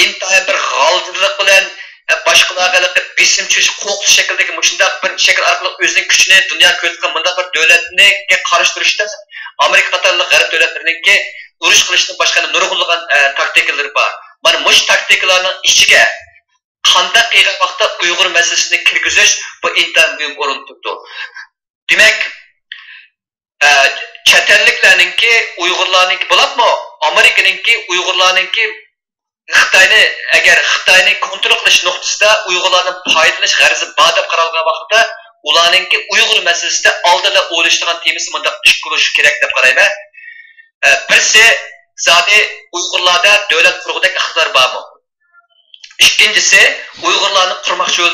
ئىنتايىن بىر غالجىرلىق بىلەن، ئە، باشقىلارغا ھېلىقى بېسىم چۈشۈرۈش، قورقۇتۇش شەكلىدىكى مۇشۇنداق بىر شەكىل ئارقىلىق ئۆزىنىڭ كۈچىنى دۇنياغا كۆرسىتىدىغان مۇنداق بىر دۆلەتنىڭكى قارشى تۇرۇشتا ئامېرىكا قاتارلىق غەرب دۆلەتلىرىنىڭكى ئۇرۇش قىلىشتىن باشقا نۇرغۇنلىغان، ئە، تاكتىكىلىرى بار. مانا مۇشۇ تاكتىكىلارنىڭ ئىچىگە قانداق قىلغان ۋاقىتتا ئۇيغۇر مەسىلىسىنى كىرگۈزۈش، بۇ ئىنتايىن مۇھىم ئورۇندا تۇرىدۇ. دېمەك، ئە، چەت ئەللىكلەرنىڭكى، ئۇيغۇرلارنىڭكى، بولۇپمۇ ئامېرىكىنىڭكى ئۇيغۇرلارنىڭكى خىتاينى، ئەگەر خىتاينى كونترول قىلىش نۇقتىسىدا ئۇيغۇرلاردىن پايدىلىنىش غەرىزى بار دەپ قارالغان ۋاقىتتا، ئۇلارنىڭكى ئۇيغۇر مەسىلىسىدە ئالدىدا ئويلىشىدىغان تېمىسى مۇنداق ئىككى بولۇشى كېرەك دەپ قارايمەن. ئە، بىرسى، زادى ئۇيغۇرلاردا دۆلەت قۇرغۇدەك ئىقتىدار بارمۇ؟ ئىككىنچىسى، ئۇيغۇرلارنىڭ قۇرماقچى،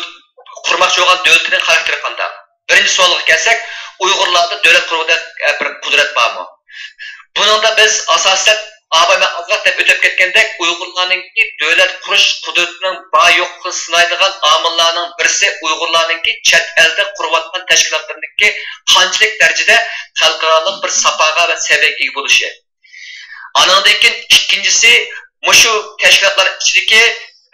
قۇرماقچى بولغان دۆلىتىنىڭ خاراكتېرى قانداق؟ بىرىنچى سوئالغا كەلسەك، ئۇيغۇرلاردا دۆلەت قۇرۇۋاتقان بىر قۇدرەت بارمۇ؟ بۇنىڭدا بىز ئاساسەن، ئاۋۋال مەن ئازراق دەپ ئۆتۈپ كەتكەندەك، ئۇيغۇرلارنىڭكى دۆلەت قۇرۇش قۇدرىتىنىڭ بار يوقلۇقىنى سىنايدىغان ئامىللارنىڭ بىرسى ئۇيغۇرلارنىڭكى چەت ئەلدە قۇرۇۋاتقان تەشكىلاتلىرىنىڭكى قانچىلىك دەرىجىدە خەلقئارالىق بىر ساپاغا ۋە سەۋىيەگە ئىگە بولۇشى. ئانىڭدىن كېيىن ئىككىنچىسى، مۇشۇ تەشكىلاتلار ئىچىدىكى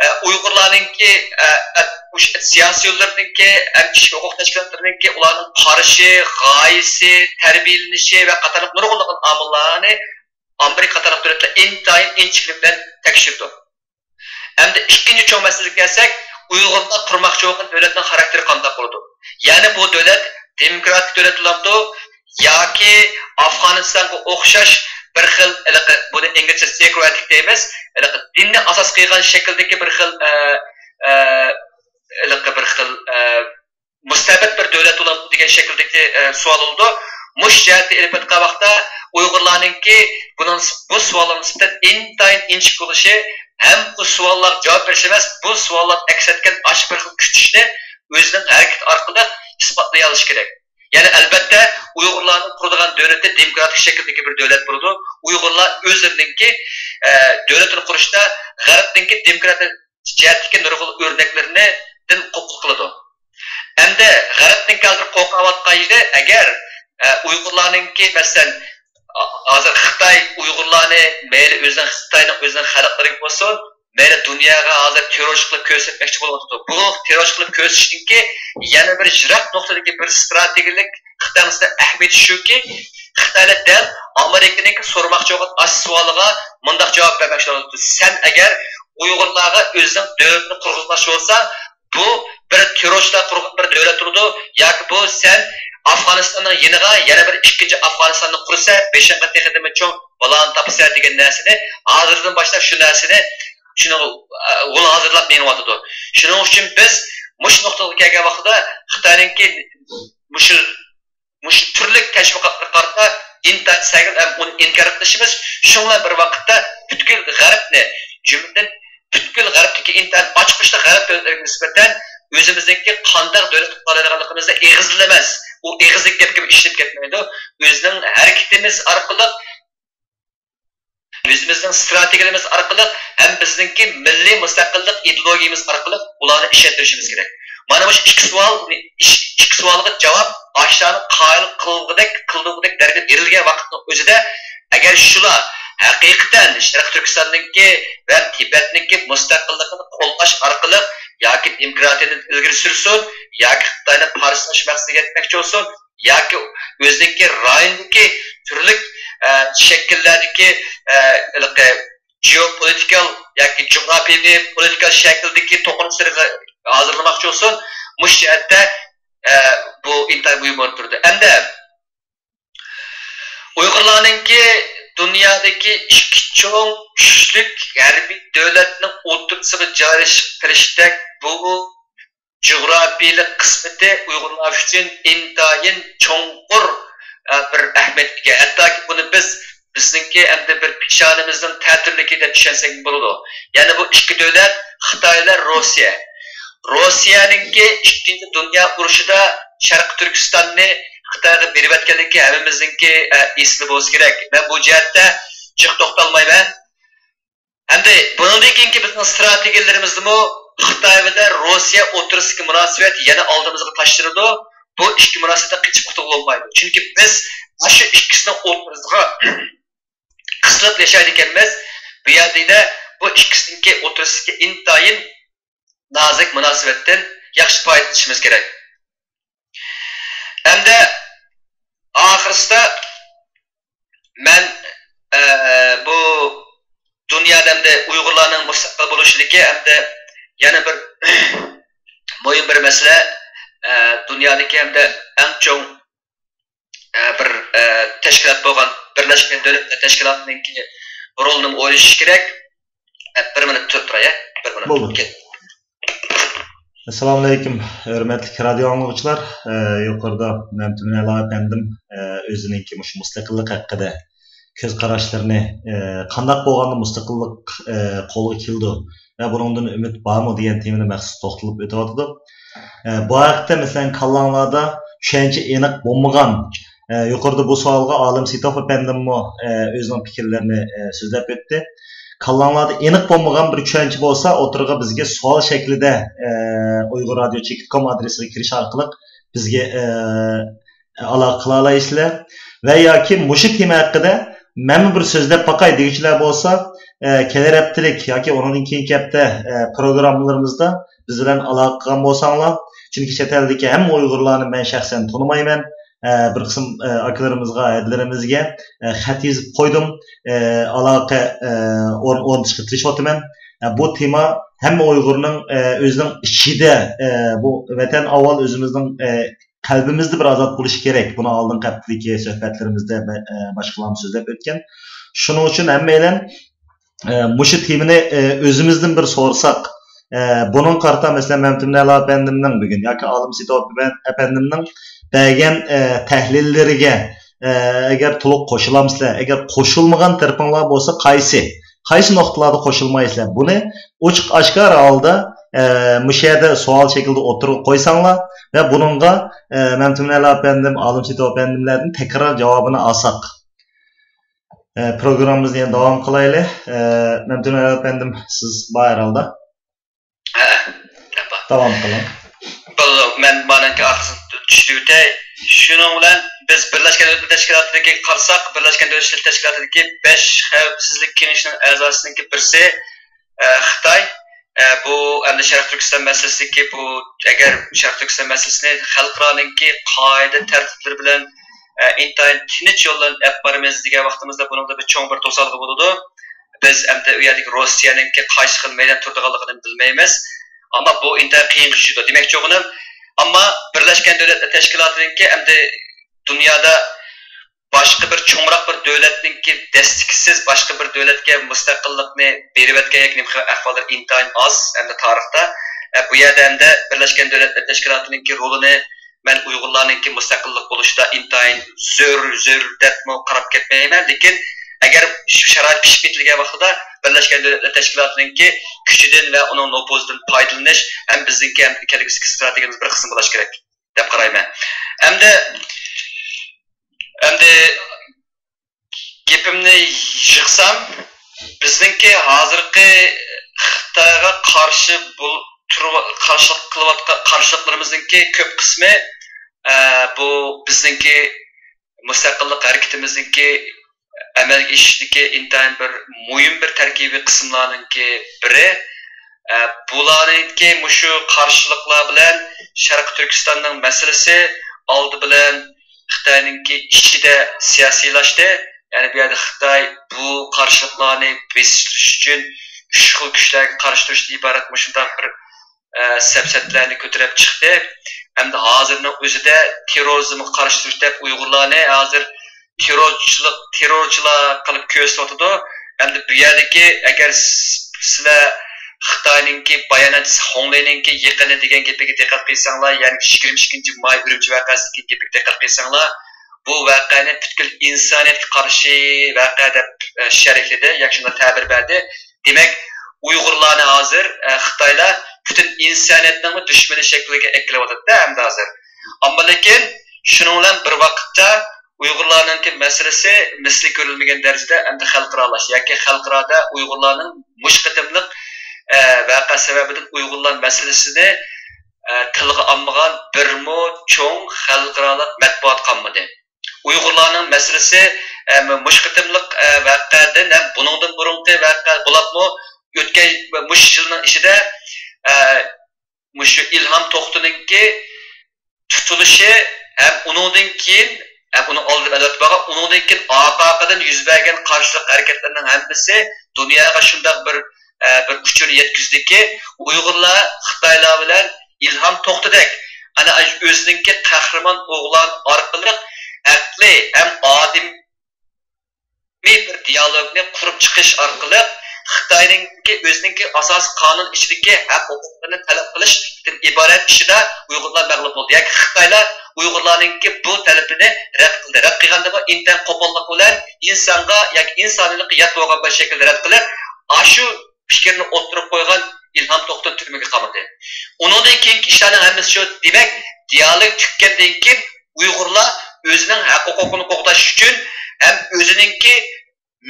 ئە، ئۇيغۇرلارنىڭكى، ئە، ئە، مۇشۇ سىياسىي يوللىرىنىڭكى، ھەم كىشىلىك ھوقۇق تەشكىلاتلىرىنىڭكى ئۇلارنىڭ قارىشى، غايىسى، تەربىيەلىنىشى ۋە قاتارلىق نۇرغۇنلىغان ئامىللارنى ئامېرىكا قاتارلىق دۆلەتلەر ئىنتايىن ئىنچىكىلىك بىلەن تەكشۈرىدۇ. ئەمدى ئىككىنچى چوڭ مەسىلىگە كەلسەك، ئۇيغۇرلار قۇرماقچى بولغان دۆلەتنىڭ خاراكتېرى قانداق بولىدۇ؟ يەنى بۇ دۆلەت دېموكراتىك دۆلەت بولامدۇ ياكى ئافغانىستانغا ئوخشاش بىر خىل، ھېلىقى، بۇنى ئىنگلىزچە تېئوكراتىك دەيمىز، ھېلىقى دىننى ئاساس قىلغان شەكىلدىكى بىر خىل، ئە، ئە، ھېلىقى بىر خىل، ئە، مۇستەبىت بىر دۆلەت بولامدۇ دېگەن شەكىلدىكى، ئە، سوئال بولىدۇ. مۇشۇ جەھەتتە ئېلىپ ئېيتقان ۋاقىتتا ئۇيغۇرلارنىڭكى بۇنىڭ، بۇ سوئالغا نىسبەتەن ئىنتايىن ئىنچىكە بولۇشى ھەم بۇ سوئاللارغا جاۋاب بېرىش ئەمەس، بۇ سوئاللاردا ئەكس ئەتكەن ئاشۇ بىر خىل كۈتۈشنى ئۆزىنىڭ ھەرىكىتى ئارقىلىق ئىسپاتلىيالىشى كېرەك. يەنى ئەلۋەتتە ئۇيغۇرلارنىڭ قۇرىدىغان دۆلىتى دېموكراتىك شەكىلدىكى بىر دۆلەت بولىدۇ. ئۇيغۇرلار ئۆزلىرىنىڭكى، ئە، دۆلىتىنى قۇرۇشتا غەربنىڭكى دېموكراتىك جەھەتتىكى نۇرغۇن ئۆرنەكلىرىدىن قوبۇل قىلىدۇ. ئەمدى غەربنىڭكى ھازىر قورقۇۋاتقان يېرى، ئەگەر، ئە، ئۇيغۇرلارنىڭكى، مەسىلەن، ئا-، ھازىر خىتاي ئۇيغۇرلارنى مەيلى ئۆزىنىڭ، خىتاينىڭ ئۆزىنىڭ خەلقلىرىگە بولسۇن، مەيلى دۇنياغا ھازىر تېررورچى قىلىپ كۆرسەتمەكچى بولۇۋاتىدۇ. بۇ تېررورچى قىلىپ كۆرسىتىشنىڭكى يەنە بىر يىراق نۇقتىدىكى بىر ستراتېگىيەلىك خىتاينىڭ ئەھمىيىتى شۇكى، خىتايلار دەل ئامېرىكىنىڭكى سورىماقچى بولغان ئاشۇ سوئالىغا مۇنداق جاۋاب بەرمەكچى بولىدۇ. سەن ئەگەر ئۇيغۇرلارغا ئۆزۈڭ دۆلىتىنى قۇرغۇزماقچى بولساڭ، بۇ بىر تېررورچىلار قۇرغان بىر دۆلەت بولىدۇ ياكى بۇ سەن ئافغانىستاننىڭ يېنىغا يەنە بىر ئىككىنچى ئافغانىستاننى قۇرسا، بېشىڭغا تېخىدىنمۇ چوڭ بالانى تاپىسەن دېگەن نەرسىنى ھازىردىن باشلاپ شۇ نەرسىنى شۇنىڭ، ئە، غول ھازىرلاپ مېڭىۋاتىدۇ. شۇنىڭ ئۈچۈن بىز مۇشۇ نۇقتىغا كەلگەن ۋاقىتتا خىتاينىڭكى مۇشۇ مۇشۇ تۈرلۈك تەشۋىقاتلارغا قارىتا ئىنتايىن سەگىل ھەم ئۇنى ئىنكار قىلىشىمىز، شۇنىڭ بىلەن بىر ۋاقىتتا پۈتكۈل غەربنى، جۈملىدىن پۈتكۈل غەربتىكى ئىنتايىن ئاچقۇچلۇق غەرب دۆلەتلىرىگە نىسبەتەن ئۆزىمىزنىڭكى قانداق دۆلەت قىلالايدىغانلىقىمىزدا ئېغىزلىماس، ئۇ ئېغىزلىك گەپكە ئىشىنىپ كەتمەيدۇ. ئۆزىنىڭ ھەرىكىتىمىز ئارقىلىق، ئۆزىمىزنىڭ ستراتېگىيەلىرىمىز ئارقىلىق ھەم بىزنىڭكى مىللىي مۇستەقىللىق ئىدېئولوگىيىمىز ئارقىلىق ئۇلارنى ئىشەندۈرۈشىمىز كېرەك. مانا مۇشۇ ئىككى سوئال، ئىككى سوئالغا جاۋاب ئاشۇلارنى قايىل قىلغۇدەك، قىلدۇرغۇدەك دەرىجىدە بېرىلگەن ۋاقىتنىڭ ئۆزىدە، ئەگەر شۇلار ھەقىقەتەن شەرقىي تۈركىستاننىڭكى ۋە تىبەتنىڭكى مۇستەقىللىقىنى قوللاش ئارقىلىق ياكى دېموكراتىيەنى ئىلگىرى سۈرسۇن، ياكى خىتاينى پارچىلاش مەقسىتىگە يەتمەكچى بولسۇن، ياكى ئۆزىنىڭكى رايونىدىكى تۈرلۈك، ئە، شەكىللەردىكى، ئە، ھېلىقى جېئوپولىتىكال ياكى جۇغراپىيەۋى پولىتىكال شەكىلدىكى توقۇنۇشلىرىغا ھازىرلىماقچى بولسۇن، مۇشۇ جەھەتتە، ئە، بۇ ئىنتايىن مۇھىم ئورۇندا تۇرىدۇ. ئەمدى ئۇيغۇرلارنىڭكى دۇنيادىكى ئىككى چوڭ كۈچلۈك ھەربىي دۆلەتنىڭ ئوتتۇرىسىغا جايلىشىپ قېلىشتەك بۇ جۇغراپىيەلىك قىسمىتى ئۇيغۇرلار ئۈچۈن ئىنتايىن چوڭقۇر، ئە، بىر ئەھمىيەتكە ئىگە. ھەتتاكى بۇنى بىز بىزنىڭكى ئەمدى بىر پېشانىمىزنىڭ تەتۈرلۈكى دەپ چۈشەنسەك بولىدۇ. يەنى بۇ ئىككى دۆلەت خىتاي بىلەن روسىيە. روسىيەنىڭكى ئىككىنچى دۇنيا ئۇرۇشىدا شەرقىي تۈركىستاننى خىتايغا بېرىۋەتكەنلىكى ھەممىمىزنىڭكى، ئە، ئېسىدە بولسا كېرەك. مەن بۇ جەھەتتە جىق توختالمايمەن. ئەمدى بۇنىڭدىن كېيىنكى بىزنىڭ ستراتېگىيەلىرىمىزدىمۇ خىتاي بىلەن روسىيە ئوتتۇرىسىدىكى مۇناسىۋەت يەنە ئالدىمىزغا تاشلىنىدۇ. بۇ ئىككى مۇناسىۋەتتىن قېچىپ قۇتۇلغىلى بولمايدۇ. چۈنكى بىز ئاشۇ ئىككىسىنىڭ ئوتتۇرىسىغا قىسىلىپ ياشايدىكەنمىز. بۇ يەردە بۇ ئىككىسىنىڭكى ئوتتۇرىسىدىكى ئىنتايىن نازۇك مۇناسىۋەتتىن ياخشى پايدىلىنىشىمىز كېرەك. ئەمدى ئاخىرسىدا مەن، ئە، بۇ دۇنيادا ئەمدى ئۇيغۇرلارنىڭ مۇستەقىل بولۇشىدىكى ئەمدى يەنە بىر مۇھىم بىر مەسىلە، ئە، دۇنيادىكى ئەمدى ئەڭ چوڭ، ئە، بىر، ئە، تەشكىلات بولغان بىرلەشكەن دۆلەتلەر تەشكىلاتىنىڭكى رولىنىمۇ ئويلىشىش كېرەك. ئە، بىر مىنۇت تۇرۇپ تۇراي، ئە، بىر مىنۇت. بولدى. كەت. ئەسسالامۇئەلەيكۇم، ھۆرمەتلىك رادىئو ئاڭلىغۇچىلار. ئە، يۇقىرىدا مەمتىمىن ئەلا ئەپەندىم، ئە، ئۆزىنىڭكى مۇشۇ مۇستەقىللىق ھەققىدە كۆز قاراشلىرىنى، ئە، قانداق بولغاندا مۇستەقىللىق، ئە، قولغا كېلىدۇ ۋە بۇنىڭدىن ئۈمىد بارمۇ دېگەن تېمىنى مەخسۇس توختىلىپ ئۆتۈۋاتىدۇ. ئە، بۇ ھەقتە، مەسىلەن، كاللاڭلاردا چۈشەنچە ئېنىق بولمىغان، ئە، يۇقىرىدا بۇ سوئالغا ئالىم سېيىتوف ئەپەندىممۇ، ئە، ئۆزىنىڭ پىكىرلىرىنى، ئە، سۆزلەپ ئۆتتى. كاللاڭلاردا ئېنىق بولمىغان بىر چۈشەنچە بولسا، ئوتتۇرىغا بىزگە سوئال شەكلىدە، ئە، ئۇيغۇر رادىيو چېكىت كوم ئادرېسىغا كىرىش ئارقىلىق بىزگە، ئە، ئالاقە قىلالايسىلەر. ۋە ياكى مۇشۇ تېما ھەققىدە مەنمۇ بىر سۆزلەپ باقاي دېگۈچىلەر بولسا، ئە، كېلەر ھەپتىلىك ياكى ئۇنىڭدىن كېيىنكى ھەپتە، ئە، پروگراممىلىرىمىزدا بىز بىلەن ئالاقە قىلغان بولساڭلار، چۈنكى چەت ئەلدىكى ھەممە ئۇيغۇرلارنى مەن شەخسەن تونۇمايمەن. ئە، بىر قىسىم، ئە، ئاكىلىرىمىزغا، ھەدىلىرىمىزگە، ئە، خەت يېزىپ قويدۇم. ئە، ئالاقە، ئە، ئورن-، ئورنىتىشقا تىرىشىۋاتىمەن. ئە، بۇ تېما ھەممە ئۇيغۇرنىڭ، ئە، ئۆزىنىڭ ئىچىدە، ئە، بۇ ۋەتەن ئاۋۋال ئۆزىمىزنىڭ، ئە، قەلبىمىزدە بىر ئازاد بولۇشى كېرەك. بۇنى ئالدىنقى ھەپتىدىكى سۆھبەتلىرىمىزدە بە-، ئە، باشقىلارمۇ سۆزلەپ ئۆتكەن. شۇنىڭ ئۈچۈن ھەممەيلەن، ئە، مۇشۇ تېمىنى، ئە، ئۆزىمىزدىن بىر سورىساق، ئە، بۇنىڭغا قارىتا، مەسىلەن، مەمتىمىن ئەلا ئەپەندىمنىڭ بۈگۈن ياكى ئالىم سېيىت ئەپەندىمنىڭ بەرگەن، ئە، تەھلىللىرىگە، ئە، ئەگەر تولۇق قوشۇلامسىلەر، ئەگەر قوشۇلمىغان تەرىپىڭلار بولسا، قايسى؟ قايسى نۇقتىلاردا قوشۇلمايسىلەر؟ بۇنى ئوچۇق ئاشكارا ھالدا، ئە، مۇشۇ يەردە سوئال شەكلىدە ئوتتۇرىغا قويساڭلار ۋە بۇنىڭغا، ئە، مەمتىمىن ئەلا ئەپەندىم، ئالىم سېيىت ئەپەندىملەردىن تەكرار جاۋابىنى ئالساق. ئە، پروگراممىمىزنى يەنە داۋام قىلايلى. ئە، مەمتىمىن ئەلا ئەپەندىم، سىز بار ھەر ھالدا. ھە، داۋام قىلىڭ. بولىدۇ، مەن مانىڭكى ئارقىسىنى چۈشىنىۋېتەي. شۇنىڭ بىلەن بىز بىرلەشكەن دۆلەتلەر تەشكىلاتىدىكى قارىساق، بىرلەشكەن دۆلەتلەر تەشكىلاتىدىكى بەش خەۋپسىزلىك كېڭىشىنىڭ ئەزاسىنىڭكى بىرسى، ئە، خىتاي. ئە، بۇ ئەمدى شەرقىي تۈركىستان مەسىلىسىدىكى بۇ، ئەگەر شەرقىي تۈركىستان مەسىلىسىنى خەلقئارانىڭكى قائىدە تەرتىپلىرى بىلەن، ئە، ئىنتايىن تىنچ يول بىلەن ئېلىپ بارىمىز دېگەن ۋاقتىمىزدا بۇنىڭدا بىر چوڭ بىر توسالغۇ بولىدۇ. بىز ئەمدى ئۇ يەردىكى روسىيەنىڭكى قايسى خىل مەيدان تۇرىدىغانلىقىنى بىلمەيمىز. ئەمما بۇ ئىنتايىن قىيىنغا چۈشىدۇ. دېمەكچى بولغىنىم، ئەمما بىرلەشكەن دۆلەتلەر تەشكىلاتىنىڭكى ئەمدى دۇنيادا باشقا بىر چوڭراق بىر دۆلەتنىڭكى دەستىكىسىز باشقا بىر دۆلەتكە مۇستەقىللىقنى بېرىۋەتكەن ياكى نېمە خىل ئەھۋاللار ئىنتايىن ئاز ئەمدى تارىختا. ئە، بۇ يەردە ئەمدى بىرلەشكەن دۆلەتلەر تەشكىلاتىنىڭكى رولىنى مەن ئۇيغۇرلارنىڭكى مۇستەقىللىق بولۇشىدا ئىنتايىن زۆر، زۆر دەپمۇ قاراپ كەتمەيمەن. لېكىن ئەگەر شۇ شارائىت پىشىپ يېتىلگەن ۋاقتىدا بىرلەشكەن دۆلەتلەر تەشكىلاتىنىڭكى كۈچىدىن ۋە ئۇنىڭ نوپۇزىدىن پايدىلىنىش ھەم بىزنىڭكى ھەم كەلگۈسىدىكى ئىستراتېگىيەمىزنىڭ بىر قىسمى بولۇشى كېرەك دەپ قارايمەن. ئەمدى، ئەمدى گېپىمنى يىغسام، بىزنىڭكى ھازىرقى خىتايغا قارشى بول-، تۇرۇۋ-، قارشىلىق قىلىۋاتقان قارشىلىقلىرىمىزنىڭكى كۆپ قىسمى، ئە، بۇ بىزنىڭكى مۇستەقىللىق ھەرىكىتىمىزنىڭكى ئەمەلگە ئېشىشىدىكى ئىنتايىن بىر مۇھىم بىر تەركىبىي قىسىملارنىڭكى بىرى. ئە، بۇلارنىڭكى مۇشۇ قارشىلىقلار بىلەن شەرقىي تۈركىستاننىڭ مەسىلىسى ئالدى بىلەن خىتاينىڭكى ئىچىدە سىياسىيلاشتى. يەنى بۇ يەردە خىتاي بۇ قارشىلىقلارنى بېسىش ئۈچۈن ئۈچ خىل كۈچلەرگە قارشى تۇرۇشتىن ئىبارەت مۇشۇنداق بىر، ئە، سەپسەتىلەرنى كۆتۈرۈپ چىقتى. ئەمدى ھازىرنىڭ ئۆزىدە تېررورىزمغا قارشى تۇرۇش دەپ ئۇيغۇرلارنى ھازىر تېررورچىلىق، تېررورچىلار قىلىپ كۆرسىتىۋاتىدۇ. ئەمدى بۇ يەردىكى ئەگەر س-، سىلەر خىتاينىڭكى باياناتچىسى خۇڭلېينىڭكى يېقىنى دېگەن گېپىگە دىققەت قىلساڭلار، يەنى يىگىرمە ئىككىنچى ماي ئۈرۈمچى ۋەقەسىدىكى گېپىگە دىققەت قىلساڭلار، بۇ ۋەقەنى پۈتكۈل ئىنسانىيەتكە قارشى ۋەقە دەپ، ئە، شەرھلىدى، ياكى شۇنداق تەبىر بەردى. دېمەك، ئۇيغۇرلارنى ھازىر، ئە، خىتايلار پۈتۈن ئىنسانىيەتنىڭ دۈشمىنى شەكلىگە ئەكېلىۋاتىدۇ ئەمدى ھازىر. ئەمما لېكىن شۇنىڭ بىلەن بىر ۋاقىتتا ئۇيغۇرلارنىڭكى مەسىلىسى مىسلى كۆرۈلمىگەن دەرىجىدە ئەمدى خەلقئارالاشتى ياكى خەلقئارادا ئۇيغۇرلارنىڭ مۇشۇ قېتىملىق، ئە، ۋەقە سەۋەبىدىن ئۇيغۇرلار مەسىلىسىنى، ئە، تىلغا ئالمىغان بىرمۇ چوڭ خەلقئارالىق مەتبۇئات قالمىدى. ئۇيغۇرلارنىڭ مەسىلىسى، ئە، مۇشۇ قېتىملىق، ئە، ۋەقەدىن ھەم بۇنىڭدىن بۇرۇنقى ۋەقە بولۇپمۇ ئۆتكەن مۇشۇ يىلنىڭ ئىچىدە، ئە، مۇشۇ ئىلھام توختىنىڭكى تۇتۇلۇشى ھەم ئۇنىڭدىن كېيىن، ھەم ئۇنىڭ ئالدىدا ئەلۋەتتە بارغان، ئۇنىڭدىن كېيىن ئارقا-ئارقىدىن يۈز بەرگەن قارشىلىق ھەرىكەتلىرىنىڭ ھەممىسى دۇنياغا شۇنداق بىر، ئە، بىر ئۇچۇرنى يەتكۈزدىكى، ئۇيغۇرلار خىتايلار بىلەن ئىلھام توختىدەك، ئەنە، ئۆزىنىڭكى قەھرىمان ئوغلان ئارقىلىق ھەقلىق ھەم ئادىمىي بىر دىيالوگنى قۇرۇپ چىقىش ئارقىلىق خىتاينىڭكى ئۆزىنىڭكى ئاساسىي قانۇن ئىچىدىكى ھەق ھوقۇقلىرىنى تەلەپ قىلىشتىن ئىبارەت ئىشىدا ئۇيغۇرلار مەغلۇپ بولدى. ياكى خىتايلار ئۇيغۇرلارنىڭكى بۇ تەلىپىنى رەت قىلدى. رەت قىلغاندىمۇ ئىنتايىن قوپاللىق بىلەن ئىنسانغا ياكى ئىنسانىيلىققا يات بولغان بىر شەكىلدە رەت قىلىپ، ئاشۇ پىكىرنى ئوتتۇرىغا قويغان ئىلھام توختىنى تۈرمىگە قامىدى. ئۇنىڭدىن كېيىنكى ئىشلارنىڭ ھەممىسى شۇ. دېمەك، دىيالوگ تۈگىگەندىن كېيىن ئۇيغۇرلار ئۆزىنىڭ ھەق ھوقۇقىنى قوغداش ئۈچۈن ھەم ئۆزىنىڭكى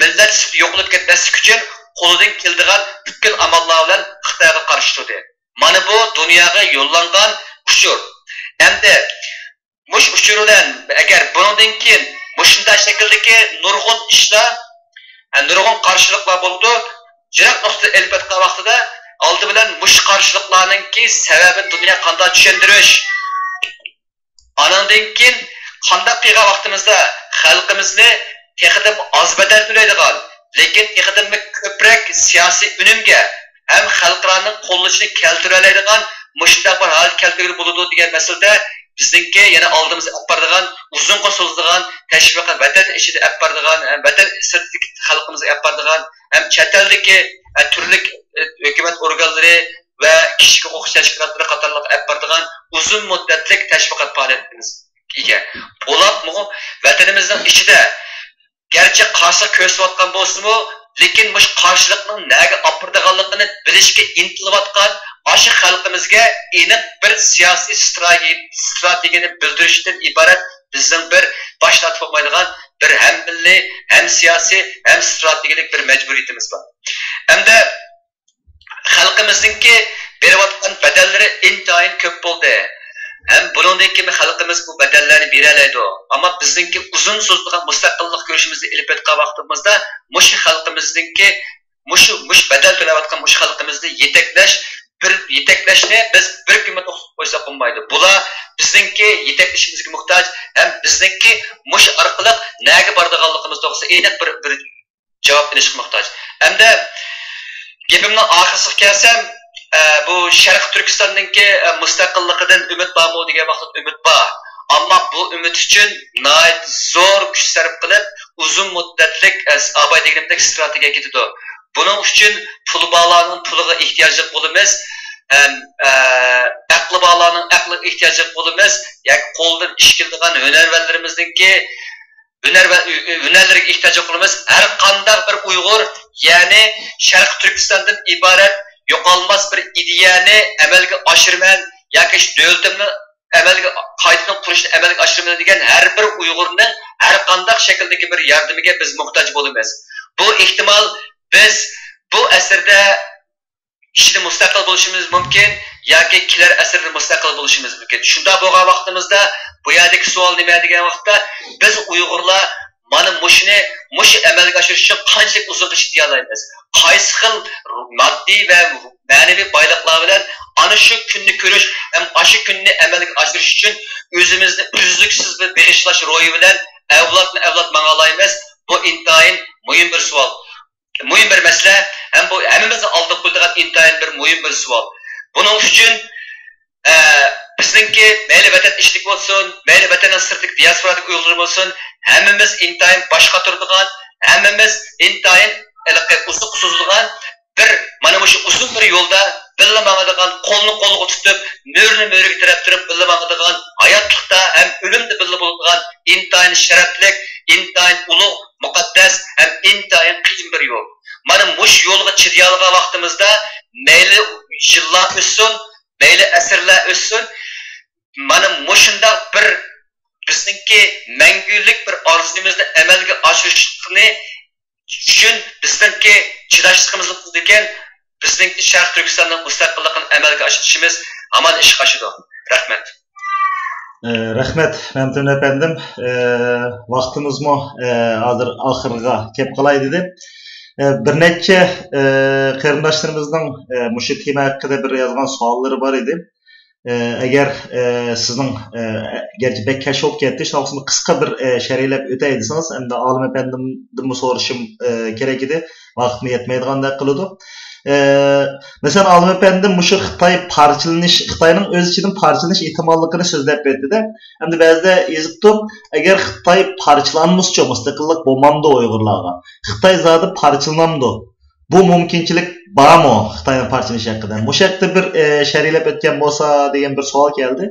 مىللەت سۈپىتى يوقىلىپ كەتمەسلىك ئۈچۈن قولىدىن كېلىدىغان پۈتكۈل ئاماللار بىلەن خىتايغا قارشى تۇردى. مانا بۇ دۇنياغا يوللانغان ئۇچۇر. ئەمدى مۇشۇ ئۇچۇر بىلەن ئەگەر بۇنىڭدىن كېيىن مۇشۇنداق شەكىلدىكى نۇرغۇن ئىشلار، ھە، نۇرغۇن قارشىلىقلار بولىدۇ. يىراق نۇقتىدىن ئېلىپ ئېيتقان ۋاقتىدا، ئالدى بىلەن مۇشۇ قارشىلىقلارنىڭكى سەۋەبىنى دۇنياغا قانداق چۈشەندۈرۈش، ئانىڭدىن كېيىن قانداق قىلغان ۋاقتىمىزدا خەلقىمىزنى تېخىدىن ئاز بەدەل تۆلەيدىغان، لېكىن تېخىدىن كۆپرەك سىياسىي ئۈنۈمگە ھەم خەلقئارانىڭ قوللىشىنى كەلتۈرەلەيدىغان مۇشۇنداق بىر ھالەت كەلتۈرگىلى بولىدۇ دېگەن مەسىلىدە، بىزنىڭكى يەنە ئالدىمىزغا ئېلىپ بارىدىغان، ئۇزۇنغا سوزۇلىدىغان تەشۋىقات، ۋەتەن ئىچىدە ئېلىپ بارىدىغان، ھەم ۋەتەن سىرتىدىكى خەلقىمىزگە ئېلىپ بارىدىغان، ھەم چەت ئەلدىكى، ئە، تۈرلۈك، ئە، ھۆكۈمەت ئورگانلىرى ۋە كىشىلىك ھوقۇق تەشكىلاتلىرى قاتارلىق ئېلىپ بارىدىغان ئۇزۇن مۇددەتلىك تەشۋىقات پائالىيىتىمىز ئىگە. بولۇپمۇ ۋەتىنىمىزنىڭ ئىچىدە گەرچە قارشىلىق كۆرسىتىۋاتقان بولسىمۇ، لېكىن مۇشۇ قارشىلىقنىڭ نەگە ئاپىرىدىغانلىقىنى بىلىشكە ئىنتىلىۋاتقان ئاشۇ خەلقىمىزگە ئېنىق بىر سىياسىي ستراتېگىيە، ستراتېگىيەنى بىلدۈرۈشتىن ئىبارەت بىزنىڭ بىر باش تارتىپ بولمايدىغان بىر ھەم مىللىي، ھەم سىياسىي، ھەم ستراتېگىيەلىك بىر مەجبۇرىيىتىمىز بار. ئەمدى خەلقىمىزنىڭكى بېرىۋاتقان بەدەللىرى ئىنتايىن كۆپ بولدى. ھەم بۇنىڭدىن كېيىن خەلقىمىز بۇ بەدەللەرنى بېرەلەيدۇ. ئەمما بىزنىڭكى ئۇزۇن سوزۇلغان مۇستەقىللىق كۈرىشىمىزنى ئېلىپ ئېيتقان ۋاقتىمىزدا، مۇشۇ خەلقىمىزنىڭكى، مۇشۇ، مۇشۇ بەدەل تۆلەۋاتقان مۇشۇ خەلقىمىزنى يېتەكلەش، بىر يېتەكلەشنى بىز بىر كۈنمۇ توختىتىپ قويساق بولمايدۇ. بۇلار بىزنىڭكى يېتەكلىشىمىزگە موھتاج ھەم بىزنىڭكى مۇشۇ ئارقىلىق نەگە بارىدىغانلىقىمىز توغرىسىدا ئېنىق بىر، بىر جاۋاب ئېلىشقا موھتاج. ئەمدى گېپىمنىڭ ئاخىرسىغا كەلسەم، ئە، بۇ شەرقىي تۈركىستاننىڭكى، ئە، مۇستەقىللىقىدىن ئۈمىد بارمۇ دېگەن ۋاقىتتا ئۈمىد بار. ئەمما بۇ ئۈمىد ئۈچۈن ناھايىتى زور كۈچ سەرپ قىلىپ، ئۇزۇن مۇددەتلىك، ئە، ئاباي دېگىنىمدەك ستراتېگىيە كېتىدۇ. بۇنىڭ ئۈچۈن پۇلى بارلارنىڭ پۇلىغا ئېھتىياجلىق بولىمىز، ھەم، ئە، ئەقلى بارلارنىڭ ئەقلىگە ئېھتىياجلىق بولىمىز، ياكى قولىدىن ئىش كېلىدىغان ھۈنەرۋەنلىرىمىزنىڭكى ھۈنەر ۋە ھۈنەرلىرىگە ئېھتىياج قىلىمىز. ھەر قانداق بىر ئۇيغۇر، يەنى شەرقىي تۈركىستاندىن ئىبارەت يوقالماس بىر ئىدىيەنى ئەمەلگە ئاشۇرىمەن ياكى شۇ دۆلىتىمنى ئەمەلگە، قايتىدىن قۇرۇشنى ئەمەلگە ئاشۇرىمەن دېگەن ھەر بىر ئۇيغۇرنىڭ ھەر قانداق شەكىلدىكى بىر ياردىمىگە بىز موھتاج بولىمىز. بۇ ئېھتىمال بىز بۇ ئەسىردە كىشىدىن مۇستەقىل بولۇشىمىز مۇمكىن ياكى كېلەر ئەسىردە مۇستەقىل بولۇشىمىز مۇمكىن. شۇنداق بولغان ۋاقتىمىزدا بۇ يەردىكى سوئال نېمە دېگەن ۋاقىتتا، بىز ئۇيغۇرلار مانا مۇشۇنى، مۇشۇ ئەمەلگە ئاشۇرۇش ئۈچۈن قانچىلىك ئۇزۇنغىچە چىدىيالايمىز؟ قايسى خىل ماددىي ۋە مەنىۋى بايلىقلار بىلەن ئانا شۇ كۈننى كۆرۈش ھەم ئاشۇ كۈننى ئەمەلگە ئاشۇرۇش ئۈچۈن ئۆزىمىزنى ئۈزلۈكسىز بىر بېغىشلاش روھى بىلەن ئەۋلادمۇ ئەۋلاد ماڭالايمىز؟ بۇ ئىنتايىن مۇھىم بىر سوئال. مۇھىم بىر مەسىلە ھەم بۇ ھەممىمىزنى ئالدىغا قويىدىغان ئىنتايىن بىر مۇھىم بىر سوئال. بۇنىڭ ئۈچۈن، ئە، بىزنىڭكى مەيلى ۋەتەن ئىچىدىكى بولسۇن، مەيلى ۋەتەننىڭ سىرتىدىكى دىياسپورادىكى ئۇيغۇرلار بولسۇن، ھەممىمىز ئىنتايىن باش قاتۇرىدىغان، ھەممىمىز ئىنتايىن ھېلىقى ئۇزۇققا سوزۇلغان بىر، مانا مۇشۇ ئۇزۇن بىر يولدا بىللە ماڭىدىغان، قولنى قولغا تۇتۇپ، مۈرىنى مۈرىگە تىرەپ تۇرۇپ بىللە ماڭىدىغان، ھاياتلىقتا ھەم ئۆلۈمدە بىللە بولىدىغان ئىنتايىن شەرەپلىك، ئىنتايىن ئۇلۇغ، مۇقەددەس ھەم ئىنتايىن قىيىن بىر يول. مانا مۇشۇ يولغا چىدىيالىغان ۋاقتىمىزدا مەيلى يىللار ئۆتسۇن، مەيلى ئەسىرلەر ئۆتسۇن، مانا مۇشۇنداق بىر بىزنىڭكى مەڭگۈلۈك بىر ئارزۇيىمىزنى ئەمەلگە ئاشۇرۇشنى ئۈچۈن بىزنىڭكى چىداشلىقىمىزنى قىلىدىكەن، بىزنىڭكى شەرقىي تۈركىستاننىڭ مۇستەقىللىقىنى ئەمەلگە ئاشۇرۇشىمىز ھامان ئىشقا ئاشىدۇ. رەھمەت. ئە، رەھمەت، مەمتىمىن ئەپەندىم. ئە، ۋاقتىمىزمۇ، ئە، ھازىر ئاخىرىغا كەپ قالاي دېدى. ئە، بىر نەچچە، ئە، قېرىنداشلىرىمىزنىڭ، ئە، مۇشۇ تېما ھەققىدە بىر يازغان سوئاللىرى بار ئىدى. ئە، ئەگەر، ئە، سىزنىڭ، ئە، گەرچە بەك كەچ بولۇپ كەتتى، شۇڭا بىر قىسقا بىر، ئە، شەرھلەپ ئۆتەي دېسىڭىز، ئەمدى ئالىم ئەپەندىمدىنمۇ سورىشىم، ئە، كېرەك ئىدى. ۋاقىتمۇ يەتمەيدىغاندەك قىلىدۇ. ئە، مەسىلەن، ئالىم ئەپەندىم مۇشۇ خىتاي پارچىلىنىش، خىتاينىڭ ئۆز ئىچىدىن پارچىلىنىش ئېھتىماللىقىنى سۆزلەپ ئۆتتى-دە. ئەمدى بەزىدە يېزىپتۇ، ئەگەر خىتاي پارچىلانمىسىچۇ، مۇستەقىللىق بولمامدۇ ئۇيغۇرلارغا؟ خىتاي زادى پارچىلىنامدۇ؟ بۇ مۇمكىنچىلىك بارمۇ خىتاينىڭ پارچىلىنىشى ھەققىدە؟ مۇشۇ ھەقتە بىر، ئە، شەرھلەپ ئۆتكەن بولسا دېگەن بىر سوئال كەلدى.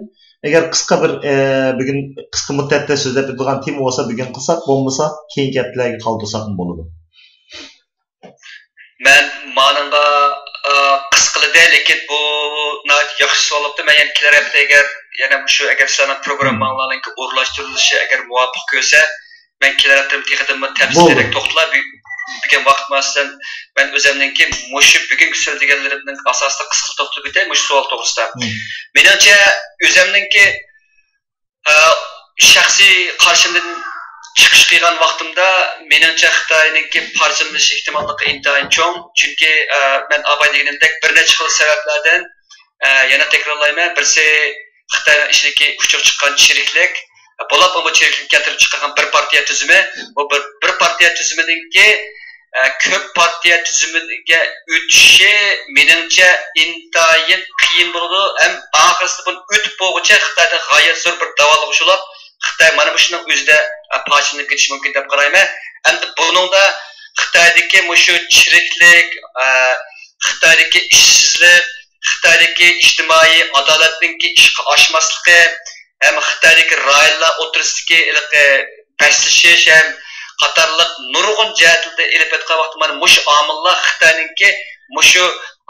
ئەگەر قىسقا بىر، ئە، بۈگۈن قىسقا مۇددەتتە سۆزلەپ ئۆتىدىغان تېما بولسا، بۈگۈن قىلساق، بولمىسا كېيىنكى ھەپتىلەرگە قالدۇرساقمۇ بولىدۇ. مەن مانىڭغا، ئە، قىسقىلىدى، لېكىن بۇ ناھايىتى ياخشى سوئال بوپتۇ. مەن يەنە كېلەر ھەپتە ئەگەر يەنە مۇشۇ، ئەگەر سىلەرنىڭ پروگرامماڭلارنىڭكى ئورۇنلاشتۇرۇلۇشى ئەگەر مۇۋاپىق كۆرسە، مەن كېلەر ھەپتىمۇ تېخىدىنمۇ تەپسىلىيرەك توختىلاي. بۈ-، بۈگۈن ۋاقىت مۇناسىۋەتەن مەن ئۆزەمنىڭكى مۇشۇ بۈگۈنكى سۆزلىگەنلىرىمنىڭ ئاساسىدا قىسقىلا توختىلىپ ئۆتەي مۇشۇ سوئال توغرىسىدا. مېنىڭچە ئۆزەمنىڭكى، ئە، شەخسىي قارىشىمدىن چىقىش قىلغان ۋاقتىمدا، مېنىڭچە خىتاينىڭكى پارچىلىنىش ئېھتىماللىقى ئىنتايىن چوڭ. چۈنكى، ئە، مەن ئاۋاي دېگىنىمدەك بىر نەچچە خىل سەۋەبلەردىن، ئە، يەنە تەكرارلايمەن، بىرسى خىتاينىڭ ئىچىدىكى ئۇچىغا چىققان چىرىكلىك، بولۇپمۇ بۇ چىرىكلىكنى كەلتۈرۈپ چىقارغان بىر پارتىيە تۈزۈمى، بۇ بىر، بىر پارتىيە تۈزۈمىنىڭكى، ئە، كۆپ پارتىيە تۈزۈمىگە ئۆتۈشى مېنىڭچە ئىنتايىن قىيىن بولىدۇ. ھەم ئاخىرسىدا بۇنى ئۆتۈپ بولغۇچە خىتايدا غايەت زور بىر داۋالغۇش بولۇپ، خىتاي مانا مۇشۇنىڭ ئۆزىدە، ئە، پارچىلىنىپ كېتىشى مۇمكىن دەپ قارايمەن. ئەمدى بۇنىڭدا خىتايدىكى مۇشۇ چىرىكلىك، ئە، خىتايدىكى ئىشسىزلىق، خىتايدىكى ئىجتىمائىي ئادالەتنىڭكى ئىشقا ئاشماسلىقى، ھەم خىتايدىكى رايونلار ئوتتۇرىسىدىكى ھېلىقى بەسلىشىش ھەم قاتارلىق نۇرغۇن جەھەتلەردە ئېلىپ ئېيتقان ۋاقىتتا، مانا مۇشۇ ئامىللار خىتاينىڭكى مۇشۇ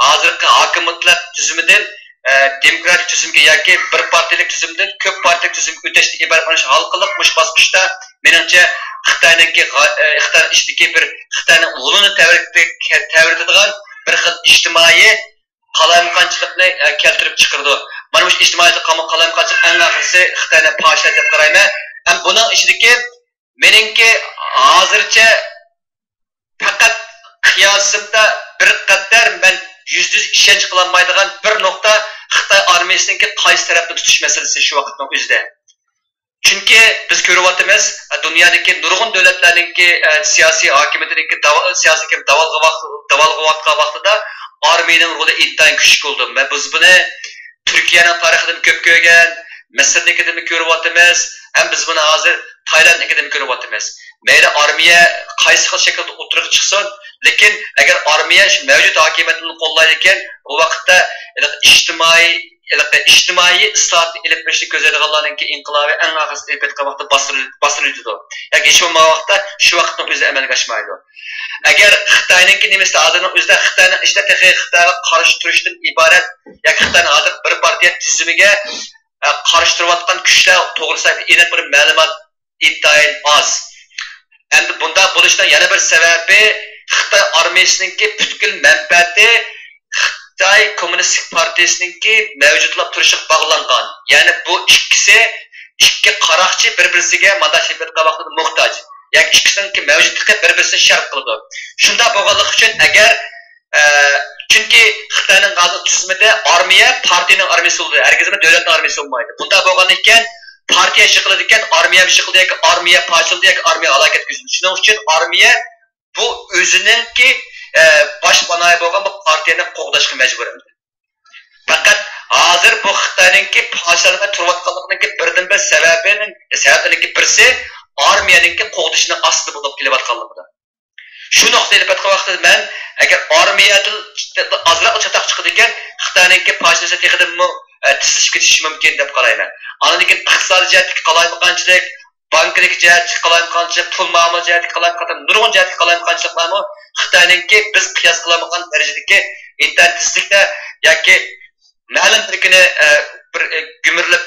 ھازىرقى ھاكىمىيەتلەر تۈزۈمىدىن، ئە، دېموكراتىك تۈزۈمگە ياكى بىر پارتىيەلىك تۈزۈمدىن كۆپ پارتىيەلىك تۈزۈمگە ئۆتۈشتىن ئىبارەت. مانا شۇ ھالقىلىق مۇشۇ باسقۇچتا، مېنىڭچە، خىتاينىڭكى غا-، ئە، خىتاينىڭ ئىچىدىكى بىر خىتاينىڭ ئۇلىنى تەۋرىتىدىغان بىر خىل ئىجتىمائىي قالايمىقانچىلىقنى، ئە، كەلتۈرۈپ چىقىرىدۇ. مانا مۇشۇ ئىجتىمائىي قالايمىقانچىلىق ئەڭ ئاخىرسى خىتاينى پارچىلايدۇ دەپ قارايمەن. ھەم بۇنىڭ ئىچىدىكى مېنىڭكى ھازىرچە پەقەت قىياسىمدا بىر قەدەر مەن يۈزدە يۈز ئىشەنچ قىلالمايدىغان بىر نۇقتا خىتاي ئارمىيەسىنىڭكى قايسى تەرەپنى تۇتۇش مەسىلىسى شۇ ۋاقىتنىڭ ئۆزىدە. چۈنكى بىز كۆرۈۋاتىمىز، دۇنيادىكى نۇرغۇن دۆلەتلەرنىڭكى، ئە، سىياسىي ھاكىمىيىتىنىڭكى داۋا-، سىياسىي داۋالغۇ-، داۋالغۇۋاتقان ۋاقتىدا ئارمىيەنىڭ رولى ئىنتايىن كۈچلۈك بولىدۇ. مەن، بىز بۇنى تۈركىيەنىڭ تارىخىدىن كۆپ كۆرگەن، مىسىرنىڭكىدىنمۇ كۆرۈۋاتىمىز، ھەم بىز بۇنى ھازىر تايلاندنىڭكىدىنمۇ كۆرۈۋاتىمىز. مەيلى ئارمىيە قايسى خىل شەكىلدە ئوتتۇرىغا چىقسۇن، لېكىن ئەگەر ئارمىيە شۇ مەۋجۇت ھاكىمىيەتنى قوللايدىكەن، بۇ ۋاقىتتا ھېلىقى ئىجتىمائىي، ھېلىقى ئىجتىمائىي ئىسلاھاتنى ئېلىپ بېرىشنى كۆزلەيدىغانلارنىڭكى ئىنقىلابى ئەڭ ئاخىرسىدا ئېلىپ بېرىدىغان ۋاقىتتا باستۇرۇلىدۇ. ياكى ھېچ بولمىغان ۋاقىتتا شۇ ۋاقىتنىڭ ئۆزىدە ئەمەلگە ئاشمايدۇ. ئەگەر خىتاينىڭكى نېمىسى ھازىرنىڭ ئۆزىدە خىتاينىڭ ئىچىدە تېخى خىتايغا قارشى تۇرۇشتىن ئىبارەت ياكى خىتاينىڭ ھازىر بىر پارتىيە تۈزۈمىگە، ئە، قارشى تۇرۇۋاتقان كۈچلەر توغرىسىدا ئېنىق بىر مەلۇمات ئىنتايىن ئاز. ئەمدى بۇنداق بولۇشنىڭ يەنە بىر سەۋەبى خىتاي ئارمىيەسىنىڭكى پۈتكۈل مەنپەئەتى خىتاي كوممۇنىستىك پارتىيىسىنىڭكى مەۋجۇتلاپ تۇرۇشىغا باغلانغان. يەنى بۇ ئىككىسى، ئىككى قاراقچى بىر-بىرسىگە مانداق شىبىتقا ۋاقتىدا موھتاج. ياكى ئىككىسىنىڭكى مەۋجۇتلۇقى بىر-بىرسىنى شەرت قىلىدۇ. شۇنداق بولغانلىقى ئۈچۈن ئەگەر، ئە، چۈنكى خىتاينىڭ ھازىر تۈزۈمىدە ئارمىيە پارتىيىنىڭ ئارمىيىسى بولىدۇ، ھەرگىزمۇ دۆلەتنىڭ ئارمىيىسى بولمايدۇ. بۇنداق بولغاندىكىن پارتىيە يىقىلىدىكەن، ئارمىيە يىقىلىدۇ ياكى ئارمىيە پارچىلىنىدۇ ياكى ئارمىيە ھالاكەتكە يۈزلىنىدۇ. شۇنىڭ ئۈچۈن ئارمىيە بۇ ئۆزىنىڭكى، ئە، باش پاناھى بولغان بۇ پارتىيەنى قوغداشقا مەجبۇر ئەمدى. پەقەت ھازىر بۇ خىتاينىڭكى پارچىلانماي تۇرۇۋاتقانلىقىنىڭكى بىردىنبىر سەۋەبىنىڭ، سەۋەبلىرىنىڭكى بىرسى ئارمىيەنىڭكى قوغدىشىنىڭ ئاستىدا بولۇپ كېلىۋاتقانلىقىدا. شۇ نۇقتىنى ئېلىپ ئېيتقان ۋاقتىدا مەن ئەگەر ئارمىيەدىن ئازراق چاتاق چىقىدىكەن، خىتاينىڭكى پارچىلىنىشى تېخىدىنمۇ، ئە، تېزلىشىپ كېتىشى مۇمكىن دەپ قارايمەن. ئاندىن كېيىن ئىقتىسادىي جەھەتتىكى قالايمىقانچىلىق، بانكىدىكى جەھەتتىكى قالايمىقانچىلىق، پۇل مۇئامىلە جەھەتتىكى قالايمىقانچىلىق، نۇرغۇن جەھەتتىكى قالايمىقانچىلىقلارمۇ خىتاينىڭكى بىز قىياس قىلالمىغان دەرىجىدىكى ئىنتايىن تېزلىكتە ياكى مەلۇم بىر كۈنى، ئە، بىر، ئە، گۈمۈرۈلۈپ،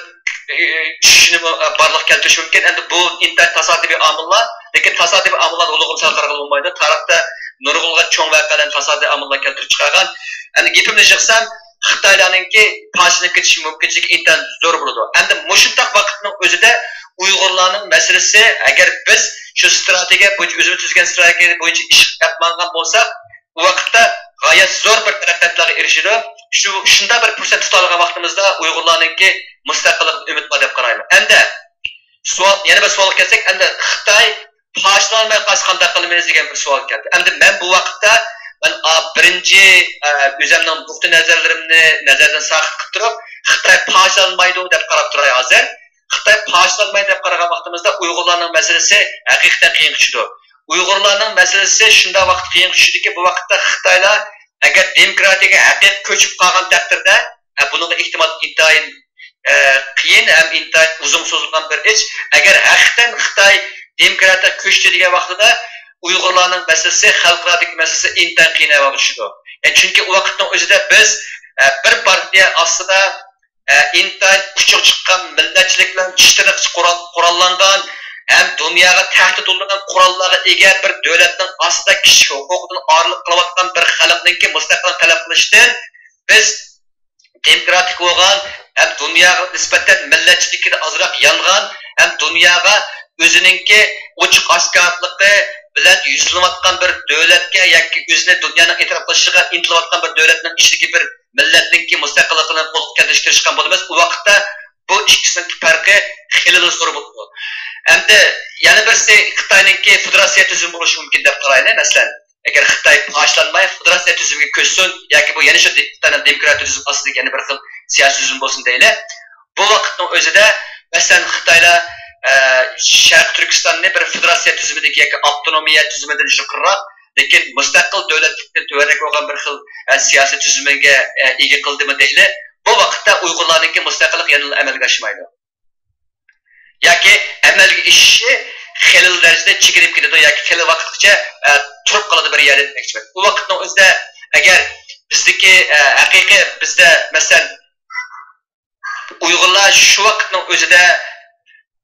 ئە، چۈشۈشىنىمۇ، ئە، بارلىققا كەلتۈرۈشى مۇمكىن. ئەمدى بۇ ئىنتايىن تاسادىپىي ئامىللار، لېكىن تاسادىپىي ئامىللارنى ئۇلۇغۇن سەل قارىغىلى بولمايدۇ. تارىختا نۇرغۇنلىغان چوڭ ۋەقەلەرنى تاسادىپىي ئامىللار كەلتۈرۈپ چىقارغان. ئەمدى گېپىمنى يىغسام، خىتايلارنىڭكى پارچىلىنىپ كېتىش مۇمكىنچىلىكى ئىنتايىن زور بولىدۇ. ئەمدى مۇشۇنداق ۋاقىتنىڭ ئۆزىدە ئۇيغۇرلارنىڭ مەسىلىسى، ئەگەر بىز شۇ ئستراتېگىيە بويىچە، ئۆزىمىز تۈزگەن ستراتېگىيە بويىچە ئىش ئېلىپ ماڭغان بولساق، بۇ ۋاقىتتا غايەت زور بىر تەرەققىياتلارغا ئېرىشىدۇ. شۇ، شۇنداق بىر پۇرسەت تۇتالىغان ۋاقتىمىزدا ئۇيغۇرلارنىڭكى مۇستەقىللىقىدىن ئۈمىد بار دەپ قارايمەن. ئەمدى سوئال، يەنە بىر سوئالغا كەلسەك، ئەمدى خىتاي پارچىلانماي قالسا قانداق قىلىمىز دېگەن بىر سوئال كەلدى. ئەمدى مەن بۇ ۋاقىتتا، مەن، ئا، بىرىنچى، ئا، ئۆزۈمنىڭ نۇقتىئىنەزەرلىرىمنى نەزەردىن ساقىت قىلىپ تۇرۇپ، خىتاي پارچىلانمايدۇ دەپ قاراپ تۇراي ھازىر. خىتاي پارچىلانمايدۇ دەپ قارىغان ۋاقتىمىزدا ئۇيغۇرلارنىڭ مەسىلىسى ھەقىقەتەن قىيىنغا چۈشىدۇ. ئۇيغۇرلارنىڭ مەسىلىسى شۇنداق ۋاقىت قىيىنغا چۈشىدۇكى، بۇ ۋاقىتتا خىتايلار ئەگەر دېموكراتىيەگە ھەقىقىي كۆچۈپ قالغان تەقدىردە، ئە، بۇنىڭغا ئېھتىمال ئىنتايىن، ئە، قىيىن ھەم ئىنتايىن ئۇزۇن سوزۇلغان بىر ئىش. ئەگەر ھەقىقەتەن خىتاي دېموكراتىيەگە كۆچتى دېگەن ۋاقتىدا ئۇيغۇرلارنىڭ مەسىلىسى، خەلقئارادىكى مەسىلىسى ئىنتايىن قىيىن ئەھۋالغا چۈشىدۇ. يەنى چۈنكى ئۇ ۋاقىتنىڭ ئۆزىدە بىز، ئە، بىر پارتىيە ئاستىدا ئە، ئىنتايىن ئۇچىغا چىققان مىللەتچىلىك بىلەن چىش تىرنىقىچە قورال-، قوراللانغان ھەم دۇنياغا تەھدىت بولىدىغان قوراللارغا ئىگە بىر دۆلەتنىڭ ئاستىدا كىشى ھوقۇقىدىن ئارىلىق قىلىۋاتقان بىر خەلقنىڭكى مۇستەقىللىقىنى تەلەپ قىلىشتىن بىز دېموكراتىك بولغان ھەم دۇنياغا نىسبەتەن مىللەتچىلىكىدە ئازراق يانغان ھەم دۇنياغا ئۆزىنىڭكى ئوچۇق ئاشكارىلىقى بىلەن يۈزلىنىۋاتقان بىر دۆلەتكە ياكى ئۆزىنى دۇنيانىڭ ئېتىراپ قىلىشىغا ئىنتىلىۋاتقان بىر دۆلەتنىڭ ئىچىدىكى بىر مىللەتنىڭكى مۇستەقىللىقىنى قولغا كەلتۈرۈشكە تىرىشقان بولىمىز. ئۇ ۋاقىتتا بۇ ئىككىسىنىڭكى پەرقى خېلىلا زور بولىدۇ. ئەمدى يەنە بىرسى خىتاينىڭكى فېدېراتسىيە تۈزۈمى بولۇشى مۇمكىن دەپ قارايلى. مەسىلەن، ئەگەر خىتاي پاچىلانماي فېدېراتسىيە تۈزۈمىگە كۆچسۇن ياكى بۇ يەنە شۇ دې-، خىتاينىڭ دېموكراتىيە تۈزۈم ئاستىدىكى يەنە بىر خىل سىياسىي تۈزۈم بولسۇن دەيلى. بۇ ۋاقىتنىڭ ئۆزىدە، مەسىلەن، خىتايلار، ئە، شەرقىي تۈركىستاننى بىر فېدېراتسىيە تۈزۈمىدىكى ياكى ئاپتونومىيە تۈزۈمىدىن يۇقىرىراق، لېكىن مۇستەقىل دۆلەتلىكتىن تۆۋەنرەك بولغان بىر خىل، ئە، سىياسىي تۈزۈمگە، ئە، ئىگە قىلدىمۇ دەيلى. بۇ ۋاقىتتا ئۇيغۇرلارنىڭكى مۇستەقىللىق يەنىلا ئەمەلگە ئاشمايدۇ. ياكى ئەمەلگە ئېشىشى خېلىلا دەرىجىدە چېكىنىپ كېتىدۇ ياكى خېلى ۋاقىتقىچە، ئە، تۇرۇپ قالىدۇ بىر يەردە دېمەكچىمەن. ئۇ ۋاقىتنىڭ ئۆزىدە ئەگەر بىزدىكى، ئە، ھەقىقىي بىزدە، مەسىلەن، ئۇيغۇرلار شۇ ۋاقىتنىڭ ئۆزىدە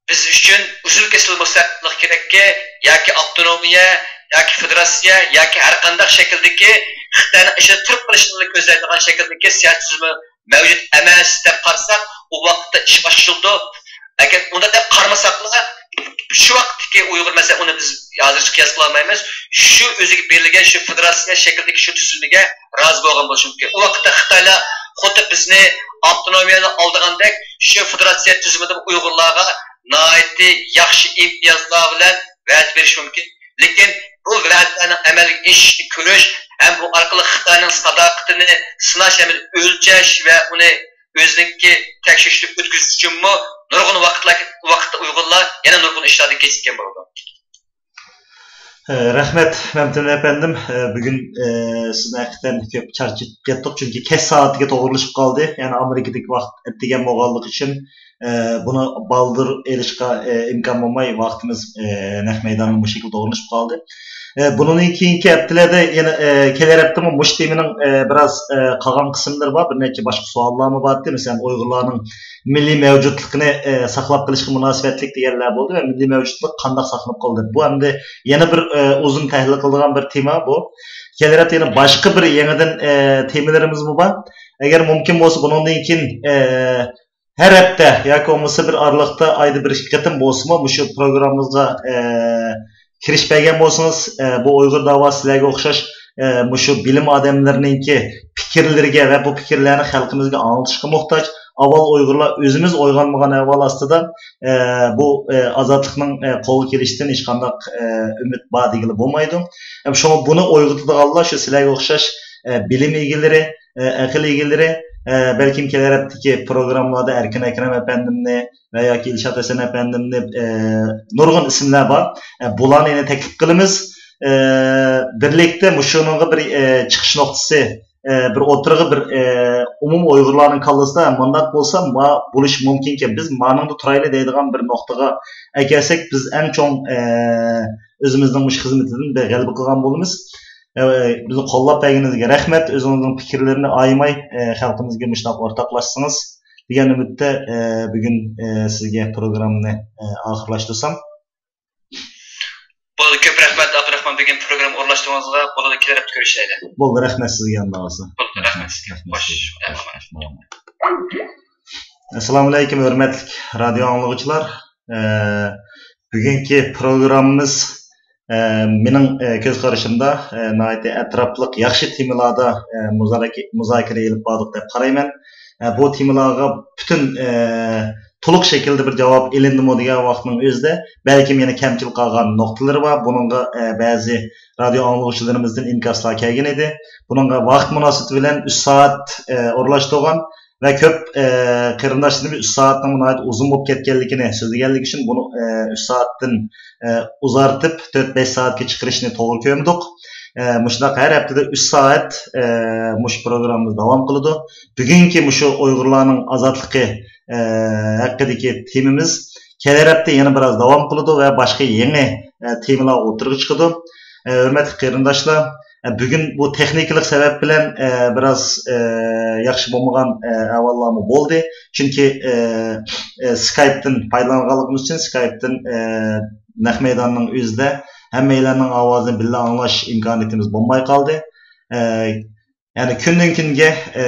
بىز ئۈچۈن ئۈزۈل-كېسىل مۇستەقىللىق كېرەككى ياكى ئاپتونومىيە ياكى فېدېراتسىيە ياكى ھەر قانداق شەكىلدىكى خىتاينىڭ ئىچىدە تۇرۇپ قېلىشنى كۆزلەيدىغان شەكىلدىكى سىياسىي تۈزۈمى مەۋجۇت ئەمەس دەپ قارىساق، ئۇ ۋاقىتتا ئىش باشلىنىدۇ. ئەگەر ئۇنداق دەپ قارىمىساقلا، شۇ ۋاقىتتىكى ئۇيغۇر، مەسىلەن، ئۇنى بىز ھازىرچە قىياس قىلالمايمىز. شۇ ئۆزىگە بېرىلگەن شۇ فېدېراتسىيە شەكلىدىكى شۇ تۈزۈلمىگە رازى بولغان بولۇشى مۇمكىن. ئۇ ۋاقىتتا خىتايلار خۇددى بىزنى ئاپتونومىيەنى ئالىدىغاندەك، شۇ فېدېراتسىيە تۈزۈمىدە ئۇيغۇرلارغا ناھايىتى ياخشى ئىمتىيازلار بىلەن ۋەدە بېرىشى مۇمكىن. لېكىن بۇ ۋەدىلەرنىڭ ئەمەلگە ئېشىشىنى كۆرۈش ھەم بۇ ئارقىلىق خىتاينىڭ ساداقىتىنى سىناش ھەم ئۆلچەش ۋە ئۇنى ئۆزىنىڭكى تەكشۈرۈشتىن ئۆتكۈزۈش ئۈچۈنمۇ نۇرغۇن ۋاقىتلار، ۋاقىتتا ئۇيغۇرلار يەنە نۇرغۇن ئىشلاردىن كېچىككەن بولىدۇ. ئە، رەھمەت، مەمتىمىن ئەپەندىم. ئە، بۈگۈن، ئە، سىزنى ھەقىقەتەن كۆپ چارچىتىپ كەتتۇق، چۈنكى كەچ سائەتكە توغرىلىشىپ قالدى. يەنى ئامېرىكىدىكى ۋاقىت ئەتىگەن بولغانلىقى ئۈچۈن، ئە، بۇنى بالدۇر ئېلىشقا، ئە، ئىمكان بولماي، ۋاقتىمىز، ئە، نەق مەيداندا مۇشۇ شەكىلدە توغرىلىشىپ قالدى. ئە، بۇنىڭدىن كېيىنكى ھەپتىلەردە يەنە، ئە، كېلەر ھەپتىمۇ مۇشۇ تېمىنىڭ، ئە، بىراز، ئە، قالغان قىسىملىرى بار، بىر نەچچە باشقا سوئاللارمۇ بار ئىدى. مەسىلەن، ئۇيغۇرلارنىڭ مىللىي مەۋجۇتلۇقىنى، ئە، ساقلاپ قېلىشقا مۇناسىۋەتلىك دېگەنلەر بولدى ۋە مىللىي مەۋجۇتلۇق قانداق ساقلىنىپ قالدى؟ بۇ ئەمدى يەنە بىر، ئە، ئۇزۇن تەھلىل قىلىدىغان بىر تېما بۇ. كېلەر ھەپتە يەنە باشقا بىر يېڭىدىن، ئە، تېمىلىرىمىزمۇ بار. ئەگەر مۇمكىن بولسا، بۇنىڭدىن كېيىن، ئە، ھەر ھەپتە ياكى بولمىسا بىر ئارىلىقتا ئايدا بىر ئىككى قېتىم بولسىمۇ، مۇشۇ پروگراممىمىزغا، ئە، كىرىش بەرگەن بولسىڭىز، ئە، بۇ ئۇيغۇر داۋاسى سىلەرگە ئوخشاش، ئە، مۇشۇ بىلىم ئادەملىرىنىڭكى پىكىرلىرىگە ۋە بۇ پىكىرلەرنى خەلقىمىزگە ئاڭلىتىشقا موھتاج. ئاۋۋال ئۇيغۇرلار ئۆزىمىز ئويغانمىغان ئەھۋال ئاستىدا، ئە، بۇ، ئە، ئازادلىقنىڭ، ئە، قولغا كېلىشىدىن ھېچقانداق، ئە، ئۈمىد بار دېگىلى بولمايدۇ. ھەم شۇڭا بۇنى ئويغىتىدىغانلار شۇ سىلەرگە ئوخشاش، ئە، بىلىم ئىگىلىرى، ئە، ئەقىل ئىگىلىرى، ئە، بەلكىم كېلەر ھەپتىكى پروگراممىلاردا ئەركىن ئەكرەم ئەپەندىمنى ۋە ياكى ئىلشات ھەسەن ئەپەندىمنى، ئە، نۇرغۇن ئىسىملار بار. ئە، بۇلارنى يەنە تەكلىپ قىلىمىز. ئە، بىرلىكتە مۇشۇنىڭغا بىر، ئە، چىقىش نۇقتىسى، ئە، بىر ئوتتۇرىغا بىر، ئە، ئومۇمىي ئۇيغۇرلارنىڭ كاللىسىدا مۇنداق بولسا ما-، بولۇشى مۇمكىنكەن، بىز مانىڭدا تۇرايلى دەيدىغان بىر نۇقتىغا ئەكەلسەك، بىز ئەڭ چوڭ، ئە، ئۆزىمىزنىڭ مۇشۇ خىزمىتىدىن بىر غەلىبە قىلغان بولىمىز. ئە، بىزنى قوللاپ بەرگىنىڭىزگە رەھمەت. ئۆزىڭىزنىڭ پىكىرلىرىنى ئايىماي، ئە، خەلقىمىزگە مۇشۇنداق ئورتاقلاشسىڭىز دېگەن ئۈمىدتە، ئە، بۈگۈن، ئە، سىزگە پروگراممىنى، ئە، ئاخىرلاشتۇرسام. بولدى، كۆپ رەھمەت، ئابدۇراخمان، بۈگۈن پروگرامما ئورۇنلاشتۇرغىنىڭىزغا. بولدى، كېلەر ھەپتە كۆرۈشەيلى. بولدى، رەھمەت سىزگە، ئاللا رازى. بولدى، رەھمەت سىزگە. خوش. ئەسسالامۇئەلەيكۇم، ھۆرمەتلىك رادىيو ئاڭلىغۇچىلار. ئە، بۈگۈنكى پروگراممىمىز، ئە، مېنىڭ، ئە، كۆز قارىشىمدا، ئە، ناھايىتى ئەتراپلىق، ياخشى تېمىلاردا، ئە، مۇزارەكە-، مۇزاكىرە ئېلىپ باردۇق دەپ قارايمەن. ئە، بۇ تېمىلارغا پۈتۈن، ئە، تولۇق شەكىلدە بىر جاۋاب ئېلىندىمۇ دېگەن ۋاقىتنىڭ ئۆزىدە، بەلكىم يەنە كەمچىل قالغان نۇقتىلىرى بار. بۇنىڭغا، ئە، بەزى رادىيو ئاڭلىغۇچىلىرىمىزدىن ئىنكاسلار كەلگەن ئىدى. بۇنىڭغا ۋاقىت مۇناسىۋىتى بىلەن ئۈچ سائەت، ئە، ئورۇنلاشتۇرغان ۋە كۆپ، ئە، قېرىنداشلىرىمىز ئۈچ سائەتنىڭ ناھايىتى ئۇزۇن بولۇپ كەتكەنلىكىنى سۆزلىگەنلىكى ئۈچۈن بۇنى، ئە، ئۈچ سائەتتىن، ئە، ئۇزارتىپ تۆت بەش سائەتكە چىقىرىشنى توغرا كۆردۇق. ئە، مۇشۇنداق ھەر ھەپتىدە ئۈچ سائەت، ئە، مۇشۇ پروگراممىمىز داۋام قىلىدۇ. بۈگۈنكى مۇشۇ ئۇيغۇرلارنىڭ ئازادلىقى، ئە، ھەققىدىكى تېمىمىز كېلەر ھەپتە يەنە بىراز داۋام قىلىدۇ ۋە باشقا يېڭى، ئە، تېمىلار ئوتتۇرىغا چىقىدۇ. ئە، ھۆرمەتلىك قېرىنداشلار، ئە، بۈگۈن بۇ تېخنىكىلىق سەۋەب بىلەن، ئە، بىراز، ئە، ياخشى بولمىغان، ئە، ئەھۋاللارمۇ بولدى. چۈنكى، ئە، ئە، سكايپتىن پايدىلانغانلىقىمىز ئۈچۈن سكايپتىن، ئە، نەق مەيداننىڭ ئۆزىدە ھەممەيلەننىڭ ئاۋازىنى بىللە ئاڭلاش ئىمكانىيىتىمىز بولماي قالدى. ئە، يەنى كۈندىن كۈنگە، ئە،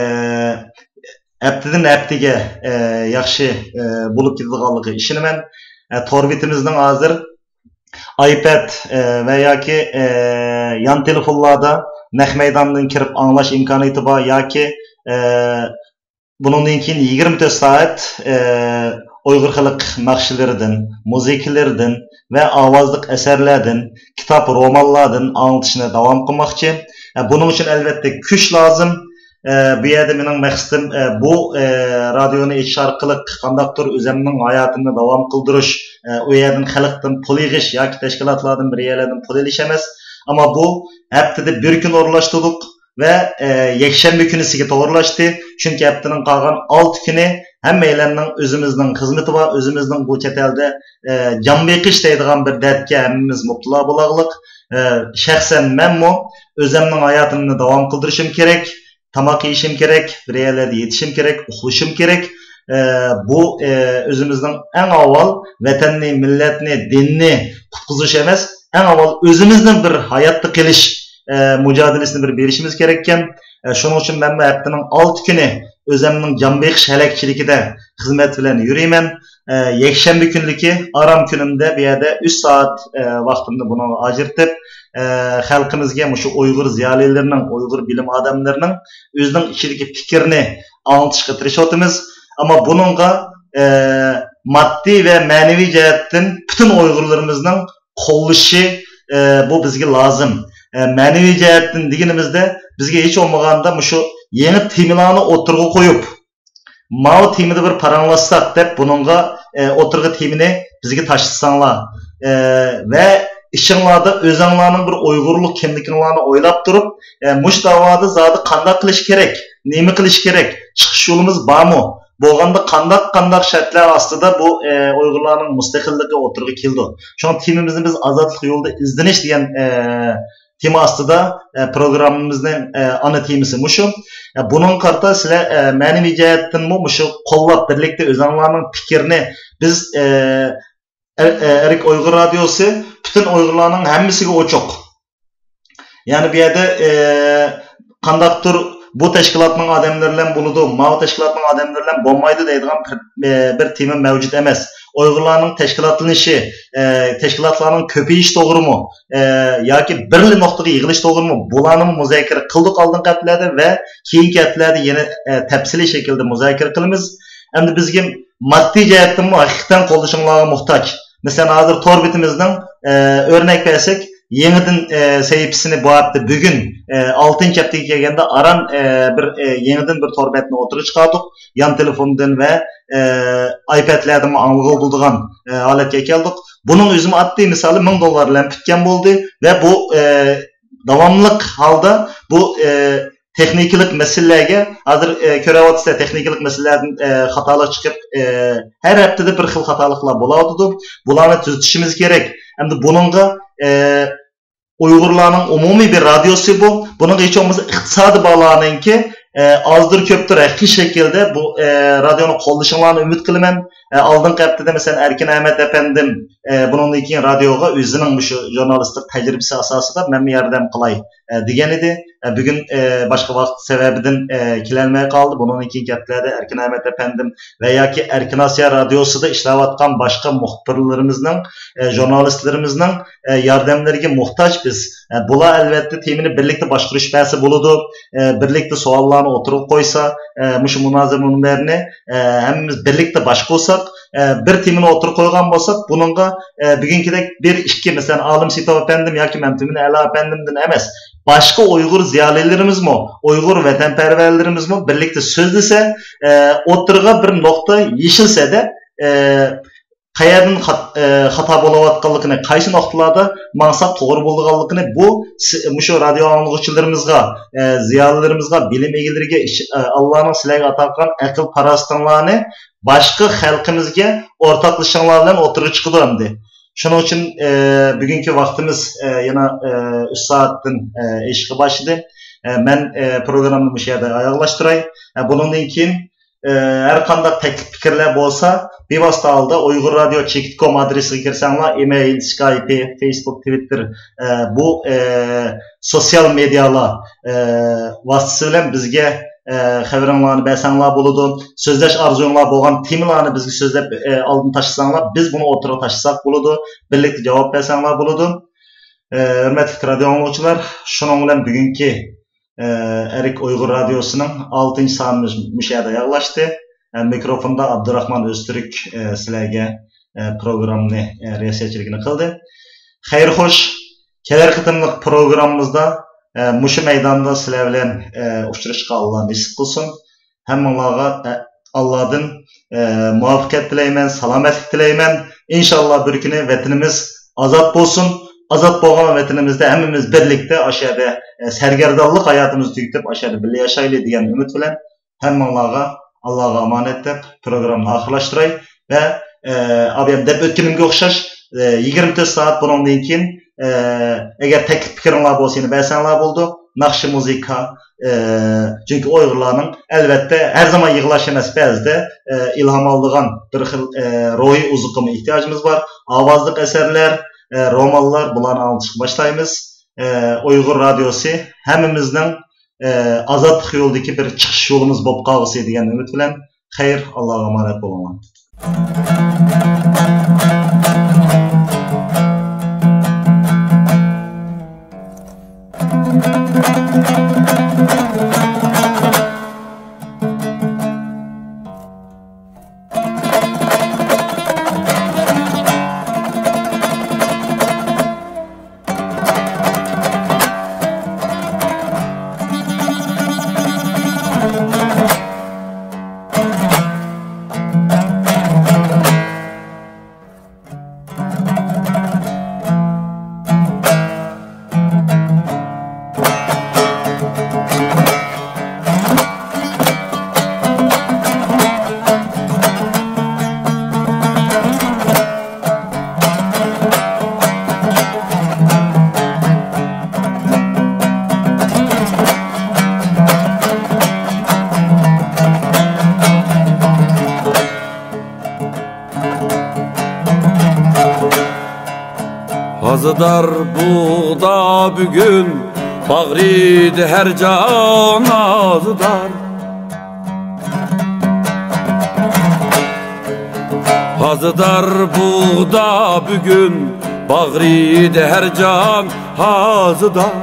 ھەپتىدىن ھەپتىگە، ئە، ياخشى، ئە، بولۇپ كېتىدىغانلىقىغا ئىشىنىمەن. ئە، تور بېتىمىزنىڭ ھازىر ئايپەد، ئە، ۋە ياكى، ئە، يان تېلېفونلاردا نەق مەيداندىن كىرىپ ئاڭلاش ئىمكانىيىتى بار ياكى، ئە، بۇنىڭدىن كېيىن يىگىرمە تۆت سائەت، ئە، ئۇيغۇر خەلق ناخشىلىرىدىن، مۇزىكىلىرىدىن ۋە ئاۋازلىق ئەسەرلەردىن، كىتاب، رومانلاردىن ئاڭلىتىشنى داۋام قىلماقچى. ئە، بۇنىڭ ئۈچۈن ئەلۋەتتە كۈچ لازىم. ئە، بۇ يەردە مېنىڭ مەقسىتىم، ئە، بۇ، ئە، رادىيونى ئېچىش ئارقىلىق قانداقتۇر ئۆزەمنىڭ ھاياتىمنى داۋام قىلدۇرۇش، ئە، ئۇ يەردىن خەلقتىن پۇل يىغىش ياكى تەشكىلاتلاردىن بىر يەرلەردىن پۇل ئېلىش ئەمەس. ئەمما بۇ ھەپتىدە بىر كۈن ئورۇنلاشتۇردۇق ۋە، ئە، يەكشەنبە كۈنىسىگە توغرىلاشتى. چۈنكى ھەپتىنىڭ قالغان ئالتە كۈنى ھەممەيلەننىڭ ئۆزىمىزنىڭ خىزمىتى بار، ئۆزىمىزنىڭ بۇ چەت ئەلدە، ئە، جان بېقىش دەيدىغان بىر دەردكە ھەممىمىز مۇپتىلا بولاغلىق. ئە، شەخسەن مەنمۇ ئۆزەمنىڭ ھاياتىمنى داۋام قىلدۇرۇشۇم كېرەك، تاماق يېيىشىم كېرەك، بىر يەرلەردە يېتىشىم كېرەك، ئۇخلىشىم كېرەك. ئە، بۇ، ئە، ئۆزىمىزنىڭ ئەڭ ئاۋۋال ۋەتەننى، مىللەتنى، دىننى قۇتقۇزۇش ئەمەس، ئەڭ ئاۋۋال ئۆزىمىزنىڭ بىر ھاياتتا قېلىش، ئە، مۇجادىلىسىنى بىر بېرىشىمىز كېرەككەن. ئە، شۇنىڭ ئۈچۈن مەنمۇ ھەپتىنىڭ ئالتە كۈنى ئۆزەمنىڭ جان بېقىش ھەلەكچىلىكىدە خىزمەت بىلەن يۈرىمەن. ئە، يەكشەنبە كۈنلۈكى ئارام كۈنۈمدە بۇ يەردە ئۈچ سائەت، ئە، ۋاقتىمنى بۇنىڭغا ئاجرىتىپ، ئە، خەلقىمىزگە مۇشۇ ئۇيغۇر زىيالىيلىرىنىڭ، ئۇيغۇر بىلىم ئادەملىرىنىڭ ئۆزىنىڭ ئىچىدىكى پىكرىنى ئاڭلىتىشقا تىرىشىۋاتىمىز. ئەمما بۇنىڭغا، ئە، ماددىي ۋە مەنىۋى جەھەتتىن پۈتۈن ئۇيغۇرلىرىمىزنىڭ قوللىشى، ئە، بۇ بىزگە لازىم. ئە، مەنىۋى جەھەتتىن دېگىنىمىزدە، بىزگە ھېچ بولمىغاندا مۇشۇ يېڭى تېمىلارنى ئوتتۇرىغا قويۇپ، ماۋۇ تېمىدا بىر پاراڭلاشساق دەپ، بۇنىڭغا، ئە، ئوتتۇرىغا تېمىنى بىزگە تاشلىساڭلار، ئە، ۋە ئىچىڭلاردا ئۆزۈڭلارنىڭ بىر ئۇيغۇرلۇق كىملىكىڭلارنى ئويلاپ تۇرۇپ، ئە، مۇشۇ داۋادا زادى قانداق قىلىش كېرەك، نېمە قىلىش كېرەك، چىقىش يولىمىز بارمۇ؟ بولغاندا قانداق، قانداق شەرتلەر ئاستىدا بۇ، ئە، ئۇيغۇرلارنىڭ مۇستەقىللىقى ئوتتۇرىغا كېلىدۇ؟ شۇڭا تېمىمىزنى بىز ئازادلىق يولىدا ئىزدىنىش دېگەن، ئە، تېما ئاستىدا، ئە، پروگراممىمىزنىڭ، ئە، ئانا تېمىسى مۇشۇ. ئە، بۇنىڭغا قارىتا سىلەر، ئە، مەنىۋى جەھەتتىنمۇ مۇشۇ قوللاپ بىرلىكتە ئۆزۈڭلارنىڭ پىكرىنى بىز، ئە، ئە-، ئە-، ئەرك ئۇيغۇر رادىيوسى پۈتۈن ئۇيغۇرلارنىڭ ھەممىسىگە ئوچۇق. يەنى بۇ يەردە، ئە، قانداقتۇر بۇ تەشكىلاتنىڭ ئادەملىرى بىلەن بولىدۇ، ماۋۇ تەشكىلاتنىڭ ئادەملىرى بىلەن بولمايدۇ دەيدىغان بىر، ئە، بىر تېما مەۋجۇت ئەمەس. ئۇيغۇرلارنىڭ تەشكىلاتلىنىشى، ئە، تەشكىلاتلارنىڭ كۆپىيىشى توغرىمۇ، ئە، ياكى بىرلا نۇقتىغا يىغىلىش توغرىمۇ، بۇلارنىمۇ مۇزاكىرە قىلدۇق ئالدىنقى ھەپتىلەردە ۋە كېيىنكى ھەپتىلەردە يەنە، ئە، تەپسىلىي شەكىلدە مۇزاكىرە قىلىمىز. ئەمدى بىزگە ماددىي جەھەتتىنمۇ ھەقىقەتەن قوللىشىڭلارغا موھتاج. مەسىلەن، ھازىر تور بېتىمىزنىڭ، ئە، ئۆرنەك بەرسەك، يېڭىدىن، ئە، سەھىپىسىنى بۇ ھەپتە بۈگۈن، ئە، ئالتىنچى ھەپتىگە كەلگەندە ئاران، ئە، بىر، ئە، يېڭىدىن بىر تور بەتنى ئوتتۇرىغا چىقاردۇق. يان تېلېفوندىن ۋە، ئە، ئايپەدلەردىنمۇ ئاڭلىغىلى بولىدىغان، ئە، ھالەتكە كەلدۇق. بۇنىڭ ئۆزىمۇ ئاددىي مىسالى مىڭ دوللار بىلەن پۈتكەن بولدى ۋە بۇ، ئە، داۋاملىق ھالدا بۇ، ئە، تېخنىكىلىق مەسىلىلەرگە ھازىر، ئە، كۆرۈۋاتىسىلەر، تېخنىكىلىق مەسىلىلەردىن، ئە، خاتالىق چىقىپ، ئە، ھەر ھەپتىدە بىر خىل خاتالىقلار بولۇۋاتىدۇ. بۇلارنى تۈزىتىشىمىز كېرەك. ئەمدى بۇنىڭغا، ئە، ئۇيغۇرلارنىڭ ئومۇمىي بىر رادىيوسى بۇ. بۇنىڭغا ھېچ بولمىسا ئىقتىسادى بارلارنىڭكى، ئە، ئازدۇر كۆپتۇر ھەقىقىي شەكىلدە بۇ، ئە، رادىيونى قوللىشىڭلارنى ئۈمىد قىلىمەن. ئە، ئالدىنقى ھەپتىدە، مەسىلەن، ئەركىن ئەمەت ئەپەندىم، ئە، بۇنىڭدىن كېيىن رادىيوغا ئۆزىنىڭ مۇشۇ ژۇرنالىستلىق تەجرىبىسى ئاساسىدا مەنمۇ ياردەم قىلاي، ئە، دېگەن ئىدى. ئە، بۈگۈن، ئە، باشقا ۋاقىت سەۋەبىدىن، ئە، كېلەلمەي قالدى. بۇنىڭدىن كېيىنكى ھەپتىلەردە ئەركىن ئەمەت ئەپەندىم ۋە ياكى ئەركىن ئاسىيا رادىيوسىدا ئىشلەۋاتقان باشقا مۇخبىرلىرىمىزنىڭ، ئە، ژۇرنالىستلىرىمىزنىڭ، ئە، ياردەملىرىگە موھتاج بىز. ئە، بۇلار ئەلۋەتتە تېمىنى بىرلىكتە باشقۇرۇش بەرسە بولىدۇ. ئە، بىرلىكتە سوئاللارنى ئوتتۇرىغا قويسا، ئە، مۇشۇ مۇنازىرە مۇنبەرىنى، ئە، ھەممىمىز بىرلىكتە باشقۇرساق، ئە، بىر تېمىنى ئوتتۇرىغا قويغان بولساق، بۇنىڭغا، ئە، بۈگۈنكىدەك بىر، ئىككى، مەسىلەن، ئالىم سېيىتوف ئەپەندىم ياكى مەمتىمىن ئەلا ئەپەندىمدىن ئەمەس، باشقا ئۇيغۇر زىيالىيلىرىمىزمۇ، ئۇيغۇر ۋەتەنپەرۋەرلىرىمىزمۇ بىرلىكتە سۆزلىسە، ئە، ئوتتۇرىغا بىر نۇقتا يېشىلسە دەپ، ئە، قەيەردىن خات-، ئە، خاتا بولۇۋاتقانلىقىنى، قايسى نۇقتىلاردا ماڭساق توغرا بولىدىغانلىقىنى بۇ س-، مۇشۇ رادىيو ئاڭلىغۇچىلىرىمىزغا، ئە، زىيالىيلىرىمىزغا، بىلىم ئىگىلىرىگە ئىش-، ئە، ئاللانىڭ سىلەرگە ئاتا قىلغان ئەقىل پاراسىتىڭلارنى باشقا خەلقىمىزگە ئورتاقلىشىڭلار بىلەن ئوتتۇرىغا چىقىدۇ ئەمدى. شۇنىڭ ئۈچۈن، ئە، بۈگۈنكى ۋاقتىمىز، ئە، يەنە، ئە، ئۈچ سائەتتىن، ئە، ئېشىشقا باشلىدى. ئە، مەن، ئە، پروگراممىنى مۇشۇ يەردە ئاياغلاشتۇراي. ئە، بۇنىڭدىن كېيىن، ئە، ھەر قانداق تەكلىپ پىكىرلەر بولسا، بىۋاسىتە ھالدا ئۇيغۇر رادىيو چېكىت كوم ئادرېسىغا كىرسەڭلار، ئىمېيل، سكايپى، فېيسبۇك، تىۋىتتېر، ئە، بۇ، ئە، سوتسىيال مېدىيالار، ئە، ۋاسىتىسى بىلەن بىزگە، ئە، خەۋىرىڭلارنى بەرسەڭلار بولىدۇ. سۆزلەش ئارزۇيۇڭلار بولغان تېمىلارنى بىزگە سۆزلەپ، ئە، ئالدىن تاشلىساڭلار، بىز بۇنى ئوتتۇرىغا تاشلىساق بولىدۇ. بىرلىكتە جاۋاب بەرسەڭلار بولىدۇ. ئە، ھۆرمەتلىك رادىيو ئاڭلىغۇچىلار، شۇنىڭ بىلەن بۈگۈنكى ئە، ئەرك ئۇيغۇر رادىيوسىنىڭ ئالتىنچى سانىمىز مۇشۇ يەردە ئاياغلاشتى. ئە، مىكروفوندا ئابدۇراخمان ئۆزتۈرك، ئە، سىلەرگە، ئە، پروگراممىنى، ئە، رىياسەتچىلىكىنى قىلدى. خەير خوش، كېلەر قېتىملىق پروگراممىمىزدا، ئە، مۇشۇ مەيداندا سىلەر بىلەن، ئە، ئۇچرىشىشقا ئاللا نېسىپ قىلسۇن. ھەممىڭلارغا، ئە، ئاللادىن، ئە، مۇۋەپپەقىيەت تىلەيمەن، سالامەتلىك تىلەيمەن. ئىنشاللا بىر كۈنى ۋەتىنىمىز ئازاد بولسۇن. ئازاد بولغان ۋەتىنىمىزدە ھەممىمىز بىرلىكتە ئاشۇ يەردە، ئە، سەرگەردانلىق ھاياتىمىزنى تۈگىتىپ، ئاشۇ يەردە بىللە ياشايلى دېگەن ئۈمىد بىلەن ھەممىڭلارغا ئاللاغا ئامانەت دەپ پروگراممىنى ئاخىرلاشتۇراي ۋە، ئە، ئابىيام دەپ ئۆتكىنىمگە ئوخشاش، ئە، يىگىرمە تۆت سائەت بۇنىڭدىن كېيىن، ئە، ئەگەر تەكلىپ پىكرىڭلار بولسا يەنە بەرسەڭلار بولىدۇ. ناخشا، مۇزىكا، ئە، چۈنكى ئۇيغۇرلارنىڭ ئەلۋەتتە ھەر زامان يىغلاش ئەمەس، بەزىدە، ئە، ئىلھام ئالىدىغان بىر خىل، ئە، روھىي ئوزۇقىمۇ ئېھتىياجىمىز بار. ئاۋازلىق ئەسەرلەر، ئە، رومانلار، بۇلارنى ئاڭلىتىشقا باشلايمىز. ئە، ئۇيغۇر رادىيوسى ھەممىمىزنىڭ، ئە، ئازادلىق يولىدىكى بىر چىقىش يولىمىز بولۇپ قالغۇسى دېگەن ئۈمىد بىلەن. خەير، ئاللاغا ئامانەت بولۇڭلار. ھازىدار بۇغدا بۈگۈن، باغرىدا ھەر جان ھازىدار. ھازىدار بۇغدا بۈگۈن، باغرىدا ھەر جان ھازىدار.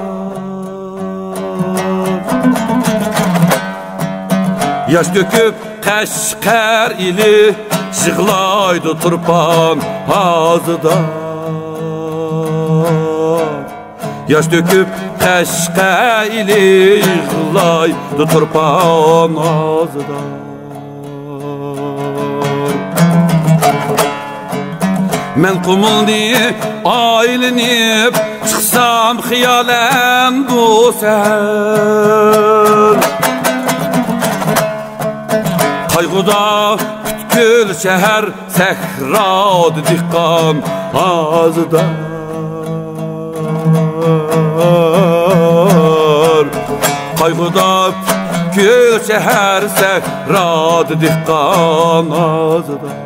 ياش تۆكۈپ قەشقەر ئېلى، يىغلايدۇ تۇرپان ھازىدار. ياش تۆكۈپ قەشقەر ئېلى، يىغلايدۇ تۇرپان ھازىدار. مەن قۇمۇلنى ئايلىنىپ چىقسام خىيالەن بۇ سەھەر، قايغۇدا پۈتكۈل شەھەر، سەھرادا دېھقان ھازىدار. قايغۇدا پۈتكۈل شەھەر، سەھرادا دېھقان ھازىدار.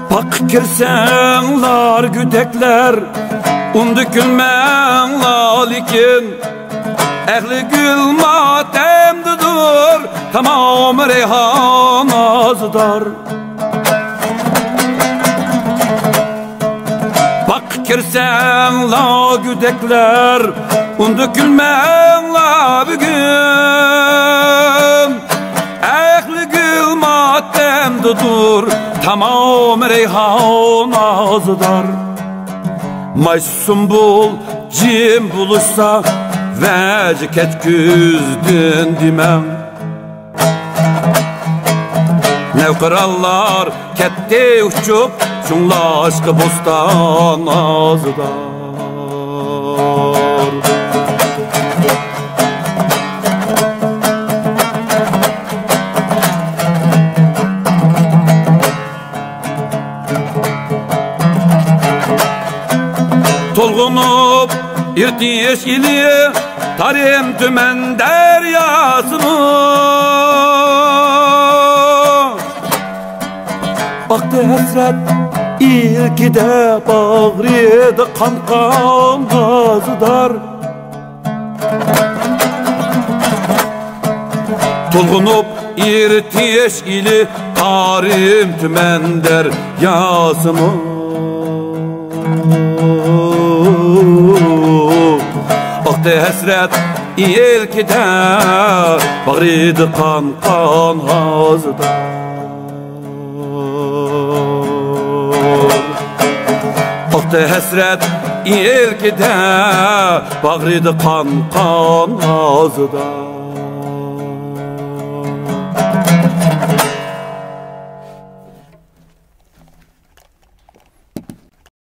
باغقا كىرسەڭلار گۈدەكلەر، ئۇندا كۈلمەڭلار لېكىن، ئەھلى گۈل ماتەمدىدۇر، تامام رەيھان ھازىدار. باغقا كىرسەڭلار گۈدەكلەر، ئۇندا كۈلمەڭلار بۈگۈن. ئەھلى گۈل ماتەمدىدۇر، تامام رەيھان ھازىدار. مايسا سۇمبۇل جىم بولۇشسا، ۋەجە كەتكۈزدۈم دېمەڭ. نەۋقىرانلار كەتتى ئۇچۇپ، شۇڭلاشقا بوستان ھازىدار. تولغىنىپ ئېرتىش ئىلى تارىم تۈمەن دەرياسىمۇ. ئاقتى ھەسرەت ئىلكىدە، باغرىدا قانقان غازىدار. تولغىنىپ ئېرتىش ئىلى تارىم تۈمەن دەرياسىمۇ. ئاقتى ھەسرەت ئىلكىدە، باغرىدا قانقان غازىدار. ئاقتى ھەسرەت ئىلكىدە، باغرىدا قانقان غازىدار.